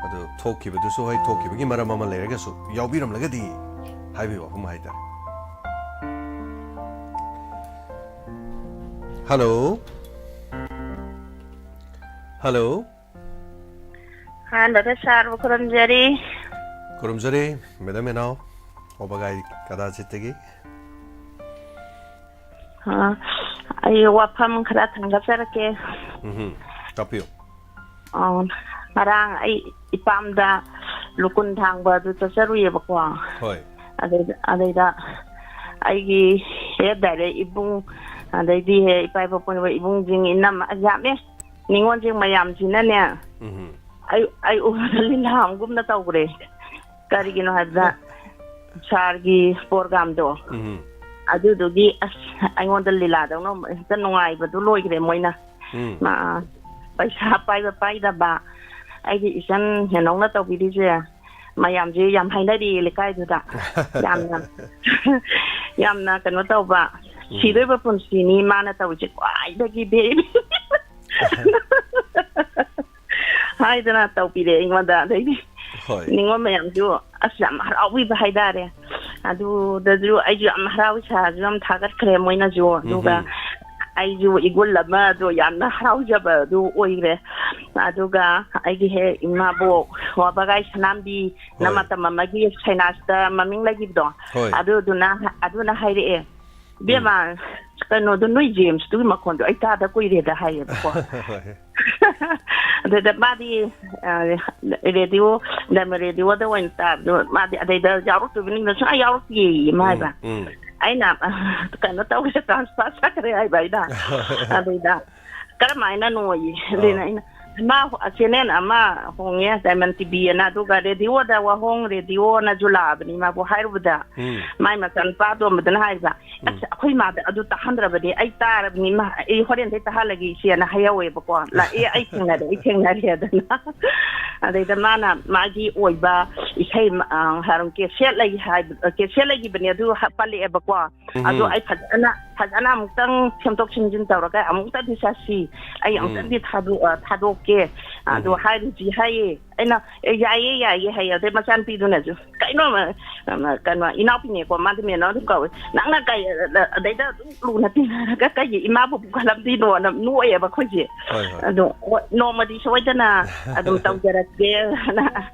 ꯑꯗꯨ ꯊꯣꯛꯈꯤꯕꯗꯨꯁꯨ, ꯍꯣꯏ, ꯊꯣꯛꯈꯤꯕꯒꯤ ꯃꯔꯝ ꯑꯃ ꯂꯩꯔꯒꯁꯨ ꯌꯥꯎꯕꯤꯔꯝꯂꯒꯗꯤ ꯍꯥꯏꯕꯒꯤ ꯋꯥꯐꯝ ꯍꯥꯏꯇꯥꯔꯦ꯫ Hello꯫ ꯍꯜꯂꯣ꯫ ꯑꯍꯥꯟꯕꯗ ꯁꯥꯔꯕꯨ ꯈꯨꯔꯨꯝꯖꯔꯤ꯫ ꯈꯨꯔꯨꯝꯖꯔꯤ, ꯃꯦꯗꯥꯝ ꯏꯅꯥꯎ꯫ ꯋꯥꯕꯒꯥꯏ ꯀꯗꯥꯖꯤꯠꯇꯒꯤ꯫ ꯑ, ꯑꯩ ꯋꯥꯐꯝ ꯈꯔ ꯊꯥꯡꯒꯠꯆꯔꯛꯀꯦ꯫ ꯎꯝꯍꯨꯝ, ꯇꯥꯛꯄꯤꯌꯨ꯫ ꯑ, ꯉꯔꯥꯡ ꯑꯩ ꯏꯄꯥꯝꯗ ꯂꯨꯀꯨꯟ ꯊꯥꯡꯕ ꯑꯗꯨ ꯆꯠꯆꯔꯨꯏꯌꯦꯕꯀꯣ꯫ ꯍꯣꯏ꯫ ꯑꯗꯩꯗ, ꯑꯗꯩꯗ ꯑꯩꯒꯤ ꯍꯦꯛ direct ꯏꯕꯨꯡ, ꯑꯗꯩꯗꯤ ꯍꯦꯛ ꯏꯄꯥ ꯏꯄꯨꯒꯤ ꯏꯕꯨꯡꯁꯤꯡ, ꯏꯅꯝꯃ ꯌꯥꯝꯃꯦ꯫ ꯅꯤꯉꯣꯜꯁꯤꯡ ꯃꯌꯥꯝꯁꯤꯅꯅꯦ, ꯎꯝꯍꯨꯝ꯫ ꯑꯩ, ꯑꯩ ꯎꯕꯗ ꯂꯤꯂꯥ ꯑꯃꯒꯨꯝꯅ ꯇꯧꯈ꯭ꯔꯦ꯫ ꯀꯔꯤꯒꯤꯅꯣ ꯍꯥꯏꯕꯗ, ꯁꯥꯔꯒꯤ programꯗꯣ, ꯎꯝꯍꯨꯝ꯫ ꯑꯗꯨꯗꯨꯒꯤ ꯑꯁ, ꯑꯩꯉꯣꯟꯗ ꯂꯤꯂꯥꯗꯧꯅ ꯍꯦꯛꯇ ꯅꯨꯡꯉꯥꯏꯕꯗꯨ ꯂꯣꯏꯈ꯭ꯔꯦ ꯃꯣꯏꯅ꯫ ꯎꯝ꯫ ꯃꯥ, ꯄꯩꯁꯥ ꯄꯥꯏꯕ ꯄꯥꯏꯗꯕ, ꯑꯩꯒꯤ ꯏꯆꯟ ꯍꯦꯅꯧꯅ ꯇꯧꯕꯤꯔꯤꯁꯦ, ꯃꯌꯥꯝꯁꯦ ꯌꯥꯝ ꯍꯥꯏꯅꯔꯤꯌꯦ ꯂꯩꯀꯥꯏꯗꯨꯗ꯫ ꯌꯥꯝꯅ, ꯌꯥꯝꯅ ꯀꯩꯅꯣ ꯇꯧꯕ, ꯎꯝ꯫ ꯁꯤꯗꯣꯏꯕ ꯄꯨꯟꯁꯤꯅꯤ ꯃꯥꯅ ꯇꯧꯔꯤꯁꯦ, ꯈ꯭ꯋꯥꯏꯗꯒꯤ very ꯍꯥꯏꯗꯅ ꯇꯧꯕꯤꯔꯦ ꯑꯩꯉꯣꯟꯗ꯫ ꯑꯗꯩꯗꯤ ꯍꯣꯏ꯫ ꯅꯤꯉꯣꯜ ꯃꯌꯥꯝꯁꯨ ꯑꯁ ꯌꯥꯝ ꯍꯔꯥꯎꯕꯤꯕ ꯍꯥꯏꯇꯥꯔꯦ꯫ ꯑꯗꯨꯗꯁꯨ ꯑꯩꯁꯨ ꯌꯥꯝ ꯍꯔꯥꯎ, ꯏꯁꯥꯁꯨ ꯌꯥꯝ ꯊꯥꯒꯠꯈ꯭ꯔꯦ ꯃꯣꯏꯅꯁꯨ꯫ ꯑꯗꯨꯒ ꯎꯝꯍꯨꯝ꯫ ꯑꯩꯁꯨ ꯏꯒꯨꯜ ꯑꯃꯗꯣ ꯌꯥꯝꯅ ꯍꯔꯥꯎꯖꯕ ꯑꯗꯨ ꯑꯣꯏꯈ꯭ꯔꯦ꯫ ꯑꯗꯨꯒ ꯑꯩꯒꯤ ꯍꯦꯛ ꯏꯃꯥꯕꯣꯛ ꯋꯥꯕꯒꯥꯏ ꯁꯅꯥꯝꯕꯤꯅ ꯍꯣꯏ꯫ ꯃꯇꯝ ꯑꯃꯒꯤ ꯁꯥꯏꯅꯥꯁꯇ ꯃꯃꯤꯡ ꯂꯩꯈꯤꯕꯗꯣ, ꯍꯣꯏ꯫ ꯑꯗꯨꯗꯨꯅ, ꯑꯗꯨꯅ ꯍꯥꯏꯔꯛꯑꯦ, ꯎꯝ꯫ "ꯏꯕꯦꯝꯃ, ꯀꯩꯅꯣꯗꯣ, ꯅꯣꯏ ꯖꯦꯝꯁꯇꯨꯒꯤ ꯃꯈꯣꯟꯗꯣ ꯑꯩ ꯇꯥꯗ ꯀꯨꯏꯔꯦꯗ" ꯍꯥꯏꯌꯦꯕꯀꯣ꯫ ꯍꯣꯏ꯫ ꯑꯗꯨꯗ ꯃꯥꯗꯤ, ꯑ, ꯔꯦꯗꯤꯑꯣ, ꯗꯥꯏꯃꯟ ꯔꯦꯗꯤꯑꯣꯗ ꯑꯣꯏꯅ ꯇꯥꯕꯗꯣ, ꯃꯥꯗꯤ ꯑꯗꯩꯗ ꯌꯥꯎꯔꯛꯇꯣꯏꯕꯅꯤꯅ ꯁꯨꯡꯌꯥ ꯌꯥꯎꯔꯛꯇꯦꯌꯦ ꯃꯥ ꯍꯥꯏꯕ꯫ ꯎꯝ, ꯎꯝ꯫ ꯑꯩꯅ, "ꯑ, ꯀꯩꯅꯣ ꯇꯧꯔꯦ, transfer ꯆꯠꯈ꯭ꯔꯦ" ꯍꯥꯏꯕ ꯑꯩꯅ꯫ ꯑꯗꯩꯗ, "ꯀꯔꯝꯍꯥꯏꯅꯅꯣꯌꯦ?" ꯑꯗꯩꯅ ꯑꯥ꯫ ꯑꯩꯅ, "ꯃꯥ ꯍꯣ-, channel ꯑꯃ ꯍꯣꯡꯉꯦ, ꯗꯥꯏꯃꯟ ꯇꯤꯚꯤ ꯑꯅ, ꯑꯗꯨꯒ ꯔꯦꯗꯤꯑꯣꯗ ꯋꯥꯍꯣꯡ ꯔꯦꯗꯤꯑꯣꯅꯁꯨ ꯂꯥꯛꯑꯕꯅꯤ ꯃꯥꯕꯨ" ꯍꯥꯏꯔꯨꯕꯗ, ꯎꯝ꯫ ꯃꯥꯏ ꯃꯆꯥꯅꯨꯄꯥ ꯑꯇꯣꯝꯕꯗꯅ ꯍꯥꯏꯕ, ꯎꯝ꯫ "ꯑꯁ, ꯑꯩꯈꯣꯏ ꯃꯥꯗ ꯑꯗꯨ ꯇꯥꯍꯟꯗ꯭ꯔꯕꯅꯤ, ꯑꯩ ꯇꯥꯔꯕꯅꯤ, ꯏꯃꯥ, ꯑꯩ ꯍꯣꯔꯦꯟꯗꯩ ꯇꯥꯍꯜꯂꯒꯦ ꯏꯆꯦꯅ" ꯍꯥꯏꯍꯧꯋꯦꯕꯀꯣ꯫ ꯂꯥꯛꯑꯦ, "ꯑꯩ ꯊꯦꯡꯅꯔꯦ, ꯑꯩ ꯊꯦꯡꯅꯔꯦ" ꯑꯗꯨꯅ꯫ ꯑꯗꯩꯗ ꯃꯥꯅ ꯃꯥꯒꯤ ꯑꯣꯏꯕ ꯏꯁꯩ, ꯑ, ꯍꯥꯏꯔꯝ-, cassette ꯂꯩ ꯍꯥꯏꯕ, cassette ꯂꯩꯈꯤꯕꯅꯦ, ꯑꯗꯨ ꯍꯥ-, ꯄꯜꯂꯛꯑꯦꯕꯀꯣ꯫ ꯎꯝ꯫ ꯑꯗꯣ ꯑꯩ ꯐꯖꯅ, ꯐꯖꯅ ꯑꯃꯨꯛꯇꯪ ꯁꯦꯝꯗꯣꯛ ꯁꯦꯝꯖꯤꯟ ꯇꯧꯔꯒ ꯑꯃꯨꯛꯇꯪꯗꯤ ꯆꯠꯁꯤ, ꯑꯩ ꯎꯝ꯫ ꯑꯃꯨꯛꯇꯪꯗꯤ ꯊꯥꯗꯣꯛ-, ꯑ, ꯊꯥꯗꯣꯛꯀꯦ, ꯑꯗꯣ ꯎꯝ꯫ ꯍꯥꯏꯔꯨꯁꯤ ꯍꯥꯏꯌꯦ꯫ ꯑꯩꯅ, "ꯑꯦ, ꯌꯥꯏꯌꯦ, ꯌꯥꯏꯌꯦ" ꯍꯥꯏꯌꯦ꯫ ꯑꯗꯩ ꯃꯆꯥꯅꯨꯄꯤꯗꯨꯅꯁꯨ, "ꯀ-, ꯀꯩꯅꯣ ꯀꯩꯅꯣ ꯏꯅꯥꯎꯄꯤꯅꯦꯀꯣ, ꯃꯥꯗꯤ ꯃꯦꯅꯥꯎ ꯑꯗꯨꯝ ꯀꯧꯏ꯫ "ꯅꯪꯅ ꯀꯩ ꯑꯗꯩꯗ ꯑꯗꯨꯝ ꯂꯨꯅ ꯇꯤꯟꯅꯔꯒ ꯀꯩꯒꯤ ꯏꯃꯥꯕꯨ ꯄꯨꯈꯠꯂꯝꯗꯤꯅꯣꯅ?" ꯅꯣꯛꯑꯦꯕ ꯑꯩꯈꯣꯏꯁꯦ꯫ ꯍꯣꯏ ꯍꯣꯏ꯫ ꯑꯗꯣ "ꯍꯣꯏ, ꯅꯣꯡꯃꯗꯤ ꯁꯣꯏꯗꯅ ꯑꯗꯨꯝ ꯇꯧꯖꯔꯛꯀꯦꯅ"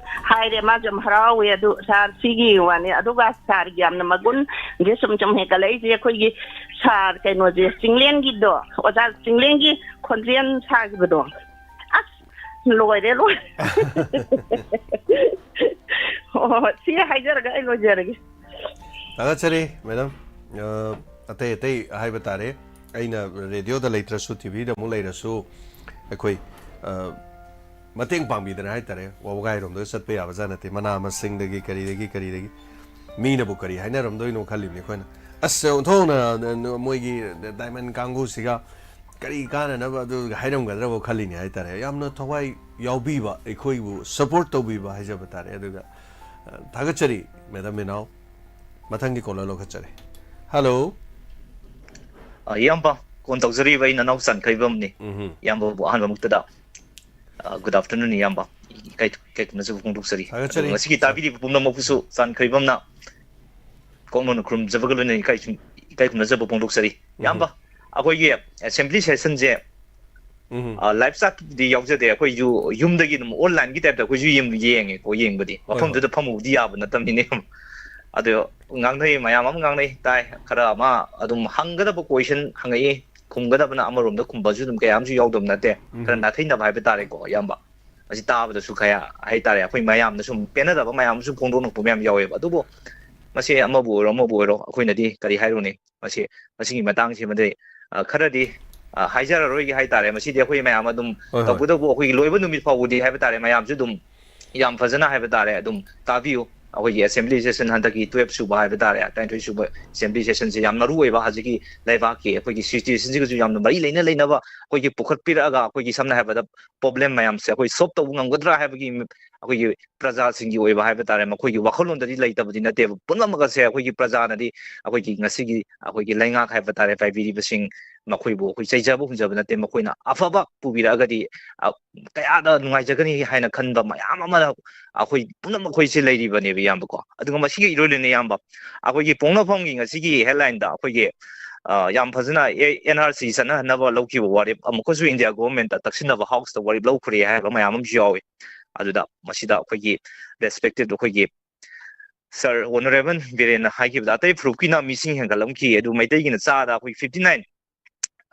ꯍꯥꯏꯔꯦ꯫ ꯃꯥꯁꯨ ꯌꯥꯝ ꯍꯔꯥꯎꯋꯦ꯫ ꯑꯗꯨ ꯁꯥꯔ, ꯁꯤꯒꯤ ꯋꯥꯅꯤ꯫ ꯑꯗꯨꯒ ꯁꯥꯔꯒꯤ ꯌꯥꯝꯅ ꯃꯒꯨꯟꯁꯦ ꯁꯨꯝ ꯁꯨꯝ ꯍꯦꯟꯒꯠꯂꯛꯏꯁꯦ ꯑꯩꯈꯣꯏꯒꯤ ꯁꯥꯔ ꯀꯩꯅꯣꯁꯦ, ꯆꯤꯡꯂꯦꯟꯒꯤꯗꯣ, ꯑꯣꯖꯥ ꯆꯤꯡꯂꯦꯟꯒꯤ ꯈꯣꯟꯖꯦꯜ ꯁꯥꯈꯤꯕꯗꯣ, ꯑꯁ, ꯂꯣꯏꯔꯦ, ꯂꯣꯏꯔꯦ꯫ ꯍꯣꯏ, ꯍꯣꯏ, ꯁꯤ ꯍꯥꯏꯖꯔꯒ ꯑꯩ ꯂꯣꯏꯖꯔꯒꯦ꯫ ꯊꯥꯒꯠꯆꯔꯤ ꯃꯦꯗꯥꯝ꯫ ꯑ, ꯑꯇꯩ ꯑꯇꯩ ꯍꯥꯏꯕ ꯇꯥꯔꯦ, ꯑꯩꯅ ꯔꯦꯗꯤꯑꯣꯗ ꯂꯩꯇ꯭ꯔꯁꯨ, ꯇꯤ ꯚꯤꯗ ꯑꯃꯨꯛ ꯂꯩꯔꯁꯨ, ꯑꯩꯈꯣꯏ, ꯑ, ꯃꯇꯦꯡ ꯄꯥꯡꯕꯤꯗꯅ ꯍꯥꯏ ꯇꯥꯔꯦ꯫ ꯋꯥꯕꯒꯥꯏꯔꯣꯝꯗ ꯆꯠꯄ ꯌꯥꯕ ꯖꯥꯠ ꯅꯠꯇꯦ, ꯃꯅꯥ ꯃꯁꯤꯡꯗꯒꯤ ꯀꯔꯤꯗꯒꯤ ꯀꯔꯤꯗꯒꯤ꯫ ꯃꯤꯅꯕꯨ ꯀꯔꯤ ꯍꯥꯏꯅꯔꯝꯗꯣꯏꯅꯣ ꯈꯜꯂꯤꯕꯅꯤ ꯑꯩꯈꯣꯏꯅ꯫ "ꯑꯁ, ꯑꯣꯟꯊꯣꯛꯅ ꯃꯣꯏꯒꯤ ꯗꯥꯏꯃꯟ ꯀꯥꯡꯕꯨꯁꯤꯒ ꯀꯔꯤ ꯀꯥꯟꯅꯅꯕ ꯑꯗꯨ ꯍꯥꯏꯔꯝꯒꯗ꯭ꯔꯕ" ꯈꯜꯂꯤꯅꯤ ꯍꯥꯏ ꯇꯥꯔꯦ꯫ ꯌꯥꯝꯅ ꯊꯋꯥꯏ ꯌꯥꯎꯕꯤꯕ, ꯑꯩꯈꯣꯏꯕꯨ ꯁꯄꯣꯔꯠ ꯇꯧꯕꯤꯕ ꯍꯥꯏꯖꯕ ꯇꯥꯔꯦ꯫ ꯑꯗꯨꯒ, ꯑ, ꯊꯥꯒꯠꯆꯔꯤ ꯃꯦꯗꯥꯝ ꯃꯦꯅꯥꯎ꯫ ꯃꯊꯪꯒꯤ ꯀꯣꯂꯔ ꯂꯧꯈꯠꯆꯔꯤ꯫ ꯍꯜꯂꯣ꯫ ꯑ, ꯏꯌꯥꯝꯕ, ꯀꯣꯟ ꯇꯧꯖꯔꯤꯕ ꯑꯩ ꯅꯅꯥꯎ ꯆꯥꯟꯈꯩꯕꯝꯅꯤ꯫ ꯎꯝꯍꯨꯝ꯫ ꯏꯌꯥꯝꯕꯕꯨ ꯑꯍꯥꯟꯕꯃꯛꯇꯗ, ꯑ, good afternoon, ꯏꯌꯥꯝꯕ꯫ ꯏꯀꯥꯏ, ꯏꯀꯥꯏ ꯈꯨꯝꯅꯖꯕ ꯐꯣꯡꯗꯣꯛꯆꯔꯤ꯫ ꯊꯥꯒꯠꯆꯔꯤ, ꯑꯗꯨꯒ ꯉꯁꯤꯒꯤ ꯁꯥꯔ꯫ ꯇꯥꯕꯤꯔꯤꯕ ꯄꯨꯝꯅꯃꯛꯄꯨꯁꯨ ꯆꯥꯟꯈꯩꯕꯝꯅ ꯀꯣꯛꯃꯣꯟꯅ ꯈꯨꯔꯨꯝꯖꯕꯒ ꯂꯣꯏꯅꯅ ꯏꯀꯥꯏ ꯁꯨꯝ-, ꯏꯀꯥꯏ ꯈꯨꯝꯅꯖꯕ ꯐꯣꯡꯗꯣꯛꯆꯔꯤ꯫ ꯏꯌꯥꯝꯕ, ꯑꯩꯈꯣꯏꯒꯤ assembly sessionꯁꯦ, ꯎꯝꯍꯨꯝ꯫ ꯑ, live chatꯇꯤ ꯌꯥꯎꯖꯗꯦ꯫ ꯑꯩꯈꯣꯏꯁꯨ ꯌꯨꯝꯗꯒꯤ ꯑꯗꯨꯝ onlineꯒꯤ typeꯇ ꯑꯩꯈꯣꯏꯁꯨ ꯌꯦꯡ-, ꯌꯦꯡꯉꯦꯀꯣ, ꯌꯦꯡꯕꯗꯤ꯫ ꯍꯣꯏ, ꯍꯣꯏ꯫ ꯃꯐꯝꯗꯨꯗ ꯐꯝꯃꯨꯕꯗꯤ ꯌꯥꯕ ꯅꯠꯇꯕꯅꯤꯅꯦ꯫ ꯑꯗꯣ ꯉꯥꯡꯅꯩ, ꯃꯌꯥꯝ ꯑꯃ ꯉꯥꯡꯅꯩ, ꯇꯥꯏ꯫ ꯈꯔ ꯑꯃ ꯑꯗꯨꯝ ꯍꯪꯒꯗꯕ question ꯍꯪꯉꯛꯏ, ꯈꯨꯝꯒꯗꯕꯅ ꯑꯃꯔꯣꯝꯗ ꯈꯨꯝꯕꯁꯨ ꯑꯗꯨꯝ ꯀꯌꯥ ꯑꯃꯁꯨ ꯌꯥꯎꯗꯕ ꯅꯠꯇꯦ꯫ ꯈꯔ ꯎꯝꯍꯨꯝ꯫ ꯅꯥꯊꯩꯅꯕ ꯍꯥꯏꯕ ꯇꯥꯔꯦꯀꯣ, ꯏꯌꯥꯝꯕ꯫ ꯃꯁꯤ ꯇꯥꯕꯗꯁꯨ ꯀꯌꯥ ꯍꯥꯏꯇꯥꯔꯦ, ꯑꯩꯈꯣꯏ ꯃꯌꯥꯝꯅ ꯁꯨꯝ ꯄꯦꯟꯅꯗꯕ ꯃꯌꯥꯝ ꯑꯃꯁꯨ ꯐꯣꯡꯗꯣꯛꯂꯛꯄ ꯃꯌꯥꯝ ꯌꯥꯎꯋꯦꯕ꯫ ꯑꯗꯨꯕꯨ ꯃꯁꯤ ꯑꯃꯕꯨ ꯑꯣꯏꯔꯣ, ꯑꯃꯕꯨ ꯑꯣꯏꯔꯣ, ꯑꯩꯈꯣꯏꯅꯗꯤ ꯀꯔꯤ ꯍꯥꯏꯔꯨꯅꯤ? ꯃꯁꯤ, ꯃꯁꯤꯒꯤ ꯃꯇꯥꯡꯁꯤꯃꯗꯤ, ꯑ, ꯈꯔꯗꯤ, ꯑ, ꯍꯥꯏꯖꯔꯔꯣꯏꯒꯦ ꯍꯥꯏꯇꯥꯔꯦ꯫ ꯃꯁꯤꯗꯤ ꯑꯩꯈꯣꯏ ꯃꯌꯥꯝ ꯑꯗꯨꯝ, ꯍꯣꯏ, ꯍꯣꯏ꯫ ꯇꯧꯕꯇꯕꯨ ꯑꯩꯈꯣꯏꯒꯤ ꯂꯣꯏꯕ ꯅꯨꯃꯤꯠ ꯐꯥꯎꯕꯗꯤ ꯍꯥꯏꯕ ꯇꯥꯔꯦ, ꯃꯌꯥꯝꯁꯨ ꯑꯗꯨꯝ ꯌꯥꯝ ꯐꯖꯅ ꯍꯥꯏꯕ ꯇꯥꯔꯦ, ꯑꯗꯨꯝ ꯇꯥꯕꯤꯌꯨ꯫ ꯑꯩꯈꯣꯏꯒꯤ assembly session ꯍꯟꯗꯛꯀꯤ twelve ꯁꯨꯕ ꯍꯥꯏꯕ ꯇꯥꯔꯦ, ꯇꯔꯥꯅꯤꯊꯣꯏ ꯁꯨꯕ assembly sessionꯁꯦ ꯌꯌꯥꯝ ꯃꯔꯨ ꯑꯣꯏꯕ, ꯍꯧꯖꯤꯛꯀꯤ ꯂꯩꯕꯥꯛꯀꯤ ꯑꯩꯈꯣꯏꯒꯤ situationꯁꯤꯒꯁꯨ ꯌꯥꯝꯅ ꯃꯔꯤ ꯂꯩꯅ ꯂꯩꯅꯕ, ꯑꯩꯈꯣꯏꯒꯤ ꯄꯨꯈꯠꯄꯤꯔꯛꯑꯒ, ꯑꯩꯈꯣꯏꯒꯤ ꯁꯝꯅ ꯍꯥꯏꯔꯕꯗ problem ꯃꯌꯥꯝꯁꯦ ꯑꯩꯈꯣꯏ solve ꯇꯧꯕ ꯉꯝꯒꯗ꯭ꯔꯥ ꯍꯥꯏꯕꯒꯤ ꯑꯩꯈꯣꯏꯒꯤ ꯄ꯭ꯔꯖꯥꯁꯤꯡꯒꯤ ꯑꯣꯏꯕ ꯍꯥꯏꯕ ꯇꯥꯔꯦ, ꯃꯈꯣꯏꯒꯤ ꯋꯥꯈꯜꯂꯣꯟꯗꯗꯤ ꯂꯩꯇꯕꯗꯤ ꯅꯠꯇꯦꯕ꯫ ꯄꯨꯝꯅꯃꯛ ꯑꯁꯦ ꯑꯩꯈꯣꯏꯒꯤ ꯄ꯭ꯔꯖꯥꯅꯗꯤ, ꯑꯩꯈꯣꯏꯒꯤ ꯉꯁꯤꯒꯤ ꯑꯩꯈꯣꯏꯒꯤ ꯂꯩꯉꯥꯛ ꯍꯥꯏꯕ ꯇꯥꯔꯦ, ꯄꯥꯏꯕꯤꯔꯤꯕꯁꯤꯡ, ꯃꯈꯣꯏꯕꯨ ꯑꯩꯈꯣꯏ ꯆꯩꯖꯕ ꯍꯨꯟꯖꯕ ꯅꯠꯇꯦ꯫ ꯃꯈꯣꯏꯅ ꯑꯐꯕ ꯄꯨꯕꯤꯔꯛꯑꯒꯗꯤ, ꯑ, ꯀꯌꯥꯗ ꯅꯨꯡꯉꯥꯏꯖꯒꯅꯤ ꯍꯥꯏꯅ ꯈꯟꯕ ꯃꯌꯥꯝ ꯑꯃ ꯑꯩꯈꯣꯏ ꯄꯨꯝꯅꯃꯛ ꯑꯩꯈꯣꯏꯁꯦ ꯂꯩꯔꯤꯕꯅꯦꯕ, ꯏꯌꯥꯝꯕꯀꯣ꯫ ꯑꯗꯨꯒ ꯃꯁꯤꯒꯤ ꯏꯔꯣꯏ ꯂꯣꯏꯅ, ꯏꯌꯥꯝꯕ, ꯑꯩꯈꯣꯏꯒꯤ ꯄꯣꯛꯅꯐꯝꯒꯤ ꯉꯁꯤꯒꯤ headline-ꯗ ꯑꯩꯈꯣꯏꯒꯤ, ꯑ, ꯌꯥꯝ ꯐꯖꯅ ꯑꯦ-, NRC ꯆꯠꯅꯍꯟꯅꯕ ꯂꯧꯈꯤꯕ ꯋꯥꯔꯦꯞ ꯑꯃꯨꯛꯀꯁꯨ India government-ꯇ ꯇꯛꯁꯤꯟꯅꯕ House-ꯇ ꯋꯥꯔꯦꯞ ꯂꯧꯈ꯭ꯔꯦ ꯍꯥꯏꯕ ꯃꯌꯥꯝ ꯑꯃꯁꯨ ꯌꯥꯎꯏ꯫ ꯑꯗꯨꯗ ꯃꯁꯤꯗ ꯑꯩꯈꯣꯏꯒꯤ respected ꯑꯩꯈꯣꯏꯒꯤ Sir Honourable ꯕꯤꯔꯦꯟꯅ ꯍꯥꯏꯈꯤꯕꯗ, ꯑꯇꯩ ꯐꯨꯔꯨꯞꯀꯤꯅ ꯃꯤꯁꯤꯡ ꯍꯦꯟꯒꯠꯂꯝꯈꯤ, ꯑꯗꯨ ꯃꯩꯇꯩꯒꯤꯅ ꯆꯥꯗ ꯑꯩꯈꯣꯏ fifty nine,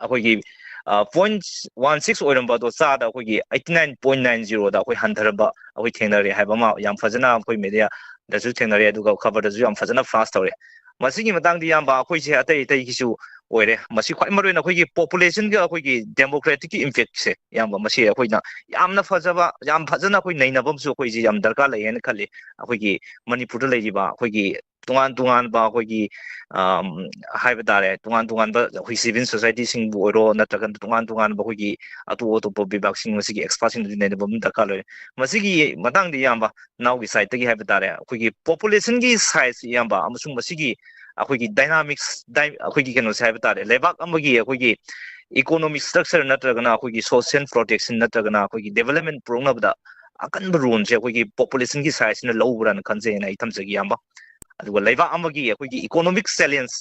ꯑꯩꯈꯣꯏꯒꯤ, ꯑ, point one six ꯑꯣꯏꯔꯝꯕ ꯑꯗꯣ ꯆꯥꯗ ꯑꯩꯈꯣꯏꯒꯤ eighty nine point nine zero-ꯗ ꯑꯩꯈꯣꯏ ꯍꯟꯊꯔꯝꯕ ꯑꯩꯈꯣꯏ ꯊꯦꯡꯅꯔꯦ ꯍꯥꯏꯕ ꯑꯃ ꯌꯥꯝ ꯐꯖꯅ ꯑꯩꯈꯣꯏ media-ꯗꯁꯨ ꯊꯦꯡꯅꯔꯦ, ꯑꯗꯨꯒ ꯈꯕꯔꯗꯁꯨ ꯌꯥꯝ ꯐꯖꯅ flash ꯇꯧꯔꯦ꯫ ꯃꯁꯤꯒꯤ ꯃꯇꯥꯡꯗ, ꯏꯌꯥꯝꯕ, ꯑꯩꯈꯣꯏꯁꯦ ꯑꯇꯩ ꯑꯇꯩꯒꯤꯁꯨ ꯑꯣꯏꯔꯦ, ꯃꯁꯤ ꯈ꯭ꯋꯥꯏ ꯃꯔꯨꯑꯣꯏꯅ ꯑꯩꯈꯣꯏꯒꯤ population-ꯒ ꯑꯩꯈꯣꯏꯒꯤ demographic-ꯀꯤ impact-ꯁꯦ, ꯏꯌꯥꯝꯕ, ꯃꯁꯤ ꯑꯩꯈꯣꯏꯅ ꯌꯥꯝꯅ ꯐꯖꯕ, ꯌꯥꯝ ꯐꯖꯅ ꯑꯩꯈꯣꯏ ꯅꯩꯅꯕ ꯑꯃꯁꯨ ꯑꯩꯈꯣꯏꯁꯦ ꯌꯥꯝ ꯗꯔꯀꯥꯔ ꯂꯩ ꯍꯥꯏꯅ ꯈꯜꯂꯤ꯫ ꯑꯩꯈꯣꯏꯒꯤ ꯃꯅꯤꯄꯨꯔꯗ ꯂꯩꯔꯤꯕ ꯑꯩꯈꯣꯏꯒꯤ ꯇꯣꯉꯥꯟ ꯇꯣꯉꯥꯟꯕ ꯑꯩꯈꯣꯏꯒꯤ, ꯑꯝ, ꯍꯥꯏꯕ ꯇꯥꯔꯦ, ꯇꯣꯉꯥꯟ ꯇꯣꯉꯥꯟꯕ ꯑꯩꯈꯣꯏ civil society-ꯁꯤꯡꯕꯨ ꯑꯣꯏꯔꯣ, ꯅꯠꯇ꯭ꯔꯒꯅ ꯇꯣꯉꯥꯟ ꯇꯣꯉꯥꯟꯕ ꯑꯩꯈꯣꯏꯒꯤ ꯑꯇꯣꯞ ꯑꯇꯣꯞꯄ ꯕꯤꯚꯥꯒꯁꯤꯡ, ꯃꯁꯤꯒꯤ expert-ꯁꯤꯡꯗꯨꯁꯨ ꯅꯩꯅꯕ ꯑꯃ ꯗꯔꯀꯥꯔ ꯂꯩꯔꯦ꯫ ꯃꯁꯤꯒꯤ ꯃꯇꯥꯡꯗ, ꯏꯌꯥꯝꯕ, ꯅꯅꯥꯎꯒꯤ side-ꯇꯒꯤ ꯍꯥꯏꯕ ꯇꯥꯔꯦ, ꯑꯩꯈꯣꯏꯒꯤ population-ꯒꯤ size, ꯏꯌꯥꯝꯕ, ꯑꯃꯁꯨꯡ ꯃꯁꯤꯒꯤ ꯑꯩꯈꯣꯏꯒꯤ dynamics, ꯗꯥꯏ-, ꯑꯩꯈꯣꯏꯒꯤ ꯀꯩꯅꯣꯁꯦ ꯍꯥꯏꯕ ꯇꯥꯔꯦ, ꯂꯩꯕꯥꯛ ꯑꯃꯒꯤ ꯑꯩꯈꯣꯏꯒꯤ economic structure ꯅꯠꯇ꯭ꯔꯒꯅ ꯑꯩꯈꯣꯏꯒꯤ social protection ꯅꯠꯇ꯭ꯔꯒꯅ ꯑꯩꯈꯣꯏꯒꯤ development ꯄꯨꯔꯛꯅꯕꯗ ꯑꯀꯟꯕ role-ꯁꯦ ꯑꯩꯈꯣꯏꯒꯤ population-ꯒꯤ size-ꯁꯤꯅ ꯂꯧꯕ꯭ꯔꯥꯅ ꯈꯟꯖꯩ ꯍꯥꯏꯅ ꯑꯩ ꯊꯝꯖꯒꯦ, ꯏꯌꯥꯝꯕ꯫ ꯑꯗꯨꯒ ꯂꯩꯕꯥꯛ ꯑꯃꯒꯤ ꯑꯩꯈꯣꯏꯒꯤ economic challenge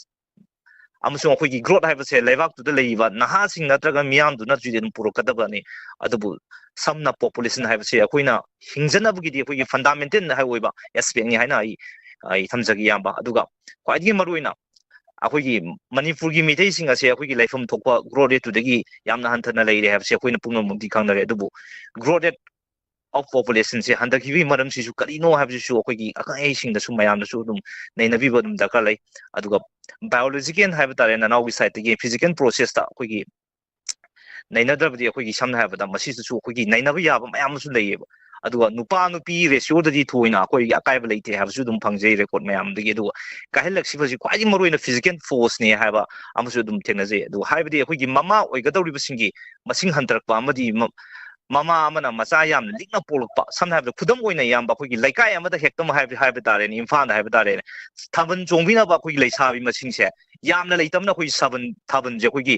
ꯑꯃꯁꯨꯡ ꯑꯩꯈꯣꯏꯒꯤ growth ꯍꯥꯏꯕꯁꯦ ꯂꯩꯕꯥꯛꯇꯨꯗ ꯂꯩꯔꯤꯕ ꯅꯍꯥꯁꯤꯡ ꯅꯠꯇ꯭ꯔꯒ ꯃꯤꯌꯥꯝꯗꯨꯅ ꯑꯗꯨꯝ ꯄꯨꯔꯛꯀꯗꯕꯅꯤ꯫ ꯑꯗꯨꯕꯨ ꯁꯝꯅ population ꯍꯥꯏꯕꯁꯦ ꯑꯩꯈꯣꯏꯅ ꯍꯤꯡꯖꯅꯕꯒꯤꯗꯤ ꯑꯩꯈꯣꯏꯒꯤ fundamental ꯍꯥꯏ ꯑꯣꯏꯕ aspect-ꯅꯤ ꯍꯥꯏꯅ ꯑꯩ, ꯑꯩ ꯊꯝꯖꯒꯦ, ꯏꯌꯥꯝꯕ꯫ ꯑꯗꯨꯒ ꯈ꯭ꯋꯥꯏꯗꯒꯤ ꯃꯔꯨꯑꯣꯏꯅ ꯑꯩꯈꯣꯏꯒꯤ ꯃꯅꯤꯄꯨꯔꯒꯤ ꯃꯤꯇꯩꯁꯤꯡ ꯑꯁꯦ ꯑꯩꯈꯣꯏꯒꯤ ꯂꯩꯐꯝ ꯊꯣꯛꯄ growth rate-ꯇꯨꯗꯒꯤ ꯌꯥꯝꯅ ꯍꯟꯊꯅ ꯂꯩꯔꯦ ꯍꯥꯏꯕꯁꯦ ꯑꯩꯈꯣꯏꯅ ꯄꯨꯝꯅꯃꯛꯇꯤ ꯈꯪꯅꯔꯦ꯫ ꯑꯗꯨꯕꯨ growth rate of population-ꯁꯦ ꯍꯟꯊꯈꯤꯕꯒꯤ ꯃꯔꯝꯁꯤꯁꯨ ꯀꯔꯤꯅꯣ ꯍꯥꯏꯕꯁꯤꯁꯨ ꯑꯩꯈꯣꯏꯒꯤ ꯑꯈꯪ ꯑꯍꯩꯁꯤꯡꯗꯁꯨ ꯃꯌꯥꯝꯅꯁꯨ ꯑꯗꯨꯝ ꯅꯩꯅꯕꯤꯕ ꯑꯗꯨꯝ ꯗꯔꯀꯥꯔ ꯂꯩ꯫ ꯑꯗꯨꯒ biological ꯍꯥꯏꯕ ꯇꯥꯔꯦ, ꯅꯅꯥꯎꯒꯤ side-ꯇꯒꯤ physical process-ꯇ ꯑꯩꯈꯣꯏꯒꯤ ꯅꯩꯅꯗ꯭ꯔꯕꯗꯤ, ꯑꯩꯈꯣꯏꯒꯤ ꯁꯝꯅ ꯍꯥꯏꯔꯕꯗ ꯃꯁꯤꯗꯁꯨ ꯑꯩꯈꯣꯏꯒꯤ ꯅꯩꯅꯕ ꯌꯥꯕ ꯃꯌꯥꯝ ꯑꯃꯁꯨ ꯂꯩꯌꯦꯕ꯫ ꯑꯗꯨꯒ ꯅꯨꯄꯥ ꯅꯨꯄꯤ ratio-ꯗꯗꯤ ꯊꯣꯏꯅ ꯑꯩꯈꯣꯏꯒꯤ ꯑꯀꯥꯏꯕ ꯂꯩꯇꯦ ꯍꯥꯏꯕꯁꯨ ꯑꯗꯨꯝ ꯐꯪꯖꯩ record ꯃꯌꯥꯝꯗꯒꯤ꯫ ꯑꯗꯨꯒ ꯀꯥꯏꯍꯜꯂꯛꯁꯤꯕꯁꯤ ꯈ꯭ꯋꯥꯏꯗꯒꯤ ꯃꯔꯨꯑꯣꯏꯅ physical force-ꯅꯤ ꯍꯥꯏꯕ ꯑꯃꯁꯨ ꯑꯗꯨꯝ ꯊꯦꯡꯅꯖꯩ꯫ ꯑꯗꯨ ꯍꯥꯏꯕꯗꯤ ꯑꯩꯈꯣꯏꯒꯤ ꯃꯃꯥ ꯑꯣꯏꯒꯗꯧꯔꯤꯕꯁꯤꯡꯒꯤ ꯃꯁꯤꯡ ꯍꯟꯊꯔꯛꯄ ꯑꯃꯗꯤ ꯃ-, ꯃꯃꯥ ꯑꯃꯅ ꯃꯆꯥ ꯌꯥꯝꯅ ꯂꯤꯛꯅ ꯄꯣꯛꯂꯛꯄ, ꯁꯝꯅ ꯍꯥꯏꯔꯕꯗ ꯈꯨꯗꯝ ꯑꯣꯏꯅ ꯏꯌꯥꯝꯕ ꯑꯩꯈꯣꯏꯒꯤ ꯂꯩꯀꯥꯏ ꯑꯃꯗ ꯍꯦꯛꯇꯃꯛ ꯍꯥꯏꯕ, ꯍꯥꯏꯕ ꯇꯥꯔꯦꯅꯦ, ꯏꯝꯐꯥꯜꯗ ꯍꯥꯏꯕ ꯇꯥꯔꯦꯅꯦ, ꯊꯥꯕꯜ ꯆꯣꯡꯕꯤꯅꯕ ꯑꯩꯈꯣꯏꯒꯤ ꯂꯩꯁꯥꯕꯤ ꯃꯁꯤꯡꯁꯦ ꯌꯥꯝꯅ ꯂꯩꯇꯕꯅ ꯑꯩꯈꯣꯏꯒꯤ ꯁꯥꯕꯜ ꯊꯥꯕꯜꯁꯦ ꯑꯩꯈꯣꯏꯒꯤ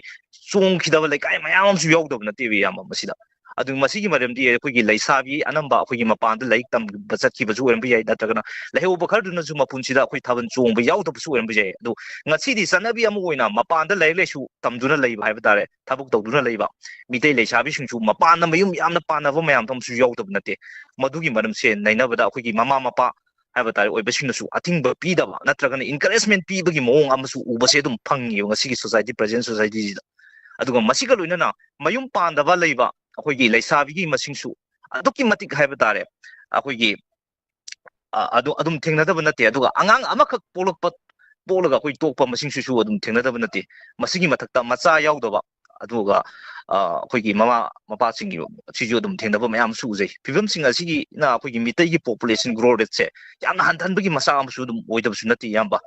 ꯆꯣꯡꯈꯤꯗꯕ ꯂꯩꯀꯥꯏ ꯃꯌꯥꯝ ꯑꯃꯁꯨ ꯌꯥꯎꯗꯕ ꯅꯠꯇꯦꯕ ꯏꯌꯥꯝꯕ꯫ ꯃꯁꯤꯗ ꯑꯗꯨ ꯃꯁꯤꯒꯤ ꯃꯔꯝꯗꯤ ꯑꯩꯈꯣꯏꯒꯤ ꯂꯩꯁꯥꯕꯤ ꯑꯅꯝꯕ ꯑꯩꯈꯣꯏꯒꯤ ꯃꯄꯥꯟꯗ ꯂꯥꯏꯔꯤꯛ ꯇꯝꯕ ꯆꯠꯈꯤꯕꯁꯨ ꯑꯣꯏꯔꯝꯕ ꯌꯥꯏ, ꯅꯠꯇ꯭ꯔꯒꯅ ꯂꯩꯍꯧꯕ ꯈꯔꯗꯨꯅꯁꯨ ꯃꯄꯨꯟꯁꯤꯗ ꯑꯩꯈꯣꯏ ꯊꯥꯕꯜ ꯆꯣꯡꯕ ꯌꯥꯎꯗꯕꯁꯨ ꯑꯣꯏꯔꯝꯕ ꯌꯥꯏ꯫ ꯑꯗꯨ ꯉꯁꯤꯗꯤ ꯆꯠꯅꯕꯤ ꯑꯃ ꯑꯣꯏꯅ ꯃꯄꯥꯟꯗ ꯂꯥꯏꯔꯤꯛ ꯂꯥꯏꯁꯨ ꯇꯝꯗꯨꯅ ꯂꯩꯕ ꯍꯥꯏꯕ ꯇꯥꯔꯦ, ꯊꯕꯛ ꯇꯧꯗꯨꯅ ꯂꯩꯕ ꯃꯤꯇꯩ ꯂꯩꯁꯥꯕꯤꯁꯤꯡꯁꯨ ꯃꯄꯥꯟꯗ ꯃꯌꯨꯝ ꯌꯥꯝꯅ ꯄꯥꯟꯅꯕ ꯃꯌꯥꯝ ꯑꯃꯁꯨ ꯌꯥꯎꯗꯕ ꯅꯠꯇꯦ꯫ ꯃꯗꯨꯒꯤ ꯃꯔꯝꯁꯦ ꯅꯩꯅꯕꯗ ꯑꯩꯈꯣꯏꯒꯤ ꯃꯃꯥ ꯃꯄꯥ ꯍꯥꯏꯕ ꯇꯥꯔꯦ ꯑꯣꯏꯕꯁꯤꯡꯅꯁꯨ ꯑꯊꯤꯡꯕ ꯄꯤꯗꯕ ꯅꯠꯇ꯭ꯔꯒꯅ encouragement ꯄꯤꯕꯒꯤ ꯃꯑꯣꯡ ꯑꯃꯁꯨ ꯎꯕꯁꯦ ꯑꯗꯨꯝ ꯐꯪꯉꯦꯕ ꯉꯁꯤꯒꯤ society, present societyꯁꯤꯗ꯫ ꯑꯗꯨꯒ ꯃꯁꯤꯒ ꯂꯣꯏꯅꯅ ꯃꯌꯨꯝ ꯄꯥꯟꯗꯕ ꯂꯩꯕ ꯑꯩꯈꯣꯏꯒꯤ ꯂꯩꯁꯥꯕꯤꯒꯤ ꯃꯁꯤꯡꯁꯨ ꯑꯗꯨꯛꯀꯤ ꯃꯇꯤꯛ ꯍꯥꯏꯕ ꯇꯥꯔꯦ ꯑꯩꯈꯣꯏꯒꯤ ꯑ, ꯑꯗꯨ ꯑꯗꯨꯝ ꯊꯦꯡꯅꯗꯕ ꯅꯠꯇꯦ꯫ ꯑꯗꯨꯒ ꯑꯉꯥꯡ ꯑꯃꯈꯛ ꯄꯣꯛꯂꯛꯄ, ꯄꯣꯛꯂꯒ ꯑꯩꯈꯣꯏ ꯇꯣꯛꯄ ꯃꯁꯤꯡꯁꯤꯁꯨ ꯑꯗꯨꯝ ꯊꯦꯡꯅꯗꯕ ꯅꯠꯇꯦ꯫ ꯃꯁꯤꯒꯤ ꯃꯊꯛꯇ ꯃꯆꯥ ꯌꯥꯎꯗꯕ, ꯑꯗꯨꯒ ꯑ, ꯑꯩꯈꯣꯏꯒꯤ ꯃꯃꯥ ꯃꯄꯥꯁꯤꯡꯒꯤ ꯁꯤꯁꯨ ꯑꯗꯨꯝ ꯊꯦꯡꯅꯕ ꯃꯌꯥꯝ ꯑꯃꯁꯨ ꯎꯖꯩ꯫ ꯐꯤꯕꯝꯁꯤꯡ ꯑꯁꯤꯒꯤꯅ ꯑꯩꯈꯣꯏꯒꯤ ꯃꯤꯇꯩꯒꯤ population growth rateꯁꯦ ꯌꯥꯝꯅ ꯍꯟꯊꯍꯟꯕꯒꯤ ꯃꯆꯥꯛ ꯑꯃꯁꯨ ꯑꯗꯨꯝ ꯑꯣꯏꯗꯕꯁꯨ ꯅꯠꯇꯦ ꯏꯌꯥꯝꯕ꯫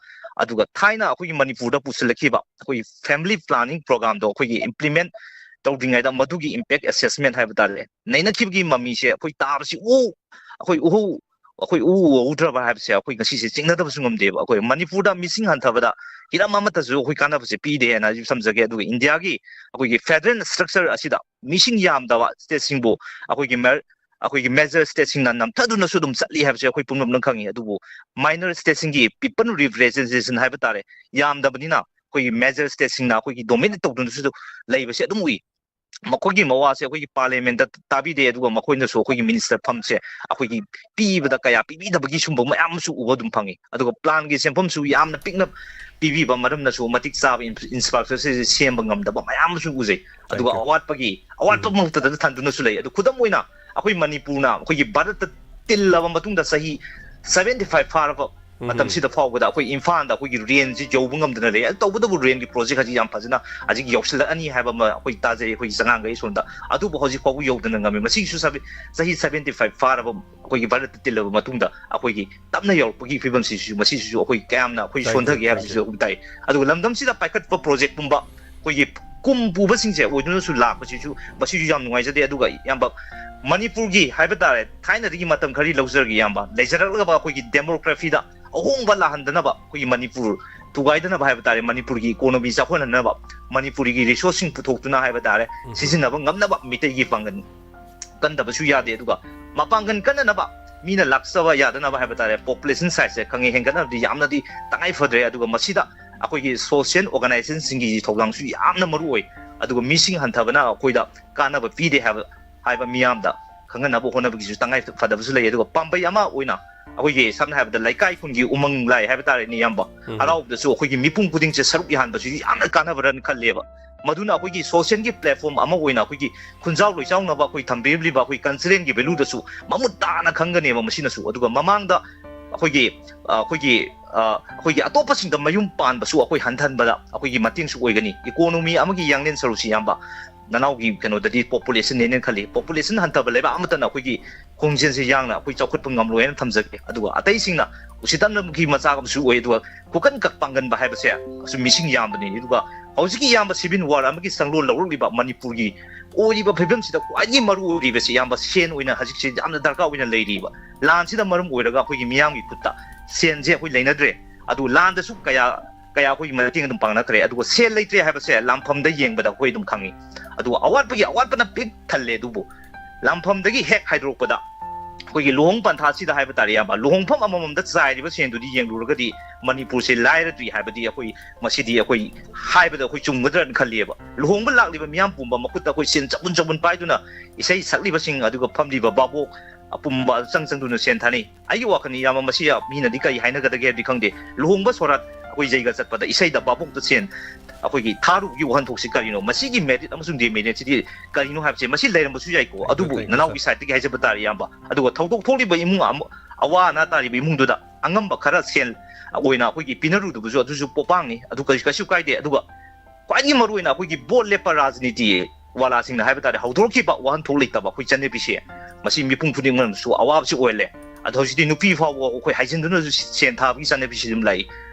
ꯑꯗꯨꯒ ꯊꯥꯏꯅ ꯑꯩꯈꯣꯏꯒꯤ ꯃꯅꯤꯄꯨꯔꯗ ꯄꯨꯁꯤꯜꯂꯛꯈꯤꯕ ꯑꯩꯈꯣꯏꯒꯤ family planning programꯗꯣ ꯑꯩꯈꯣꯏꯒꯤ implement ꯇꯧꯗ꯭ꯔꯤꯉꯩꯗ ꯃꯗꯨꯒꯤ impact assessment ꯍꯥꯏꯕ ꯇꯥꯔꯦ, ꯅꯩꯅꯈꯤꯕꯒꯤ ꯃꯃꯤꯁꯦ ꯑꯩꯈꯣꯏ ꯇꯥꯕꯁꯤ ꯎ ꯑꯩꯈꯣꯏ ꯎꯍꯧ ꯑꯩꯈꯣꯏ ꯎ ꯎꯍꯧꯗ꯭ꯔꯕ ꯍꯥꯏꯕꯁꯦ ꯑꯩꯈꯣꯏ ꯉꯁꯤꯁꯦ ꯆꯤꯡꯅꯗꯕꯁꯨ ꯉꯝꯗꯦꯕ꯫ ꯑꯩꯈꯣꯏ ꯃꯅꯤꯄꯨꯔꯗ ꯃꯤꯁꯤꯡ ꯍꯟꯊꯕꯗ ꯍꯤꯔꯝ ꯑꯃꯠꯇꯁꯨ ꯑꯩꯈꯣꯏ ꯀꯥꯟꯅꯕꯁꯦ ꯄꯤꯗꯦ ꯍꯥꯏꯅ ꯑꯩꯁꯨ ꯊꯝꯖꯒꯦ꯫ ꯑꯗꯨꯒ ꯏꯟꯗꯤꯌꯥꯒꯤ ꯑꯩꯈꯣꯏꯒꯤ federal structure ꯑꯁꯤꯗ ꯃꯤꯁꯤꯡ ꯌꯥꯝꯗꯕ stateꯁꯤꯡꯕꯨ ꯑꯩꯈꯣꯏꯒꯤ ꯃꯦ-, ꯑꯩꯈꯣꯏꯒꯤ major stateꯁꯤꯡꯅ ꯅꯝꯊꯗꯨꯅꯁꯨ ꯑꯗꯨꯝ ꯆꯠꯂꯤ ꯍꯥꯏꯕꯁꯦ ꯑꯩꯈꯣꯏ ꯄꯨꯝꯅꯃꯛꯅ ꯈꯪꯉꯤ꯫ ꯑꯗꯨꯕꯨ minor stateꯁꯤꯡꯒꯤ people representation ꯍꯥꯏꯕ ꯇꯥꯔꯦ, ꯌꯥꯝꯗꯕꯅꯤꯅ ꯑꯩꯈꯣꯏꯒꯤ major stateꯁꯤꯡꯅ ꯑꯩꯈꯣꯏꯒꯤ dominate ꯇꯧꯗꯨꯅꯁꯨ ꯂꯩꯕꯁꯦ ꯑꯗꯨꯝ ꯎꯏ꯫ ꯃꯈꯣꯏꯒꯤ ꯃꯋꯥꯁꯦ ꯑꯩꯈꯣꯏꯒꯤ parliamentꯇ ꯇꯥꯕꯤꯗꯦ, ꯑꯗꯨꯒ ꯃꯈꯣꯏꯅꯁꯨ ꯑꯩꯈꯣꯏꯒꯤ minister ꯐꯝꯁꯦ ꯑꯩꯈꯣꯏꯒꯤ ꯄꯤꯕꯗ ꯀꯌꯥ ꯄꯤꯕꯤꯗꯕꯒꯤ ꯁꯨꯝꯕ ꯃꯌꯥꯝ ꯑꯃꯁꯨ ꯎꯕ ꯑꯗꯨꯝ ꯐꯪꯉꯤ꯫ ꯑꯗꯨꯒ planꯒꯤ ꯁꯦꯟꯐꯝꯁꯨ ꯌꯥꯝꯅ ꯄꯤꯛꯅ ꯄꯤꯕꯤꯕ ꯃꯔꯝꯅꯁꯨ ꯃꯇꯤꯛ ꯆꯥꯕ ꯏꯟꯐ-, infrastructureꯁꯦ ꯁꯦꯝꯕ ꯉꯝꯗꯕ ꯃꯌꯥꯝ ꯑꯃꯁꯨ ꯎꯖꯩ꯫ ꯑꯗꯨꯒ Thank you. ꯑꯋꯥꯠꯄꯒꯤ, ꯑꯋꯥꯠꯄ ꯎꯝ꯫ ꯃꯛꯇꯗ ꯊꯟꯗꯨꯅꯁꯨ ꯂꯩ꯫ ꯑꯗꯨ ꯈꯨꯗꯝ ꯑꯣꯏꯅ ꯑꯩꯈꯣꯏ ꯃꯅꯤꯄꯨꯔꯅ ꯑꯩꯈꯣꯏꯒꯤ ꯚꯥꯔꯠꯇ ꯇꯤꯜꯂꯕ ꯃꯇꯨꯡꯗ ꯆꯍꯤ seventy five ꯐꯥꯔꯕ ꯎꯝ꯫ ꯃꯇꯝꯁꯤꯗ ꯐꯥꯎꯕꯗ ꯑꯩꯈꯣꯏ ꯏꯝꯐꯥꯜꯗ ꯑꯩꯈꯣꯏꯒꯤ rainꯁꯤ ꯌꯧꯕ ꯉꯝꯗꯅ ꯂꯩ꯫ ꯇꯧꯕꯇꯕꯨ rainꯒꯤ project ꯍꯧꯖꯤꯛ ꯌꯥꯝ ꯐꯖꯅ ꯍꯧꯖꯤꯛ ꯌꯧꯁꯤꯜꯂꯛꯑꯅꯤ ꯍꯥꯏꯕ ꯑꯃ ꯑꯩꯈꯣꯏ ꯇꯥꯖꯩ ꯑꯩꯈꯣꯏꯒꯤ ꯆꯉꯥꯡꯒꯩ ꯁꯣꯝꯗ꯫ ꯑꯗꯨꯕꯨ ꯍꯧꯖꯤꯛ ꯐꯥꯎꯕ ꯌꯧꯗꯅ ꯉꯝꯃꯤ꯫ ꯃꯁꯤꯒꯤꯁꯨ ꯁꯕꯤ-, ꯆꯍꯤ seventy five ꯐꯥꯔꯕ ꯑꯩꯈꯣꯏꯒꯤ ꯚꯥꯔꯠꯇ ꯇꯤꯜꯂꯕ ꯃꯇꯨꯡꯗ ꯑꯩꯈꯣꯏꯒꯤ ꯇꯞꯅ ꯌꯧꯔꯛꯄꯒꯤ ꯐꯤꯕꯝꯁꯤꯁꯨ, ꯃꯁꯤꯁꯤꯁꯨ ꯑꯩꯈꯣꯏ ꯀꯌꯥꯝꯅ ꯑꯩꯈꯣꯏ Thank you, ꯁꯣꯟꯊꯒꯦ thank ꯍꯥꯏꯕꯁꯤꯁꯨ you. ꯑꯩꯈꯣꯏ ꯇꯥꯏ꯫ ꯑꯗꯨꯒ ꯂꯝꯗꯝꯁꯤꯗ ꯄꯥꯏꯈꯠꯄ projectꯀꯨꯝꯕ ꯑꯩꯈꯣꯏꯒꯤ ꯀꯨꯝ ꯄꯨꯕꯁꯤꯡꯁꯦ ꯑꯣꯏꯗꯨꯅꯁꯨ ꯂꯥꯛꯄꯁꯤꯁꯨ, ꯃꯁꯤꯁꯨ ꯌꯥꯝ ꯅꯨꯡꯉꯥꯏꯖꯗꯦ꯫ ꯑꯗꯨꯒ ꯏꯌꯥꯝꯕ, ꯃꯅꯤꯄꯨꯔꯒꯤ ꯍꯥꯏꯕ ꯇꯥꯔꯦ, ꯊꯥꯏꯅꯗꯒꯤ ꯃꯇꯝ ꯈꯔꯗꯤ ꯂꯧꯖꯔꯒꯦ ꯏꯌꯥꯝꯕ, ꯂꯩꯖꯔꯛꯂꯕ ꯑꯩꯈꯣꯏꯒꯤ demographyꯗ ꯑꯍꯣꯡꯕ ꯂꯥꯛꯍꯟꯗꯅꯕ, ꯑꯩꯈꯣꯏꯒꯤ ꯃꯅꯤꯄꯨꯔ ꯊꯨꯒꯥꯏꯗꯅꯕ ꯍꯥꯏꯕ ꯇꯥꯔꯦ, ꯃꯅꯤꯄꯨꯔꯒꯤ economy ꯆꯥꯎꯈꯠꯍꯟꯅꯕ, ꯃꯅꯤꯄꯨꯔꯒꯤ resourceꯁꯤꯡ ꯄꯨꯊꯣꯛꯇꯨꯅ ꯍꯥꯏꯕ ꯇꯥꯔꯦ, ꯎꯝ꯫ ꯁꯤꯖꯤꯟꯅꯕ ꯉꯝꯅꯕ ꯃꯤꯇꯩꯒꯤ ꯄꯥꯡꯒꯜ ꯀꯟꯗꯕꯁꯨ ꯌꯥꯗꯦ꯫ ꯑꯗꯨꯒ ꯃꯄꯥꯡꯒꯜ ꯀꯟꯅꯅꯕ, ꯃꯤꯅ ꯂꯥꯛꯆꯕ ꯌꯥꯗꯅꯕ ꯍꯥꯏꯕ ꯇꯥꯔꯦ, population sizeꯁꯦ ꯈꯪꯍꯦꯟ ꯍꯦꯟꯒꯠꯅꯕꯗꯤ ꯌꯥꯝꯅꯗꯤ ꯇꯉꯥꯏ ꯐꯗ꯭ꯔꯦ꯫ ꯑꯗꯨꯒ ꯃꯁꯤꯗ ꯑꯩꯈꯣꯏꯒꯤ social organizationꯁꯤꯡꯒꯤ ꯊꯧꯗꯥꯡꯁꯨ ꯌꯥꯝꯅ ꯃꯔꯨ ꯑꯣꯏ꯫ ꯑꯗꯨꯒ ꯃꯤꯁꯤꯡ ꯍꯟꯊꯕꯅ ꯑꯩꯈꯣꯏꯗ ꯀꯥꯟꯅꯕ ꯄꯤꯗꯦ ꯍꯥꯏꯕ, ꯍꯥꯏꯕ ꯃꯤꯌꯥꯝꯗ ꯈꯪꯍꯟꯅꯕ ꯍꯣꯠꯅꯕꯒꯤꯁꯨ ꯇꯉꯥꯏ ꯐꯗꯕꯁꯨ ꯂꯩ꯫ ꯑꯗꯨꯒ ꯄꯥꯝꯕꯩ ꯑꯃ ꯑꯣꯏꯅ ꯑꯩꯈꯣꯏꯒꯤ, ꯁꯝꯅ ꯍꯥꯏꯔꯕꯗ, ꯂꯩꯀꯥꯏ ꯈꯨꯟꯒꯤ ꯎꯃꯪ ꯂꯥꯏ ꯍꯥꯏꯕ ꯇꯥꯔꯦꯅꯦ, ꯏꯌꯥꯝꯕ, ꯎꯝ꯫ ꯍꯔꯥꯎꯕꯗꯁꯨ ꯑꯩꯈꯣꯏꯒꯤ ꯃꯤꯄꯨꯝ ꯈꯨꯗꯤꯡꯁꯦ ꯁꯔꯨꯛ ꯌꯥꯍꯟꯕꯁꯨ ꯌꯥꯝꯅ ꯀꯥꯟꯅꯕ꯭ꯔꯅ ꯈꯜꯂꯦꯕ꯫ ꯃꯗꯨꯅ ꯑꯩꯈꯣꯏꯒꯤ socialꯒꯤ platform ꯑꯃ ꯑꯣꯏꯅ ꯑꯩꯈꯣꯏꯒꯤ ꯈꯨꯟꯖꯥꯎ ꯂꯣꯏꯆꯥꯎꯅꯕ ꯑꯩꯈꯣꯏ ꯊꯝꯕꯤꯔꯤꯕ ꯑꯩꯈꯣꯏ culturalꯒꯤ valueꯗꯁꯨ ꯃꯃꯨꯠ ꯇꯥꯅ ꯈꯪꯒꯅꯦꯕ ꯃꯁꯤꯅꯁꯨ꯫ ꯑꯗꯨꯒ ꯃꯃꯥꯡꯗ ꯑꯩꯈꯣꯏꯒꯤ, ꯑ, ꯑꯩꯈꯣꯏꯒꯤ, ꯑ, ꯑꯩꯈꯣꯏꯒꯤ ꯑꯇꯣꯞꯄꯁꯤꯡꯗ ꯃꯌꯨꯝ ꯄꯥꯟꯕꯁꯨ ꯑꯩꯈꯣꯏ ꯍꯟꯊꯍꯟꯕꯗ ꯑꯩꯈꯣꯏꯒꯤ ꯃꯇꯦꯡꯁꯨ ꯑꯣꯏꯒꯅꯤ꯫ Economy ꯑꯃꯒꯤ ꯌꯥꯡꯂꯦꯟ ꯁꯔꯨꯛꯁꯤ, ꯏꯌꯥꯝꯕ, ꯅꯅꯥꯎꯒꯤ ꯀꯩꯅꯣꯗꯗꯤ populationꯅꯦꯅ ꯈꯜꯂꯤ꯫ Population ꯍꯟꯊꯕ ꯂꯩꯕꯥꯛ ꯑꯃꯠꯇꯅ ꯑꯩꯈꯣꯏꯒꯤ ꯈꯣꯡꯖꯦꯜꯁꯦ ꯌꯥꯡꯅ ꯑꯩꯈꯣꯏ ꯆꯥꯎꯈꯠꯄ ꯉꯝꯂꯣꯏ ꯍꯥꯏꯅ ꯊꯝꯖꯒꯦ꯫ ꯑꯗꯨꯒ ꯑꯇꯩꯁꯤꯡꯅ ꯎꯁꯤꯠꯇꯅꯕꯒꯤ ꯃꯆꯥꯛ ꯑꯃꯁꯨ ꯑꯣꯏ꯫ ꯑꯗꯨꯒ ꯈꯨꯀꯟ ꯀꯛ ꯄꯥꯡꯒꯟꯕ ꯍꯥꯏꯕꯁꯦ ꯑꯁꯨꯝ ꯃꯤꯁꯤꯡ ꯌꯥꯝꯕꯅꯤ꯫ ꯑꯗꯨꯒ ꯍꯧꯖꯤꯛꯀꯤ ꯏꯌꯥꯝꯕ civil war ꯑꯃꯒꯤ ꯁꯪꯂꯣꯟ ꯂꯧꯔꯛꯂꯤꯕ ꯃꯅꯤꯄꯨꯔꯒꯤ ꯑꯣꯏꯔꯤꯕ ꯐꯤꯕꯝꯁꯤꯗ ꯈ꯭ꯋꯥꯏꯗꯒꯤ ꯃꯔꯨ ꯑꯣꯏꯔꯤꯕꯁꯤ, ꯏꯌꯥꯝꯕ, ꯁꯦꯟ ꯑꯣꯏꯅ ꯍꯧꯖꯤꯛꯁꯦ ꯌꯥꯝꯅ ꯗꯔꯀꯥꯔ ꯑꯣꯏꯅ ꯂꯩꯔꯤꯕ꯫ ꯂꯥꯟꯁꯤꯅ ꯃꯔꯝ ꯑꯣꯏꯔꯒ ꯑꯩꯈꯣꯏꯒꯤ ꯃꯤꯌꯥꯝꯒꯤ ꯈꯨꯠꯇ ꯁꯦꯟꯁꯦ ꯑꯩꯈꯣꯏ ꯂꯩꯅꯗ꯭ꯔꯦ꯫ ꯑꯗꯨ ꯂꯥꯟꯗꯁꯨ ꯀꯌꯥ, ꯀꯌꯥ ꯑꯩꯈꯣꯏꯒꯤ ꯃꯇꯦꯡ ꯑꯗꯨꯝ ꯄꯥꯡꯅꯈ꯭ꯔꯦ꯫ ꯑꯗꯨꯒ ꯁꯦꯜ ꯂꯩꯇ꯭ꯔꯦ ꯍꯥꯏꯕꯁꯦ ꯂꯥꯟꯐꯝꯗ ꯌꯦꯡꯕꯗ ꯑꯩꯈꯣꯏ ꯑꯗꯨꯝ ꯈꯪꯉꯤ꯫ ꯑꯗꯨꯒ ꯑꯋꯥꯠꯄꯒꯤ ꯑꯋꯥꯠꯄꯅ ꯄꯤꯛ ꯊꯜꯂꯦ꯫ ꯑꯗꯨꯕꯨ ꯂꯥꯟꯐꯝꯗꯒꯤ ꯍꯦꯛ ꯍꯥꯏꯗꯣꯔꯛꯄꯗ, ꯑꯩꯈꯣꯏꯒꯤ ꯂꯨꯍꯣꯡ ꯄꯟꯊꯥꯁꯤꯗ ꯍꯥꯏꯕ ꯇꯥꯔꯦ, ꯏꯌꯥꯝꯕ, ꯂꯨꯍꯣꯡꯐꯝ ꯑꯃꯃꯝꯗ ꯆꯥꯏꯔꯤꯕ ꯁꯦꯟꯗꯨꯗꯤ ꯌꯦꯡꯂꯨꯔꯒꯗꯤ ꯃꯅꯤꯄꯨꯔꯁꯦ ꯂꯥꯏꯔꯗ꯭ꯔꯤ ꯍꯥꯏꯕꯗꯤ ꯑꯩꯈꯣꯏ ꯃꯁꯤꯗꯤ ꯑꯩꯈꯣꯏ ꯍꯥꯏꯕꯗ ꯑꯩꯈꯣꯏ ꯆꯨꯝꯒꯗ꯭ꯔꯅ ꯈꯜꯂꯤꯑꯕ꯫ ꯂꯨꯍꯣꯡꯕ ꯂꯥꯛꯂꯤꯕ ꯃꯤꯌꯥꯝ ꯄꯨꯝꯕ ꯃꯈꯨꯠꯇ ꯑꯩꯈꯣꯏ ꯁꯦꯟ ꯆꯕꯨꯟ ꯆꯕꯨꯟ ꯄꯥꯏꯗꯨꯅ ꯏꯁꯩ ꯁꯛꯂꯤꯕꯁꯤꯡ, ꯑꯗꯨꯒ ꯐꯝꯂꯤꯕ ꯚꯥꯕꯣꯛ ꯑꯄꯨꯝꯕ ꯆꯪ ꯆꯪꯗꯨꯅ ꯁꯦꯟ ꯊꯥꯅꯩ꯫ ꯑꯩꯒꯤ ꯋꯥꯈꯜꯅꯤ, ꯏꯌꯥꯝꯕ, ꯃꯁꯤ ꯃꯤꯅꯗꯤ ꯀꯔꯤ ꯍꯥꯏꯅꯒꯗꯒꯦ ꯍꯥꯏꯕꯗꯤ ꯈꯪꯗꯦ꯫ ꯂꯨꯍꯣꯡꯕ ꯁꯣꯔꯥꯠ ꯑꯩꯈꯣꯏ ꯖꯩꯒ ꯆꯠꯄꯗ ꯏꯁꯩꯗ ꯚꯥꯕꯣꯛꯇ ꯁꯦꯟ ꯑꯩꯈꯣꯏꯒꯤ ꯊꯥꯔꯨꯕꯒꯤ ꯋꯥꯍꯟꯊꯣꯛꯁꯤ ꯀꯔꯤꯅꯣ? ꯃꯁꯤꯒꯤ merit ꯑꯃꯁꯨꯡ demeritꯁꯤꯗꯤ ꯀꯔꯤꯅꯣ ꯍꯥꯏꯕꯁꯦ ꯃꯁꯤ ꯂꯩꯔꯝꯕꯁꯨ ꯌꯥꯏꯀꯣ꯫ ꯑꯗꯨꯕꯨ ꯂꯩꯇꯦ, ꯅꯅꯥꯎꯒꯤ sideꯇꯒꯤ ꯍꯥꯏꯖꯕ ꯇꯥꯔꯦ, ꯏꯌꯥꯝꯕ꯫ ꯑꯗꯨꯒ ꯊꯧꯗꯣꯛ ꯊꯣꯛꯂꯤꯕ ꯏꯃꯨꯡ ꯑꯃ, ꯑꯋꯥ ꯑꯅꯥ ꯇꯥꯔꯤꯕ ꯏꯃꯨꯡꯗꯨꯗ ꯑꯉꯝꯕ ꯈꯔ ꯁꯦꯜ ꯑꯣꯏꯅ ꯑꯩꯈꯣꯏꯒꯤ ꯄꯤꯅꯔꯨꯗꯕꯁꯨ ꯑꯗꯨꯁꯨ ꯄꯣꯄꯥꯡꯅꯤ꯫ ꯑꯗꯨ ꯀꯩꯁꯨ, ꯀꯩꯁꯨ ꯀꯥꯏꯗꯦ꯫ ꯑꯗꯨꯒ ꯈ꯭ꯋꯥꯏꯗꯒꯤ ꯃꯔꯨꯑꯣꯏꯅ ꯑꯩꯈꯣꯏꯒꯤ ꯚꯣꯠ ꯂꯦꯞꯄ ꯔꯥꯖꯅꯤꯇꯤ ꯋꯥꯂꯥꯁꯤꯡꯅ ꯍꯥꯏꯕ ꯇꯥꯔꯦ, ꯍꯧꯗꯣꯔꯛꯈꯤꯕ ꯋꯥꯍꯟꯊꯣꯛ ꯂꯩꯇꯕ ꯑꯩꯈꯣꯏ ꯆꯠꯅꯕꯤꯁꯦ, ꯃꯁꯤ ꯃꯤꯄꯨꯝ ꯈꯨꯗꯤꯡꯃꯛꯅꯁꯨ ꯑꯋꯥꯕꯁꯤ ꯑꯣꯏꯍꯜꯂꯦ꯫ ꯑꯗꯣ ꯍꯧꯖꯤꯛꯇꯤ ꯅꯨꯄꯤ ꯐꯥꯎꯕ ꯑꯩꯈꯣꯏ ꯍꯥꯏꯖꯤꯟꯗꯨꯅꯁꯨ ꯁꯦꯟ ꯊꯥꯕꯒꯤ ꯆꯠꯅꯕꯤꯁꯤ ꯑꯗꯨꯝ ꯂꯥꯛꯏ꯫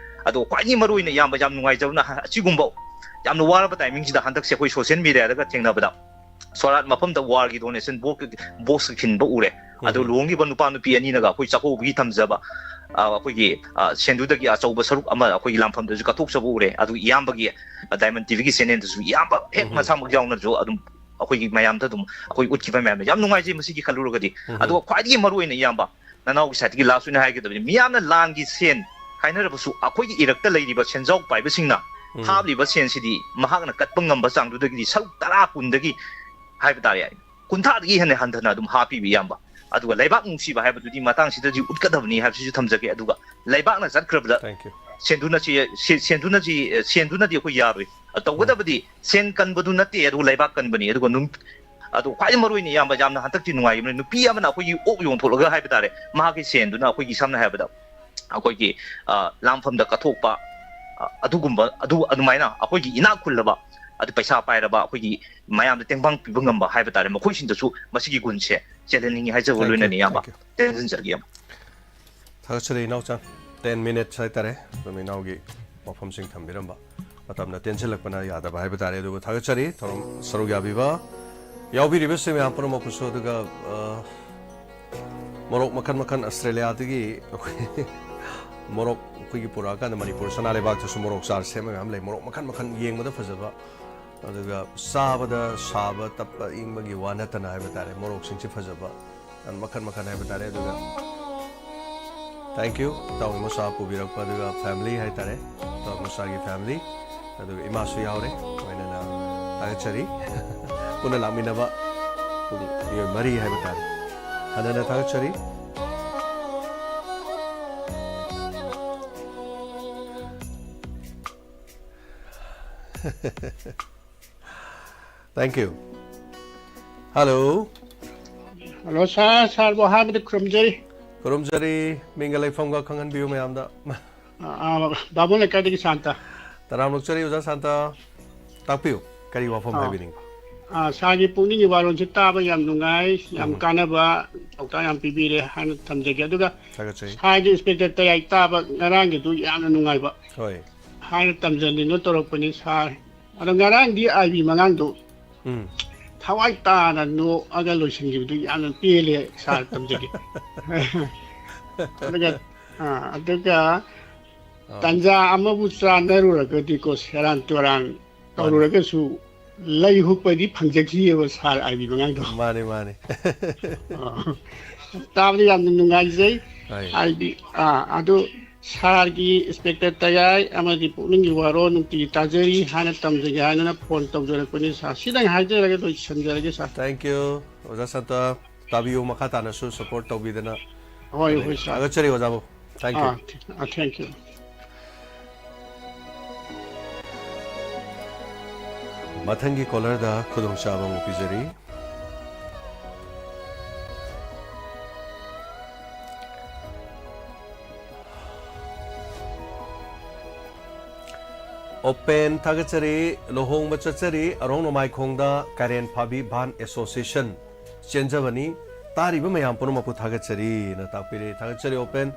ꯑꯗꯣ ꯈ꯭ꯋꯥꯏꯗꯒꯤ ꯃꯔꯨꯑꯣꯏꯅ, ꯏꯌꯥꯝꯕ, ꯌꯥꯝ ꯅꯨꯡꯉꯥꯏꯖꯕꯅ ꯑꯁꯤꯒꯨꯝꯕ ꯌꯥꯝꯅ ꯋꯥꯔꯕ ꯇꯥꯏꯃꯤꯡꯁꯤꯗ ꯍꯟꯗꯛꯁꯦ ꯑꯩꯈꯣꯏ ꯁꯣꯁꯤꯌꯦꯜ ꯃꯦꯗꯤꯌꯥꯗꯒ ꯊꯦꯡꯅꯕꯗ ꯁꯣꯔꯥꯠ ꯃꯐꯝꯗ ꯋꯥꯔꯒꯤ ꯗꯣꯅꯦꯁꯟ ꯕꯣꯛꯁ ꯈꯤꯟꯕ ꯎꯔꯦ꯫ ꯑꯗꯨ ꯎꯝ꯫ ꯂꯨꯍꯣꯡꯉꯤꯕ ꯅꯨꯄꯥ ꯅꯨꯄꯤ ꯑꯅꯤꯅꯒ ꯑꯩꯈꯣꯏ ꯆꯥꯛꯀꯧꯕꯒꯤ ꯊꯝꯖꯕ, ꯑ, ꯑꯩꯈꯣꯏꯒꯤ, ꯑ, ꯁꯦꯟꯗꯨꯗꯒꯤ ꯑꯆꯧꯕ ꯁꯔꯨꯛ ꯑꯃ ꯑꯩꯈꯣꯏꯒꯤ ꯂꯥꯟꯐꯝꯗꯁꯨ ꯀꯠꯊꯣꯛꯆꯕ ꯎꯔꯦ꯫ ꯑꯗꯨ ꯏꯌꯥꯝꯕꯒꯤ, ꯑ, ꯗꯥꯏꯃꯟ ꯇꯤꯚꯤꯒꯤ ꯆꯦꯅꯦꯜꯗꯁꯨ ꯏꯌꯥꯝꯕ ꯍꯦꯛ ꯎꯝ꯫ ꯃꯁꯥꯃꯛ ꯌꯥꯎꯅꯁꯨ ꯑꯗꯨꯝ ꯑꯩꯈꯣꯏꯒꯤ ꯃꯌꯥꯝꯗ ꯑꯗꯨꯝ ꯑꯩꯈꯣꯏ ꯎꯠꯈꯤꯕ ꯃꯌꯥꯝꯗꯣ ꯌꯥꯝ ꯅꯨꯡꯉꯥꯏꯖꯩ ꯃꯁꯤꯒꯤ ꯈꯜꯂꯨꯔꯒꯗꯤ꯫ ꯎꯝ꯫ ꯑꯗꯨꯒ ꯈ꯭ꯋꯥꯏꯗꯒꯤ ꯃꯔꯨ ꯑꯣꯏꯅ ꯏꯌꯥꯝꯕ, ꯅꯅꯥꯎꯒꯤ ꯁꯥꯏꯠꯇꯒꯤ ꯂꯥꯁ ꯑꯣꯏꯅ ꯍꯥꯏꯒꯗꯕꯅꯤ, ꯃꯤꯌꯥꯝꯅ ꯂꯥꯟꯒꯤ ꯁꯦꯟ ꯈꯥꯏꯅꯔꯕꯁꯨ ꯑꯩꯈꯣꯏꯒꯤ ꯏꯔꯛꯇ ꯂꯩꯔꯤꯕ ꯁꯦꯟꯖꯥꯎ ꯄꯥꯏꯕꯁꯤꯡꯅ ꯎꯝ꯫ ꯍꯥꯞꯂꯤꯕ ꯁꯦꯟꯁꯤꯗꯤ ꯃꯍꯥꯛꯅ ꯀꯠꯄ ꯉꯝꯕ ꯆꯥꯡꯗꯨꯗꯒꯤꯗꯤ ꯁꯔꯨꯛ ꯇꯔꯥ, ꯀꯨꯟꯗꯒꯤ ꯍꯥꯏꯕ ꯇꯥꯔꯦ, ꯀꯨꯟꯊ꯭ꯔꯥꯗꯒꯤ ꯍꯦꯟꯅ ꯍꯟꯊꯅ ꯑꯗꯨꯝ ꯍꯥꯞꯄꯤꯕ ꯏꯌꯥꯝꯕ꯫ ꯑꯗꯨꯒ ꯂꯩꯕꯥꯛ ꯅꯨꯡꯁꯤꯕ ꯍꯥꯏꯕꯗꯨꯗꯤ ꯃꯇꯥꯡꯁꯤꯗꯗꯤ ꯎꯠꯀꯗꯕꯅꯤ ꯍꯥꯏꯕꯁꯤꯁꯨ ꯊꯝꯖꯒꯦ꯫ ꯑꯗꯨꯒ ꯂꯩꯕꯥꯛꯅ ꯆꯠꯈ꯭ꯔꯕꯗ Thank you. ꯁꯦꯟꯗꯨꯅ ꯆꯦ-, ꯁꯦ-, ꯁꯦꯟꯗꯨꯅ ꯆꯦ-, ꯁꯦꯟꯗꯨꯅꯗꯤ ꯑꯩꯈꯣꯏ ꯌꯥꯔꯣꯏ꯫ ꯎꯝ꯫ ꯇꯧꯒꯗꯕꯗꯤ ꯁꯦꯟ ꯀꯟꯕꯗꯨ ꯅꯠꯇꯦ, ꯑꯗꯨꯒ ꯂꯩꯕꯥꯛ ꯀꯟꯕꯅꯤ꯫ ꯑꯗꯨꯒ ꯅꯨꯡ-, ꯑꯗꯣ ꯈ꯭ꯋꯥꯏꯗꯒꯤ ꯃꯔꯨ ꯑꯣꯏꯅ ꯏꯌꯥꯝꯕ ꯌꯥꯝꯅ ꯍꯟꯗꯛꯇꯤ ꯅꯨꯡꯉꯥꯏꯈꯤꯕꯅꯤ, ꯅꯨꯄꯤ ꯑꯃꯅ ꯑꯩꯈꯣꯏꯒꯤ ꯑꯣꯛ ꯌꯣꯟꯊꯣꯛꯂꯒ ꯍꯥꯏꯕ ꯇꯥꯔꯦ, ꯃꯍꯥꯛꯀꯤ ꯁꯦꯟꯗꯨꯅ ꯑꯩꯈꯣꯏꯒꯤ ꯁꯝꯅ ꯍꯥꯏꯔꯕꯗ ꯑꯩꯈꯣꯏꯒꯤ, ꯑ, ꯂꯥꯟꯐꯝꯗ ꯀꯠꯊꯣꯛꯄ, ꯑ, ꯑꯗꯨꯒꯨꯝꯕ, ꯑꯗꯨ, ꯑꯗꯨꯃꯥꯏꯅ ꯑꯩꯈꯣꯏꯒꯤ ꯏꯅꯥꯛ ꯈꯨꯜꯂꯕ, ꯑꯗꯨ ꯄꯩꯁꯥ ꯄꯥꯏꯔꯕ, ꯑꯩꯈꯣꯏꯒꯤ ꯃꯌꯥꯝꯗ ꯇꯦꯡꯕꯥꯡ ꯄꯤꯕ ꯉꯝꯕ ꯍꯥꯏꯕ ꯇꯥꯔꯦ, ꯃꯈꯣꯏꯁꯤꯡꯗꯁꯨ ꯃꯁꯤꯒꯤ ꯒꯨꯟꯁꯦ ꯆꯦꯜꯍꯟꯅꯤꯡꯉꯤ ꯍꯥꯏꯖꯕ Thank you, ꯂꯣꯏꯅꯅ ꯏꯌꯥꯝꯕ꯫ Thank you. ꯇꯦꯟꯁꯤꯟꯖꯔꯒꯦ ꯏꯌꯥꯝꯕ꯫ ꯊꯥꯒꯠꯆꯔꯤ ꯏꯅꯥꯎꯆꯥ꯫ Ten minutes ꯍꯥꯏꯇꯥꯔꯦ, ꯑꯗꯨꯝ ꯏꯅꯥꯎꯒꯤ ꯋꯥꯐꯝꯁꯤꯡ ꯊꯝꯕꯤꯔꯝꯕ꯫ ꯃꯇꯝꯅ ꯇꯦꯟꯁꯤꯜꯂꯛꯄꯅ ꯌꯥꯗꯕ ꯍꯥꯏꯕ ꯇꯥꯔꯦ, ꯑꯗꯨꯕꯨ ꯊꯥꯒꯠꯆꯔꯤ ꯊꯧꯔꯝ ꯁꯔꯨꯛ ꯌꯥꯕꯤꯕ, ꯌꯥꯎꯕꯤꯔꯤꯕꯁꯤꯡ ꯃꯌꯥꯝ ꯄꯨꯝꯅꯃꯛꯄꯨꯁꯨ꯫ ꯑꯗꯨꯒ, ꯑ, ꯃꯣꯔꯣꯛ ꯃꯈꯜ ꯃꯈꯜ ꯑꯁꯇ꯭ꯔꯦꯂꯤꯌꯥꯗꯒꯤ ꯑꯩꯈꯣꯏ ꯃꯣꯔꯣꯛ ꯑꯩꯈꯣꯏꯒꯤ ꯄꯨꯔꯛꯑꯀꯥꯟꯗ ꯃꯅꯤꯄꯨꯔ ꯁꯅꯥ ꯂꯩꯕꯥꯛꯇꯁꯨ ꯃꯣꯔꯣꯛ ꯆꯥꯔ ꯁꯦꯝꯕ ꯃꯌꯥꯝ ꯂꯩ꯫ ꯃꯣꯔꯣꯛ ꯃꯈꯜ ꯃꯈꯜ ꯌꯦꯡꯕꯗ ꯐꯖꯕ, ꯑꯗꯨꯒ ꯆꯥꯕꯗ ꯁꯥꯕ ꯇꯞꯄ ꯏꯪꯕꯒꯤ ꯋꯥ ꯅꯠꯇꯅ ꯍꯥꯏꯕ ꯇꯥꯔꯦ, ꯃꯣꯔꯣꯛꯁꯤꯡꯁꯤ ꯐꯖꯕ ꯃꯈꯜ ꯃꯈꯜ ꯍꯥꯏꯕ ꯇꯥꯔꯦ꯫ ꯑꯗꯨꯒ thank you, ꯏꯇꯥꯎ ꯏꯃꯣꯆꯥ ꯄꯨꯕꯤꯔꯛꯄ, ꯑꯗꯨꯒ family ꯍꯥꯏꯇꯥꯔꯦ, ꯏꯇꯥꯎ ꯏꯃꯣꯆꯥꯒꯤ family, ꯑꯗꯨꯒ ꯏꯃꯥꯁꯨ ꯌꯥꯎꯔꯦ, ꯂꯣꯏꯅꯅ ꯊꯥꯒꯠꯆꯔꯤ꯫ ꯄꯨꯟꯅ ꯂꯥꯛꯃꯤꯟꯅꯕ ꯄꯨꯡ ꯃꯤꯑꯣꯏ ꯃꯔꯤ ꯍꯥꯏꯕ ꯇꯥꯔꯦ꯫ ꯍꯟꯅ ꯍꯟꯅ ꯊꯥꯒꯠꯆꯔꯤ꯫ Thank you. Hello. Hello, sir. Sirꯕꯨ ꯑꯍꯥꯟꯕꯗ ꯈꯨꯔꯨꯝꯖꯔꯤ꯫ ꯈꯨꯔꯨꯝꯖꯔꯤ꯫ ꯃꯤꯡꯒ ꯂꯩꯐꯝꯒ ꯈꯪꯍꯟꯕꯤꯌꯨ ꯃꯌꯥꯝꯗ꯫ ꯑꯥ, ꯑꯥ, ꯕꯥꯃꯣꯟ ꯂꯩꯀꯥꯏꯗꯒꯤ ꯁꯥꯟꯇ꯫ ꯇꯔꯥꯝ ꯑꯣꯛꯆꯔꯤ ꯑꯣꯖꯥ ꯁꯥꯟꯇ꯫ ꯇꯥꯛꯄꯤꯌꯨ, ꯀꯔꯤ ꯋꯥꯐꯝ ꯑꯥ꯫ ꯍꯥꯏꯕꯤꯅꯤꯡꯕ? ꯑꯥ, ꯁꯥꯔꯒꯤ ꯄꯨꯛꯅꯤꯡꯒꯤ ꯋꯥꯔꯣꯜꯁꯤ ꯇꯥꯕ ꯌꯥꯝ ꯅꯨꯡꯉꯥꯏ, ꯌꯥꯝ ꯎꯝ꯫ ꯀꯥꯟꯅꯕ ꯄꯥꯎꯇꯥꯛ ꯌꯥꯝ ꯄꯤꯕꯤꯔꯦ ꯍꯥꯏꯅ ꯊꯝꯖꯒꯦ꯫ ꯑꯗꯨꯒ ꯊꯥꯒꯠꯆꯩ꯫ ꯁꯥꯔꯒꯤ Inspector ꯇꯌꯥꯏ ꯇꯥꯕ ꯉꯔꯥꯡꯒꯤꯗꯨ ꯌꯥꯝꯅ ꯅꯨꯡꯉꯥꯏꯕ ꯍꯣꯏ꯫ ꯍꯥꯏꯅ ꯇꯝꯖꯅꯤꯡꯗꯨꯅ ꯇꯧꯔꯛꯄꯅꯤ꯫ ꯁꯥꯔ, ꯑꯗꯣ ꯉꯔꯥꯡꯗꯤ ꯑꯥꯏ ꯕꯤ ꯃꯉꯥꯡꯗꯣ ꯎꯝ ꯊꯋꯥꯏ ꯇꯥꯅ ꯅꯣꯛꯑꯒ ꯂꯣꯏꯁꯤꯟꯈꯤꯕꯗꯨ ꯌꯥꯝꯅ ꯄꯦꯜꯂꯦ ꯁꯥꯔ, ꯇꯝꯖꯒꯦ꯫ ꯑꯗꯨꯒ ꯑꯥ, ꯑꯗꯨꯒ ꯑꯥ꯫ ꯇꯥꯟꯖꯥ ꯑꯃꯕꯨ ꯆꯥꯟꯅꯔꯨꯔꯒꯗꯤꯀꯣ, ꯁꯦꯔꯥꯟ ꯇꯨꯔꯥꯟ ꯃꯥꯅꯤ꯫ ꯇꯧꯔꯨꯔꯒꯁꯨ ꯂꯩ ꯍꯨꯛꯄꯗꯤ ꯐꯪꯖꯈꯤꯑꯕ ꯁꯥꯔ ꯑꯥꯏ ꯕꯤ ꯃꯉꯥꯡꯗꯣ꯫ ꯃꯥꯅꯤ, ꯃꯥꯅꯤ꯫ ꯑꯥ꯫ ꯇꯥꯕꯗ ꯌꯥꯝꯅ ꯅꯨꯡꯉꯥꯏꯖꯩ꯫ ꯍꯣꯏ꯫ ꯍꯥꯏꯗꯤ ꯑꯥ, ꯑꯗꯨ ꯁꯥꯔꯒꯤ ꯏꯟꯁꯄꯦꯛꯇꯔ ꯇꯌꯥꯏ ꯑꯃꯗꯤ ꯄꯨꯛꯅꯤꯡꯒꯤ ꯋꯥꯔꯣꯜ ꯅꯨꯡꯇꯤꯒꯤ ꯇꯥꯖꯔꯤ ꯍꯥꯏꯅ ꯇꯝꯖꯒꯦ ꯍꯥꯏꯗꯅ ꯐꯣꯟ ꯇꯧꯖꯔꯛꯄꯅꯤ ꯁꯥꯔ꯫ ꯁꯤꯗꯪ ꯍꯥꯏꯖꯔꯒ ꯂꯣꯏꯁꯤꯟꯖꯔꯒꯦ ꯁꯥꯔ꯫ Thank you, ꯑꯣꯖꯥ ꯁꯥꯟꯇ꯫ ꯇꯥꯕꯤꯌꯨ, ꯃꯈꯥ ꯇꯥꯅꯁꯨ ꯁꯄꯣꯔꯠ ꯇꯧꯕꯤꯗꯅ꯫ ꯍꯣꯏ, ꯍꯣꯏ, ꯁꯥꯔ꯫ ꯊꯥꯒꯠꯆꯔꯤ ꯑꯣꯖꯥꯕꯨ꯫ Thank you꯫ ꯑꯥ, ꯊꯦ-, ꯑꯥ, thank you꯫ ꯃꯊꯪꯒꯤ ꯀꯣꯂꯔꯗ ꯈꯨꯗꯣꯡꯆꯥꯕ ꯑꯃꯨꯛ ꯄꯤꯖꯔꯤ꯫ ꯑꯣꯄꯦꯟ ꯊꯥꯒꯠꯆꯔꯤ꯫ ꯂꯨꯍꯣꯡꯕ ꯆꯠꯆꯔꯤ ꯑꯔꯣꯡ ꯅꯣꯡꯃꯥꯏꯈꯣꯡꯗ ꯀꯥꯏꯔꯦꯟ ꯐꯥꯕꯤ ꯚꯥꯟ ꯑꯦꯁꯣꯁꯤꯌꯦꯁꯟ ꯆꯦꯟꯖꯕꯅꯤ꯫ ꯇꯥꯔꯤꯕ ꯃꯌꯥꯝ ꯄꯨꯝꯅꯃꯛꯄꯨ ꯊꯥꯒꯠꯆꯔꯤꯅ ꯇꯥꯛꯄꯤꯔꯦ꯫ ꯊꯥꯒꯠꯆꯔꯤ ꯑꯣꯄꯦꯟ꯫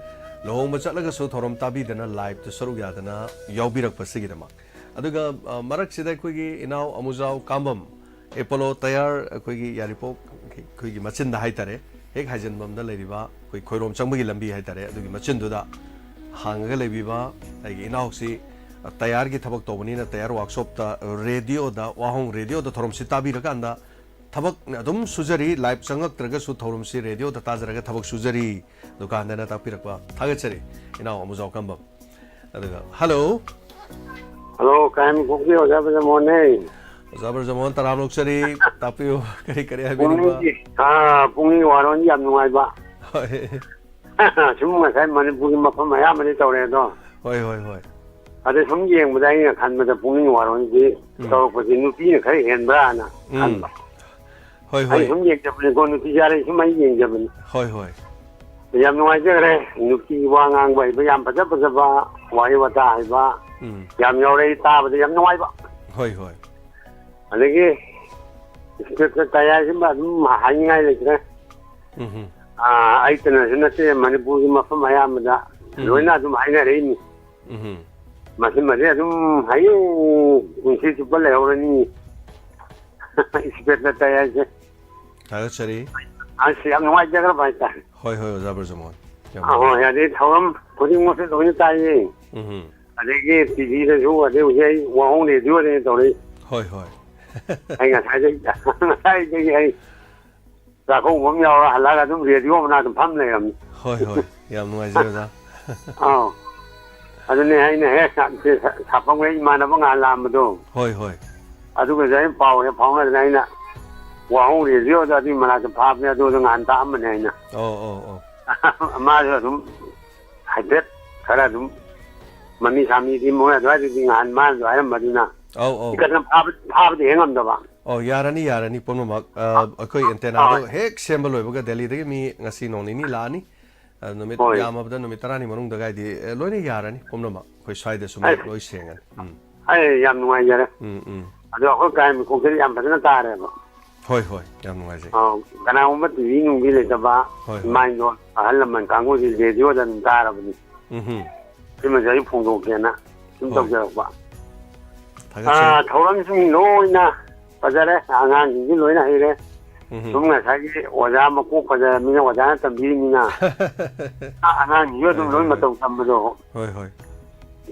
ꯂꯨꯍꯣꯡꯕ ꯆꯠꯂꯒꯁꯨ ꯊꯧꯔꯝ ꯇꯥꯕꯤꯗꯅ ꯂꯥꯏꯞꯇ ꯁꯔꯨꯛ ꯌꯥꯗꯅ ꯌꯥꯎꯕꯤꯔꯛꯄꯁꯤꯒꯤꯗꯃꯛ꯫ ꯑꯗꯨꯒ, ꯑ, ꯃꯔꯛꯁꯤꯗ ꯑꯩꯈꯣꯏꯒꯤ ꯏꯅꯥꯎ ꯑꯃꯨꯖꯥꯎ ꯀꯥꯝꯕꯝ, ꯑꯦꯄꯣꯂꯣ ꯇꯌꯥꯔ, ꯑꯩꯈꯣꯏꯒꯤ ꯌꯥꯏꯔꯤꯄꯣꯛ, ꯑꯩꯈꯣꯏꯒꯤ ꯃꯆꯤꯟꯗ ꯍꯥꯏꯇꯥꯔꯦ, ꯍꯦꯛ ꯍꯥꯏꯖꯤꯟꯐꯝꯗ ꯂꯩꯔꯤꯕ ꯑꯩꯈꯣꯏ ꯈꯣꯏꯔꯣꯝ ꯆꯪꯕꯒꯤ ꯂꯝꯕꯤ ꯍꯥꯏꯇꯥꯔꯦ, ꯑꯗꯨꯒꯤ ꯃꯆꯤꯟꯗꯨꯗ ꯍꯥꯡꯉꯒ ꯂꯩꯕꯤꯕ ꯑꯩꯒꯤ ꯏꯅꯥꯎꯁꯤ, ꯑ, ꯇꯌꯥꯔꯒꯤ ꯊꯕꯛ ꯇꯧꯕꯅꯤꯅ ꯇꯌꯥꯔ ꯋꯥꯛꯁꯣꯞꯇ, ꯑ, ꯔꯦꯗꯤꯑꯣꯗ, ꯋꯥꯍꯣꯡ ꯔꯦꯗꯤꯑꯣꯗ ꯊꯧꯔꯝꯁꯤ ꯇꯥꯕꯤꯔꯀꯥꯟꯗ ꯊꯕꯛ ꯑꯗꯨꯝ ꯁꯨꯖꯔꯤ, ꯂꯥꯏꯞ ꯆꯪꯉꯛꯇ꯭ꯔꯒꯁꯨ ꯊꯧꯔꯝꯁꯤ ꯔꯦꯗꯤꯑꯣꯗ ꯇꯥꯖꯔꯒ ꯊꯕꯛ ꯁꯨꯖꯔꯤ꯫ ꯗꯨꯀꯥꯟꯗꯅ ꯇꯥꯛꯄꯤꯔꯛꯄ ꯊꯥꯒꯠꯆꯔꯤ ꯏꯅꯥꯎ ꯑꯃꯨꯖꯥꯎ ꯀꯝꯕꯝ꯫ ꯑꯗꯨꯒ, ꯍꯜꯂꯣ꯫ ꯍꯜꯂꯣ, ꯀꯥꯏꯃꯈꯣꯛꯀꯤ ꯑꯣꯖꯥ ꯕ꯭ꯔꯖꯃꯣꯍꯟꯅꯦ꯫ ꯑꯣꯖꯥ ꯕ꯭ꯔꯖꯃꯣꯍꯟ, ꯇꯔꯥꯝꯅ ꯑꯣꯛꯆꯔꯤ꯫ ꯇꯥꯛꯄꯤꯌꯨ, ꯀꯔꯤ ꯀꯔꯤ ꯍꯥꯏꯕꯤꯅꯤꯡꯕ? ꯄꯨꯛꯅꯤꯡꯒꯤ, ꯑꯥ, ꯄꯨꯛꯅꯤꯡꯒꯤ ꯋꯥꯔꯣꯜꯗꯤ ꯌꯥꯝ ꯅꯨꯡꯉꯥꯏꯕ꯫ ꯍꯣꯏ꯫ ꯁꯨꯝ ꯉꯁꯥꯏ ꯃꯅꯤꯄꯨꯔꯒꯤ ꯃꯐꯝ ꯑꯌꯥꯝꯕꯗꯤ ꯇꯧꯔꯦ ꯑꯗꯣ꯫ ꯍꯣꯏ, ꯍꯣꯏ, ꯍꯣꯏ꯫ ꯑꯗ ꯁꯨꯝ ꯌꯦꯡꯕꯗ ꯑꯩꯅ ꯈꯟꯕꯗ ꯄꯨꯛꯅꯤꯡꯒꯤ ꯋꯥꯔꯣꯜꯁꯤ ꯎꯝ꯫ ꯇꯧꯔꯛꯄꯁꯤ ꯅꯨꯄꯤꯅ ꯈꯔ ꯍꯦꯟꯕ꯭ꯔꯥꯅ ꯎꯝ꯫ ꯈꯟꯕ꯫ ꯍꯣꯏ, ꯑꯩ ꯍꯣꯏ꯫ ꯁꯨꯝ ꯌꯦꯡꯖꯕꯅꯤꯀꯣ, ꯅꯨꯄꯤ ꯖꯥꯠ ꯑꯩ ꯁꯨꯝ ꯑꯩ ꯌꯦꯡꯖꯕꯅꯤ꯫ ꯍꯣꯏ, ꯍꯣꯏ꯫ ꯌꯥꯝ ꯅꯨꯡꯉꯥꯏꯖꯈ꯭ꯔꯦ꯫ ꯅꯨꯄꯤ ꯋꯥ ꯉꯥꯡꯕ ꯍꯩꯕ, ꯌꯥꯝ ꯐꯖ ꯐꯖꯕ ꯋꯥꯍꯩ ꯋꯥꯇꯥ ꯍꯩꯕ ꯎꯝ꯫ ꯌꯥꯝ ꯌꯥꯎꯔꯛꯏ, ꯇꯥꯕꯗ ꯌꯥꯝ ꯅꯨꯡꯉꯥꯏꯕ꯫ ꯍꯣꯏ, ꯍꯣꯏ꯫ ꯑꯗꯒꯤ ꯏꯟꯁꯄꯦꯛꯇꯔ ꯇꯌꯥꯏꯁꯤꯃ ꯑꯗꯨꯝ ꯍꯥꯏꯅꯤꯡꯉꯥꯏ ꯂꯩꯇ꯭ꯔꯦ꯫ ꯎꯝ꯫ ꯑꯥ, ꯑꯩꯇꯅꯁꯨ ꯅꯠꯇꯦ, ꯃꯅꯤꯄꯨꯔꯒꯤ ꯃꯐꯝ ꯑꯌꯥꯝꯕꯗ ꯎꯝ꯫ ꯂꯣꯏꯅ ꯑꯗꯨꯝ ꯍꯥꯏꯅꯔꯛꯏꯅꯤ꯫ ꯎꯝ꯫ ꯃꯁꯤꯃꯗꯤ ꯑꯗꯨꯝ ꯍꯌꯦꯡ ꯄꯨꯟꯁꯤ ꯆꯨꯞꯄ ꯂꯩꯍꯧꯔꯅꯤ꯫ ꯏꯁꯄꯦꯠꯇ ꯇꯥꯏ ꯍꯥꯏꯁꯦ꯫ ꯊꯥꯒꯠꯆꯔꯤ꯫ ꯑꯁ, ꯌꯥꯝ ꯅꯨꯡꯉꯥꯏꯖꯈ꯭ꯔꯕ ꯍꯥꯏꯇꯥꯔꯦ꯫ ꯍꯣꯏ, ꯍꯣꯏ, ꯑꯣꯖꯥ ꯕ꯭ꯔꯖꯃꯣꯍꯟ꯫ ꯌꯥꯝ ꯑꯍꯣꯏ, ꯅꯨꯡꯉꯥꯏꯖꯔꯦ꯫ ꯑꯗꯩ ꯊꯧꯔꯝ ꯈꯨꯗꯤꯡꯃꯛꯁꯨ ꯂꯣꯏꯅ ꯇꯥꯏꯌꯦ꯫ ꯎꯝ꯫ ꯑꯗꯒꯤ ꯇꯤ ꯚꯤꯗꯁꯨ, ꯑꯗꯩ ꯍꯧꯖꯤꯛ ꯑꯩ ꯋꯥꯍꯣꯡ ꯔꯦꯗꯤꯑꯣꯗꯅꯦ ꯇꯧꯔꯛꯏ꯫ ꯍꯣꯏ, ꯍꯣꯏ꯫ ꯑꯩ ꯉꯁꯥꯏꯗꯒꯤ, ꯉꯁꯥꯏꯗꯒꯤ ꯑꯩ ꯆꯥꯛꯀꯧꯕ ꯑꯃ ꯌꯥꯎꯔ ꯍꯜꯂꯛꯑꯒ ꯑꯗꯨꯝ ꯔꯦꯗꯤꯑꯣ ꯃꯅꯥꯛꯇ ꯐꯝ ꯂꯩꯔꯝꯅꯤ꯫ ꯍꯣꯏ, ꯍꯣꯏ꯫ ꯌꯥꯝ ꯅꯨꯡꯉꯥꯏꯖꯔꯦ, ꯑꯣꯖꯥ꯫ ꯑꯧ꯫ ꯑꯗꯨꯅꯦ ꯑꯩꯅ ꯍꯦꯛ ꯁꯥ-, ꯁꯥ-, ꯁꯥꯐꯝꯈꯩ ꯏꯃꯥꯟꯅꯕ ꯉꯍꯥꯟ ꯂꯥꯛꯑꯝꯕꯗꯣ꯫ ꯍꯣꯏ, ꯍꯣꯏ꯫ ꯑꯗꯨꯒꯁꯨ ꯑꯩ ꯄꯥꯎ ꯍꯦꯛ ꯐꯥꯎꯅꯗꯅ ꯑꯩꯅ ꯋꯥꯍꯣꯡ ꯔꯦꯗꯤꯑꯣꯗ ꯑꯗꯨꯒꯤ ꯃꯅꯥꯛꯇ ꯐꯥꯕꯅꯦ, ꯑꯗꯨꯗ ꯉꯍꯥꯟ ꯇꯥꯛꯑꯝꯕꯅꯦ ꯑꯩꯅ꯫ ꯑꯧ, ꯑꯧ, ꯑꯧ꯫ ꯃꯥꯁꯨ ꯑꯗꯨꯝ ꯍꯥꯏꯐꯦꯠ ꯈꯔ ꯑꯗꯨꯝ ꯃꯃꯤ ꯁꯥꯃꯤꯗꯤ ꯃꯣꯏ ꯑꯗꯨꯋꯥꯏꯗꯗꯤ ꯉꯍꯥꯟ ꯃꯥꯅꯁꯨ ꯍꯥꯏꯔꯝꯕꯗꯨꯅ ꯑꯧ, ꯑꯧ꯫ ꯏꯀꯠꯅ ꯐꯥꯕ-, ꯐꯥꯕꯗꯤ ꯍꯦꯛ ꯉꯝꯗꯕ꯫ ꯑꯣ, ꯌꯥꯔꯅꯤ, ꯌꯥꯔꯅꯤ ꯄꯨꯝꯅꯃꯛ꯫ ꯑ, ꯑꯩꯈꯣꯏ ꯑꯦꯟꯇꯦꯅꯥꯗꯣ ꯍꯣꯏ꯫ ꯍꯦꯛ ꯁꯦꯝꯕ ꯂꯣꯏꯕꯒ ꯗꯦꯜꯂꯤꯗꯒꯤ ꯃꯤ ꯉꯁꯤ ꯅꯣꯡ ꯅꯤꯅꯤ ꯂꯥꯛꯑꯅꯤ꯫ ꯑ, ꯅꯨꯃꯤꯠ ꯍꯣꯏ꯫ ꯌꯥꯝꯃꯕꯗ ꯅꯨꯃꯤꯠ ꯇꯔꯥꯅꯤ ꯃꯅꯨꯡꯗꯒꯥꯏꯗꯤ, ꯑ, ꯂꯣꯏꯅ ꯌꯥꯔꯅꯤ ꯄꯨꯝꯅꯃꯛ꯫ ꯑꯩꯈꯣꯏ ꯁ꯭ꯋꯥꯏꯗꯁꯨ ꯃꯌꯦꯛ ꯑꯁ꯫ ꯂꯣꯏ ꯁꯦꯡꯉꯅꯤ꯫ ꯎꯝ꯫ ꯑꯩ ꯌꯥꯝ ꯅꯨꯡꯉꯥꯏꯖꯔꯦ꯫ ꯎꯝ, ꯎꯝ꯫ ꯑꯗꯣ ꯑꯩꯈꯣꯏ ꯀꯥꯏ ꯃꯈꯣꯡꯗꯗꯤ ꯌꯥꯝ ꯐꯖꯅ ꯇꯥꯔꯦꯕ꯫ ꯍꯣꯏ, ꯍꯣꯏ꯫ ꯌꯥꯝ ꯅꯨꯡꯉꯥꯏꯖꯩ꯫ ꯑꯧ, ꯀꯅꯥꯒꯨꯝꯕ ꯇꯤ ꯚꯤ ꯅꯨꯡꯚꯤ ꯂꯩꯇꯕ, ꯍꯣꯏ, ꯍꯣꯏ꯫ ꯏꯃꯥ ꯏꯟꯗꯣꯜ ꯑꯍꯜ ꯂꯃꯟ ꯀꯥꯡꯕꯨꯁꯤ ꯔꯦꯗꯤꯑꯣꯗ ꯑꯗꯨꯝ ꯇꯥꯔꯕꯅꯤ꯫ ꯎꯝ ꯍꯨꯝ꯫ ꯁꯤꯃꯁꯨ ꯑꯩ ꯐꯣꯡꯗꯣꯛꯀꯦꯅ ꯁꯨꯝ ꯍꯣꯏ꯫ ꯇꯧꯖꯔꯛꯄ꯫ ꯊꯥꯒꯠꯆꯔꯤ꯫ ꯑꯥ, ꯊꯧꯔꯝꯁꯤꯡ ꯂꯣꯏꯅ ꯐꯖꯔꯦ, ꯑꯉꯥꯡꯁꯤꯡꯁꯨ ꯂꯣꯏꯅ ꯍꯩꯔꯦ꯫ ꯎꯝ ꯍꯨꯝ꯫ ꯁꯨꯝ ꯉꯁꯥꯏꯒꯤ ꯑꯣꯖꯥ ꯃꯀꯣꯛ ꯐꯖꯔꯕꯅꯤꯅ ꯑꯣꯖꯥꯅ ꯇꯝꯕꯤꯔꯤꯃꯤꯅ꯫ ꯑ-, ꯑꯉꯥꯡꯁꯤꯡꯁꯨ ꯑꯗꯨꯝ ꯍꯣꯏ, ꯂꯣꯏ ꯍꯣꯏ, ꯍꯣꯏ꯫ ꯃꯇꯧ ꯇꯝꯕꯗꯣ꯫ ꯍꯣꯏ, ꯍꯣꯏ꯫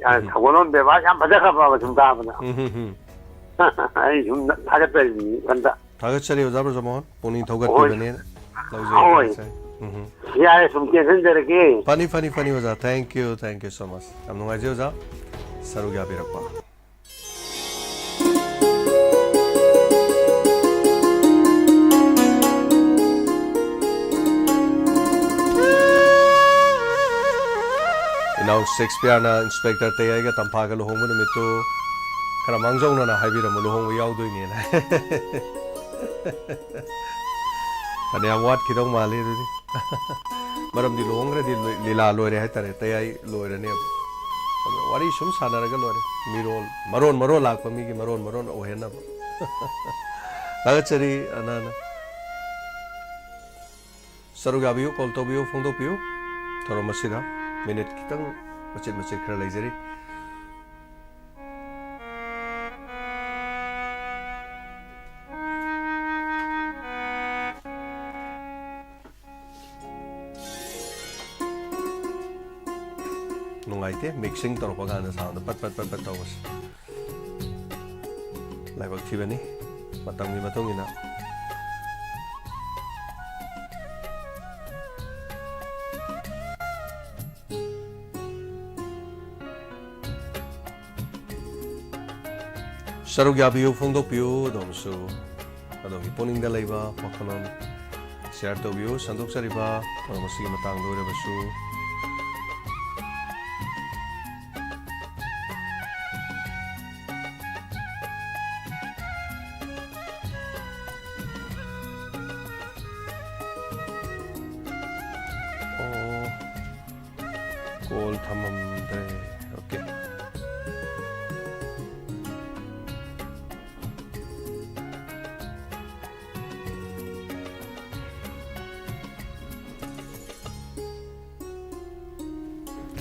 ꯑ, ꯎꯝ꯫ ꯁꯒꯣꯜꯕꯟ ꯕꯦꯕꯥꯔ ꯌꯥꯝ ꯐꯖꯈ꯭ꯔꯕ ꯁꯨꯝ ꯇꯥꯕꯗ꯫ ꯎꯝ, ꯎꯝ, ꯎꯝ꯫ ꯑꯩ ꯁꯨꯝ ꯊꯥꯒꯠꯆꯔꯤꯅꯤ ꯏꯊꯟꯇ꯫ ꯊꯥꯒꯠꯆꯔꯤ ꯑꯣꯖꯥ ꯕ꯭ꯔꯖꯃꯣꯍꯟ꯫ ꯄꯨꯛꯅꯤꯡ ꯊꯧꯒꯠꯄꯤꯕꯅꯦꯅ ꯍꯣꯏ꯫ ꯂꯧꯖꯩ, ꯍꯣꯏ꯫ ꯊꯥꯒꯠꯆꯔꯤ꯫ ꯎꯝ, ꯎꯝ꯫ ꯌꯥꯔꯦ, ꯁꯨꯝ ꯇꯦꯟꯁꯤꯟꯖꯔꯒꯦ꯫ ꯐꯅꯤ, ꯐꯅꯤ, ꯐꯅꯤ ꯑꯣꯖꯥ꯫ Thank you, thank you so much꯫ ꯌꯥꯝ ꯅꯨꯡꯉꯥꯏꯖꯩ ꯑꯣꯖꯥ꯫ ꯁꯔꯨꯛ ꯌꯥꯕꯤꯔꯛꯄ꯫ ꯏꯅꯥꯎ ꯁꯦꯛꯁꯄꯤꯌꯔꯅ ꯏꯟꯁꯄꯦꯛꯇꯔ ꯇꯌꯥꯏꯒ ꯇꯝꯐꯥꯒ ꯂꯨꯍꯣꯡꯕ ꯅꯨꯃꯤꯠꯇꯨ ꯈꯔ ꯃꯥꯡꯖꯧꯅꯅ ꯍꯥꯏꯕꯤꯔꯝꯃꯨ, ꯂꯨꯍꯣꯡꯕ ꯌꯥꯎꯗꯣꯏꯅꯦꯅ꯫ ꯐꯅꯌꯥꯝ ꯋꯥꯠꯈꯤꯗꯧ ꯃꯥꯜꯂꯤ ꯑꯗꯨꯗꯤ꯫ ꯃꯔꯝꯗꯤ ꯂꯨꯍꯣꯡꯈ꯭ꯔꯗꯤ ꯂꯣꯏ-, ꯂꯤꯂꯥ ꯂꯣꯏꯔꯦ ꯍꯥꯏꯇꯥꯔꯦ, ꯇꯌꯥꯏ ꯂꯣꯏꯔꯅꯦꯕ꯫ ꯑꯗꯣ ꯋꯥꯔꯤ ꯁꯨꯝ ꯁꯥꯟꯅꯔꯒ ꯂꯣꯏꯔꯦ, ꯃꯤꯔꯣꯜ, ꯃꯔꯣꯟ ꯃꯔꯣꯟ ꯂꯥꯛꯄ ꯃꯤꯒꯤ ꯃꯔꯣꯟ ꯃꯔꯣꯟ ꯑꯣꯏꯍꯟꯅꯕ꯫ ꯊꯥꯒꯠꯆꯔꯤ, ꯑꯅꯥꯅ꯫ ꯁꯔꯨꯛ ꯌꯥꯕꯤꯌꯨ, ꯀꯣꯜ ꯇꯧꯕꯤꯌꯨ, ꯐꯣꯡꯗꯣꯛꯄꯤꯌꯨ꯫ ꯊꯧꯔꯝ ꯑꯁꯤꯗ ꯃꯤꯅꯤꯠ ꯈꯤꯇꯪ ꯃꯆꯤꯠ ꯃꯆꯤꯠ ꯈꯔ ꯂꯩꯖꯔꯤ꯫ ꯅꯨꯡꯉꯥꯏꯇꯦ, mixing ꯇꯧꯔꯛꯄ ꯀꯥꯟꯗ sound ꯄꯠ ꯄꯠ ꯄꯠ ꯄꯠ ꯇꯧꯕꯁꯦ꯫ ꯂꯥꯏꯕꯛ ꯊꯤꯕꯅꯤ, ꯃꯇꯝꯒꯤ ꯃꯇꯨꯡ ꯏꯟꯅ꯫ ꯁꯔꯨꯛ ꯌꯥꯕꯤꯌꯨ, ꯐꯣꯡꯗꯣꯛꯄꯤꯌꯨ꯫ ꯑꯗꯣꯝꯁꯨ ꯑꯗꯣꯝꯒꯤ ꯄꯨꯛꯅꯤꯡꯗ ꯂꯩꯕ ꯋꯥꯈꯜꯂꯣꯟ share ꯇꯧꯕꯤꯌꯨ꯫ ꯁꯟꯗꯣꯛꯆꯔꯤꯕ ꯊꯧꯔꯝ ꯑꯁꯤꯒꯤ ꯃꯇꯥꯡꯗ ꯑꯣꯏꯔꯕꯁꯨ꯫ ꯑꯣ, call ꯊꯝꯃꯝꯗ꯭ꯔꯦ꯫ Okay꯫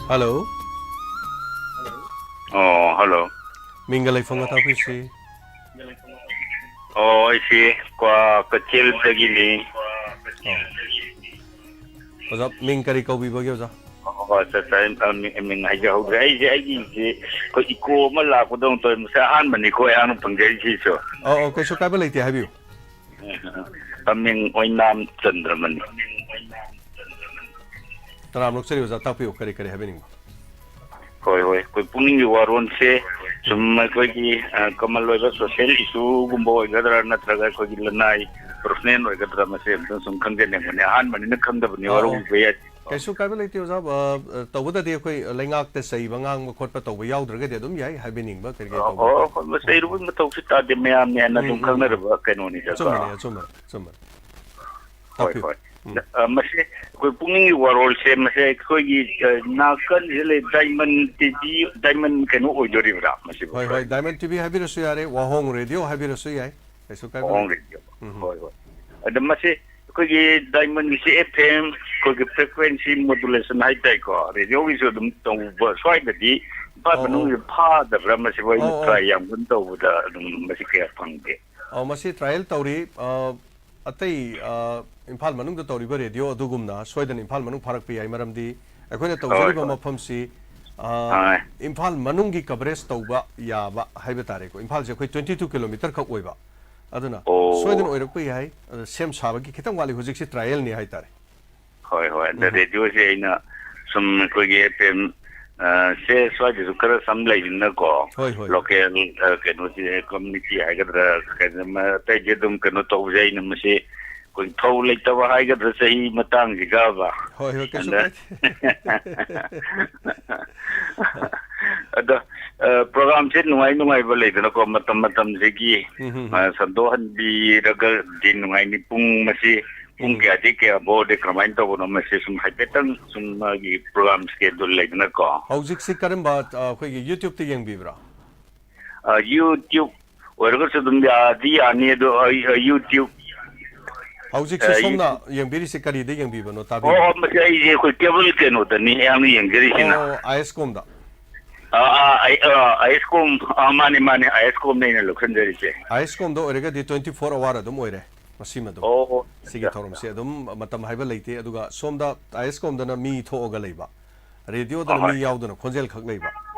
Hello꯫ ꯑꯣ, hello꯫ ꯃꯤꯡꯒ ꯂꯩꯐꯝꯒ ꯇꯥꯛꯄꯤꯁꯤ꯫ ꯑꯣ, ꯑꯩꯁꯤ ꯀ꯭ꯋꯥ ꯀꯩꯊꯦꯜꯗꯒꯤꯅꯤ꯫ ꯑꯣ꯫ ꯑꯣꯖꯥ, ꯃꯤꯡ ꯀꯔꯤ ꯀꯧꯕꯤꯕꯒꯦ, ꯑꯣꯖꯥ? ꯑꯣ, ꯑꯠꯆꯥ, ꯑꯠꯆꯥ, ꯑꯩ, ꯑ, ꯃꯤꯡ, ꯃꯤꯡ ꯍꯥꯏꯖꯍꯧꯗ꯭ꯔꯦ꯫ ꯑꯩꯁꯦ, ꯑꯩꯒꯤꯁꯦ ꯑꯩꯈꯣꯏ echo ꯑꯃ ꯂꯥꯛꯄꯗꯧꯅ ꯇꯧꯋꯦ꯫ ꯃꯁꯤ ꯑꯍꯥꯟꯕꯅꯤꯀꯣ ꯑꯩꯍꯥꯛꯅ ꯐꯪꯖꯔꯤꯁꯤꯁꯨ꯫ ꯑꯧ, ꯑꯧ, ꯀꯩꯁꯨ ꯀꯥꯏꯕ ꯂꯩꯇꯦ, ꯍꯥꯏꯕꯤꯌꯨ꯫ ꯃꯃꯤꯡ ꯑꯣꯏꯅꯥꯝ ꯆꯟꯗ꯭ꯔꯃꯅꯤ꯫ ꯇꯔꯥꯝꯅ ꯑꯣꯛꯆꯔꯤ ꯑꯣꯖꯥ, ꯇꯥꯛꯄꯤꯌꯨ, ꯀꯔꯤ ꯀꯔꯤ ꯍꯥꯏꯕꯤꯅꯤꯡꯕ? ꯍꯣꯏ, ꯍꯣꯏ, ꯑꯩꯈꯣꯏ ꯄꯨꯛꯅꯤꯡꯒꯤ ꯋꯥꯔꯣꯜꯁꯦ ꯁꯨꯝ ꯑꯩꯈꯣꯏꯒꯤ, ꯑ, ꯀꯃꯟ ꯑꯣꯏꯕ social issue ꯒꯨꯝꯕ ꯑꯣꯏꯒꯗ꯭ꯔꯥ, ꯅꯠꯇ꯭ꯔꯒ ꯑꯩꯈꯣꯏꯒꯤ ꯂꯅꯥꯏ personal ꯑꯣꯏꯒꯗ꯭ꯔꯥ, ꯃꯁꯤ ꯑꯝꯇꯪ ꯁꯨꯝ ꯈꯪꯖꯅꯤꯡꯕꯅꯦ꯫ ꯑꯍꯥꯟꯕꯅꯤꯅ ꯈꯪꯗꯕꯅꯤ, ꯑꯧ, ꯑꯧ꯫ ꯋꯥꯔꯧꯕꯤꯕ ꯌꯥꯗꯦ꯫ ꯀꯩꯁꯨ ꯀꯥꯏꯕ ꯂꯩꯇꯦ, ꯑꯣꯖꯥ꯫ ꯑ, ꯑ, ꯇꯧꯕꯗꯗꯤ ꯑꯩꯈꯣꯏ ꯂꯩꯉꯥꯛꯇ ꯆꯩꯕ ꯉꯥꯡꯕ ꯈꯣꯠꯄ ꯇꯧꯕ ꯌꯥꯎꯗ꯭ꯔꯒꯗꯤ ꯑꯗꯨꯝ ꯌꯥꯏ, ꯍꯥꯏꯕꯤꯅꯤꯡꯕ ꯀꯔꯤ ꯀꯔꯤ ꯑꯣ, ꯇꯧꯕ? ꯑꯣ, ꯑꯩꯈꯣꯏ ꯃꯁꯤ ꯆꯩꯔꯨꯕꯒꯤ ꯃꯊꯧꯁꯨ ꯇꯥꯗꯦ, ꯃꯌꯥꯝꯅ ꯍꯦꯟꯅ ꯎꯝ, ꯑꯗꯨꯝ ꯎꯝ, ꯎꯝ꯫ ꯈꯪꯅꯔꯕ ꯀꯩꯅꯣꯅꯤꯗ, ꯑꯆꯨꯝꯕꯅꯤ, ꯀꯣ? ꯑꯆꯨꯝꯕꯅꯤ, ꯑꯆꯨꯝꯕꯅꯤ꯫ ꯍꯣꯏ, ꯇꯥꯛꯄꯤꯌꯨ꯫ ꯍꯣꯏ꯫ ꯎꯝ꯫ ꯑ, ꯃꯁꯤ ꯑꯩꯈꯣꯏ ꯄꯨꯛꯅꯤꯡꯒꯤ ꯋꯥꯔꯣꯜꯁꯦ, ꯃꯁꯤ ꯑꯩꯈꯣꯏꯒꯤ, ꯑ, ꯅꯥꯀꯟꯁꯤꯗ ꯂꯩ, Diamond T V, Diamond ꯀꯩꯅꯣ ꯑꯣꯏꯗꯣꯔꯤꯕ꯭ꯔꯥ ꯃꯁꯤꯕꯨ? ꯍꯣꯏ, ꯍꯣꯏ, Diamond T V ꯍꯥꯏꯕꯤꯔꯁꯨ ꯌꯥꯔꯦ, ꯋꯥꯍꯣꯡ Radio ꯍꯥꯏꯕꯤꯔꯁꯨ ꯌꯥꯏ, ꯀꯩꯁꯨ ꯀꯥꯏꯕ ꯋꯥꯍꯣꯡ ꯂꯩꯇꯦ꯫ Radio꯫ ꯎꯝ꯫ ꯍꯣꯏ, ꯍꯣꯏ꯫ ꯑꯗ ꯃꯁꯤ ꯑꯩꯈꯣꯏꯒꯤ Diamond ꯒꯤꯁꯤ F M, ꯑꯩꯈꯣꯏꯒꯤ frequency modulation ꯍꯥꯏꯇꯥꯔꯦꯀꯣ, radio ꯒꯤꯁꯨ ꯑꯗꯨꯝ ꯇꯧꯕ, ꯁ꯭ꯋꯥꯏꯗꯗꯤ ꯏꯝꯐꯥꯜ ꯑꯣ, ꯑꯣ꯫ ꯃꯅꯨꯡꯗ ꯐꯥꯗꯕ꯭ꯔꯥ ꯃꯁꯤꯕꯨ? ꯑꯩꯅ ꯑꯣ, ꯑꯣ꯫ Try ꯌꯥꯝ ꯀꯟꯅ ꯇꯧꯕꯗ ꯑꯗꯨꯝ ꯃꯁꯤ ꯀꯌꯥ ꯐꯪꯗꯦ꯫ ꯑꯣ, ꯃꯁꯤ trial ꯇꯧꯔꯤ꯫ ꯑ, ꯑꯇꯩ, ꯑ, ꯏꯝꯐꯥꯜ ꯃꯅꯨꯡꯗ ꯇꯧꯔꯤꯕ radio ꯑꯗꯨꯒꯨꯝꯅ ꯁꯣꯏꯗꯅ ꯏꯝꯐꯥꯜ ꯃꯅꯨꯡ ꯐꯥꯔꯛꯄ ꯌꯥꯏ, ꯃꯔꯝꯗꯤ ꯑꯩꯈꯣꯏꯅ ꯍꯣꯏ, ꯇꯧꯖꯔꯤꯕ ꯍꯣꯏ꯫ ꯃꯐꯝꯁꯤ ꯑꯥ, ꯍꯣꯏ꯫ ꯏꯝꯐꯥꯜ ꯃꯅꯨꯡꯒꯤ coverage ꯇꯧꯕ ꯌꯥꯕ ꯍꯥꯏꯕ ꯇꯥꯔꯦꯀꯣ꯫ ꯏꯝꯐꯥꯜꯁꯦ ꯑꯩꯈꯣꯏ twenty two kilometre ꯈꯛ ꯑꯣꯏꯕ꯫ ꯑꯗꯨꯅ ꯑꯣ꯫ ꯁꯣꯏꯗꯅ ꯑꯣꯏꯔꯛꯄ ꯌꯥꯏ꯫ ꯑꯗꯣ ꯁꯦꯝ ꯁꯥꯕꯒꯤ ꯈꯤꯇꯪ ꯋꯥꯠꯂꯤ꯫ ꯍꯧꯖꯤꯛꯁꯤ trial ꯅꯤ ꯍꯥꯏꯇꯥꯔꯦ꯫ ꯍꯣꯏ, ꯍꯣꯏ꯫ ꯑꯗ ꯎꯝ꯫ Radio ꯁꯦ ꯑꯩꯅ ꯁꯨꯝ ꯑꯩꯈꯣꯏꯒꯤ F M, ꯑ, ꯁꯦ ꯁ꯭ꯋꯥꯏꯗꯁꯨ ꯈꯔ ꯁꯝ ꯂꯩꯗꯅꯀꯣ꯫ ꯍꯣꯏ, ꯍꯣꯏ꯫ Local, ꯑ, ꯀꯩꯅꯣꯁꯦ, community ꯍꯥꯏꯒꯗ꯭ꯔꯥ, ꯀꯩꯅꯣ, ꯑꯇꯩꯗꯤ ꯑꯗꯨꯝ ꯀꯩꯅꯣ ꯇꯧꯕꯁꯦ, ꯑꯩꯅ ꯃꯁꯤ ꯑꯩꯈꯣꯏ ꯊꯧ ꯂꯩꯇꯕ ꯍꯥꯏꯒꯗ꯭ꯔꯥ, ꯆꯍꯤ ꯃꯇꯥꯡꯁꯤꯒꯕ꯫ ꯍꯣꯏ, ꯍꯣꯏ, ꯀꯩꯁꯨ ꯑꯗ ꯀꯥꯏꯗꯦ꯫ ꯑꯗꯣ, ꯑ, program ꯁꯦ ꯅꯨꯡꯉꯥꯏ ꯅꯨꯡꯉꯥꯏꯕ ꯂꯩꯗꯅꯀꯣ, ꯃꯇꯝ ꯃꯇꯝꯁꯤꯒꯤ, ꯎꯝ, ꯍꯝ, ꯍꯝ꯫ ꯑ, ꯁꯟꯗꯣꯛꯍꯟꯕꯤꯔꯒꯗꯤ ꯅꯨꯡꯉꯥꯏꯅꯤ꯫ ꯄꯨꯡ ꯃꯁꯤ ꯄꯨꯡ ꯎꯝ꯫ ꯀꯌꯥꯗꯒꯤ ꯀꯌꯥ ꯐꯥꯎꯗꯤ ꯀꯔꯝꯍꯥꯏꯅ ꯇꯧꯕꯅꯣ, ꯃꯁꯤ ꯁꯨꯝ ꯍꯥꯏꯐꯦꯠꯇꯪ ꯁꯨꯝ ꯃꯥꯒꯤ program schedule ꯂꯩꯗꯅꯀꯣ꯫ ꯍꯧꯖꯤꯛꯁꯤ ꯀꯔꯝꯕ, ꯑ, ꯑꯩꯈꯣꯏꯒꯤ YouTube ꯇ ꯌꯦꯡꯕꯤꯕ꯭ꯔꯥ? ꯑ, YouTube ꯑꯣꯏꯔꯒꯁꯨ ꯑꯗꯨꯝ ꯌꯥꯗꯤ ꯌꯥꯅꯤ, ꯑꯗꯣ ꯑꯩ, ꯑ, YouTube, ꯍꯧꯖꯤꯛꯁꯦ ꯑ, ꯁꯣꯝꯅ YouTube꯫ ꯌꯦꯡꯕꯤꯔꯤꯁꯦ ꯀꯔꯤꯗ ꯌꯦꯡꯕꯤꯕꯅꯣ? ꯑꯣ, ꯇꯥꯕꯤꯕ? ꯑꯣ, ꯃꯁꯤ ꯑꯩꯁꯦ ꯑꯩꯈꯣꯏ cable ꯀꯩꯅꯣꯗꯅꯤ ꯑꯩꯍꯥꯛꯅ ꯌꯦꯡꯖꯔꯤꯁꯤꯅ꯫ ꯑꯣ, ꯑꯥꯏ ꯑꯦꯁ ꯀꯣꯝꯗ꯫ ꯑꯥ, ꯑꯥ, ꯑꯩ, ꯑꯥ, ꯑꯥꯏ ꯑꯦꯁ ꯀꯣꯝ, ꯑꯥ, ꯃꯥꯅꯦ, ꯃꯥꯅꯦ, ꯑꯥꯏ ꯑꯦꯁ ꯀꯣꯝꯅ ꯑꯩꯅ ꯂꯧꯁꯤꯟꯖꯔꯤꯁꯦ꯫ ꯑꯥꯏ ꯑꯦꯁ ꯀꯣꯝꯗ ꯑꯣꯏꯔꯒꯗꯤ twenty four hour ꯑꯗꯨꯝ ꯑꯣꯏꯔꯦ, ꯃꯁꯤꯃ ꯑꯗꯨꯝ꯫ ꯑꯣ, ꯁꯤꯒꯤ ꯑꯠꯆꯥ, ꯑꯠꯆꯥ꯫ ꯊꯧꯔꯝꯁꯦ ꯑꯗꯨꯝ ꯃꯇꯝ ꯍꯥꯏꯕ ꯂꯩꯇꯦ꯫ ꯑꯗꯨꯒ ꯁꯣꯝꯗ ꯑꯥꯏ ꯑꯦꯁ ꯀꯣꯝꯗꯅ ꯃꯤ ꯊꯣꯛꯑꯒ ꯂꯩꯕ, ꯔꯦꯗꯤꯑꯣꯗꯅ ꯍꯣꯏ, ꯃꯤ ꯍꯣꯏ꯫ ꯌꯥꯎꯗꯅ ꯈꯣꯟꯖꯦꯜ ꯈꯛ ꯂꯩꯕ꯫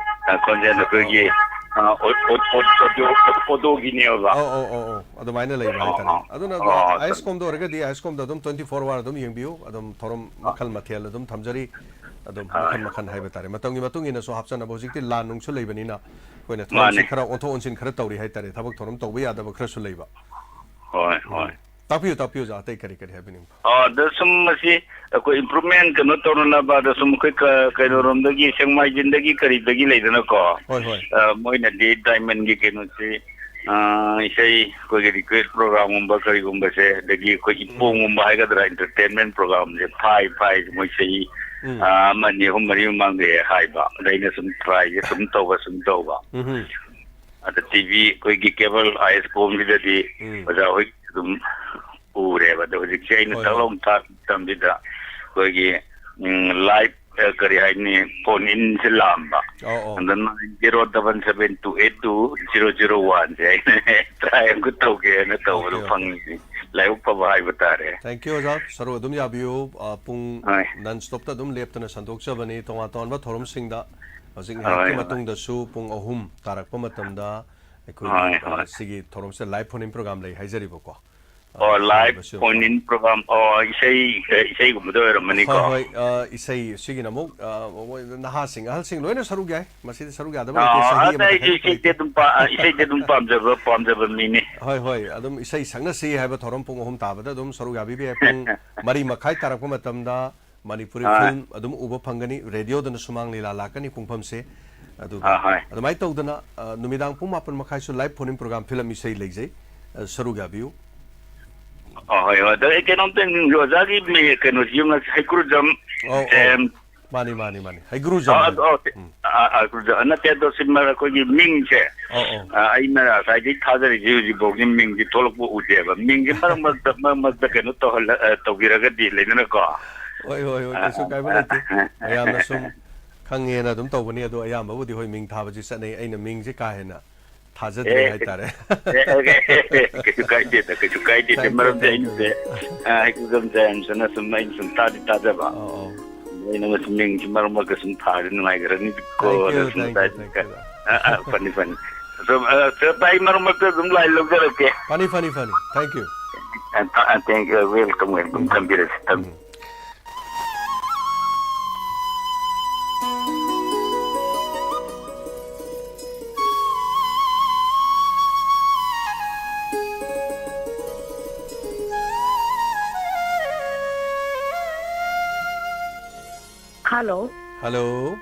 ꯑ, ꯈꯣꯟꯖꯦꯜꯗꯣ ꯑ, ꯑꯩꯈꯣꯏꯒꯤ, ꯑ, ꯑꯣ-, ꯑꯣ-, ꯑꯣ-, ꯑꯣꯗꯤꯑꯣ, ꯑꯣꯗꯤꯑꯣꯒꯤꯅꯦꯕ꯫ ꯑꯧ, ꯑꯧ, ꯑꯧ, ꯑꯧ꯫ ꯑꯗꯨꯃꯥꯏꯅ ꯂꯩꯕ ꯑꯣ, ꯍꯥꯏꯇꯥꯔꯦ꯫ ꯑꯣ, ꯑꯗꯨꯅ ꯑꯗꯣ ꯑꯣ, ꯑꯥꯏ ꯑꯦꯁ ꯀꯣꯝꯗ ꯑꯣꯏꯔꯒꯗꯤ ꯑꯥꯏ ꯑꯦꯁ ꯀꯣꯝꯗ ꯑꯗꯨꯝ twenty four hour ꯑꯗꯨꯝ ꯌꯦꯡꯕꯤꯌꯨ꯫ ꯑꯗꯨꯝ ꯊꯧꯔꯝ ꯑ꯫ ꯃꯈꯜ ꯃꯊꯦꯜ ꯑꯗꯨꯝ ꯊꯝꯖꯔꯤ꯫ ꯑꯗꯨꯝ ꯑ꯫ ꯃꯈꯜ ꯃꯈꯜ ꯍꯥꯏꯕ ꯇꯥꯔꯦ꯫ ꯃꯇꯝꯒꯤ ꯃꯇꯨꯡ ꯏꯟꯅꯁꯨ ꯍꯥꯞꯆꯅꯕ, ꯍꯧꯖꯤꯛꯇꯤ ꯂꯥꯟ ꯅꯨꯡꯁꯨ ꯂꯩꯕꯅꯤꯅ ꯑꯩꯈꯣꯏꯅ ꯊꯧꯔꯝꯁꯤ ꯃꯥꯅꯦ꯫ ꯈꯔ ꯑꯣꯟꯊꯣꯛ ꯑꯣꯟꯁꯤꯟ ꯈꯔ ꯇꯧꯔꯤ ꯍꯥꯏꯇꯥꯔꯦ꯫ ꯊꯕꯛ ꯊꯧꯔꯝ ꯇꯧꯕ ꯌꯥꯗꯕ ꯈꯔꯁꯨ ꯂꯩꯕ꯫ ꯍꯣꯏ, ꯎꯝ꯫ ꯍꯣꯏ꯫ ꯇꯥꯛꯄꯤꯌꯨ, ꯇꯥꯛꯄꯤꯌꯨ, ꯑꯣꯖꯥ, ꯑꯇꯩ ꯀꯔꯤ ꯀꯔꯤ ꯍꯥꯏꯕꯤꯅꯤꯡꯕ? ꯑ, ꯑꯗ ꯁꯨꯝ ꯃꯁꯤ ꯑꯩꯈꯣꯏ improvement ꯀꯩꯅꯣ ꯇꯧꯅꯅꯕ, ꯑꯗ ꯁꯨꯝ ꯑꯩꯈꯣꯏ ꯀ-, ꯎꯝ꯫ ꯀꯩꯅꯣꯔꯣꯝꯗꯒꯤ, ꯁꯦꯡꯃꯥꯏꯖꯤꯟꯗꯒꯤ ꯀꯔꯤꯗꯒꯤ ꯂꯩꯗꯅꯀꯣ꯫ ꯍꯣꯏ, ꯍꯣꯏ꯫ ꯑ, ꯃꯣꯏꯅꯗꯤ diamond ꯒꯤ ꯀꯩꯅꯣꯁꯤ, ꯑ, ꯏꯁꯩ ꯑꯩꯈꯣꯏꯒꯤ request program ꯒꯨꯝꯕ ꯀꯔꯤꯒꯨꯝꯕꯁꯦ, ꯑꯗꯒꯤ ꯑꯩꯈꯣꯏ ꯎꯝ꯫ ꯏꯄꯣꯝꯒꯨꯝꯕ ꯍꯥꯏꯒꯗ꯭ꯔꯥ, entertainment program ꯁꯦ ꯐꯥꯏ, ꯐꯥꯏ, ꯃꯣꯏ ꯆꯍꯤ, ꯎꯝ꯫ ꯑ, ꯑꯃ ꯑꯅꯤ, ꯑꯍꯨꯝ, ꯃꯔꯤ ꯃꯃꯥꯡꯗ ꯍꯦꯛ ꯍꯥꯏꯕ꯫ ꯑꯗ ꯑꯩꯅ ꯁꯨꯝ try ꯁꯦ ꯁꯨꯝ ꯇꯧꯕ, ꯁꯨꯝ ꯇꯧꯕ꯫ ꯎꯝ꯫ ꯑꯗ T V ꯑꯩꯈꯣꯏꯒꯤ cable ꯑꯥꯏ ꯑꯦꯁ ꯀꯣꯝꯁꯤꯗꯗꯤ ꯎꯝ꯫ ꯑꯣꯖꯥ ꯍꯣꯏ ꯑꯗꯨꯝ ꯎꯔꯦꯕ꯫ ꯑꯗꯣ ꯍꯧꯖꯤꯛꯁꯦ ꯑꯩꯅ ꯍꯣꯏ, ꯇꯥꯛ ꯍꯣꯏ꯫ ꯂꯥꯎꯅ ꯊꯥꯔꯛꯄ ꯃꯇꯝꯁꯤꯗ ꯑꯩꯈꯣꯏꯒꯤ, ꯎꯝ, live, ꯑ, ꯀꯔꯤ ꯍꯥꯏꯅꯤ, phone in ꯁꯦ ꯂꯥꯛꯑꯝꯕ꯫ ꯑꯧ, ꯑꯧ꯫ ꯑꯗ nine zero double seven two eight two zero zero one ꯁꯦ ꯑꯩꯅ try ꯑꯃꯈꯛ ꯇꯧꯒꯦꯅ ꯇꯧꯕꯗꯣ ꯑꯣꯀꯦ, ꯑꯣꯀꯦ꯫ ꯐꯪꯉꯤꯁꯤ꯫ ꯂꯥꯏꯕꯛ ꯐꯕ ꯍꯥꯏꯕ ꯇꯥꯔꯦ꯫ Thank you, ꯑꯣꯖꯥ꯫ ꯁꯔꯨꯛ ꯑꯗꯨꯝ ꯌꯥꯕꯤꯌꯨ꯫ ꯑ, ꯄꯨꯡ ꯍꯣꯏ꯫ Non stop ꯇ ꯑꯗꯨꯝ ꯂꯦꯞꯇꯅ ꯁꯟꯗꯣꯛꯆꯕꯅꯤ꯫ ꯇꯣꯉꯥꯟ ꯇꯣꯉꯥꯟꯕ ꯊꯧꯔꯝꯁꯤꯡꯗ ꯍꯧꯖꯤꯛ ꯍꯣꯏ, ꯉꯥꯏꯍꯥꯛꯀꯤ ꯍꯣꯏ꯫ ꯃꯇꯨꯡꯗꯁꯨ ꯄꯨꯡ ꯑꯍꯨꯝ ꯇꯥꯔꯛꯄ ꯃꯇꯝꯗ ꯑꯩꯈꯣꯏꯒꯤ, ꯍꯣꯏ, ꯑ, ꯍꯣꯏ꯫ ꯁꯤꯒꯤ ꯊꯧꯔꯝꯁꯤꯗ live phone in program ꯂꯩ ꯍꯥꯏꯖꯔꯤꯕꯀꯣ꯫ ꯑ, ꯑꯣ, live ꯍꯥꯏꯔꯤꯕꯁꯨ phone in program꯫ ꯑꯣ, ꯏꯁꯩ, ꯏꯁꯩꯒꯨꯝꯕꯗ ꯑꯣꯏꯔꯝꯃꯅꯤꯀꯣ꯫ ꯍꯣꯏ, ꯍꯣꯏ, ꯑ, ꯏꯁꯩ ꯁꯤꯒꯤꯅ ꯑꯃꯨꯛ, ꯑ, ꯃꯣꯏ ꯅꯍꯥꯁꯤꯡ, ꯑꯍꯜꯁꯤꯡ ꯂꯣꯏꯅ ꯁꯔꯨꯛ ꯌꯥꯏ꯫ ꯃꯁꯤꯗꯤ ꯁꯔꯨꯛ ꯌꯥꯗꯕ ꯂꯩꯇꯦ꯫ ꯑꯣ, ꯆꯍꯤ ꯑꯗ ꯑꯃꯗ ꯑꯩꯁꯨ ꯈꯥꯏꯗꯣꯛꯄ ꯏꯁꯩꯗꯤ ꯂꯩꯇꯦ꯫ ꯑꯗꯨꯝ ꯄꯥ-, ꯑ, ꯏꯁꯩꯗꯤ ꯑꯗꯨꯝ ꯄꯥꯝꯖꯕ, ꯄꯥꯝꯖꯕ ꯃꯤꯅꯤ꯫ ꯍꯣꯏ, ꯍꯣꯏ, ꯑꯗꯨꯝ ꯏꯁꯩ ꯁꯛꯅꯁꯤ ꯍꯥꯏꯕ ꯊꯧꯔꯝ ꯄꯨꯡ ꯑꯍꯨꯝ ꯇꯥꯕꯗ ꯑꯗꯨꯝ ꯁꯔꯨꯛ ꯌꯥꯕꯤꯕ ꯌꯥꯏ꯫ ꯄꯨꯡ ꯃꯔꯤ ꯃꯈꯥꯏ ꯇꯥꯔꯛꯄ ꯃꯇꯝꯗ ꯃꯅꯤꯄꯨꯔꯤ ꯍꯣꯏ꯫ film ꯑꯗꯨꯝ ꯎꯕ ꯐꯪꯒꯅꯤ꯫ ꯔꯦꯗꯤꯑꯣꯗꯅ ꯁꯨꯃꯥꯡ ꯂꯤꯂꯥ ꯂꯥꯛꯀꯅꯤ ꯄꯨꯡꯐꯝꯁꯦ꯫ ꯑꯗꯨꯒ ꯍꯣꯏ, ꯍꯣꯏ꯫ ꯑꯗꯨꯃꯥꯏꯅ ꯇꯧꯗꯅ, ꯑ, ꯅꯨꯃꯤꯗꯥꯡ ꯄꯨꯡ ꯃꯥꯄꯟ ꯃꯈꯥꯏꯁꯨ live phone in program film ꯏꯁꯩ ꯂꯩꯖꯩ꯫ ꯑ, ꯁꯔꯨꯛ ꯌꯥꯕꯤꯌꯨ꯫ ꯑꯣ, ꯍꯣꯏ, ꯍꯣꯏ꯫ ꯑꯗꯣ ꯑꯩ ꯀꯩꯅꯣꯝꯇ ꯍꯪꯅꯤꯡꯕ, ꯑꯣꯖꯥꯒꯤ ꯃꯤ-, ꯀꯩꯅꯣꯁꯤ ꯌꯦꯡꯉ, ꯍꯩꯀ꯭ꯔꯨꯖꯝ, ꯑꯧ, ꯑꯧ꯫ ꯑꯦꯝ, ꯃꯥꯅꯤ, ꯃꯥꯅꯤ, ꯃꯥꯅꯤ꯫ ꯍꯩꯒ꯭ꯔꯨꯖꯝ ꯑ, ꯍꯥꯏꯕ꯫ ꯑ, ꯎꯝ꯫ ꯑ, ꯑ, ꯍꯩꯀ꯭ꯔꯨꯖꯝ ꯅꯠꯇꯦ, ꯑꯗꯣ ꯁꯤ ꯃꯔ-, ꯑꯩꯈꯣꯏꯒꯤ ꯃꯤꯡꯁꯦ, ꯑꯧ, ꯑꯧ꯫ ꯑ, ꯑꯩꯅ ꯉꯁꯥꯏꯗꯒꯤ ꯊꯥꯖꯔꯤꯁꯦ ꯍꯧꯖꯤꯛꯐꯥꯎꯒꯤ ꯃꯤꯡꯁꯦ ꯊꯣꯛꯂꯛꯄ ꯎꯗꯦꯕ꯫ ꯃꯤꯡꯁꯦ ꯃꯔꯛ ꯃꯔꯛꯇ, ꯃꯔꯛ ꯃꯔꯛꯇ ꯀꯩꯅꯣ ꯇꯧꯍꯜꯂ-, ꯑ, ꯇꯧꯕꯤꯔꯒꯗꯤ ꯂꯩꯗꯅꯀꯣ꯫ ꯍꯣꯏ, ꯍꯣꯏ, ꯍꯣꯏ, ꯑ, ꯀꯩꯁꯨ ꯑ, ꯀꯥꯏꯕ ꯑ, ꯂꯩꯇꯦ꯫ ꯑ, ꯑ, ꯃꯌꯥꯝꯅ ꯑ, ꯁꯨꯝ ꯈꯪꯉꯦꯅ ꯑꯗꯨꯝ ꯇꯧꯕꯅꯤ, ꯑꯗꯣ ꯑꯌꯥꯝꯕꯕꯨꯗꯤ ꯍꯣꯏ ꯃꯤꯡ ꯊꯥꯕꯁꯤ ꯆꯠꯅꯩ꯫ ꯑꯩꯅ ꯃꯤꯡꯁꯦ ꯀꯥ ꯍꯦꯟꯅ ꯊꯥꯖꯗ꯭ꯔꯦ ꯑꯦ, ꯍꯥꯏꯇꯥꯔꯦ꯫ ꯑꯦ, ꯑꯦ, ꯑꯦ, ꯀꯩꯁꯨ ꯀꯥꯏꯗꯦꯗ, ꯀꯩꯁꯨ ꯀꯥꯏꯗꯦꯗ꯫ Thank you, ꯃꯔꯝꯗꯤ thank ꯑꯩꯅꯁꯦ, you. ꯑ, ꯍꯩꯀ꯭ꯔꯨꯖꯝ ꯖꯦꯝꯁꯅ ꯁꯨꯝ, ꯑꯩꯅ ꯁꯨꯝ ꯇꯥꯗꯤ ꯇꯥꯖꯕ꯫ ꯑꯧ, ꯑꯧ꯫ ꯑꯩꯅ ꯃꯁꯤ ꯃꯤꯡꯁꯤ ꯃꯔꯛ ꯃꯔꯛꯇ ꯁꯨꯝ ꯊꯥꯔꯗꯤ ꯅꯨꯡꯉꯥꯏꯒꯗ꯭ꯔꯅꯤ ꯀꯣ, Thank you, ꯁꯨꯝ thank you, ꯇꯥꯏ-, thank you. ꯑ, ꯑ, ꯐꯅꯤ, ꯐꯅꯤ꯫ ꯑꯗꯨꯝ, ꯑ, ꯁꯤꯗ ꯇꯥꯏ, ꯃꯔꯛ ꯃꯔꯛꯇ ꯑꯗꯨꯝ line ꯂꯧꯖꯔꯛꯀꯦ꯫ ꯐꯅꯤ, ꯐꯅꯤ, ꯐꯅꯤ꯫ Thank you. ꯑ, ꯑ, thank you, welcome, welcome. ꯊꯝꯕꯤꯔꯁꯤ, ꯊꯝ-, ꯎꯝ꯫ ꯍꯜꯂꯣ꯫ ꯍꯜꯂꯣ꯫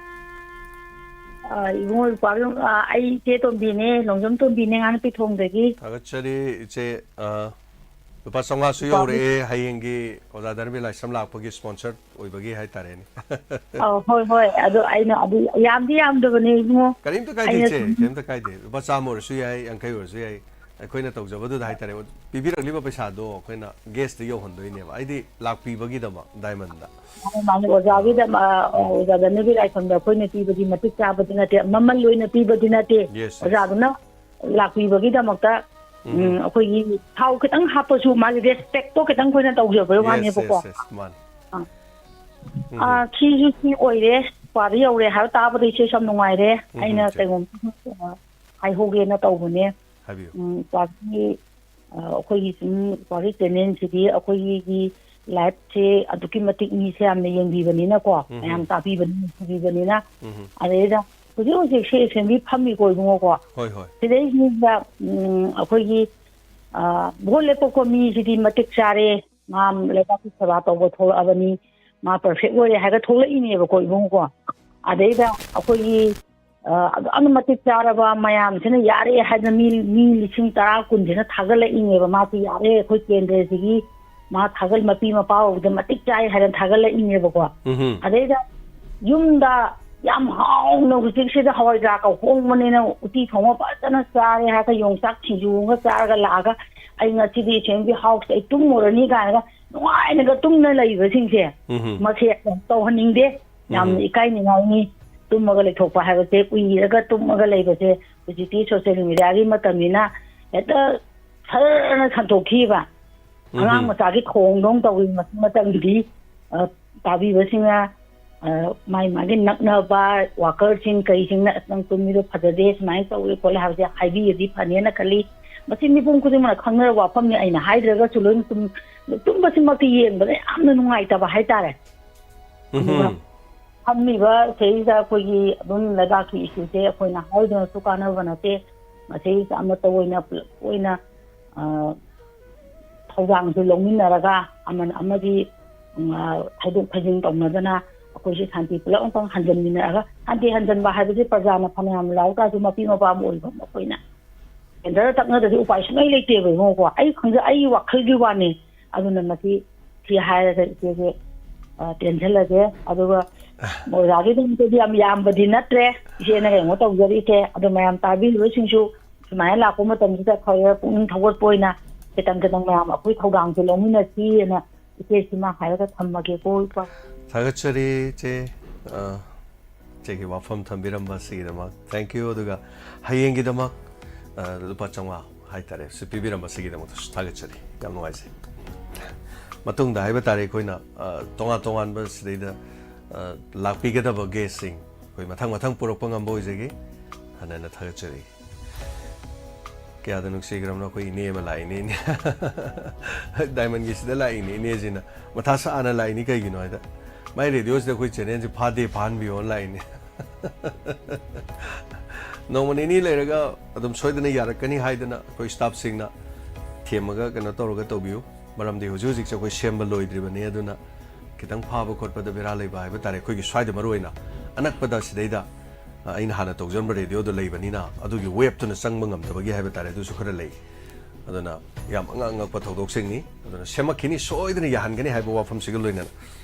ꯑ, ꯏꯕꯨꯡꯉꯣ ꯏꯄ꯭ꯋꯥꯕꯤꯌꯣ-, ꯑ, ꯑꯩ ꯏꯆꯦ ꯇꯣꯝꯕꯤꯅꯦ, ꯂꯣꯡꯖꯝ ꯇꯣꯝꯕꯤꯅꯦ, ꯉꯥꯅꯨꯄꯤ ꯊꯣꯡꯗꯒꯤ꯫ ꯊꯥꯒꯠꯆꯔꯤ ꯏꯆꯦ꯫ ꯑ, ꯂꯨꯄꯥ ꯆꯥꯝꯃꯉꯥꯁꯨ ꯏꯄ꯭ꯋꯥꯕꯤ- ꯌꯧꯔꯛꯑꯦ ꯍꯌꯦꯡꯒꯤ ꯑꯣꯖꯥ ꯙꯔꯃꯤ ꯂꯥꯏꯁ꯭ꯔꯝ ꯂꯥꯛꯄꯒꯤ sponsor ꯑꯣꯏꯕꯒꯤ ꯍꯥꯏꯇꯥꯔꯦꯅꯦ꯫ ꯑꯧ, ꯍꯣꯏ, ꯍꯣꯏ꯫ ꯑꯗꯣ ꯑꯩꯅ ꯑꯗꯨ ꯌꯥꯝꯗꯤ ꯌꯥꯝꯗꯕꯅꯦ ꯏꯕꯨꯡꯉꯣ꯫ ꯀꯔꯤꯝꯇ ꯀꯥꯏꯗꯦ ꯑꯩꯅ ꯏꯆꯦ, ꯁꯨꯝ ꯀꯔꯤꯝꯇ ꯀꯥꯏꯗꯦ꯫ ꯂꯨꯄꯥ ꯆꯥꯝꯃ ꯑꯣꯏꯔꯁꯨ ꯌꯥꯏ, ꯌꯥꯡꯈꯩ ꯑꯣꯏꯔꯁꯨ ꯌꯥꯏ꯫ ꯑꯩꯈꯣꯏꯅ ꯇꯧꯖꯕꯗꯨꯗ ꯍꯥꯏꯇꯥꯔꯦ꯫ ꯄꯤꯕꯤꯔꯛꯂꯤꯕ ꯄꯩꯁꯥꯗꯣ ꯑꯩꯈꯣꯏꯅ guest ꯇ ꯌꯧꯍꯟꯗꯣꯏꯅꯦꯕ꯫ ꯍꯥꯏꯗꯤ ꯂꯥꯛꯄꯤꯕꯒꯤꯗꯃꯛ Diamond ꯇ꯫ ꯃꯥꯅꯦ, ꯃꯥꯅꯦ꯫ ꯑꯣꯖꯥꯒꯤꯗꯃꯛ, ꯑ, ꯑꯣꯖꯥ ꯙꯔꯃꯤ ꯂꯥꯏꯁ꯭ꯔꯝꯗ ꯑꯩꯈꯣꯏꯅ ꯄꯤꯕꯗꯤ ꯃꯇꯤꯛ ꯆꯥꯕꯗꯤ ꯅꯠꯇꯦ, ꯃꯃꯜ ꯑꯣꯏꯅ ꯄꯤꯕꯗꯤ ꯅꯠꯇꯦ꯫ Yes, yes. ꯑꯣꯖꯥꯗꯨꯅ ꯂꯥꯛꯄꯤꯕꯒꯤꯗꯃꯛꯇ ꯎꯝ, ꯑꯩꯈꯣꯏꯒꯤ ꯊꯥꯎ ꯈꯤꯇꯪ ꯍꯥꯞꯄꯁꯨ ꯃꯥꯒꯤ ꯔꯦꯁꯄꯦꯛꯇꯣ ꯈꯤꯇꯪ ꯑꯩꯈꯣꯏꯅ ꯇꯧꯖꯕꯩ ꯋꯥꯅꯦꯕꯀꯣ꯫ ꯃꯥꯅꯤ꯫ ꯑꯥ, ꯁꯤꯁꯨ ꯁꯤ ꯑꯣꯏꯔꯦ, ꯀ꯭ꯋꯥꯗ ꯌꯧꯔꯦ ꯍꯥꯏꯕ ꯇꯥꯕꯗ ꯏꯆꯦꯁꯨ ꯌꯥꯝ ꯅꯨꯡꯉꯥꯏꯔꯦ꯫ ꯑꯩꯅ ꯀꯩꯒꯨꯝꯕ ꯍꯥꯏꯍꯧꯒꯦꯅ ꯇꯧꯕꯅꯦ꯫ ꯍꯥꯏꯕꯤꯌꯨ꯫ ꯎꯝ, ꯀ꯭ꯋꯥꯒꯤ, ꯑ, ꯑꯩꯈꯣꯏꯒꯤ ꯁꯨꯝ ꯀ꯭ꯋꯥꯒꯤ ꯆꯦꯅꯦꯜꯁꯤꯗꯤ ꯑꯩꯈꯣꯏꯒꯤ ꯂꯥꯏꯐꯁꯦ ꯑꯗꯨꯛꯀꯤ ꯃꯇꯤꯛ ꯃꯤꯁꯦ ꯌꯥꯝꯅ ꯌꯦꯡꯕꯤꯕꯅꯤꯅꯀꯣ, ꯃꯌꯥꯝ ꯇꯥꯕꯤꯕꯅꯤꯅ, ꯌꯦꯡꯕꯤꯕꯅꯤꯅ꯫ ꯑꯗꯩꯗ ꯍꯧꯖꯤꯛ ꯍꯧꯖꯤꯛꯁꯦ ꯑꯦꯁꯦꯝꯕ꯭ꯂꯤ ꯐꯝꯃꯤꯀꯣ ꯏꯕꯨꯡꯉꯣꯀꯣ꯫ ꯍꯣꯏ, ꯍꯣꯏ꯫ ꯁꯤꯗꯩꯁꯤꯗ, ꯎꯝ, ꯑꯩꯈꯣꯏꯒꯤ, ꯑ, ꯚꯣꯠ ꯂꯦꯞꯄꯛꯄ ꯃꯤꯁꯤꯗꯤ ꯃꯇꯤꯛ ꯆꯥꯔꯦ, ꯃꯥ ꯂꯩꯕꯥꯛꯀꯤ ꯁꯦꯕꯥ ꯇꯧꯕ ꯊꯣꯛꯂꯛꯑꯕꯅꯤ, ꯃꯥ ꯄꯔꯐꯦꯛ ꯑꯣꯏꯔꯦ ꯍꯥꯏꯔꯒ ꯊꯣꯛꯂꯛꯏꯅꯦꯕꯀꯣ ꯏꯕꯨꯡꯉꯣꯀꯣ꯫ ꯑꯗꯩꯗ ꯑꯩꯈꯣꯏꯒꯤ, ꯑ, ꯑꯗꯨꯛ ꯌꯥꯝꯅ ꯃꯇꯤꯛ ꯆꯥꯔꯕ ꯃꯌꯥꯝꯁꯤꯅ ꯌꯥꯔꯦ ꯍꯥꯏꯗꯅ ꯃꯤ, ꯃꯤ ꯂꯤꯁꯤꯡ ꯇꯔꯥ ꯀꯨꯟꯁꯤꯅ ꯊꯥꯒꯠꯂꯛꯏꯅꯦꯕ, ꯃꯥꯁꯤ ꯌꯥꯔꯦ, ꯑꯩꯈꯣꯏ ꯀꯦꯟꯗ꯭ꯔꯁꯤꯒꯤ ꯃꯥ ꯊꯥꯒꯠ-, ꯃꯄꯤ ꯃꯄꯥ ꯑꯣꯏꯕꯗ ꯃꯇꯤꯛ ꯆꯥꯏ ꯍꯥꯏꯗꯅ ꯊꯥꯒꯠꯂꯛꯏꯅꯦꯕꯀꯣ꯫ ꯎꯝ꯫ ꯑꯗꯩꯗ ꯌꯨꯝꯗ ꯌꯥꯝ ꯍꯥꯎꯅ ꯍꯧꯖꯤꯛꯁꯤꯗ ꯍꯋꯥꯏꯖꯥꯔꯒ ꯍꯣꯡꯕꯅꯤꯅ ꯎꯇꯤ ꯊꯣꯡꯕ ꯐꯖꯅ ꯆꯥꯔꯦ ꯍꯥꯏꯔꯒ ꯌꯣꯡꯆꯥꯛ ꯁꯤꯡꯖꯨ ꯑꯃꯒ ꯆꯥꯔꯒ ꯂꯥꯛꯑꯒ, "ꯑꯩ ꯉꯁꯤꯗꯤ ꯑꯦꯁꯦꯝꯕ꯭ꯂꯤ ꯍꯥꯎꯁꯇ ꯑꯩ ꯇꯨꯝꯃꯨꯔꯅꯤ" ꯀꯥꯏꯅꯒ ꯅꯨꯡꯉꯥꯏꯅꯒ ꯇꯨꯝꯅ ꯂꯩꯕꯁꯤꯡꯁꯦ, ꯎꯝ꯫ ꯃꯁꯦ ꯌꯥꯝ ꯇꯧꯍꯟꯅꯤꯡꯗꯦ꯫ ꯌꯥꯝꯅ ꯏꯀꯥꯏꯅꯤꯡꯉꯥꯏꯅꯤ꯫ ꯇꯨꯝꯃꯒ ꯂꯩꯊꯣꯛꯄ ꯍꯥꯏꯕꯁꯦ, ꯎꯏꯔꯒ ꯇꯨꯝꯃꯒ ꯂꯩꯕꯁꯦ ꯍꯧꯖꯤꯛꯇꯤ ꯁꯣꯁꯤꯌꯦꯜ ꯃꯦꯗꯤꯌꯥꯒꯤ ꯃꯇꯝꯅꯤꯅ ꯍꯦꯛꯇ ꯁꯔꯅ ꯁꯟꯇꯣꯛꯈꯤꯕ꯫ ꯑꯉꯥꯡ ꯃꯆꯥꯒꯤ ꯊꯧꯑꯣꯡꯗꯧꯅ ꯇꯧꯏ ꯃꯁꯤ ꯃꯇꯝꯒꯤꯗꯤ꯫ ꯑ, ꯇꯥꯕꯤꯕꯁꯤꯡꯅ, ꯑ, ꯃꯥꯏ ꯃꯥꯒꯤ ꯅꯛꯅꯕ ꯋꯥꯀꯔꯁꯤꯡ ꯀꯩꯁꯤꯡꯅ, "ꯑꯁ, ꯅꯪ ꯇꯨꯝꯃꯤꯗꯣ ꯐꯖꯗꯦ, ꯁꯨꯃꯥꯏꯅ ꯇꯧꯏ ꯈꯣꯠꯂꯦ" ꯍꯥꯏꯕꯁꯦ ꯍꯥꯏꯕꯤꯔꯗꯤ ꯐꯅꯦꯅ ꯈꯜꯂꯤ꯫ ꯃꯁꯤ ꯃꯤꯄꯨꯝ ꯈꯨꯗꯤꯡꯃꯛꯅ ꯈꯪꯅꯔꯕ ꯋꯥꯐꯝꯅꯤ, ꯑꯩꯅ ꯍꯥꯏꯗ꯭ꯔꯒꯁꯨ ꯂꯣꯏꯅ ꯇꯨꯝ-, ꯇꯨꯝꯕꯁꯤꯃꯛꯇꯤ ꯌꯦꯡꯕꯗ ꯌꯥꯝꯅ ꯅꯨꯡꯉꯥꯏꯇꯕ ꯍꯥꯏꯇꯥꯔꯦ꯫ ꯑꯗꯨꯒ ꯐꯝꯃꯤꯕ ꯁꯤꯗꯩꯁꯤꯗ ꯑꯩꯈꯣꯏꯒꯤ ꯑꯗꯨꯝ ꯂꯩꯕꯥꯛꯀꯤ ꯏꯁꯨꯁꯦ ꯑꯩꯈꯣꯏꯅ ꯍꯥꯏꯗꯨꯅꯁꯨ ꯀꯥꯟꯅꯕ ꯅꯠꯇꯦ꯫ ꯃꯁꯤꯗꯩꯁꯤꯗ ꯑꯃꯠꯇ ꯑꯣꯏꯅ ꯄꯨꯂꯞ ꯑꯣꯏꯅ, ꯑ, ꯊꯧꯗꯥꯡꯁꯨ ꯂꯧꯃꯤꯟꯅꯔꯒ ꯑꯃꯅ ꯑꯃꯒꯤ, ꯎꯝ, ꯑ, ꯊꯩꯗꯣꯛ ꯊꯩꯖꯤꯟ ꯇꯧꯅꯗꯅ ꯑꯩꯈꯣꯏꯁꯦ ꯁꯥꯟꯇꯤ ꯄꯨꯂꯞ ꯑꯃꯨꯛꯇꯪ ꯍꯟꯖꯟꯃꯤꯟꯅꯔꯒ, ꯁꯥꯟꯇꯤ ꯍꯟꯖꯟꯕ ꯍꯥꯏꯕꯁꯦ ꯄ꯭ꯔꯖꯥꯅ ꯐꯅꯌꯥꯝ ꯂꯥꯎ ꯇꯥꯔꯁꯨ ꯃꯄꯤ ꯃꯄꯥ ꯑꯃ ꯑꯣꯏꯕ ꯑꯩꯈꯣꯏꯅ ꯀꯦꯟꯗꯜ ꯇꯛꯅꯗ꯭ꯔꯗꯤ ꯎꯄꯥꯏ ꯁꯨꯡꯂꯩ ꯂꯩꯇꯦꯕ ꯏꯕꯨꯡꯉꯣꯀꯣ꯫ ꯑꯩ ꯈꯪꯖ-, ꯑꯩ ꯋꯥꯈꯜꯒꯤ ꯋꯥꯅꯤ꯫ ꯑꯗꯨꯅ ꯃꯁꯤ ꯁꯤ ꯍꯥꯏꯔꯒ ꯏꯆꯦꯁꯦ, ꯑ, ꯇꯦꯟꯁꯤꯜꯂꯒꯦ꯫ ꯑꯗꯨꯒ ꯑꯣꯖꯥꯒꯤꯗꯃꯛꯇꯗꯤ ꯌꯥꯝ ꯌꯥꯝꯕꯗꯤ ꯅꯠꯇ꯭ꯔꯦ ꯏꯆꯦꯅ ꯀꯩꯅꯣ ꯇꯧꯖꯔꯤꯁꯦ꯫ ꯑꯗꯣ ꯃꯌꯥꯝ ꯇꯥꯕꯤꯔꯤꯕꯁꯤꯡꯁꯨ ꯁꯨꯃꯥꯏꯅ ꯂꯥꯛꯄ ꯃꯇꯝꯁꯤꯗ ꯈꯔ ꯄꯨꯛꯅꯤꯡ ꯊꯧꯒꯠꯄ ꯑꯣꯏꯅ ꯈꯤꯇꯪ ꯈꯤꯇꯪ ꯃꯌꯥꯝ ꯑꯩꯈꯣꯏ ꯊꯧꯗꯥꯡꯁꯦ ꯂꯧꯃꯤꯟꯅꯁꯤꯅ ꯏꯆꯦ ꯁꯤꯃ ꯍꯥꯏꯔꯒ ꯊꯝꯃꯒꯦꯀꯣ, ꯏꯄꯥ꯫ ꯊꯥꯒꯠꯆꯔꯤ ꯏꯆꯦ, ꯑ, ꯏꯆꯦꯒꯤ ꯋꯥꯐꯝ ꯊꯝꯕꯤꯔꯝꯕ ꯑꯁꯤꯒꯤꯗꯃꯛ thank you꯫ ꯑꯗꯨꯒ ꯍꯌꯦꯡꯒꯤꯗꯃꯛ, ꯑ, ꯂꯨꯄꯥ ꯆꯥꯝꯃꯉꯥ ꯍꯥꯏꯇꯥꯔꯦ, ꯁꯤ ꯄꯤꯕꯤꯔꯝꯕꯁꯤꯒꯤꯗꯃꯛꯇꯁꯨ ꯊꯥꯒꯠꯆꯔꯤ꯫ ꯌꯥꯝ ꯅꯨꯡꯉꯥꯏꯖꯩ꯫ ꯃꯇꯨꯡꯗ ꯍꯥꯏꯕ ꯇꯥꯔꯦ, ꯑꯩꯈꯣꯏꯅ, ꯑ, ꯇꯣꯉꯥꯟ ꯇꯣꯉꯥꯟꯕ ꯁꯤꯗꯩꯗ, ꯑ, ꯂꯥꯛꯄꯤꯒꯗꯕ guestꯁꯤꯡ ꯑꯩꯈꯣꯏ ꯃꯊꯪ ꯃꯊꯪ ꯄꯨꯔꯛꯄ ꯉꯝꯕ ꯑꯣꯏꯖꯒꯦ꯫ ꯍꯟꯅ ꯍꯟꯅ ꯊꯥꯒꯠꯆꯔꯤ꯫ ꯀꯌꯥꯗ ꯅꯨꯡꯁꯤꯈ꯭ꯔꯕꯅꯣ ꯑꯩꯈꯣꯏ ꯏꯅꯦ ꯑꯃ ꯂꯥꯛꯏꯅꯦ, ꯏꯅꯦ꯫ Diamondꯒꯤꯁꯤꯗ ꯂꯥꯛꯏꯅꯦ ꯏꯅꯦꯁꯤꯅ꯫ ꯃꯊꯥ ꯁꯥꯅ ꯂꯥꯛꯏꯅꯤ, ꯀꯩꯒꯤꯅꯣ ꯍꯥꯏꯗ ꯃꯥꯏ radioꯁꯤꯗ ꯑꯩꯈꯣꯏ channelꯁꯤ ꯐꯥꯗꯦ, ꯐꯥꯍꯟꯕꯤꯌꯣꯅ ꯂꯥꯛꯏꯅꯦ꯫ ꯅꯣꯡꯃ ꯅꯤꯅꯤ ꯂꯩꯔꯒ ꯑꯗꯨꯝ ꯁꯣꯏꯗꯅ ꯌꯥꯔꯛꯀꯅꯤ ꯍꯥꯏꯗꯅ ꯑꯩꯈꯣꯏ staffꯁꯤꯡꯅ ꯊꯦꯝꯃꯒ ꯀꯩꯅꯣ ꯇꯧꯔꯒ ꯇꯧꯕꯤꯌꯨ꯫ ꯃꯔꯝꯗꯤ ꯍꯧꯖꯤꯛ ꯍꯧꯖꯤꯛꯁꯦ ꯑꯩꯈꯣꯏ ꯁꯦꯝꯕ ꯂꯣꯏꯗ꯭ꯔꯤꯕꯅꯤ, ꯑꯗꯨꯅ ꯈꯤꯇꯪ ꯐꯥꯕ ꯈꯣꯠꯄꯗ ꯕꯦꯔꯥ ꯂꯩꯕ ꯍꯥꯏꯕ ꯇꯥꯔꯦ꯫ ꯑꯩꯈꯣꯏꯒꯤ ꯁ꯭ꯋꯥꯏꯗ ꯃꯔꯨ ꯑꯣꯏꯅ ꯑꯅꯛꯄꯗ ꯁꯤꯗꯩꯗ, ꯑ, ꯑꯩꯅ ꯍꯥꯟꯅ ꯇꯧꯖꯔꯝꯕ radioꯗꯣ ꯂꯩꯕꯅꯤꯅ ꯑꯗꯨꯒꯤ waveꯇꯨꯅ ꯆꯪꯕ ꯉꯝꯗꯕꯒꯤ ꯍꯥꯏꯕ ꯇꯥꯔꯦ, ꯑꯗꯨꯁꯨ ꯈꯔ ꯂꯩ꯫ ꯑꯗꯨꯅ ꯌꯥꯝ ꯑꯉꯛ ꯑꯉꯛꯄ ꯊꯧꯗꯣꯛꯁꯤꯡꯅꯤ꯫ ꯑꯗꯨꯅ ꯁꯦꯝꯃꯛꯈꯤꯅꯤ, ꯁꯣꯏꯗꯅ ꯌꯥꯍꯟꯒꯅꯤ ꯍꯥꯏꯕ ꯋꯥꯐꯝꯁꯤꯒ ꯂꯣꯏꯅꯅ꯫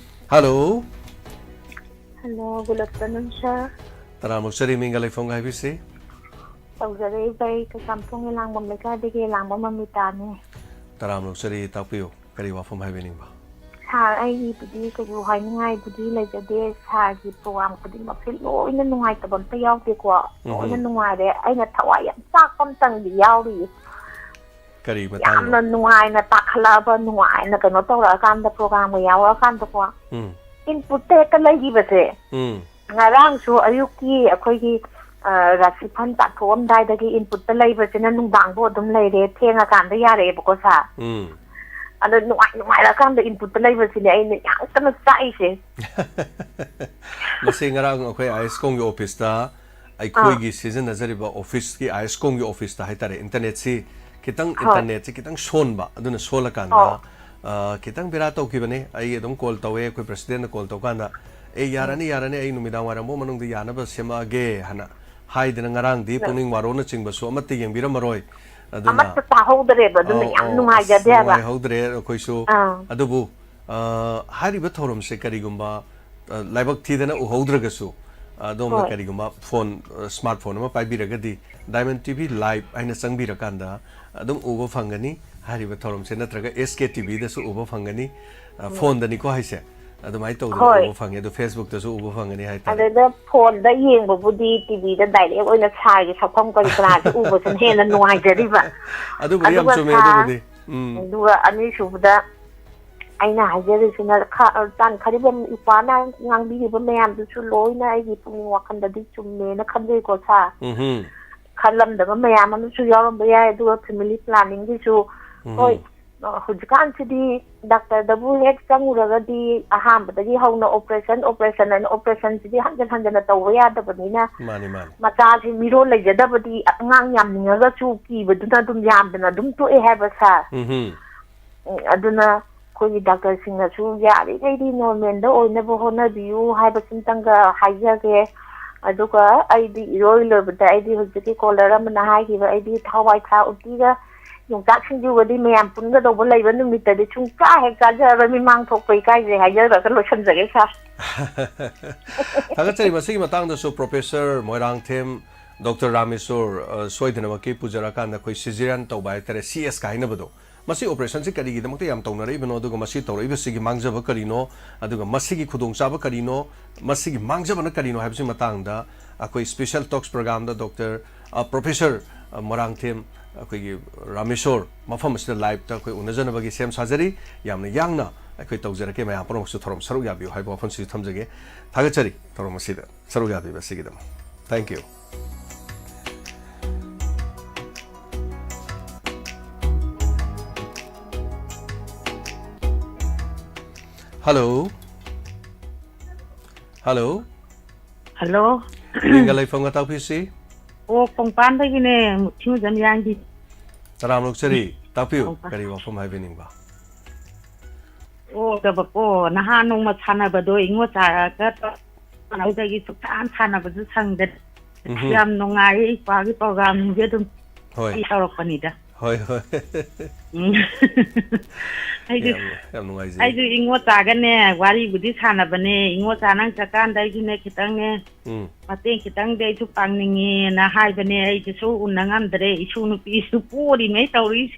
Hello꯫ Hello, good afternoon, sir꯫ ꯇꯔꯥꯝꯅ ꯑꯣꯛꯆꯔꯤ, ꯃꯤꯡꯒ ꯂꯩꯐꯝꯒ ꯍꯥꯏꯕꯤꯁꯤ꯫ ꯇꯧꯖꯔꯛꯏꯕ ꯑꯩ ꯀꯩꯁꯥꯝꯊꯣꯡꯒꯤ ꯂꯥꯡꯕꯝ ꯂꯩꯀꯥꯏꯗꯒꯤ ꯂꯥꯡꯕꯝ ꯃꯃꯤꯇꯥꯅꯤ꯫ ꯇꯔꯥꯝꯅ ꯑꯣꯛꯆꯔꯤ, ꯇꯥꯛꯄꯤꯌꯨ, ꯀꯔꯤ ꯋꯥꯐꯝ ꯍꯥꯏꯕꯤꯅꯤꯡꯕ? Sir, ꯑꯩꯒꯤꯕꯨꯗꯤ ꯀꯩꯁꯨ ꯍꯥꯏꯅꯤꯡꯉꯥꯏꯕꯨꯗꯤ ꯂꯩꯖꯗꯦ꯫ Sirꯒꯤ program ꯈꯨꯗꯤꯡꯃꯛꯁꯦ ꯂꯣꯏꯅ ꯅꯨꯡꯉꯥꯏꯇꯕ ꯑꯝꯇ ꯌꯥꯎꯗꯦꯀꯣ꯫ ꯎꯝꯍꯨꯝ꯫ ꯂꯣꯏꯅ ꯅꯨꯡꯉꯥꯏꯔꯦ꯫ ꯑꯩꯅ ꯊꯋꯥꯏ ꯌꯥꯝ ꯆꯥꯛꯄ ꯑꯝꯇꯪꯗꯤ ꯌꯥꯎꯔꯤꯌꯦ꯫ ꯀꯔꯤ ꯃꯇꯥꯡꯅꯣ? ꯌꯥꯝꯅ ꯅꯨꯡꯉꯥꯏꯅ ꯇꯥꯈꯠꯂꯛꯑꯕ, ꯅꯨꯡꯉꯥꯏꯅ ꯀꯩꯅꯣ ꯇꯧꯔꯛꯑꯀꯥꯟꯗ, programꯒ ꯌꯥꯎꯔꯛꯑꯀꯥꯟꯗꯀꯣ, ꯎꯝ꯫ Inputꯇ ꯍꯦꯛꯇ ꯂꯩꯈꯤꯕꯁꯦ꯫ ꯎꯝ꯫ ꯉꯔꯥꯡꯁꯨ ꯑꯌꯨꯛꯀꯤ ꯑꯩꯈꯣꯏꯒꯤ, ꯑ, ꯔꯥꯁꯤ ꯐꯟ ꯆꯥꯊꯣꯛꯑꯝꯗꯥꯏꯗꯒꯤ inputꯇ ꯂꯩꯕꯁꯤꯅ ꯅꯨꯡꯗꯥꯡꯕꯨ ꯑꯗꯨꯝ ꯂꯩꯔꯦ, ꯊꯦꯡꯉꯀꯥꯟꯗ ꯌꯥꯔꯛꯑꯦꯕꯀꯣ, sir꯫ ꯎꯝ꯫ ꯑꯗꯣ ꯅꯨꯡꯉꯥꯏ ꯅꯨꯡꯉꯥꯏꯔꯀꯥꯟꯗ inputꯇ ꯂꯩꯕꯁꯤꯅꯦ ꯑꯩꯅ ꯌꯥꯝ ꯀꯟꯅ ꯆꯥꯛꯏꯁꯦ꯫ ꯃꯁꯤ ꯉꯔꯥꯡ ꯑꯩꯈꯣꯏ ISCOMꯒꯤ officeꯇ, ꯑꯩꯈꯣꯏꯒꯤ ꯑꯥ꯫ ꯁꯤꯖꯤꯟꯅꯖꯔꯤꯕ officeꯀꯤ, ISCOMꯒꯤ officeꯇ ꯍꯥꯏꯇꯥꯔꯦ, internetꯁꯤ ꯈꯤꯇꯪ, ꯍꯣꯏ꯫ Internetꯁꯤ ꯈꯤꯇꯪ ꯁꯣꯟꯕ, ꯑꯗꯨꯅ ꯁꯣꯜꯂꯀꯥꯟꯗ, ꯑꯣ꯫ ꯑ, ꯈꯤꯇꯪ ꯕꯦꯔꯥ ꯇꯧꯈꯤꯕꯅꯦ꯫ ꯑꯩ ꯑꯗꯨꯝ call ꯇꯧꯋꯦ, ꯑꯩꯈꯣꯏ presidentꯅ call ꯇꯧꯀꯥꯟꯗ, "ꯑꯦ, ꯎꯝ꯫ ꯌꯥꯔꯅꯤ, ꯌꯥꯔꯅꯤ, ꯑꯩ ꯅꯨꯃꯤꯗꯥꯡ ꯋꯥꯏꯔꯝꯐꯥꯎ ꯃꯅꯨꯡꯗ ꯌꯥꯅꯕ ꯁꯦꯝꯃꯛꯑꯒꯦ" ꯍꯥꯏꯅ ꯍꯥꯏꯗꯅ, ꯉꯔꯥꯡꯗꯤ ꯎꯝ꯫ ꯄꯨꯛꯅꯤꯡ ꯋꯥꯔꯣꯅꯆꯤꯡꯕꯁꯨ ꯑꯃꯠꯇ ꯌꯦꯡꯕꯤꯔꯝꯃꯔꯣꯏ꯫ ꯑꯗꯨꯅ ꯑꯃꯠꯇ ꯇꯥꯍꯧꯗ꯭ꯔꯦꯕ, ꯑꯗꯨꯅ ꯑꯧ, ꯌꯥꯝ ꯑꯧ, ꯑꯁ, ꯅꯨꯡꯉꯥꯏꯖꯗꯦ ꯍꯥꯏꯕ꯫ ꯅꯨꯡꯉꯥꯏꯍꯧꯗ꯭ꯔꯦ ꯑꯩꯈꯣꯏꯁꯨ꯫ ꯑꯥ꯫ ꯑꯗꯨꯕꯨ, ꯑ, ꯍꯥꯏꯔꯤꯕ ꯊꯧꯔꯝꯁꯦ ꯀꯔꯤꯒꯨꯝꯕ, ꯑ, ꯂꯥꯏꯕꯛ ꯊꯤꯗꯅ ꯎꯍꯧꯗ꯭ꯔꯒꯁꯨ, ꯑꯗꯣꯝꯅ ꯍꯣꯏ꯫ ꯀꯔꯤꯒꯨꯝꯕ phone, ꯑ, smartphone ꯑꯃ ꯄꯥꯏꯕꯤꯔꯒꯗꯤ Diamond TV Live ꯍꯥꯏꯅ ꯆꯪꯕꯤꯔꯀꯥꯟꯗ ꯑꯗꯨꯝ ꯎꯕ ꯐꯪꯒꯅꯤ ꯍꯥꯏꯔꯤꯕ ꯊꯧꯔꯝꯁꯦ, ꯅꯠꯇ꯭ꯔꯒ SKTVꯗꯁꯨ ꯎꯕ ꯐꯪꯒꯅꯤ꯫ ꯑ, ꯎꯝ꯫ Phoneꯗꯅꯤꯀꯣ ꯍꯥꯏꯁꯦ꯫ ꯑꯗꯨꯃꯥꯏꯅ ꯇꯧꯗꯅ ꯍꯣꯏ꯫ ꯎꯕ ꯐꯪꯉꯦ, ꯑꯗꯣ Facebook-ꯇꯁꯨ ꯎꯕ ꯐꯪꯒꯅꯤ ꯍꯥꯏꯇꯥꯔꯦ꯫ ꯑꯗꯨꯗ phone-ꯗ ꯌꯦꯡꯕꯕꯨꯗꯤ, T V-ꯗ direct ꯑꯣꯏꯅ ꯁꯥꯔꯒꯤ ꯁꯛꯐꯝ ꯀꯔꯤ ꯀꯔꯥꯁꯦ ꯎꯕꯁꯤꯅ ꯍꯦꯟꯅ ꯅꯨꯡꯉꯥꯏꯖꯔꯤꯕ꯫ ꯑꯗꯨꯕꯨꯗꯤ ꯌꯥꯝ ꯑꯗꯨꯒ ꯆꯨꯝꯃꯦ, ꯁꯥ-, ꯑꯗꯨꯕꯨꯗꯤ꯫ ꯎꯝ꯫ ꯑꯗꯨꯒ ꯑꯅꯤꯁꯨꯕꯗ ꯑꯩꯅ ꯍꯥꯏꯖꯔꯤꯁꯤꯅ, ꯈ-, ꯇꯥꯟꯈꯔꯤꯕ ꯏꯄꯥꯅ ꯉꯥꯡꯕꯤꯔꯤꯕ ꯃꯌꯥꯝꯗꯨꯁꯨ ꯂꯣꯏꯅ ꯑꯩꯒꯤ ꯄꯨꯛꯅꯤꯡ ꯋꯥꯈꯜꯗꯗꯤ ꯆꯨꯝꯃꯦꯅ ꯈꯟꯖꯩꯀꯣ, ꯁꯥꯔ꯫ ꯎꯝꯍꯨꯝ꯫ ꯈꯜꯂꯝꯗꯕ ꯃꯌꯥꯝ ꯑꯃꯁꯨ ꯌꯥꯎꯔꯝꯕ ꯌꯥꯏ꯫ ꯑꯗꯨꯒ family planning-ꯒꯤꯁꯨ, ꯎꯝꯍꯨꯝ꯫ ꯍꯣꯏ, ꯑ, ꯍꯧꯖꯤꯛꯀꯥꯟꯁꯤꯗꯤ doctor-ꯗꯕꯨ ꯍꯦꯛ ꯆꯪꯉꯨꯔꯒꯗꯤ ꯑꯍꯥꯟꯕꯗꯒꯤ ꯍꯧꯅ operation, operation ꯑꯅ operation-ꯁꯤꯗꯤ ꯍꯟꯖꯟ ꯍꯟꯖꯟꯅ ꯇꯧꯕ ꯌꯥꯗꯕꯅꯤꯅ, ꯃꯥꯅꯤ, ꯃꯥꯅꯤ꯫ ꯃꯆꯥꯁꯤ ꯃꯤꯔꯣꯜ ꯂꯩꯖꯗꯕꯗꯤ ꯑꯉꯥꯡ ꯌꯥꯝꯅꯤꯡꯉꯒꯁꯨ ꯀꯤꯕꯗꯨꯅ ꯑꯗꯨꯝ ꯌꯥꯝꯗꯅ ꯑꯗꯨꯝ ꯇꯣꯛꯑꯦ ꯍꯥꯏꯕ, ꯁꯥꯔ꯫ ꯎꯝꯍꯨꯝ꯫ ꯎꯝ, ꯑꯗꯨꯅ ꯑꯩꯈꯣꯏꯒꯤ doctor-ꯁꯤꯡꯅꯁꯨ ꯌꯥꯔꯤꯈꯩꯗꯤ normal-ꯗ ꯑꯣꯏꯅꯕ ꯍꯣꯠꯅꯕꯤꯌꯨ ꯍꯥꯏꯕꯁꯤꯃꯇꯪꯒ ꯍꯥꯏꯖꯒꯦ꯫ ꯑꯗꯨꯒ ꯑꯩꯗꯤ ꯏꯔꯣꯏ ꯂꯣꯏꯕꯗ ꯑꯩꯗꯤ ꯍꯧꯖꯤꯛꯀꯤ caller ꯑꯃꯅ ꯍꯥꯏꯈꯤꯕ, ꯑꯩꯗꯤ ꯍꯋꯥꯏ ꯊ꯭ꯔꯥꯛ ꯎꯇꯤꯒ ꯌꯣꯡꯆꯥꯛ ꯁꯤꯡꯖꯨꯒꯗꯤ ꯃꯌꯥꯝ ꯄꯨꯟꯒꯗꯧꯕ ꯂꯩꯕ ꯅꯨꯃꯤꯠꯇꯗꯤ ꯁꯨꯡꯆꯥ ꯍꯦꯛ ꯆꯥꯖꯔꯔꯣꯏ, ꯃꯤꯃꯥꯡ ꯊꯣꯛꯄ ꯏꯀꯥꯏꯖꯩ ꯍꯥꯏꯖꯔꯒ ꯂꯣꯏꯁꯤꯟꯖꯒꯦ, ꯁꯥꯔ꯫ ꯊꯥꯒꯠꯆꯔꯤ꯫ ꯃꯁꯤꯒꯤ ꯃꯇꯥꯡꯗꯁꯨ Professor ꯃꯣꯏꯔꯥꯡꯊꯦꯝ, Doctor ꯔꯥꯃꯦꯁꯣꯔ, ꯑ, ꯁꯣꯏꯗꯅꯃꯛꯀꯤ ꯄꯨꯖꯔꯀꯥꯟꯗ ꯑꯩꯈꯣꯏ cesarean ꯇꯧꯕ ꯍꯥꯏꯇꯥꯔꯦ, C S ꯀ ꯍꯥꯏꯅꯕꯗꯣ, ꯃꯁꯤ operation-ꯁꯤ ꯀꯔꯤꯒꯤꯗꯃꯛꯇ ꯌꯥꯝ ꯇꯧꯅꯔꯛꯏꯕꯅꯣ, ꯑꯗꯨꯒ ꯃꯁꯤ ꯇꯧꯔꯛꯏꯕꯁꯤꯒꯤ ꯃꯥꯡꯖꯕ ꯀꯔꯤꯅꯣ, ꯑꯗꯨꯒ ꯃꯁꯤꯒꯤ ꯈꯨꯗꯣꯡꯆꯥꯕ ꯀꯔꯤꯅꯣ, ꯃꯁꯤꯒꯤ ꯃꯥꯡꯖꯕꯅ ꯀꯔꯤꯅꯣ ꯍꯥꯏꯕꯁꯤꯒꯤ ꯃꯇꯥꯡꯗ ꯑꯩꯈꯣꯏ special talks program-ꯗ Doctor, ꯑ, Professor, ꯑ, ꯃꯣꯏꯔꯥꯡꯊꯦꯝ, ꯑꯩꯈꯣꯏꯒꯤ ꯔꯥꯃꯦꯁꯣꯔ ꯃꯐꯝ ꯑꯁꯤꯗ live-ꯇ ꯑꯩꯈꯣꯏ ꯎꯅꯖꯅꯕꯒꯤ ꯁꯦꯝ ꯁꯥꯖꯔꯤ꯫ ꯌꯥꯝꯅ ꯌꯥꯡꯅ ꯑꯩꯈꯣꯏ ꯇꯧꯖꯔꯛꯀꯦ꯫ ꯃꯌꯥꯝ ꯄꯨꯝꯅꯃꯛꯁꯨ ꯊꯧꯔꯝ ꯁꯔꯨꯛ ꯌꯥꯕꯤꯌꯨ ꯍꯥꯏꯕ ꯋꯥꯐꯝꯁꯤꯁꯨ ꯊꯝꯖꯒꯦ꯫ ꯊꯥꯒꯠꯆꯔꯤ ꯊꯧꯔꯝ ꯑꯁꯤꯗ ꯁꯔꯨꯛ ꯌꯥꯕꯤꯕ ꯑꯁꯤꯒꯤꯗꯃꯛ꯫ Thank you꯫ Hello꯫ Hello꯫ Hello꯫ ꯃꯤꯡꯒ ꯂꯩꯐꯝꯒ ꯇꯥꯛꯄꯤꯁꯤ꯫ ꯑꯣ, ꯀꯣꯡꯄꯥꯟꯗꯒꯤꯅꯦ, ꯊꯤꯡꯖꯝ ꯌꯥꯡꯒꯤ꯫ ꯇꯔꯥꯝꯅ ꯑꯣꯛꯆꯔꯤ꯫ ꯇꯥꯛꯄꯤꯌꯨ, ꯀꯣꯡꯄꯥꯟ꯫ ꯀꯔꯤ ꯋꯥꯐꯝ ꯍꯥꯏꯕꯤꯅꯤꯡꯕ? ꯑꯣ, ꯗꯕꯀꯣ, ꯅꯍꯥꯟ ꯅꯣꯡꯃ ꯁꯥꯟꯅꯕꯗꯣ ꯏꯉꯣꯆꯥꯒ ꯇꯧ-, ꯁꯥꯟꯅꯕꯗꯒꯤ ꯁꯨꯛꯁꯥꯟ ꯁꯥꯟꯅꯕꯁꯨ ꯁꯪꯗꯦ꯫ ꯎꯝꯍꯨꯝ꯫ ꯌꯥꯝ ꯅꯨꯡꯉꯥꯏꯌꯦ, ꯏꯄꯥꯒꯤ program-ꯁꯦ ꯑꯗꯨꯝ ꯍꯣꯏ꯫ ꯑꯩ ꯇꯧꯔꯛꯄꯅꯤꯗ꯫ ꯍꯣꯏ, ꯍꯣꯏ꯫ ꯎꯝ꯫ ꯑꯩꯁꯨ, ꯌꯥꯝ, ꯌꯥꯝ ꯅꯨꯡꯉꯥꯏꯖꯩ꯫ ꯑꯩꯁꯨ ꯏꯉꯣꯆꯥꯒꯅꯦ ꯋꯥꯔꯤꯕꯨꯗꯤ ꯁꯥꯟꯅꯕꯅꯦ꯫ ꯏꯉꯣꯆꯥ ꯅꯪ ꯆꯠꯀꯥꯟꯗ ꯑꯩꯁꯨꯅꯦ ꯈꯤꯇꯪꯅꯦ ꯎꯝ꯫ ꯃꯇꯦꯡ ꯈꯤꯇꯪꯗꯤ ꯑꯩꯁꯨ ꯄꯥꯡꯅꯤꯡꯉꯦꯅ ꯍꯥꯏꯕꯅꯦ꯫ ꯑꯩꯁꯨ ꯁꯨ ꯎꯅ ꯉꯝꯗ꯭ꯔꯦ꯫ ꯏꯁꯨ ꯅꯨꯄꯤꯁꯨ ꯄꯣꯔꯤꯉꯩ ꯇꯧꯔꯤꯁꯦ꯫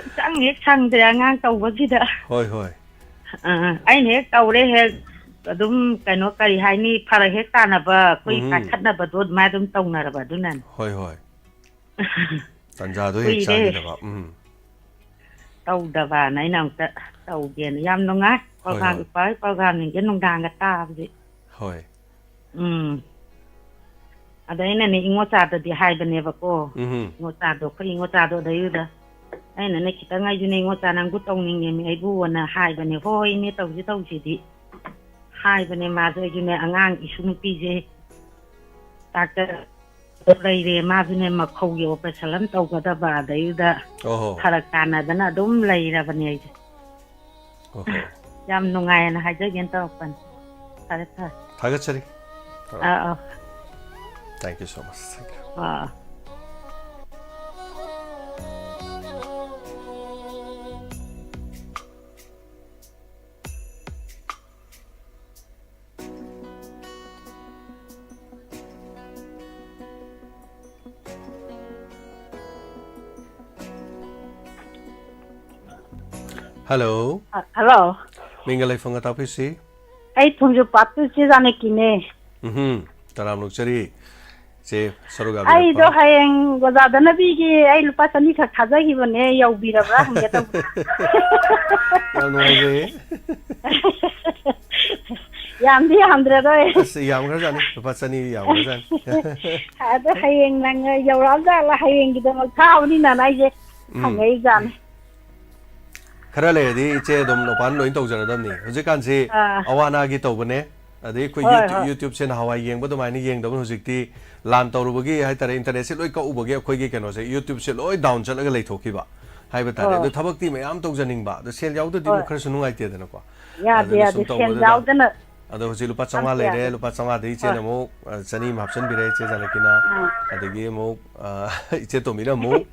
ꯁꯨꯛꯁꯪ ꯍꯦꯛ ꯁꯪꯗ꯭ꯔꯦ ꯑꯉꯥꯡ ꯇꯧꯕꯁꯤꯗ꯫ ꯍꯣꯏ, ꯍꯣꯏ꯫ ꯑꯥ, ꯑꯩꯅ ꯍꯦꯛ ꯇꯧꯔꯦ, ꯍꯦꯛ ꯑꯗꯨꯝ ꯀꯩꯅꯣ, ꯀꯔꯤ ꯍꯥꯏꯅꯤ, ꯐꯔꯛ ꯍꯦꯛ ꯇꯥꯅꯕ, ꯑꯩꯈꯣꯏ ꯎꯝ꯫ ꯄꯥꯏꯈꯠꯅꯕꯗꯣ ꯑꯗꯨꯃꯥꯏꯅ ꯑꯗꯨꯝ ꯇꯧꯅꯔꯕ, ꯑꯗꯨꯅꯅꯦ꯫ ꯍꯣꯏ, ꯍꯣꯏ꯫ ꯇꯟꯖꯥꯗꯣ ꯍꯦꯛ ꯀꯨꯏꯔꯦ꯫ ꯆꯥꯈꯤꯗꯕ꯫ ꯎꯝ꯫ ꯇꯧꯗꯕꯅ ꯑꯩꯅ ꯑꯃꯨꯛꯇ ꯇꯧꯒꯦꯅ꯫ ꯌꯥꯝ ꯅꯨꯡꯉꯥꯏ꯫ ꯍꯣꯏ, ꯄ꯭ꯔꯣꯒ꯭ꯔꯥꯝ, ꯍꯣꯏ꯫ ꯏꯄꯥꯒꯤ ꯄ꯭ꯔꯣꯒ꯭ꯔꯥꯝꯁꯤꯡꯁꯦ ꯅꯨꯡꯗꯥꯡꯒ ꯇꯥꯕꯁꯦ꯫ ꯍꯣꯏ꯫ ꯎꯝ꯫ ꯑꯗ ꯑꯩꯅꯅꯦ ꯏꯉꯣꯆꯥꯗꯗꯤ ꯍꯥꯏꯕꯅꯦꯕꯀꯣ꯫ ꯎꯝꯍꯨꯝ꯫ ꯏꯉꯣꯆꯥꯗꯣ, ꯑꯩꯈꯣꯏ ꯏꯉꯣꯆꯥꯗꯣ ꯑꯗꯩꯗꯨꯗ ꯑꯩꯅꯅꯦ ꯈꯤꯇꯪ ꯑꯩꯁꯨꯅꯦ, "ꯏꯉꯣꯆꯥ, ꯅꯪꯕꯨ ꯇꯧꯅꯤꯡꯉꯦꯃꯤ ꯑꯩꯕꯨ"ꯅ ꯍꯥꯏꯕꯅꯦ꯫ "ꯍꯣꯏ, ꯏꯅꯦ, ꯇꯧꯁꯤ ꯇꯧꯁꯤꯗꯤ" ꯍꯥꯏꯕꯅꯦ꯫ ꯃꯥꯁꯨ ꯑꯩꯁꯨꯅꯦ ꯑꯉꯥꯡ ꯏꯁꯨ ꯅꯨꯄꯤꯁꯦ ꯗꯥꯛꯇꯔ ꯂꯩꯔꯦ, ꯃꯥꯁꯨꯅꯦ ꯃꯈꯧꯒꯤ operation ꯑꯃ ꯇꯧꯒꯗꯕ, ꯑꯗꯩꯗꯨꯗ ꯑꯣꯍꯣ꯫ ꯐꯔꯛ ꯇꯥꯅꯗꯅ ꯑꯗꯨꯝ ꯂꯩꯔꯕꯅꯦ ꯑꯩꯁꯦ꯫ ꯑꯣꯍꯣ꯫ ꯌꯥꯝ ꯅꯨꯡꯉꯥꯏꯅ ꯍꯥꯏꯖꯒꯦꯅ ꯇꯧꯔꯛꯄꯅꯦ꯫ ꯐꯔꯦ, ꯐꯔꯦ꯫ ꯊꯥꯒꯠꯆꯔꯤ꯫ ꯑꯥ, ꯑꯥ꯫ Thank you so much. Thank you. Ah. Hello꯫ ꯑ, hello꯫ ꯃꯤꯡꯒ ꯂꯩꯐꯝꯒ ꯇꯥꯛꯄꯤꯁꯤ꯫ ꯑꯩ ꯊꯣꯡꯖꯨ ꯄꯥꯠꯇꯨ ꯆꯦ ꯖꯥꯅꯀꯤꯅꯦ꯫ ꯎꯝꯍꯨꯝ, ꯇꯔꯥꯝꯅ ꯑꯣꯛꯆꯔꯤ꯫ ꯆꯦ ꯁꯔꯨꯛ ꯌꯥꯕꯤꯔꯛꯄ꯫ ꯑꯩꯗꯣ ꯍꯌꯦꯡ ꯑꯣꯖꯥ ꯙꯅꯕꯤꯒꯤ ꯑꯩ ꯂꯨꯄꯥ ꯆꯅꯤ ꯈꯛ ꯊꯥꯖꯈꯤꯕꯅꯦ, ꯌꯧꯕꯤꯔꯕ꯭ꯔꯥ ꯍꯪꯒꯦ ꯇꯧꯕ꯫ ꯌꯥꯝ ꯅꯨꯡꯉꯥꯏꯖꯩꯌꯦ꯫ ꯌꯥꯝꯗꯤ ꯌꯥꯝꯗ꯭ꯔꯦꯗꯣ ꯑꯩ꯫ ꯑꯁ, ꯌꯥꯝꯈ꯭ꯔꯖꯥꯠꯅꯤ꯫ ꯂꯨꯄꯥ ꯆꯅꯤ ꯌꯥꯝꯈ꯭ꯔꯖꯥꯠꯅꯤ꯫ ꯑꯗꯣ ꯍꯌꯦꯡ ꯅꯪ ꯌꯧꯔꯛꯑꯕꯖꯥꯠꯂ? ꯍꯌꯦꯡꯒꯤꯗꯃꯛ ꯊꯥꯕꯅꯤꯅ ꯑꯩꯁꯦ ꯎꯝ꯫ ꯍꯪꯉꯛꯏꯖꯥꯠꯅꯤ꯫ ꯈꯔ ꯂꯩꯔꯗꯤ ꯏꯆꯦ ꯑꯗꯨꯝ ꯅꯨꯄꯥꯅ ꯂꯣꯏ ꯇꯧꯖꯔꯗꯕꯅꯤ꯫ ꯍꯧꯖꯤꯛꯀꯥꯟꯁꯤ ꯑꯥ꯫ ꯑꯋꯥ ꯑꯅꯥꯒꯤ ꯇꯧꯕꯅꯦ, ꯑꯗꯩ ꯑꯩꯈꯣꯏ ꯍꯣꯏ, YouTube, ꯍꯣꯏ꯫ YouTube-ꯁꯦ ꯅꯍꯥꯟꯋꯥꯏ ꯌꯦꯡꯕ ꯑꯗꯨꯃꯥꯏꯅ ꯌꯦꯡꯗꯕꯅꯤ꯫ ꯍꯧꯖꯤꯛꯇꯤ ꯂꯥꯟ ꯇꯧꯔꯨꯕꯒꯤ ꯍꯥꯏ ꯇꯥꯔꯦ, internet-ꯁꯦ ꯂꯣꯏ ꯀꯛꯎꯕꯒꯤ ꯑꯩꯈꯣꯏꯒꯤ ꯀꯩꯅꯣꯁꯦ, YouTube-ꯁꯦ ꯂꯣꯏ down ꯆꯠꯂꯒ ꯂꯩꯊꯣꯛꯈꯤꯕ ꯍꯥꯏꯕ ꯇꯥꯔꯦ꯫ ꯑꯣ꯫ ꯑꯗꯨ ꯊꯕꯛꯇꯤ ꯃꯌꯥꯝ ꯇꯧꯖꯅꯤꯡꯕ, ꯑꯗꯨ ꯁꯦꯜ ꯌꯥꯎꯗ꯭ꯔꯗꯤ ꯑꯃꯨꯛ ꯍꯣꯏ꯫ ꯈꯔꯁꯨ ꯅꯨꯡꯉꯥꯏꯇꯦꯗꯅꯀꯣ꯫ ꯌꯥꯗꯦ, ꯑꯗꯨꯅ ꯁꯨꯝ ꯌꯥꯗꯦ꯫ ꯁꯦꯜ ꯇꯧꯕꯗꯨꯗ ꯌꯥꯎꯗꯅ ꯑꯗꯣ ꯍꯧꯖꯤꯛ ꯂꯨꯄꯥ ꯆꯥꯝꯃꯉꯥ ꯑꯝꯇ ꯂꯩꯔꯦ, ꯌꯥꯗꯦ꯫ ꯂꯨꯄꯥ ꯆꯥꯝꯃꯉꯥꯗ ꯏꯆꯦꯅ ꯍꯣꯏ꯫ ꯑꯃꯨꯛ, ꯑ, ꯆꯅꯤ ꯑꯃ ꯍꯥꯞꯆꯤꯟꯕꯤꯔꯦ ꯏꯆꯦ ꯖꯥꯅꯀꯤꯅ꯫ ꯑꯥ꯫ ꯑꯗꯒꯤ ꯑꯃꯨꯛ, ꯑ, ꯏꯆꯦ ꯇꯣꯝꯕꯤꯅ ꯑꯃꯨꯛ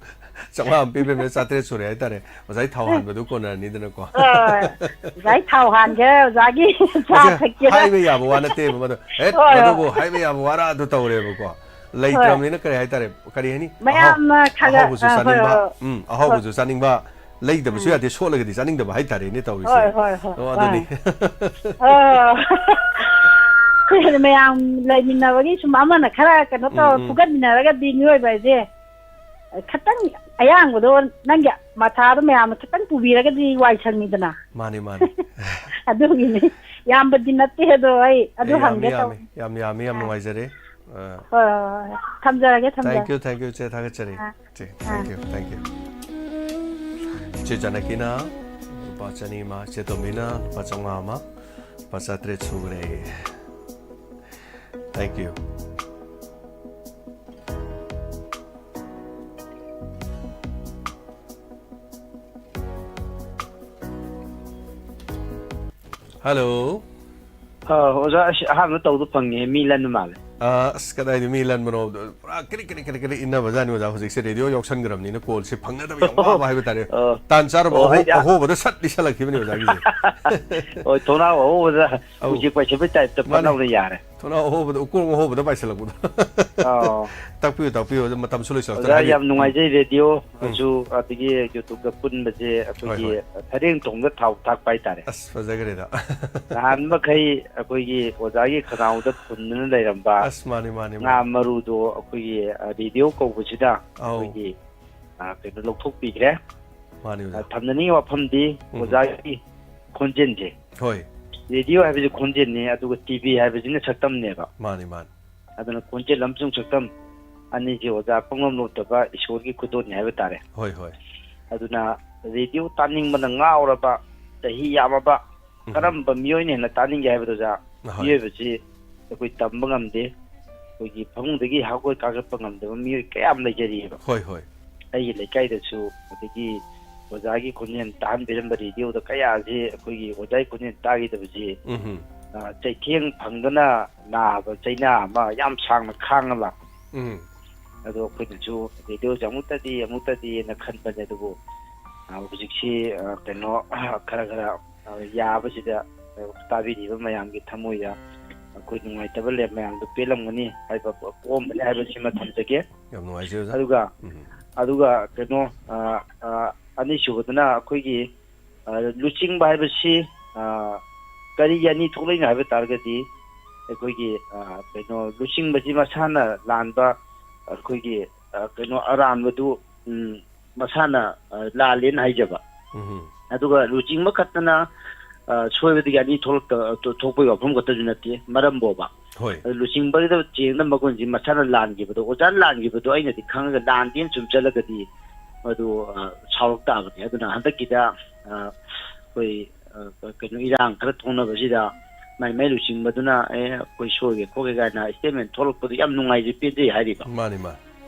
ꯆꯥꯝꯃꯉꯥ ꯑꯃ ꯄꯤꯕꯤꯔꯝꯃꯦ, ꯆꯥꯇ꯭ꯔꯦꯠ ꯁꯨꯔꯦ ꯍꯥꯏꯇꯥꯔꯦ꯫ ꯑꯣꯖꯥꯒꯤ ꯊꯥꯎ ꯍꯥꯟꯕꯗꯨ ꯀꯣꯟꯅꯔꯅꯤꯗꯅꯀꯣ꯫ ꯍꯣꯏ꯫ ꯑꯣꯖꯥꯒꯤ ꯊꯥꯎ ꯍꯥꯟꯒꯦ, ꯑꯣꯖꯥꯒꯤ ꯆꯥ ꯑꯣꯖꯥ, ꯊꯛꯀꯦ꯫ ꯍꯥꯏꯕ ꯌꯥꯕ ꯋꯥ ꯅꯠꯇꯦꯕ ꯃꯗꯨ꯫ ꯍꯦꯠ, ꯍꯣꯏ, ꯍꯣꯏ꯫ ꯃꯗꯨꯕꯨ ꯍꯥꯏꯕ ꯌꯥꯕ ꯋꯥꯔ ꯑꯗꯨ ꯇꯧꯔꯦꯕꯀꯣ꯫ ꯍꯣꯏ꯫ ꯂꯩꯇ꯭ꯔꯕꯅꯤꯅ ꯀꯔꯤ ꯍꯥꯏꯇꯥꯔꯦ, ꯀꯔꯤ ꯍꯥꯏꯅꯤ? ꯃꯌꯥꯝꯅ ꯑꯍꯥꯎ-, ꯈꯔ, ꯑꯍꯥꯎꯕꯁꯨ ꯑ, ꯍꯣꯏ, ꯆꯥꯅꯤꯡꯕ, ꯍꯣꯏ, ꯎꯝ, ꯍꯣꯏ꯫ ꯑꯍꯥꯎꯕꯁꯨ ꯆꯥꯅꯤꯡꯕ, ꯂꯩꯗꯕꯁꯨ ꯎꯝ꯫ ꯌꯥꯗꯦ, ꯁꯣꯠꯂꯒꯗꯤ ꯆꯥꯅꯤꯡꯗꯕ ꯍꯥꯏꯇꯥꯔꯦꯅꯦ ꯇꯧꯔꯤꯁꯦ꯫ ꯍꯣꯏ, ꯍꯣꯏ, ꯍꯣꯏ, ꯑꯣ, ꯑꯗꯨꯅꯤ꯫ ꯍꯣꯏ꯫ ꯑ, ꯑꯩꯈꯣꯏ ꯃꯌꯥꯝ ꯂꯩꯃꯤꯟꯅꯕꯒꯤ ꯁꯨꯝ ꯑꯃꯅ ꯈꯔ ꯀꯩꯅꯣ ꯇꯧꯔ ꯎꯝ, ꯎꯝ꯫ ꯐꯨꯒꯠꯃꯤꯟꯅꯔꯒꯗꯤ ꯃꯤꯑꯣꯏꯕ ꯍꯥꯏꯁꯦ ꯈꯤꯇꯪ ꯑꯌꯥꯡꯕꯗꯣ ꯅꯪꯒꯤ ꯃꯊꯥꯗꯣ ꯃꯌꯥꯝꯅ ꯈꯤꯇꯪ ꯄꯨꯕꯤꯔꯒꯗꯤ ꯋꯥꯏ ꯁꯪꯉꯤꯗꯅ꯫ ꯃꯥꯅꯤ, ꯃꯥꯅꯤ꯫ ꯑꯗꯨꯒꯤꯅꯤ꯫ ꯌꯥꯝꯕꯗꯤ ꯅꯠꯇꯦ ꯑꯗꯣ ꯑꯩ ꯑꯗꯨ ꯑꯦ, ꯌꯥꯝꯃꯤ, ꯍꯪꯒꯦ ꯌꯥꯝꯃꯤ꯫ ꯇꯧꯕ꯫ ꯌꯥꯝ ꯌꯥꯝꯃꯤ, ꯌꯥꯝ ꯑꯥ꯫ ꯅꯨꯡꯉꯥꯏꯖꯔꯦ꯫ ꯑ, ꯍꯣꯏ, ꯍꯣꯏ, ꯍꯣꯏ꯫ ꯊꯝꯖꯔꯒꯦ, ꯊꯝꯖꯔꯒꯦ꯫ Thank you, thank you, ꯏꯆꯦ, ꯊꯥꯒꯠꯆꯔꯤ꯫ ꯑꯥ, ꯏꯆꯦ, ꯑꯥ꯫ Thank you, thank you꯫ ꯏꯆꯦ ꯖꯥꯅꯀꯤꯅ ꯂꯨꯄꯥ ꯆꯅꯤ ꯑꯃ, ꯏꯆꯦ ꯇꯣꯝꯕꯤꯅ ꯂꯨꯄꯥ ꯆꯥꯝꯃꯉꯥ ꯑꯃ, ꯂꯨꯄꯥ ꯆꯥꯇ꯭ꯔꯦꯠ ꯁꯨꯈ꯭ꯔꯦ꯫ Thank you꯫ Hello꯫ ꯑ, ꯑꯣꯖꯥ, ꯑꯁ, ꯑꯍꯥꯟꯕ ꯇꯧꯕꯗ ꯐꯪꯉꯦ, ꯃꯤ ꯂꯟꯕ ꯃꯥꯜꯂꯦ꯫ ꯑ, ꯑꯁ, ꯀꯗꯥꯏꯗ ꯃꯤ ꯂꯟꯕꯅꯣ? ꯄꯨꯔꯥ ꯀ꯭ꯔꯤꯛ, ꯀ꯭ꯔꯤꯛ, ꯀ꯭ꯔꯤꯛ, ꯀ꯭ꯔꯤꯛ ꯏꯟꯅꯕꯖꯥꯠꯅꯤ, ꯑꯣꯖꯥ꯫ ꯍꯧꯖꯤꯛꯁꯦ ꯔꯦꯗꯤꯑꯣ ꯌꯥꯎꯁꯟꯈ꯭ꯔꯕꯅꯤꯅ ꯀꯣꯜꯁꯦ ꯐꯪꯅꯗꯕ ꯌꯥꯝ ꯋꯥꯕ ꯍꯥꯏꯕ ꯇꯥꯔꯦ꯫ ꯑ, ꯇꯥꯟ ꯆꯥꯔꯕ ꯑꯣ, ꯑꯍꯣ-, ꯍꯣꯏꯗ꯫ ꯑꯍꯣꯕꯗ ꯁꯠ ꯂꯤꯁꯜꯂꯛꯈꯤꯕꯅꯤ ꯑꯣꯖꯥꯒꯤꯁꯦ꯫ ꯍꯣꯏ, ꯊꯣꯡꯅꯥꯎ ꯑꯍꯣꯕꯗ ꯑꯧ꯫ ꯎꯆꯦꯛ ꯄꯥꯏꯁꯤꯠꯄꯩ ꯇꯥꯏꯞꯇ ꯃꯥꯅꯦ꯫ ꯄꯠꯂꯥꯎꯅ ꯌꯥꯔꯦ꯫ ꯊꯣꯡꯅꯥꯎ ꯑꯍꯣꯕꯗ, ꯎꯀꯣꯡ ꯑꯍꯣꯕꯗ ꯄꯥꯏꯁꯜꯂꯛꯄꯗꯣ꯫ ꯑꯧ꯫ ꯇꯥꯛꯄꯤꯌꯨ, ꯇꯥꯛꯄꯤꯌꯨ, ꯑꯗꯨ ꯃꯇꯝꯁꯨ ꯂꯣꯏꯁꯤꯜꯂꯛꯇꯣꯔꯦ꯫ ꯑꯣꯖꯥ, ꯍꯥꯏꯕꯤꯌꯨ꯫ ꯌꯥꯝ ꯎꯝ꯫ ꯅꯨꯡꯉꯥꯏꯖꯩ, ꯔꯦꯗꯤꯑꯣ ꯎꯝ꯫ ꯑꯗꯨ, ꯑꯗꯒꯤ YouTubeꯗ ꯄꯨꯟꯕꯁꯦ ꯍꯣꯏ, ꯑꯩꯈꯣꯏꯒꯤ ꯍꯣꯏ꯫ ꯁꯔꯦꯡ ꯊꯣꯡꯕꯗ ꯊꯥꯎ ꯊꯥꯛꯄ ꯍꯥꯏꯇꯥꯔꯦ꯫ ꯑꯁ, ꯐꯖꯈ꯭ꯔꯦꯗ꯫ ꯅꯍꯥꯟ ꯃꯈꯩ ꯑꯩꯈꯣꯏꯒꯤ ꯑꯣꯖꯥꯒꯤ ꯈꯅꯥꯎꯗ ꯐꯨꯟꯗꯨꯅ ꯂꯩꯔꯝꯕ ꯑꯁ, ꯃꯥꯅꯤ, ꯃꯥꯅꯤ, ꯉꯥ ꯃꯥꯅꯤ꯫ ꯃꯔꯨꯗꯣ ꯑꯩꯈꯣꯏꯒꯤ, ꯑ, ꯔꯦꯗꯤꯑꯣ ꯀꯧꯕꯁꯤꯗ ꯑꯧ꯫ ꯑꯩꯈꯣꯏꯒꯤ, ꯑ, ꯀꯩꯅꯣ ꯂꯧꯊꯣꯛꯄꯤꯈ꯭ꯔꯦ꯫ ꯃꯥꯅꯤ, ꯑ, ꯑꯣꯖꯥ꯫ ꯊꯝꯖꯅꯤꯡꯉꯤ ꯋꯥꯐꯝꯗꯤ ꯎꯝ꯫ ꯑꯣꯖꯥꯒꯤ ꯈꯣꯟꯖꯦꯜꯁꯦ꯫ ꯍꯣꯏ꯫ ꯔꯦꯗꯤꯑꯣ ꯍꯥꯏꯕꯁꯤ ꯈꯣꯟꯖꯦꯜꯅꯤ, ꯑꯗꯨꯒ ꯇꯤꯚꯤ ꯍꯥꯏꯕꯁꯤꯅ ꯁꯛꯇꯝꯅꯦꯕ꯫ ꯃꯥꯅꯤ, ꯃꯥꯅꯤ꯫ ꯑꯗꯨꯅ ꯈꯣꯟꯖꯦꯜ ꯑꯃꯁꯨꯡ ꯁꯛꯇꯝ ꯑꯅꯤꯁꯦ, ꯑꯣꯖꯥ, ꯄꯪꯂꯣꯞ ꯂꯣꯞꯇꯕ ꯏꯁꯣꯔꯒꯤ ꯈꯨꯗꯣꯜꯅꯤ ꯍꯥꯏꯕ ꯇꯥꯔꯦ꯫ ꯍꯣꯏ, ꯍꯣꯏ꯫ ꯑꯗꯨꯅ ꯔꯦꯗꯤꯑꯣ ꯇꯥꯅꯤꯡꯕꯅ ꯉꯥꯎꯔꯕ, ꯆꯍꯤ ꯌꯥꯝꯃꯕ, ꯎꯝ꯫ ꯀꯔꯝꯕ ꯃꯤꯑꯣꯏꯅ ꯍꯦꯟꯅ ꯇꯥꯅꯤꯡꯒꯦ ꯍꯥꯏꯕꯗꯣ, ꯑꯣꯖꯥ, ꯍꯣꯏ꯫ ꯃꯤꯑꯣꯏꯕꯁꯤ ꯑꯩꯈꯣꯏ ꯇꯝꯕ ꯉꯝꯗꯦ꯫ ꯑꯩꯈꯣꯏꯒꯤ ꯐꯃꯨꯡꯗꯒꯤ ꯍꯧꯒꯠ ꯀꯥꯡꯈꯠꯄ ꯉꯝꯗꯕ ꯃꯤꯑꯣꯏ ꯀꯌꯥ ꯑꯃ ꯂꯩꯖꯔꯤꯑꯕ꯫ ꯍꯣꯏ, ꯍꯣꯏ꯫ ꯑꯩꯒꯤ ꯂꯩꯀꯥꯏꯗꯁꯨ, ꯑꯗꯒꯤ ꯑꯣꯖꯥꯒꯤ ꯈꯣꯟꯖꯦꯜ ꯇꯥꯍꯟꯕꯤꯔꯝꯕ ꯔꯦꯗꯤꯑꯣꯗ ꯀꯌꯥꯁꯤ ꯑꯩꯈꯣꯏꯒꯤ ꯑꯣꯖꯥꯒꯤ ꯈꯣꯟꯖꯦꯜ ꯇꯥꯈꯤꯗꯕꯁꯤ, ꯎꯝꯍꯨꯝ꯫ ꯑ, ꯆꯩꯊꯦꯡ ꯐꯪꯗꯅ ꯅꯥꯕ ꯆꯩꯅꯥ ꯑꯃ ꯌꯥꯝ ꯁꯥꯡꯅ ꯈꯥꯡꯉ ꯂꯥꯛꯄꯅꯤ꯫ ꯎꯝ꯫ ꯑꯗꯣ ꯑꯩꯈꯣꯏꯅꯁꯨ ꯔꯦꯗꯤꯑꯣꯁꯦ ꯑꯃꯨꯛꯇꯗꯤ, ꯑꯃꯨꯛꯇꯗꯤꯅ ꯈꯟꯕꯅꯦ, ꯑꯗꯨꯕꯨ, ꯑ, ꯍꯧꯖꯤꯛꯁꯤ, ꯑ, ꯀꯩꯅꯣ, ꯈꯔ ꯈꯔ, ꯑ, ꯌꯥꯕꯁꯤꯗ, ꯑ, ꯇꯥꯕꯤꯔꯤꯕ ꯃꯌꯥꯝꯒꯤ ꯊꯃꯣꯏꯗ ꯑꯩꯈꯣꯏ ꯅꯨꯡꯉꯥꯏꯇꯕ ꯂꯩ, ꯃꯌꯥꯝꯗꯣ ꯄꯦꯜꯂꯝꯒꯅꯤ ꯍꯥꯏꯕ ꯄꯣꯛꯑꯝꯕꯅꯤ ꯍꯥꯏꯕꯁꯤꯃ ꯊꯝꯖꯒꯦ꯫ ꯌꯥꯝ ꯅꯨꯡꯉꯥꯏꯖꯩ, ꯑꯣꯖꯥ꯫ ꯑꯗꯨꯒ, ꯎꯝ꯫ ꯑꯗꯨꯒ ꯀꯩꯅꯣ, ꯑ, ꯑ, ꯑꯅꯤꯁꯨꯕꯗꯅ ꯑꯩꯈꯣꯏꯒꯤ, ꯑ, ꯂꯨꯆꯤꯡꯕ ꯍꯥꯏꯕꯁꯤ, ꯑ, ꯀꯔꯤꯒꯤ ꯑꯅꯤ ꯊꯣꯛꯂꯛꯏꯅꯣ ꯍꯥꯏꯕ ꯇꯥꯔꯒꯗꯤ, ꯑꯩꯈꯣꯏꯒꯤ, ꯑ, ꯀꯩꯅꯣ, ꯂꯨꯆꯤꯡꯕꯁꯤ ꯃꯁꯥꯅ ꯂꯥꯟꯕ, ꯑꯩꯈꯣꯏꯒꯤ, ꯑ, ꯀꯩꯅꯣ, ꯑꯔꯥꯟꯕꯗꯨ, ꯎꯝ, ꯃꯁꯥꯅ, ꯑ, ꯂꯥꯜꯂꯦꯅ ꯍꯥꯏꯖꯕ꯫ ꯎꯝ꯫ ꯑꯗꯨꯒ ꯂꯨꯆꯤꯡꯕ ꯈꯛꯇꯅ, ꯑ, ꯁꯣꯏꯕꯗꯒꯤ ꯑꯅꯤ ꯊꯣꯛꯂꯛꯇ-, ꯊꯣꯛꯄꯒꯤ ꯋꯥꯐꯝ ꯈꯛꯇꯁꯨ ꯅꯠꯇꯦ, ꯃꯔꯝ ꯕꯣꯕ꯫ ꯍꯣꯏ꯫ ꯑꯗꯨ ꯂꯨꯆꯤꯡꯕꯗ ꯆꯦꯟꯕ ꯃꯒꯨꯟꯁꯤ ꯃꯁꯥꯅ ꯂꯥꯟꯈꯤꯕꯗꯣ, ꯑꯣꯖꯥꯅ ꯂꯥꯟꯈꯤꯕꯗꯣ ꯑꯩꯅꯗꯤ ꯈꯪꯉꯒ ꯂꯥꯟꯗꯦꯅ ꯁꯨꯝ ꯆꯠꯂꯒꯗꯤ ꯃꯗꯨ, ꯑ, ꯁꯥꯎꯔꯛ ꯇꯥꯕꯅꯤ꯫ ꯑꯗꯨꯅ ꯍꯟꯗꯛꯀꯤꯗ, ꯑ, ꯑꯩꯈꯣꯏ, ꯑ, ꯀꯩꯅꯣ, ꯏꯔꯥꯡ ꯈꯔ ꯊꯣꯛꯅꯕꯁꯤꯗ ꯃꯥꯏ ꯃꯥꯏ ꯂꯨꯆꯤꯡꯕꯗꯨꯅ, "ꯑꯦ, ꯑꯩꯈꯣꯏ ꯁꯣꯏꯒꯦ ꯈꯣꯠꯀꯦ" ꯀꯥꯏꯅ statement ꯊꯣꯛꯂꯛꯄꯗꯨ ꯌꯥꯝ ꯅꯨꯡꯉꯥꯏꯖꯩ, ꯄꯦꯟꯖꯩ ꯍꯥꯏꯔꯤꯕ꯫ ꯃꯥꯅꯤ, ꯃꯥꯅꯤ꯫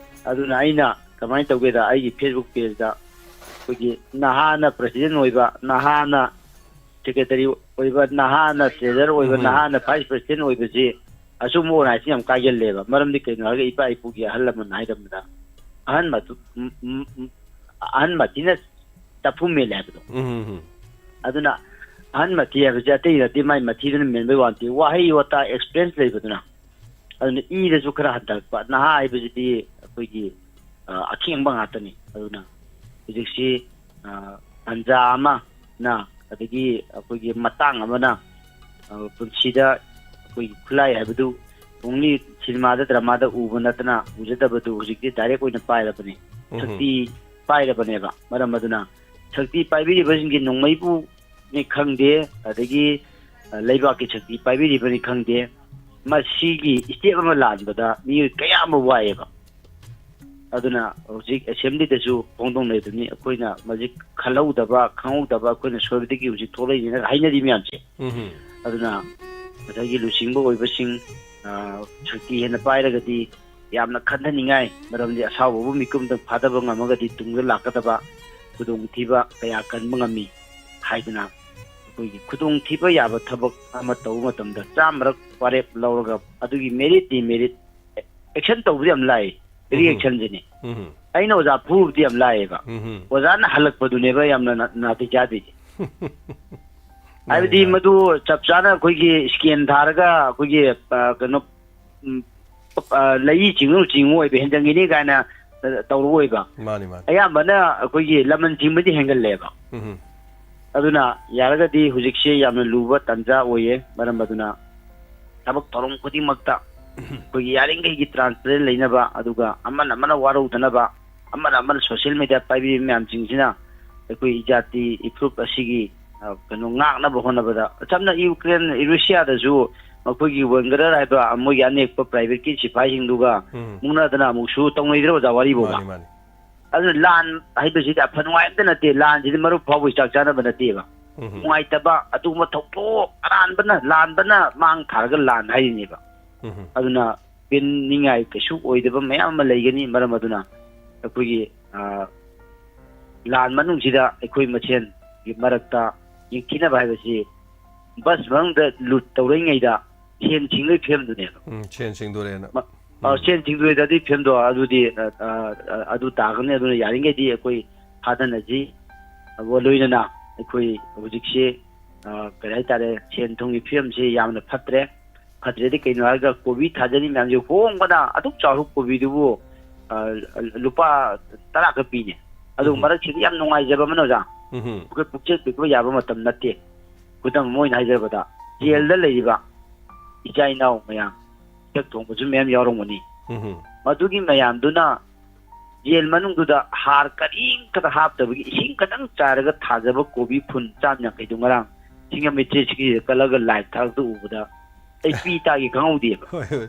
ꯑꯗꯨꯅ ꯑꯩꯅ ꯀꯃꯥꯏꯅ ꯇꯧꯒꯦꯗ, ꯑꯩꯒꯤ Facebook pageꯇ ꯑꯩꯈꯣꯏꯒꯤ ꯅꯍꯥꯅ president ꯑꯣꯏꯕ, ꯅꯍꯥꯅ secretary ꯑꯣꯏꯕ, ꯅꯍꯥꯅ treasurer ꯑꯣꯏꯕ, ꯎꯝ꯫ ꯅꯍꯥꯅ vice president ꯑꯣꯏꯕꯁꯤ ꯑꯆꯨꯝꯕ organization ꯌꯥꯝ ꯀꯥꯏꯒꯜꯂꯦꯕ꯫ ꯃꯔꯝꯗꯤ ꯀꯩꯅꯣ ꯍꯥꯏꯔꯒ, ꯏꯄꯥ ꯏꯄꯨꯒꯤ ꯑꯍꯜ ꯂꯃꯟ ꯍꯥꯏꯔꯝꯕꯗ, "ꯑꯍꯟ ꯃꯇꯨ-, ꯎꯝ, ꯎꯝ, ꯎꯝ, ꯑꯍꯟ ꯃꯊꯤꯅ ꯆꯥꯐꯨ ꯃꯦꯜꯂꯦ" ꯍꯥꯏꯕꯗꯣ꯫ ꯎꯝ, ꯎꯝ, ꯎꯝ꯫ ꯑꯗꯨꯅ ꯑꯍꯟ ꯃꯊꯤ ꯍꯥꯏꯕꯁꯦ ꯑꯇꯩ ꯅꯠꯇꯦ, ꯃꯥꯏ ꯃꯊꯤꯗꯨꯅ ꯃꯦꯟꯕꯩ ꯋꯥ ꯅꯠꯇꯦ꯫ ꯋꯥꯍꯩ ꯋꯥꯇꯥ experience ꯂꯩꯕꯗꯨꯅ꯫ ꯑꯗꯨꯅ ꯏꯗꯁꯨ ꯈꯔ ꯍꯟꯊꯔꯛꯄ꯫ ꯅꯍꯥ ꯍꯥꯏꯕꯁꯤꯗꯤ ꯑꯩꯈꯣꯏꯒꯤ, ꯑ, ꯑꯈꯦꯡꯕ ꯉꯥꯛꯇꯅꯤ꯫ ꯑꯗꯨꯅ ꯍꯧꯖꯤꯛꯁꯤ, ꯑ, ꯇꯟꯖꯥ ꯑꯃꯅ, ꯑꯗꯒꯤ ꯑꯩꯈꯣꯏꯒꯤ ꯃꯇꯥꯡ ꯑꯃꯅ, ꯑ, ꯄꯨꯟꯁꯤꯗ ꯑꯩꯈꯣꯏꯒꯤ ꯈꯨꯠꯂꯥꯏ ꯍꯥꯏꯕꯗꯨ only ꯁꯤꯅꯦꯃꯥꯗ, ꯗ꯭ꯔꯃꯥꯗ ꯎꯕ ꯅꯠꯇꯅ ꯎꯖꯗꯕꯗꯨ ꯍꯧꯖꯤꯛꯇꯤ direct ꯑꯣꯏꯅ ꯄꯥꯏꯔꯕꯅꯤ꯫ ꯎꯝ꯫ ꯁꯛꯇꯤ ꯄꯥꯏꯔꯕꯅꯦꯕ꯫ ꯃꯔꯝ ꯑꯗꯨꯅ ꯁꯛꯇꯤ ꯄꯥꯏꯕꯤꯔꯤꯕꯁꯤꯡꯒꯤ ꯅꯣꯡꯃꯩꯕꯨꯅꯤ ꯈꯪꯗꯦ, ꯑꯗꯒꯤ, ꯑ, ꯂꯩꯕꯥꯛꯀꯤ ꯁꯛꯇꯤ ꯄꯥꯏꯕꯤꯔꯤꯕꯅꯤ ꯈꯪꯗꯦ, ꯃꯁꯤꯒꯤ step ꯑꯃ ꯂꯥꯟꯕꯗ ꯃꯤꯑꯣꯏ ꯀꯌꯥ ꯑꯃ ꯋꯥꯏꯑꯦꯕ꯫ ꯑꯗꯨꯅ ꯍꯧꯖꯤꯛ assemblyꯗꯁꯨ ꯐꯣꯡꯗꯣꯛꯅꯔꯤꯗꯨꯅꯤ, ꯑꯩꯈꯣꯏꯅ ꯃꯁꯤ ꯈꯜꯍꯧꯗꯕ, ꯈꯪꯍꯧꯗꯕ, ꯑꯩꯈꯣꯏꯅ ꯁꯣꯏꯕꯗꯒꯤ ꯍꯧꯖꯤꯛ ꯊꯣꯛꯂꯛꯏꯅꯦꯅ ꯍꯥꯏꯅꯔꯤ ꯃꯌꯥꯝꯁꯦ꯫ ꯎꯝ꯫ ꯑꯗꯨꯅ ꯉꯁꯥꯏꯒꯤ ꯂꯨꯆꯤꯡꯕ ꯑꯣꯏꯕꯁꯤꯡ, ꯑ, ꯁꯛꯇꯤ ꯍꯦꯟꯅ ꯄꯥꯏꯔꯒꯗꯤ ꯌꯥꯝꯅ ꯈꯟꯊꯅꯤꯡꯉꯥꯏ, ꯃꯔꯝꯗꯤ ꯑꯁꯥꯎꯕꯕꯨ ꯃꯤꯀꯨꯞꯇ ꯐꯥꯗꯕ ꯉꯝꯃꯒꯗꯤ ꯇꯨꯡꯗ ꯂꯥꯛꯀꯗꯕ ꯈꯨꯗꯣꯡꯊꯤꯕ ꯀꯌꯥ ꯀꯟꯕ ꯉꯝꯃꯤ ꯍꯥꯏꯗꯅ, ꯑꯩꯈꯣꯏꯒꯤ ꯈꯨꯗꯣꯡꯊꯤꯕ ꯌꯥꯕ ꯊꯕꯛ ꯑꯃ ꯇꯧꯕ ꯃꯇꯝꯗ ꯆꯥꯝꯃꯔꯛ ꯋꯥꯔꯦꯞ ꯂꯧꯔꯒ ꯑꯗꯨꯒꯤ merit demerit action ꯇꯧꯕꯗꯤ ꯌꯥꯝ ꯂꯥꯏ, ꯎꯝ꯫ Reactionꯁꯤꯅꯤ꯫ ꯎꯝ꯫ ꯑꯩꯅ ꯑꯣꯖꯥ ꯐꯨꯕꯗꯤ ꯌꯥꯝ ꯂꯥꯏꯌꯦꯕ, ꯎꯝ꯫ ꯑꯣꯖꯥꯅ ꯍꯜꯂꯛꯄꯗꯨꯅꯦꯕ ꯌꯥꯝꯅ ꯅꯥ-, ꯅꯥꯇꯩ ꯆꯥꯗ꯭ꯔꯤꯁꯦ꯫ ꯍꯥꯏꯕꯗꯤ ꯃꯥꯅꯤ, ꯃꯥꯅꯤ꯫ ꯃꯗꯨ ꯆꯞ ꯆꯥꯅ ꯑꯩꯈꯣꯏꯒꯤ scam ꯊꯥꯔꯒ ꯑꯩꯈꯣꯏꯒꯤ, ꯑ, ꯀꯩꯅꯣ, ꯎꯝ, ꯑ, ꯂꯩ ꯆꯤꯡꯉꯨ ꯆꯤꯡꯉꯨ ꯑꯣꯏꯕ ꯍꯦꯟꯖꯟꯈꯤꯅꯤ ꯀꯥꯏꯅ ꯑ, ꯇꯧꯔꯛꯑꯣꯏꯕ꯫ ꯃꯥꯅꯤ, ꯃꯥꯅꯤ꯫ ꯑꯌꯥꯝꯕꯅ ꯑꯩꯈꯣꯏꯒꯤ ꯂꯃꯟ ꯆꯤꯡꯕꯗꯤ ꯍꯦꯟꯒꯠꯂꯦꯕ꯫ ꯎꯝ꯫ ꯑꯗꯨꯅ ꯌꯥꯔꯒꯗꯤ ꯍꯧꯖꯤꯛꯁꯦ ꯌꯥꯝꯅ ꯂꯨꯕ ꯇꯥꯟꯖꯥ ꯑꯣꯏꯌꯦ꯫ ꯃꯔꯝ ꯑꯗꯨꯅ ꯊꯕꯛ ꯊꯧꯔꯝ ꯈꯨꯗꯤꯡꯃꯛꯇ ꯑꯩꯈꯣꯏꯒꯤ ꯌꯥꯔꯤꯈꯩꯒꯤ transparent ꯂꯩꯅꯕ, ꯑꯗꯨꯒ ꯑꯃꯅ ꯑꯃꯅ ꯋꯥꯔꯧꯗꯅꯕ, ꯑꯃꯅ ꯑꯃꯅ social media ꯄꯥꯏꯕꯤꯕ ꯃꯌꯥꯝꯁꯤꯡꯁꯤꯅ ꯑꯩꯈꯣꯏ ꯏꯖꯥꯇꯤ ꯏꯐꯨꯔꯨꯞ ꯑꯁꯤꯒꯤ, ꯑ, ꯀꯩꯅꯣ, ꯉꯥꯛꯅꯕ ꯍꯣꯠꯅꯕꯗ, ꯆꯝꯅ ꯌꯨꯀ꯭ꯔꯦꯟ, ꯔꯨꯁꯤꯌꯥꯗꯁꯨ ꯃꯈꯣꯏꯒꯤ ꯋꯦꯡꯒꯔ ꯍꯥꯏꯕ ꯃꯣꯏꯒꯤ ꯑꯅꯦꯛꯄ privateꯀꯤ ꯁꯤꯐꯥꯏꯁꯤꯡꯗꯨꯒ ꯎꯝ꯫ ꯃꯨꯛꯅꯗꯅ ꯑꯃꯨꯛꯁꯨ ꯇꯧꯅꯩꯗ꯭ꯔꯣ, ꯑꯣꯖꯥ, ꯋꯥꯔꯤꯕꯣꯕ? ꯃꯥꯅꯤ, ꯃꯥꯅꯤ꯫ ꯑꯗꯨꯅ ꯂꯥꯟ ꯍꯥꯏꯕꯁꯤꯗꯤ ꯑꯐ ꯅꯨꯡꯉꯥꯏ ꯑꯝꯇ ꯅꯠꯇꯦ꯫ ꯂꯥꯟꯁꯤꯗꯤ ꯃꯔꯨꯞ ꯐꯥꯎꯕꯒꯤ ꯆꯥꯛ ꯆꯥꯅꯕ ꯅꯠꯇꯦꯕ꯫ ꯎꯝ꯫ ꯅꯨꯡꯉꯥꯏꯇꯕ ꯑꯗꯨꯒꯨꯝꯕ ꯊꯧꯗꯣꯛ ꯑꯔꯥꯟꯕꯅ, ꯂꯥꯟꯕꯅ ꯃꯥꯡ ꯊꯥꯔꯒ ꯂꯥꯟ ꯍꯥꯏꯔꯤꯅꯦꯕ꯫ ꯎꯝ꯫ ꯑꯗꯨꯅ ꯄꯦꯟꯅꯤꯡꯉꯥꯏ ꯀꯩꯁꯨ ꯑꯣꯏꯗꯕ ꯃꯌꯥꯝ ꯑꯃ ꯂꯩꯒꯅꯤ꯫ ꯃꯔꯝ ꯑꯗꯨꯅ ꯑꯩꯈꯣꯏꯒꯤ, ꯑ, ꯂꯥꯟ ꯃꯅꯨꯡꯁꯤꯗ ꯑꯩꯈꯣꯏ ꯃꯁꯦꯟꯒꯤ ꯃꯔꯛꯇ ꯌꯦꯡꯊꯤꯅꯕ ꯍꯥꯏꯕꯁꯤ ꯕꯁ ꯃꯅꯨꯡꯗ ꯂꯨꯠ ꯇꯧꯔꯤꯉꯩꯗ ꯁꯦꯟ ꯁꯤꯡꯕꯒꯤ ꯐꯤꯕꯝꯗꯨꯅꯦꯕ꯫ ꯎꯝ, ꯁꯦꯟ ꯁꯤꯡꯗꯣꯔꯦꯅ꯫ ꯃ-, ꯑ, ꯎꯝ꯫ ꯁꯦꯟ ꯁꯤꯡꯗꯣꯔꯦꯗꯤ ꯐꯤꯕꯝꯗꯣ ꯑꯗꯨꯗꯤ, ꯑ, ꯑ, ꯑ, ꯑꯗꯨ ꯇꯥꯒꯅꯤ꯫ ꯑꯗꯨꯅ ꯌꯥꯔꯤꯉꯩꯗꯤ ꯑꯩꯈꯣꯏ ꯊꯥꯗꯅꯁꯤ꯫ ꯑꯗꯨꯒ ꯂꯣꯏꯅꯅ ꯑꯩꯈꯣꯏ ꯍꯧꯖꯤꯛꯁꯤ, ꯑ, ꯀꯔꯤ ꯍꯥꯏꯇꯥꯔꯦ, ꯁꯦꯟ ꯊꯨꯝꯒꯤ ꯐꯤꯕꯝꯁꯤ ꯌꯥꯝꯅ ꯐꯠꯇ꯭ꯔꯦ꯫ ꯐꯠꯇ꯭ꯔꯦꯗꯤ ꯀꯩꯅꯣ ꯍꯥꯏꯔꯒ ꯀꯣꯕꯤ ꯊꯥꯖꯔꯤ ꯃꯌꯥꯝꯁꯦ ꯍꯣꯡꯕꯅ ꯑꯗꯨꯛ ꯆꯥꯎꯔꯕ ꯀꯣꯕꯤꯗꯨꯕꯨ, ꯑ, ꯂꯨꯄꯥ ꯇꯔꯥ ꯈꯛ ꯄꯤꯅꯦ꯫ ꯑꯗꯨ ꯎꯝ꯫ ꯃꯔꯛꯁꯤꯗ ꯌꯥꯝ ꯅꯨꯡꯉꯥꯏꯖꯕ ꯑꯃꯅ, ꯑꯣꯖꯥ, ꯎꯝ꯫ ꯑꯩꯈꯣꯏ ꯄꯨꯛꯆꯦꯜ ꯄꯤꯛꯄ ꯌꯥꯕ ꯃꯇꯝ ꯅꯠꯇꯦ꯫ ꯈꯨꯗꯝ ꯑꯃ ꯑꯣꯏꯅ ꯍꯥꯏꯖꯔꯕꯗ, ꯖꯦꯜꯗ ꯂꯩꯔꯤꯕ ꯏꯆꯥ ꯏꯅꯥꯎ ꯃꯌꯥꯝ, ꯄꯤꯛ ꯊꯣꯡꯕꯁꯨ ꯃꯌꯥꯝ ꯌꯥꯎꯔꯝꯒꯅꯤ꯫ ꯎꯝ꯫ ꯃꯗꯨꯒꯤ ꯃꯌꯥꯝꯗꯨꯅ ꯖꯦꯜ ꯃꯅꯨꯡꯗꯨꯗ ꯍꯥꯔ ꯀꯔꯤꯝꯇ ꯍꯥꯞꯇꯕꯒꯤ ꯏꯁꯤꯡ ꯈꯛꯇꯪ ꯆꯥꯏꯔꯒ ꯊꯥꯖꯕ ꯀꯣꯕꯤ ꯐꯨꯟ ꯆꯥꯝ ꯌꯥꯡꯈꯩꯗꯨ ꯉꯔꯥꯡ ꯁꯤꯡꯉꯝꯃꯤ ꯊ꯭ꯔꯤ ꯁꯤꯛꯁꯇꯤꯗ ꯀꯠꯂꯒ ꯂꯥꯏꯞ ꯊꯥꯔꯛꯇ ꯎꯕꯗ ꯑꯩ ꯄꯤ ꯇꯥꯒꯦ ꯈꯪꯍꯧꯗꯦꯕ꯫ ꯍꯣꯏ, ꯍꯣꯏ꯫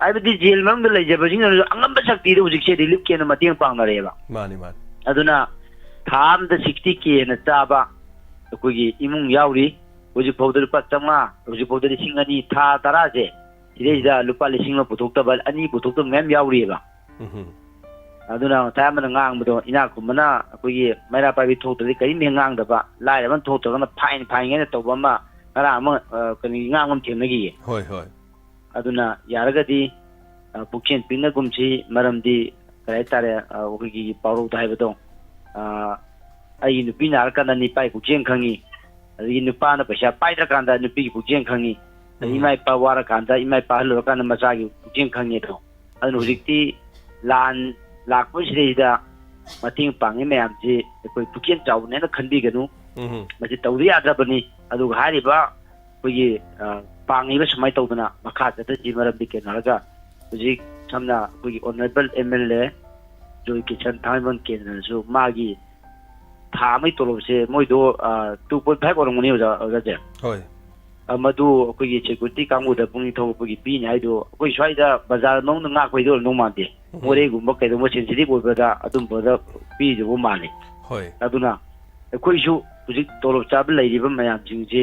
ꯍꯥꯏꯕꯗꯤ ꯖꯦꯜ ꯃꯅꯨꯡꯗ ꯂꯩꯖꯕꯁꯤꯡꯅꯁꯨ ꯑꯉꯝꯕ ꯁꯛꯇꯤꯗ ꯍꯧꯖꯤꯛꯁꯦ relief camp ꯃꯇꯦꯡ ꯄꯥꯡꯅꯔꯦꯕ꯫ ꯃꯥꯅꯤ, ꯃꯥꯅꯤ꯫ ꯑꯗꯨꯅ ꯊꯥ ꯑꯃꯗ sixty K ꯍꯦꯟꯅ ꯆꯥꯕ ꯑꯩꯈꯣꯏꯒꯤ ꯏꯃꯨꯡ ꯌꯥꯎꯔꯤ꯫ ꯍꯧꯖꯤꯛ ꯐꯥꯎꯗ ꯂꯨꯄꯥ ꯆꯥꯝꯃꯉꯥ, ꯍꯧꯖꯤꯛ ꯐꯥꯎꯗꯗꯤ ꯂꯤꯁꯤꯡ ꯑꯅꯤ, ꯊꯥ ꯇꯔꯥꯁꯦ ꯁꯤꯗꯩꯁꯤꯗ ꯂꯨꯄꯥ ꯂꯤꯁꯤꯡ ꯑꯃ ꯄꯨꯊꯣꯛꯇꯕ, ꯑꯅꯤ ꯄꯨꯊꯣꯛꯇꯕ ꯃꯌꯥꯝ ꯌꯥꯎꯔꯤꯑꯕ꯫ ꯎꯝ꯫ ꯑꯗꯨꯅ ꯉꯁꯥꯏ ꯑꯃꯅ ꯉꯥꯡꯕꯗꯣ, ꯏꯅꯥꯛ ꯈꯨꯟꯕꯅ ꯑꯩꯈꯣꯏꯒꯤ ꯃꯩꯔꯥ ꯄꯥꯏꯕꯤ ꯊꯣꯛꯇ꯭ꯔꯗꯤ ꯀꯔꯤꯝ ꯍꯦꯛ ꯉꯥꯡꯗꯕ, ꯂꯥꯏꯔꯕꯅ ꯊꯣꯛꯇ꯭ꯔꯒꯅ fine fine ꯍꯥꯏꯅ ꯇꯧꯕ ꯑꯃ ꯉꯔꯥꯡ ꯑꯃ, ꯑ, ꯀꯩꯅꯣ, ꯉꯥꯡꯕ ꯑꯃ ꯊꯦꯡꯅꯈꯤꯌꯦ꯫ ꯍꯣꯏ, ꯍꯣꯏ꯫ ꯑꯗꯨꯅ ꯌꯥꯔꯒꯗꯤ, ꯑ, ꯄꯨꯛꯆꯦꯜ ꯄꯤꯛꯅꯒꯨꯝꯁꯤ꯫ ꯃꯔꯝꯗꯤ ꯀꯔꯤ ꯍꯥꯏꯇꯥꯔꯦ, ꯑ, ꯑꯩꯈꯣꯏꯒꯤ ꯄꯥꯎꯔꯧꯗ ꯍꯥꯏꯕꯗꯣ, ꯑ, "ꯑꯩꯒꯤ ꯅꯨꯄꯤ ꯅꯥꯔꯀꯥꯟꯗ ꯅꯤꯄꯥꯒꯤ ꯄꯨꯛꯆꯦꯜ ꯈꯪꯉꯤ", ꯑꯗꯒꯤ "ꯅꯨꯄꯥꯅ ꯄꯩꯁꯥ ꯄꯥꯏꯗ꯭ꯔꯀꯥꯟꯗ ꯅꯨꯄꯤꯒꯤ ꯄꯨꯛꯆꯦꯜ ꯈꯪꯉꯤ", ꯑꯗꯒꯤ ꯎꯝ꯫ "ꯏꯃꯥ ꯏꯄꯥ ꯋꯥꯔꯀꯥꯟꯗ ꯏꯃꯥ ꯏꯄꯥ ꯑꯍꯜ ꯑꯣꯏꯔꯀꯥꯟꯗ ꯃꯆꯥꯒꯤ ꯄꯨꯛꯆꯦꯜ ꯈꯪꯉꯤ" ꯑꯗꯣ꯫ ꯑꯗꯨꯅ ꯎꯝ꯫ ꯍꯧꯖꯤꯛꯇꯤ ꯂꯥꯟ ꯂꯥꯛꯄꯁꯤꯗꯩꯗ ꯃꯇꯦꯡ ꯄꯥꯡꯉꯤ ꯃꯌꯥꯝꯁꯤ ꯑꯩꯈꯣꯏ ꯄꯨꯛꯆꯦꯜ ꯆꯥꯎꯕꯅꯦꯅ ꯈꯟꯕꯤꯒꯅꯨ꯫ ꯎꯝ꯫ ꯃꯁꯤ ꯇꯧꯗ ꯌꯥꯗ꯭ꯔꯕꯅꯤ꯫ ꯑꯗꯨꯒ ꯍꯥꯏꯔꯤꯕ ꯑꯩꯈꯣꯏꯒꯤ, ꯑ, ꯄꯥꯡꯉꯤꯕ ꯁꯨꯃꯥꯏꯅ ꯇꯧꯗꯅ ꯃꯈꯥ ꯆꯠꯊꯁꯤ꯫ ꯃꯔꯝꯗꯤ ꯀꯩꯅꯣ ꯍꯥꯏꯔꯒ, ꯍꯧꯖꯤꯛ ꯁꯝꯅ ꯑꯩꯈꯣꯏꯒꯤ ꯑꯣꯅꯔꯦꯕꯜ ꯑꯦꯝ ꯑꯦꯜ ꯑꯦ ꯖꯣꯏ ꯀꯤꯁꯟ ꯊꯥꯡꯃꯩꯕꯟ ꯀꯦꯟꯗ꯭ꯔꯅꯁꯨ ꯃꯥꯒꯤ ꯊꯥ ꯑꯃꯒꯤ ꯇꯣꯂꯣꯞꯁꯦ ꯃꯣꯏꯗꯣ, ꯑ, two point five ꯑꯣꯏꯔꯝꯒꯅꯤ, ꯑꯣꯖꯥ, ꯑꯣꯖꯥꯁꯦ꯫ ꯍꯣꯏ꯫ ꯑ, ꯃꯗꯨ ꯑꯩꯈꯣꯏꯒꯤ ꯁꯦꯀ꯭ꯌꯨꯔꯤꯇꯤ ꯀꯥꯡꯕꯨꯗ ꯄꯨꯛꯅꯤꯡ ꯊꯧꯒꯠꯄꯒꯤ ꯄꯤꯅꯤ ꯍꯥꯏꯗꯣ ꯑꯩꯈꯣꯏ ꯁ꯭ꯋꯥꯏꯗ ꯕꯖꯥꯔ ꯃꯅꯨꯡꯗ ꯉꯥꯛꯄꯩꯗꯣ ꯑꯣꯏꯔꯝꯗꯧ ꯃꯥꯟꯗꯦ꯫ ꯎꯝ꯫ ꯃꯣꯔꯦꯒꯨꯝꯕ ꯀꯩꯒꯨꯝꯕ ꯁꯦꯟꯁꯤꯇꯤꯚ ꯑꯣꯏꯕꯗ ꯑꯗꯨꯝꯕꯗ ꯄꯤꯗꯧꯕ ꯃꯥꯜꯂꯤ꯫ ꯍꯣꯏ꯫ ꯑꯗꯨꯅ ꯑꯩꯈꯣꯏꯁꯨ ꯍꯧꯖꯤꯛ ꯇꯣꯂꯣꯞ ꯆꯥꯕ ꯂꯩꯔꯤꯕ ꯃꯌꯥꯝꯁꯤꯡꯁꯦ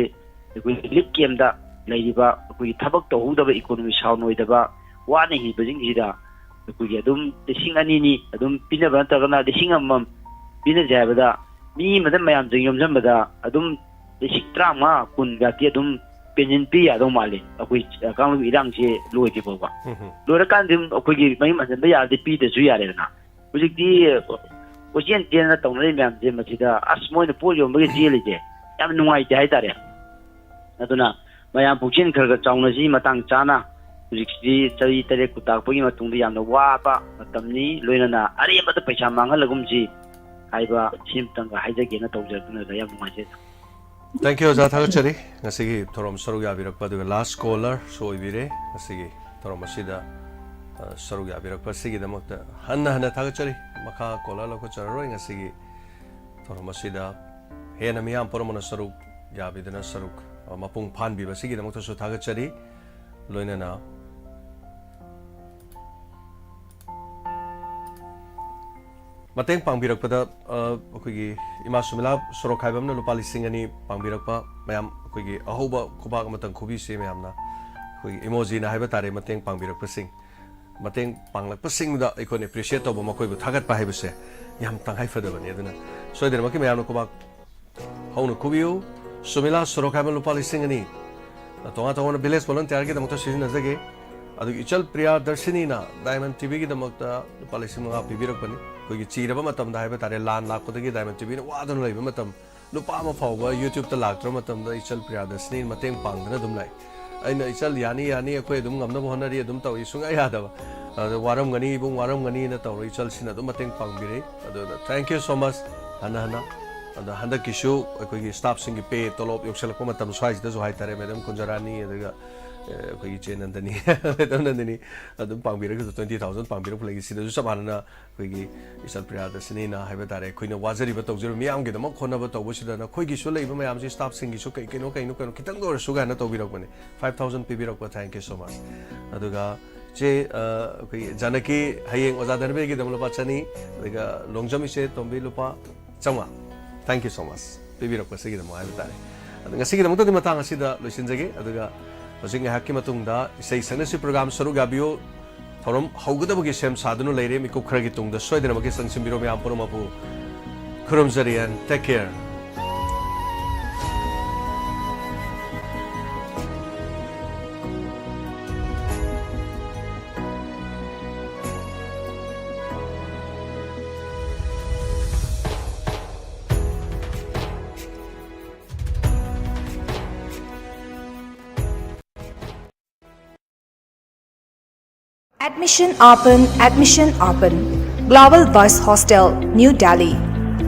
ꯑꯩꯈꯣꯏ ꯔꯤꯂꯤꯐ ꯀꯦꯝꯗ ꯂꯩꯔꯤꯕ ꯑꯩꯈꯣꯏꯒꯤ ꯊꯕꯛ ꯇꯧꯍꯧꯗꯕ, ꯏꯀꯣꯅꯣꯃꯤ ꯁꯥꯎꯟ ꯑꯣꯏꯗꯕ, ꯋꯥꯅ ꯍꯤꯡꯕꯁꯤꯡꯁꯤꯗ ꯑꯩꯈꯣꯏꯒꯤ ꯑꯗꯨꯝ ꯂꯤꯁꯤꯡ ꯑꯅꯤꯅꯤ ꯑꯗꯨꯝ ꯄꯤꯅꯕ ꯅꯠꯇ꯭ꯔꯒꯅ ꯂꯤꯁꯤꯡ ꯑꯃꯃꯝ ꯄꯤꯅꯁꯦ ꯍꯥꯏꯕꯗ ꯃꯤ ꯑꯃꯗ ꯃꯌꯥꯝꯁꯤꯡ ꯌꯣꯝꯁꯤꯟꯕꯗ ꯑꯗꯨꯝ ꯂꯤꯁꯤꯡ ꯇꯔꯥꯃꯉꯥ, ꯀꯨꯟꯒꯇꯤ ꯑꯗꯨꯝ ꯄꯦꯟꯁꯤꯟ ꯄꯤ ꯌꯥꯗꯧ ꯃꯥꯜꯂꯤ꯫ ꯑꯩꯈꯣꯏ, ꯑ, ꯀꯥꯡꯂꯨꯞ ꯏꯔꯥꯡꯁꯦ ꯂꯣꯏꯗ꯭ꯔꯤ ꯐꯥꯎꯕ꯫ ꯎꯝ ꯍꯝ꯫ ꯂꯣꯏꯔꯀꯥꯟꯗ ꯑꯗꯨꯝ ꯑꯩꯈꯣꯏꯒꯤ ꯃꯌꯨꯝ ꯍꯟꯖꯤꯟꯕ ꯌꯥꯔꯗꯤ ꯄꯤꯗ꯭ꯔꯁꯨ ꯌꯥꯔꯦꯗꯅ꯫ ꯍꯧꯖꯤꯛꯇꯤ ꯀꯣꯏꯆꯦꯟ ꯆꯦꯟꯗꯅ ꯇꯧꯅꯔꯤꯕ ꯃꯌꯥꯝꯁꯦ ꯃꯁꯤꯗ, ꯑꯁ, ꯃꯣꯏꯅ ꯄꯣꯠ ꯌꯣꯟꯕꯒꯤ ꯆꯦꯜꯂꯤꯁꯦ ꯌꯥꯝ ꯅꯨꯡꯉꯥꯏꯇꯦ ꯍꯥꯏꯇꯥꯔꯦ꯫ ꯑꯗꯨꯅ ꯃꯌꯥꯝ ꯄꯨꯛꯆꯦꯜ ꯈꯔ ꯈꯔ ꯆꯥꯎꯅꯁꯤ꯫ ꯃꯇꯥꯡ ꯆꯥꯅ ꯍꯧꯖꯤꯛꯁꯤꯗꯤ ꯆꯍꯤ ꯇꯔꯦꯠ ꯀꯨꯟ ꯇꯥꯛꯄꯒꯤ ꯃꯇꯨꯡꯗ ꯌꯥꯝꯅ ꯋꯥꯕ ꯃꯇꯝꯅꯤ, ꯂꯣꯏꯅꯅ ꯑꯔꯦꯝꯕꯗ ꯄꯩꯁꯥ ꯃꯥꯡꯍꯜꯂꯒꯨꯝꯁꯤ ꯍꯥꯏꯕ ꯁꯤꯃꯇꯪꯒ ꯍꯥꯏꯖꯒꯦꯅ ꯇꯧꯖꯔꯛꯄꯅꯤꯗ꯫ ꯌꯥꯝ ꯅꯨꯡꯉꯥꯏꯖꯩ꯫ Thank you, ꯑꯣꯖꯥ, ꯊꯥꯒꯠꯆꯔꯤ꯫ ꯉꯁꯤꯒꯤ ꯊꯧꯔꯝ ꯁꯔꯨꯛ ꯌꯥꯕꯤꯔꯛꯄ, ꯑꯗꯨꯒ ꯂꯥꯁ ꯀꯣꯂꯔꯁꯨ ꯑꯣꯏꯕꯤꯔꯦ ꯉꯁꯤꯒꯤ ꯊꯧꯔꯝ ꯑꯁꯤꯗ, ꯑ, ꯁꯔꯨꯛ ꯌꯥꯕꯤꯔꯛꯄ ꯑꯁꯤꯒꯤꯗꯃꯛꯇ ꯍꯟꯅ ꯍꯟꯅ ꯊꯥꯒꯠꯆꯔꯤ꯫ ꯃꯈꯥ ꯀꯣꯂꯔ ꯂꯧꯈꯠꯆꯔꯔꯣꯏ꯫ ꯉꯁꯤꯒꯤ ꯊꯧꯔꯝ ꯑꯁꯤꯗ ꯍꯦꯟꯅ ꯃꯤꯌꯥꯝ ꯄꯨꯝꯅꯃꯛꯅ ꯁꯔꯨꯛ ꯌꯥꯕꯤꯗꯨꯅ ꯁꯔꯨꯛ, ꯑ, ꯃꯄꯨꯡ ꯐꯥꯍꯟꯕꯤꯕꯁꯤꯒꯤꯗꯃꯛꯇꯁꯨ ꯊꯥꯒꯠꯆꯔꯤ꯫ ꯂꯣꯏꯅꯅ ꯃꯇꯦꯡ ꯄꯥꯡꯕꯤꯔꯛꯄꯗ, ꯑ, ꯑꯩꯈꯣꯏꯒꯤ ꯏꯃꯥ ꯁꯨꯃꯤꯂꯥ ꯁꯣꯔꯣꯛꯈꯥꯏꯕꯝꯅ ꯂꯨꯄꯥ ꯂꯤꯁꯤꯡ ꯑꯅꯤ ꯄꯥꯡꯕꯤꯔꯛꯄ ꯃꯌꯥꯝ, ꯑꯩꯈꯣꯏꯒꯤ ꯑꯍꯧꯕ ꯈꯨꯕꯥꯛ ꯑꯃꯇꯪ ꯈꯨꯕꯤꯁꯤ ꯃꯌꯥꯝꯅ, ꯑꯩꯈꯣꯏꯒꯤ ꯏꯃꯣꯖꯤꯅ ꯍꯥꯏꯕ ꯇꯥꯔꯦ, ꯃꯇꯦꯡ ꯄꯥꯡꯕꯤꯔꯛꯄꯁꯤꯡ, ꯃꯇꯦꯡ ꯄꯥꯡꯂꯛꯄꯁꯤꯡꯗ ꯑꯩꯈꯣꯏꯅ ꯑꯦꯄ꯭ꯔꯤꯁꯤꯌꯦꯠ ꯇꯧꯕ, ꯃꯈꯣꯏꯕꯨ ꯊꯥꯒꯠꯄ ꯍꯥꯏꯕꯁꯦ ꯌꯥꯝ ꯇꯉꯥꯏ ꯐꯗꯕꯅꯤ꯫ ꯑꯗꯨꯅ ꯁꯣꯏꯗꯅꯃꯛꯀꯤ ꯃꯌꯥꯝꯅ ꯈꯨꯕꯥꯛ ꯍꯧꯅ ꯈꯨꯕꯤꯌꯨ꯫ ꯁꯨꯃꯤꯂꯥ ꯁꯣꯔꯣꯛꯈꯥꯏꯕꯝ ꯂꯨꯄꯥ ꯂꯤꯁꯤꯡ ꯑꯅꯤ꯫ ꯇꯣꯉꯥꯟ ꯇꯣꯉꯥꯟꯕ ꯚꯤꯂꯦꯖ ꯚꯣꯂꯟꯇꯤꯌꯔꯒꯤꯗꯃꯛꯇ ꯁꯤꯖꯤꯟꯅꯖꯒꯦ꯫ ꯑꯗꯨꯒ ꯏꯆꯜ ꯄ꯭ꯔꯤꯌꯥ ꯗꯔꯁꯤꯅꯤꯅ ꯗꯥꯏꯃꯟ ꯇꯤꯚꯤꯒꯤꯗꯃꯛꯇ ꯂꯨꯄꯥ ꯂꯤꯁꯤꯡ ꯃꯉꯥ ꯄꯤꯕꯤꯔꯛꯄꯅꯤ꯫ ꯑꯩꯈꯣꯏꯒꯤ ꯆꯤꯔꯕ ꯃꯇꯝꯗ ꯍꯥꯏꯕ ꯇꯥꯔꯦ, ꯂꯥꯟ ꯂꯥꯛꯄꯗꯒꯤ ꯗꯥꯏꯃꯟ ꯇꯤꯚꯤꯅ ꯋꯥꯗꯨꯅ ꯂꯩꯕ ꯃꯇꯝ, ꯅꯨꯄꯥ ꯑꯃ ꯐꯥꯎꯕ ꯌꯨꯇ꯭ꯌꯨꯕꯇ ꯂꯥꯛꯇ꯭ꯔꯕ ꯃꯇꯝꯗ ꯏꯆꯜ ꯄ꯭ꯔꯤꯌꯥ ꯗꯔꯁꯤꯅꯤꯅ ꯃꯇꯦꯡ ꯄꯥꯡꯗꯅ ꯑꯗꯨꯝ ꯂꯥꯛꯏ꯫ ꯑꯩꯅ, "ꯏꯆꯜ, ꯌꯥꯅꯤ, ꯌꯥꯅꯤ, ꯑꯩꯈꯣꯏ ꯑꯗꯨꯝ ꯉꯝꯅꯕ ꯍꯣꯠꯅꯔꯤ", ꯑꯗꯨꯝ ꯇꯧꯏ, ꯁꯨꯡꯌꯥ ꯌꯥꯗꯕ꯫ ꯑꯗ, "ꯋꯥꯔꯝꯒꯅꯤ ꯏꯕꯨꯡ, ꯋꯥꯔꯝꯒꯅꯤꯅ" ꯇꯧꯔ ꯏꯆꯜꯁꯤꯅ ꯑꯗꯨꯝ ꯃꯇꯦꯡ ꯄꯥꯡꯕꯤꯔꯛꯏ꯫ ꯑꯗꯨꯅ thank you so much ꯍꯟꯅ ꯍꯟꯅ꯫ ꯑꯗ ꯍꯟꯗꯛꯀꯤꯁꯨ ꯑꯩꯈꯣꯏꯒꯤ staffꯁꯤꯡꯒꯤ pay, ꯇꯣꯂꯣꯞ ꯌꯧꯁꯜꯂꯛꯄ ꯃꯇꯝ ꯁ꯭ꯋꯥꯏꯁꯤꯗꯁꯨ ꯍꯥꯏꯇꯥꯔꯦ, Madam ꯀꯨꯟꯖꯔꯥꯅꯤ, ꯑꯗꯨꯒ, ꯑꯦ, ꯑꯩꯈꯣꯏꯒꯤ ꯏꯆꯦ ꯅꯟꯗꯅꯤ, Madam ꯅꯟꯗꯅꯤ ꯑꯗꯨꯝ ꯄꯥꯡꯕꯤꯔꯛꯈꯤꯕ, twenty thousand ꯄꯥꯡꯕꯤꯔꯛꯄ ꯂꯩꯒꯦ, ꯁꯤꯗꯁꯨ ꯆꯞ ꯃꯥꯟꯅꯅ ꯑꯩꯈꯣꯏꯒꯤ ꯏꯆꯜ ꯄ꯭ꯔꯤꯌꯥꯗꯁꯤꯅꯤꯅ ꯍꯥꯏꯕ ꯇꯥꯔꯦ, ꯑꯩꯈꯣꯏꯅ ꯋꯥꯖꯔꯤꯕ ꯇꯧꯖꯔꯤꯕ ꯃꯤꯌꯥꯝꯒꯤꯗꯃꯛ ꯍꯣꯠꯅꯕ ꯇꯧꯕꯁꯤꯗ ꯅꯈꯣꯏꯒꯤꯁꯨ ꯂꯩꯕ ꯃꯌꯥꯝꯁꯤ, staffꯁꯤꯡꯒꯤꯁꯨ ꯀꯩ ꯀꯩꯅꯣ, ꯀꯩꯅꯣ, ꯀꯩꯅꯣ ꯈꯤꯇꯪꯗ ꯑꯣꯏꯔꯁꯨ ꯀꯥꯏꯅ ꯇꯧꯕꯤꯔꯛꯄꯅꯦ꯫ Five thousand ꯄꯤꯕꯤꯔꯛꯄ, thank you so much꯫ ꯑꯗꯨꯒ ꯏꯆꯦ, ꯑ, ꯑꯩꯈꯣꯏꯒꯤ ꯖꯥꯅꯀꯤ, ꯍꯌꯦꯡ ꯑꯣꯖꯥ ꯙꯅꯕꯤꯔꯒꯤꯗꯃꯛ ꯂꯨꯄꯥ ꯆꯅꯤ, ꯑꯗꯨꯒ ꯂꯣꯡꯖꯝ ꯏꯆꯦ ꯇꯣꯝꯕꯤ ꯂꯨꯄꯥ ꯆꯥꯝꯃꯉꯥ꯫ Thank you so much ꯄꯤꯕꯤꯔꯛꯄꯁꯤꯒꯤꯗꯃꯛ ꯍꯥꯏꯕ ꯇꯥꯔꯦ꯫ ꯑꯗꯣ ꯉꯁꯤꯒꯤꯗꯃꯛꯇꯗꯤ ꯃꯇꯥꯡ ꯑꯁꯤꯗ ꯂꯣꯏꯁꯤꯟꯖꯒꯦ꯫ ꯑꯗꯨꯒ ꯍꯧꯖꯤꯛ ꯉꯥꯏꯍꯥꯛꯀꯤ ꯃꯇꯨꯡꯗ ꯏꯁꯩ ꯁꯛꯅꯁꯤ program ꯁꯔꯨꯛ ꯌꯥꯕꯤꯌꯨ꯫ ꯊꯧꯔꯝ ꯍꯧꯒꯗꯕꯒꯤ ꯁꯦꯝ ꯁꯥꯗꯨꯅ ꯂꯩꯔꯦ꯫ ꯃꯤꯀꯨꯞ ꯈꯔꯒꯤ ꯇꯨꯡꯗ ꯁꯣꯏꯗꯅꯃꯛꯀꯤ ꯆꯪꯁꯤꯟꯕꯤꯔꯣ ꯃꯌꯥꯝ ꯄꯨꯝꯅꯃꯛꯄꯨ꯫ ꯈꯨꯔꯨꯝꯖꯔꯤ and take care꯫ Admission open, admission open. Global Boys Hostel, New Delhi.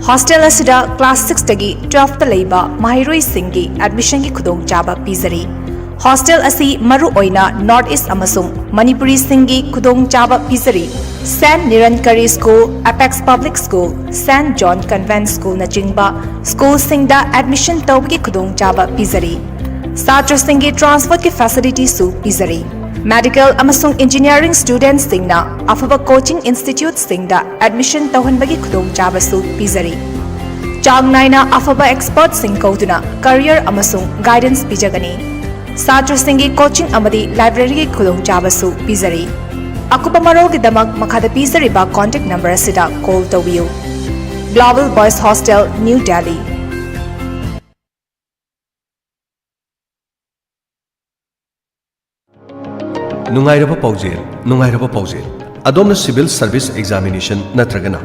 Hostel ꯑꯁꯤꯗ class six ꯇꯒꯤ twelve ꯇ ꯂꯩꯕ ꯃꯍꯩꯔꯣꯏꯁꯤꯡꯒꯤ admission ꯒꯤ ꯈꯨꯗꯣꯡꯆꯥꯕ ꯄꯤꯖꯔꯤ꯫ Hostel ꯑꯁꯤ ꯃꯔꯨꯑꯣꯏꯅ North East ꯑꯃꯁꯨꯡ ꯃꯅꯤꯄꯨꯔꯤꯁꯤꯡꯒꯤ ꯈꯨꯗꯣꯡꯆꯥꯕ ꯄꯤꯖꯔꯤ꯫ Saint Nirankari School, Apex Public School, Saint John Convent School ꯅꯆꯤꯡꯕ school ꯁꯤꯡꯗ admission ꯇꯧꯕꯒꯤ ꯈꯨꯗꯣꯡꯆꯥꯕ ꯄꯤꯖꯔꯤ꯫ ꯁꯥꯇ꯭ꯔꯁꯤꯡꯒꯤ transport ꯀꯤ facility ꯁꯨ ꯄꯤꯖꯔꯤ꯫ Medical ꯑꯃꯁꯨꯡ engineering student ꯁꯤꯡꯅ ꯑꯐꯕ coaching institute ꯁꯤꯡꯗ admission ꯇꯧꯍꯟꯕꯒꯤ ꯈꯨꯗꯣꯡꯆꯥꯕꯁꯨ ꯄꯤꯖꯔꯤ꯫ ꯆꯥꯡ ꯅꯥꯏꯅ ꯑꯐꯕ expert ꯁꯤꯡ ꯀꯧꯗꯨꯅ career ꯑꯃꯁꯨꯡ guidance ꯄꯤꯖꯒꯅꯤ꯫ ꯁꯥꯇ꯭ꯔꯁꯤꯡꯒꯤ coaching ꯑꯃꯗꯤ library ꯒꯤ ꯈꯨꯗꯣꯡꯆꯥꯕꯁꯨ ꯄꯤꯖꯔꯤ꯫ ꯑꯀꯨꯞꯄ ꯃꯔꯣꯜꯒꯤꯗꯃꯛ ꯃꯈꯥꯗ ꯄꯤꯖꯔꯤꯕ contact number ꯑꯁꯤꯗ call ꯇꯧꯕꯤꯌꯨ꯫ Global Boys Hostel, New Delhi. ꯅꯨꯡꯉꯥꯏꯔꯕ ꯄꯥꯎꯖꯦꯜ, ꯅꯨꯡꯉꯥꯏꯔꯕ ꯄꯥꯎꯖꯦꯜ꯫ ꯑꯗꯣꯝꯅ civil service examination ꯅꯠꯇ꯭ꯔꯒꯅ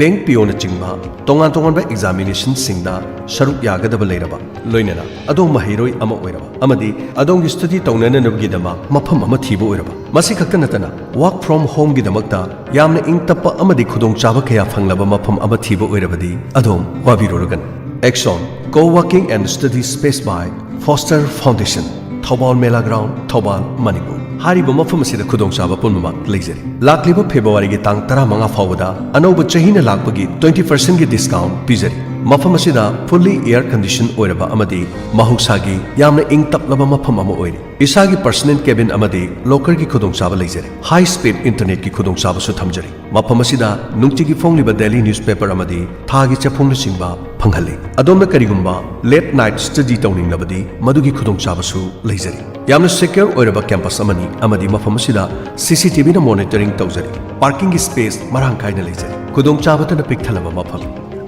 ꯕꯦꯡꯛ ꯄꯤ ꯑꯣꯅꯆꯤꯡꯕ ꯇꯣꯉꯥꯟ ꯇꯣꯉꯥꯟꯕ ꯑꯦꯛꯖꯥꯃꯤꯅꯦꯁꯟꯁꯤꯡꯗ ꯁꯔꯨꯛ ꯌꯥꯒꯗꯕ ꯂꯩꯔꯕ, ꯂꯣꯏꯅꯅ ꯑꯗꯣꯝ ꯃꯍꯩꯔꯣꯏ ꯑꯃ ꯑꯣꯏꯔꯕ ꯑꯃꯗꯤ ꯑꯗꯣꯝꯒꯤ ꯁ꯭ꯇꯗꯤ ꯇꯧꯅꯅꯕꯒꯤꯗꯃꯛ ꯃꯐꯝ ꯑꯃ ꯊꯤꯕ ꯑꯣꯏꯔꯕ, ꯃꯁꯤ ꯈꯛꯇ ꯅꯠꯇꯅ work from homeꯒꯤꯗꯃꯛꯇ ꯌꯥꯝꯅ ꯏꯪ ꯇꯞꯄ ꯑꯃꯗꯤ ꯈꯨꯗꯣꯡꯆꯥꯕ ꯀꯌꯥ ꯐꯪꯂꯕ ꯃꯐꯝ ꯑꯃ ꯊꯤꯕ ꯑꯣꯏꯔꯕꯗꯤ ꯑꯗꯣꯝ ꯋꯥꯕꯤꯔꯨꯔꯒꯅꯨ꯫ Axion Co-working and Study Space by Foster Foundation, Thoubal Mela ground, Thoubal, Manipur. ꯍꯥꯏꯔꯤꯕ ꯃꯐꯝ ꯑꯁꯤꯗ ꯈꯨꯗꯣꯡꯆꯥꯕ ꯄꯨꯝꯅꯃꯛ ꯂꯩꯖꯔꯤ꯫ ꯂꯥꯛꯂꯤꯕ ꯐꯦꯕ꯭ꯔꯨꯋꯥꯔꯤꯒꯤ ꯇꯥꯡ ꯇꯔꯥꯃꯉꯥ ꯐꯥꯎꯕꯗ ꯑꯅꯧꯕ ꯆꯍꯤꯅ ꯂꯥꯛꯄꯒꯤ twenty percentꯀꯤ discount ꯄꯤꯖꯔꯤ꯫ ꯃꯐꯝ ꯑꯁꯤꯗ fully air condition ꯑꯣꯏꯔꯕ ꯑꯃꯗꯤ ꯃꯍꯧꯁꯥꯒꯤ ꯌꯥꯝꯅ ꯏꯪ ꯇꯞꯂꯕ ꯃꯐꯝ ꯑꯃ ꯑꯣꯏꯔꯤ꯫ ꯏꯁꯥꯒꯤ personal cabin ꯑꯃꯗꯤ lockerꯒꯤ ꯈꯨꯗꯣꯡꯆꯥꯕ ꯂꯩꯖꯔꯤ꯫ High speed internetꯀꯤ ꯈꯨꯗꯣꯡꯆꯥꯕꯁꯨ ꯊꯝꯖꯔꯤ꯫ ꯃꯐꯝ ꯑꯁꯤꯗ ꯅꯨꯡꯇꯤꯒꯤ ꯐꯣꯡꯂꯤꯕ daily newspaper ꯑꯃꯗꯤ ꯊꯥꯒꯤ ꯆꯦꯐꯣꯡꯅꯆꯤꯡꯕ ꯐꯪꯍꯜꯂꯤ꯫ ꯑꯗꯣꯝꯅ ꯀꯔꯤꯒꯨꯝꯕ late night study ꯇꯧꯅꯤꯡꯂꯕꯗꯤ ꯃꯗꯨꯒꯤ ꯈꯨꯗꯣꯡꯆꯥꯕꯁꯨ ꯂꯩꯖꯔꯤ꯫ ꯌꯥꯝꯅ secure ꯑꯣꯏꯔꯕ campus ꯑꯃꯅꯤ ꯑꯃꯗꯤ ꯃꯐꯝ ꯑꯁꯤꯗ CCTVꯅ monitoring ꯇꯧꯖꯔꯤ꯫ Parkingꯒꯤ space ꯃꯔꯥꯡ ꯀꯥꯏꯅ ꯂꯩꯖꯔꯤ꯫ ꯈꯨꯗꯣꯡꯆꯥꯕꯇꯅ ꯄꯤꯛ ꯊꯜꯂꯕ ꯃꯐꯝ꯫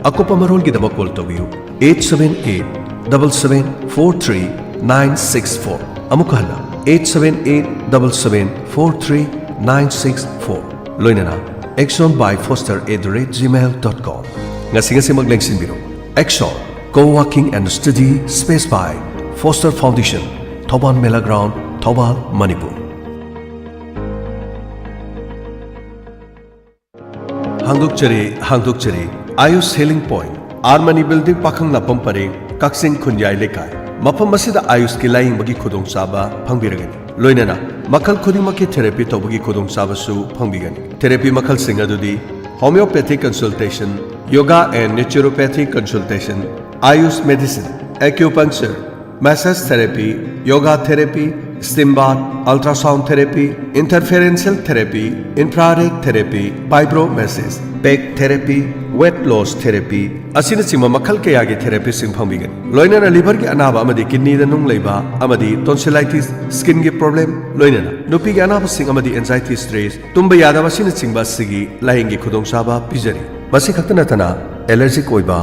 ꯑꯀꯨꯞꯄ ꯃꯔꯣꯜꯒꯤꯗꯃꯛ call ꯇꯧꯕꯤꯌꯨ eight seven eight double seven four three nine six four꯫ ꯑꯃꯨꯛ ꯍꯟꯅ eight seven eight double seven four three nine six four꯫ ꯂꯣꯏꯅꯅ axion by foster at the rate gmail dot com꯫ ꯉꯁꯤ ꯉꯁꯤꯃꯛ ꯂꯦꯡꯁꯤꯟꯕꯤꯔꯣ꯫ Axion, co-working and study space by Foster Foundation, Thoubal Mela ground, Thoubal, Manipur. ꯍꯥꯡꯗꯣꯛꯆꯔꯤ, ꯍꯥꯡꯗꯣꯛꯆꯔꯤ꯫ Ayush Healing Point, R Mani Building, ꯄꯥꯈꯪ ꯂꯥꯛꯐꯝ ꯄꯔꯦꯡ, ꯀꯛꯆꯤꯡ ꯈꯨꯟꯌꯥꯏ ꯂꯩꯀꯥꯏ꯫ ꯃꯐꯝ ꯑꯁꯤꯗ Ayushꯀꯤ ꯂꯥꯌꯦꯡꯕꯒꯤ ꯈꯨꯗꯣꯡꯆꯥꯕ ꯐꯪꯕꯤꯔꯒꯅꯤ꯫ ꯂꯣꯏꯅꯅ ꯃꯈꯜ ꯈꯨꯗꯤꯡꯃꯛꯀꯤ therapy ꯇꯧꯕꯒꯤ ꯈꯨꯗꯣꯡꯆꯥꯕꯁꯨ ꯐꯪꯕꯤꯒꯅꯤ꯫ Therapy ꯃꯈꯜꯁꯤꯡ ꯑꯗꯨꯗꯤ homeopathic consultation, yoga and naturopathic consultation, Ayush medicine, acupuncture, massage therapy, yoga therapy, steam bath, ultrasound therapy, interferential therapy, infrared therapy, vibromassage, peg therapy, weight loss therapy ꯑꯁꯤꯅꯆꯤꯡꯕ ꯃꯈꯜ ꯀꯌꯥꯒꯤ therapyꯁꯤꯡ ꯐꯪꯕꯤꯒꯅꯤ꯫ ꯂꯣꯏꯅꯅ liverꯒꯤ ꯑꯅꯥꯕ ꯑꯃꯗꯤ kidneyꯗ ꯅꯨꯡ ꯂꯩꯕ ꯑꯃꯗꯤ tonsillitis, skinꯒꯤ problem, ꯂꯣꯏꯅꯅ ꯅꯨꯄꯤꯒꯤ ꯑꯅꯥꯕꯁꯤꯡ ꯑꯃꯗꯤ anxiety, stress, ꯇꯨꯝꯕ ꯌꯥꯗꯕ ꯑꯁꯤꯅꯆꯤꯡꯕ ꯑꯁꯤꯒꯤ ꯂꯥꯌꯦꯡꯒꯤ ꯈꯨꯗꯣꯡꯆꯥꯕ ꯄꯤꯖꯔꯤ꯫ ꯃꯁꯤ ꯈꯛꯇ ꯅꯠꯇꯅ allergic ꯑꯣꯏꯕ,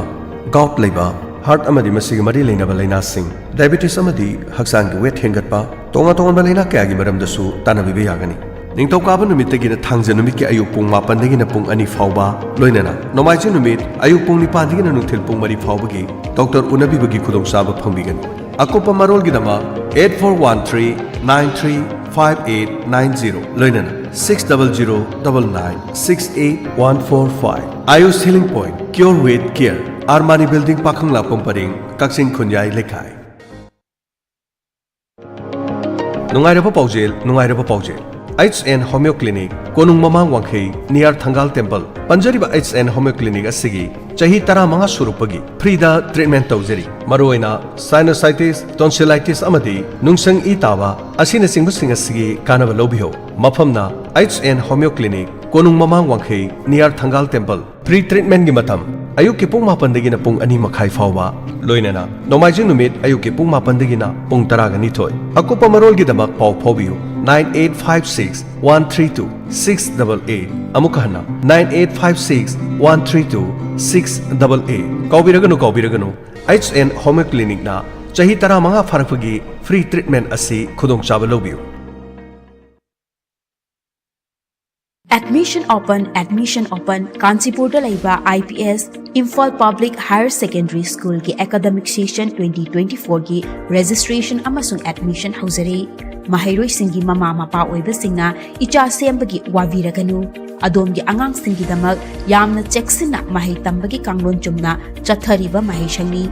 gout ꯂꯩꯕ, heart ꯑꯃꯗꯤ ꯃꯁꯤꯒꯤ ꯃꯔꯤ ꯂꯩꯅꯕ ꯂꯥꯏꯅꯥꯁꯤꯡ, diabetes ꯑꯃꯗꯤ ꯍꯛꯆꯥꯡꯒꯤ weight ꯍꯦꯟꯒꯠꯄ, ꯇꯣꯉꯥꯟ ꯇꯣꯉꯥꯟꯕ ꯂꯥꯏꯅꯥ ꯀꯌꯥꯒꯤ ꯃꯔꯝꯗꯁꯨ ꯇꯥꯟꯅꯕꯤꯕ ꯌꯥꯒꯅꯤ꯫ ꯅꯤꯡꯊꯧꯀꯥꯕ ꯅꯨꯃꯤꯠꯇꯒꯤꯅ ꯊꯥꯡꯖ ꯅꯨꯃꯤꯠꯀꯤ ꯑꯌꯨꯛ ꯄꯨꯡ ꯃꯥꯄꯟꯗꯒꯤꯅ ꯄꯨꯡ ꯑꯅꯤ ꯐꯥꯎꯕ, ꯂꯣꯏꯅꯅ ꯅꯣꯡꯃꯥꯏꯖꯤꯡ ꯅꯨꯃꯤꯠ ꯑꯌꯨꯛ ꯄꯨꯡ ꯅꯤꯄꯥꯟꯗꯒꯤꯅ ꯅꯨꯡꯊꯤꯜ ꯄꯨꯡ ꯃꯔꯤ ꯐꯥꯎꯕꯒꯤ ꯗꯣꯛꯇꯔ ꯎꯅꯕꯤꯕꯒꯤ ꯈꯨꯗꯣꯡꯆꯥꯕ ꯐꯪꯕꯤꯒꯅꯤ꯫ ꯑꯀꯨꯞꯄ ꯃꯔꯣꯜꯒꯤꯗꯃꯛ eight four one three nine three five eight nine zero, ꯂꯣꯏꯅꯅ six double zero double nine six eight one four five꯫ Ayush Healing Point, Cure with Care, Armani Building, ꯄꯥꯈꯪꯂꯥꯛꯄꯝ ꯄꯔꯦꯡ, ꯀꯛꯆꯤꯡ ꯈꯨꯟꯌꯥꯏ ꯂꯩꯀꯥꯏ꯫ ꯅꯨꯡꯉꯥꯏꯔꯕ ꯄꯥꯎꯖꯦꯜ, ꯅꯨꯡꯉꯥꯏꯔꯕ ꯄꯥꯎꯖꯦꯜ꯫ H N Homeo Clinic, ꯀꯣꯅꯨꯡ ꯃꯃꯥꯡ ꯋꯥꯡꯈꯩ, near ꯊꯪꯒꯥꯜ temple꯫ ꯄꯟꯖꯔꯤꯕ H N Homeo Clinic ꯑꯁꯤꯒꯤ ꯆꯍꯤ ꯇꯔꯥꯃꯉꯥ ꯁꯨꯔꯛꯄꯒꯤ free ꯗ treatment ꯇꯧꯖꯔꯤ꯫ ꯃꯔꯨꯑꯣꯏꯅ sinusitis, tonsillitis ꯑꯃꯗꯤ ꯅꯨꯡꯁꯪ ꯏ ꯇꯥꯕ ꯑꯁꯤꯅꯆꯤꯡꯕꯁꯤꯡ ꯑꯁꯤꯒꯤ ꯀꯥꯟꯅꯕ ꯂꯧꯕꯤꯌꯨ꯫ ꯃꯐꯝꯅ H N Homeo Clinic, ꯀꯣꯅꯨꯡ ꯃꯃꯥꯡ ꯋꯥꯡꯈꯩ, near ꯊꯪꯒꯥꯜ temple꯫ Free treatment ꯒꯤ ꯃꯇꯝ ꯑꯌꯨꯛꯀꯤ ꯄꯨꯡ ꯃꯥꯄꯟꯗꯒꯤꯅ ꯄꯨꯡ ꯑꯅꯤ ꯃꯈꯥꯏ ꯐꯥꯎꯕ, ꯂꯣꯏꯅꯅ ꯅꯣꯡꯃꯥꯏꯖꯤꯡ ꯅꯨꯃꯤꯠ ꯑꯌꯨꯛꯀꯤ ꯄꯨꯡ ꯃꯥꯄꯟꯗꯒꯤꯅ ꯄꯨꯡ ꯇꯔꯥꯒ ꯅꯤꯊꯣꯏ꯫ ꯑꯀꯨꯞꯄ ꯃꯔꯣꯜꯒꯤꯗꯃꯛ ꯄꯥꯎ ꯐꯥꯎꯕꯤꯌꯨ nine eight five six one three two six double eight꯫ ꯑꯃꯨꯛ ꯍꯟꯅ, nine eight five six one three two six double eight꯫ ꯀꯥꯎꯕꯤꯔꯒꯅꯨ, ꯀꯥꯎꯕꯤꯔꯒꯅꯨ, H N Homeo Clinic ꯅ ꯆꯍꯤ ꯇꯔꯥꯃꯉꯥ ꯐꯥꯔꯛꯄꯒꯤ free treatment ꯑꯁꯤ ꯈꯨꯗꯣꯡꯆꯥꯕ ꯂꯧꯕꯤꯌꯨ꯫ Admission open, admission open꯫ ꯀꯥꯟꯆꯤꯄꯨꯔꯗ ꯂꯩꯕ I P S Imphal Public Higher Secondary School ꯒꯤ academic session twenty twenty-four ꯒꯤ registration ꯑꯃꯁꯨꯡ admission ꯍꯧꯖꯔꯦ꯫ ꯃꯍꯩꯔꯣꯏꯁꯤꯡꯒꯤ ꯃꯃꯥ ꯃꯄꯥ ꯑꯣꯏꯕꯁꯤꯡꯅ ꯏꯆꯥ ꯁꯦꯝꯕꯒꯤ ꯋꯥꯕꯤꯔꯒꯅꯨ꯫ ꯑꯗꯣꯝꯒꯤ ꯑꯉꯥꯡꯁꯤꯡꯒꯤꯗꯃꯛ ꯌꯥꯝꯅ ꯆꯦꯛꯁꯤꯟꯅ ꯃꯍꯩ ꯇꯝꯕꯒꯤ ꯀꯥꯡꯂꯣꯟ ꯆꯨꯝꯅ ꯆꯠꯊꯔꯤꯕ ꯃꯍꯩꯁꯪꯅꯤ꯫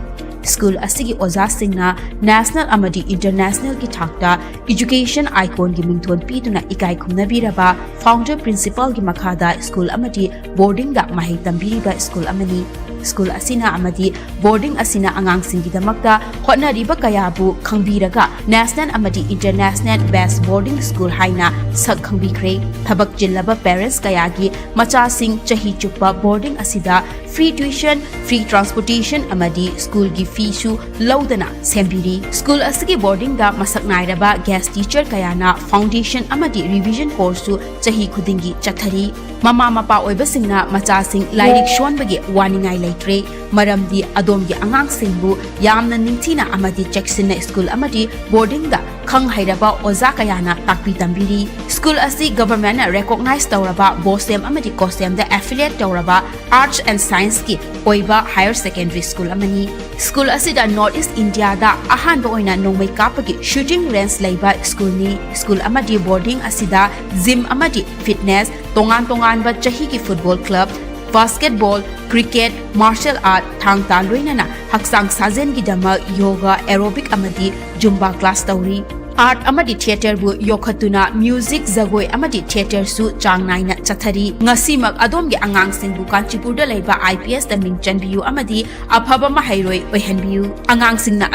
ꯁ꯭ꯀꯨꯜ ꯑꯁꯤꯒꯤ ꯑꯣꯖꯥꯁꯤꯡꯅ national ꯑꯃꯗꯤ international ꯒꯤ ꯊꯥꯛꯇ education icon ꯒꯤ ꯃꯤꯡꯊꯣꯟ ꯄꯤꯗꯨꯅ ꯏꯀꯥꯏ ꯈꯨꯝꯅꯕꯤꯔꯕ founder principal ꯒꯤ ꯃꯈꯥꯗ ꯁ꯭ꯀꯨꯜ ꯑꯃꯗꯤ boarding ꯗ ꯃꯍꯩ ꯇꯝꯕꯤꯔꯤꯕ ꯁ꯭ꯀꯨꯜ ꯑꯃꯅꯤ꯫ ꯁ꯭ꯀꯨꯜ ꯑꯁꯤꯅ ꯑꯃꯗꯤ boarding ꯑꯁꯤꯅ ꯑꯉꯥꯡꯁꯤꯡꯒꯤꯗꯃꯛꯇ ꯍꯣꯠꯅꯔꯤꯕ ꯀꯌꯥꯕꯨ ꯈꯪꯕꯤꯔꯒ national ꯑꯃꯗꯤ international best boarding school ꯍꯥꯏꯅ ꯁꯛ ꯈꯪꯕꯤꯈ꯭ꯔꯦ꯫ ꯊꯕꯛ ꯆꯤꯜꯂꯕ parents ꯀꯌꯥꯒꯤ ꯃꯆꯥꯁꯤꯡ ꯆꯍꯤ ꯆꯨꯞꯄ boarding ꯑꯁꯤꯗ free tuition, free transportation ꯑꯃꯗꯤ ꯁ꯭ꯀꯨꯜꯒꯤ feeꯁꯨ ꯂꯧꯗꯅ ꯁꯦꯝꯕꯤꯔꯤ꯫ ꯁ꯭ꯀꯨꯜ ꯑꯁꯤꯒꯤ boarding ꯗ ꯃꯁꯛ ꯅꯥꯏꯔꯕ guest teacher ꯀꯌꯥꯅ foundation ꯑꯃꯗꯤ revision course ꯁꯨ ꯆꯍꯤ ꯈꯨꯗꯤꯡꯒꯤ ꯆꯠꯊꯔꯤ꯫ ꯃꯃꯥ ꯃꯄꯥ ꯑꯣꯏꯕꯁꯤꯡꯅ ꯃꯆꯥꯁꯤꯡ ꯂꯥꯏꯔꯤꯛ ꯁꯣꯟꯕꯒꯤ ꯋꯥꯅꯤꯡꯉꯥꯏ ꯂꯩꯇ꯭ꯔꯦ, ꯃꯔꯝꯗꯤ ꯑꯗꯣꯝꯒꯤ ꯑꯉꯥꯡꯁꯤꯡꯕꯨ ꯌꯥꯝꯅ ꯅꯤꯡꯊꯤꯅ ꯑꯃꯗꯤ ꯆꯦꯛꯁꯤꯟꯅ ꯁ꯭ꯀꯨꯜ ꯑꯃꯗꯤ boarding ꯗ ꯈꯪ ꯍꯩꯔꯕ ꯑꯣꯖꯥ ꯀꯌꯥꯅ ꯇꯥꯛꯄꯤ ꯇꯝꯕꯤꯔꯤ꯫ ꯁ꯭ꯀꯨꯜ ꯑꯁꯤ ꯒꯚꯔꯟꯃꯦꯟꯠꯅ ꯔꯦꯀꯣꯒꯅꯥꯏꯖ ꯇꯧꯔꯕ ꯕꯣꯁꯦꯝ ꯑꯃꯗꯤ ꯀꯣꯁꯦꯝꯗ ꯑꯦꯐꯤꯂꯤꯌꯦꯠ ꯇꯧꯔꯕ ꯑꯥꯔꯠꯁ ꯑꯦꯟ ꯁꯥꯏꯟꯁꯀꯤ ꯑꯣꯏꯕ ꯍꯥꯌꯔ ꯁꯦꯀꯦꯟꯗꯔꯤ ꯁ꯭ꯀꯨꯜ ꯑꯃꯅꯤ꯫ ꯁ꯭ꯀꯨꯜ ꯑꯁꯤꯗ ꯅꯣꯔꯠ ꯏꯁ꯭ꯠ ꯏꯟꯗꯤꯌꯥꯗ ꯑꯍꯥꯟꯕ ꯑꯣꯏꯅ ꯅꯣꯡꯃꯩ ꯀꯥꯞꯄꯒꯤ ꯁꯨꯇꯤꯡ ꯔꯦꯟꯖ ꯂꯩꯕ ꯁ꯭ꯀꯨꯜꯅꯤ꯫ ꯁ꯭ꯀꯨꯜ ꯑꯃꯗꯤ ꯕꯣꯔꯗꯤꯡ ꯑꯁꯤꯗ ꯖꯤꯝ ꯑꯃꯗꯤ ꯐꯤꯠꯅꯦꯁ, ꯇꯣꯉꯥꯟ ꯇꯣꯉꯥꯟꯕ ꯆꯍꯤꯒꯤ football club, basketball, cricket, martial art, ꯊꯥꯡ ꯇꯥ ꯂꯣꯏꯅꯅ ꯍꯛꯆꯥꯡ ꯁꯥꯖꯦꯜꯒꯤꯗꯃꯛ ꯌꯣꯒꯥ, ꯑꯦꯔꯣꯕꯤꯛ ꯑꯃꯗꯤ ꯖꯨꯝꯕꯥ ꯀ꯭ꯂꯥꯁ ꯇꯧꯔꯤ꯫ ꯑꯥꯔꯠ ꯑꯃꯗꯤ ꯊꯤꯌꯦꯇꯔꯕꯨ ꯌꯣꯛꯈꯠꯇꯨꯅ ꯃ꯭ꯌꯨꯖꯤꯛ, ꯖꯒꯣꯏ ꯑꯃꯗꯤ ꯊꯤꯌꯦꯇꯔꯁꯨ ꯆꯥꯡ ꯅꯥꯏꯅ ꯆꯠꯊꯔꯤ꯫ ꯉꯁꯤꯃꯛ ꯑꯗꯣꯝꯒꯤ ꯑꯉꯥꯡꯁꯤꯡꯕꯨ ꯀꯥꯟꯆꯤꯄꯨꯔꯗ ꯂꯩꯕ ꯑꯥꯏ ꯄꯤ ꯑꯦꯁꯇ ꯃꯤꯡ ꯆꯟꯕꯤꯌꯨ ꯑꯃꯗꯤ ꯑꯐꯕ ꯃꯍꯩꯔꯣꯏ ꯑꯣꯏꯍꯟꯕꯤꯌꯨ꯫ ꯑꯉꯥꯡꯁꯤꯡꯅ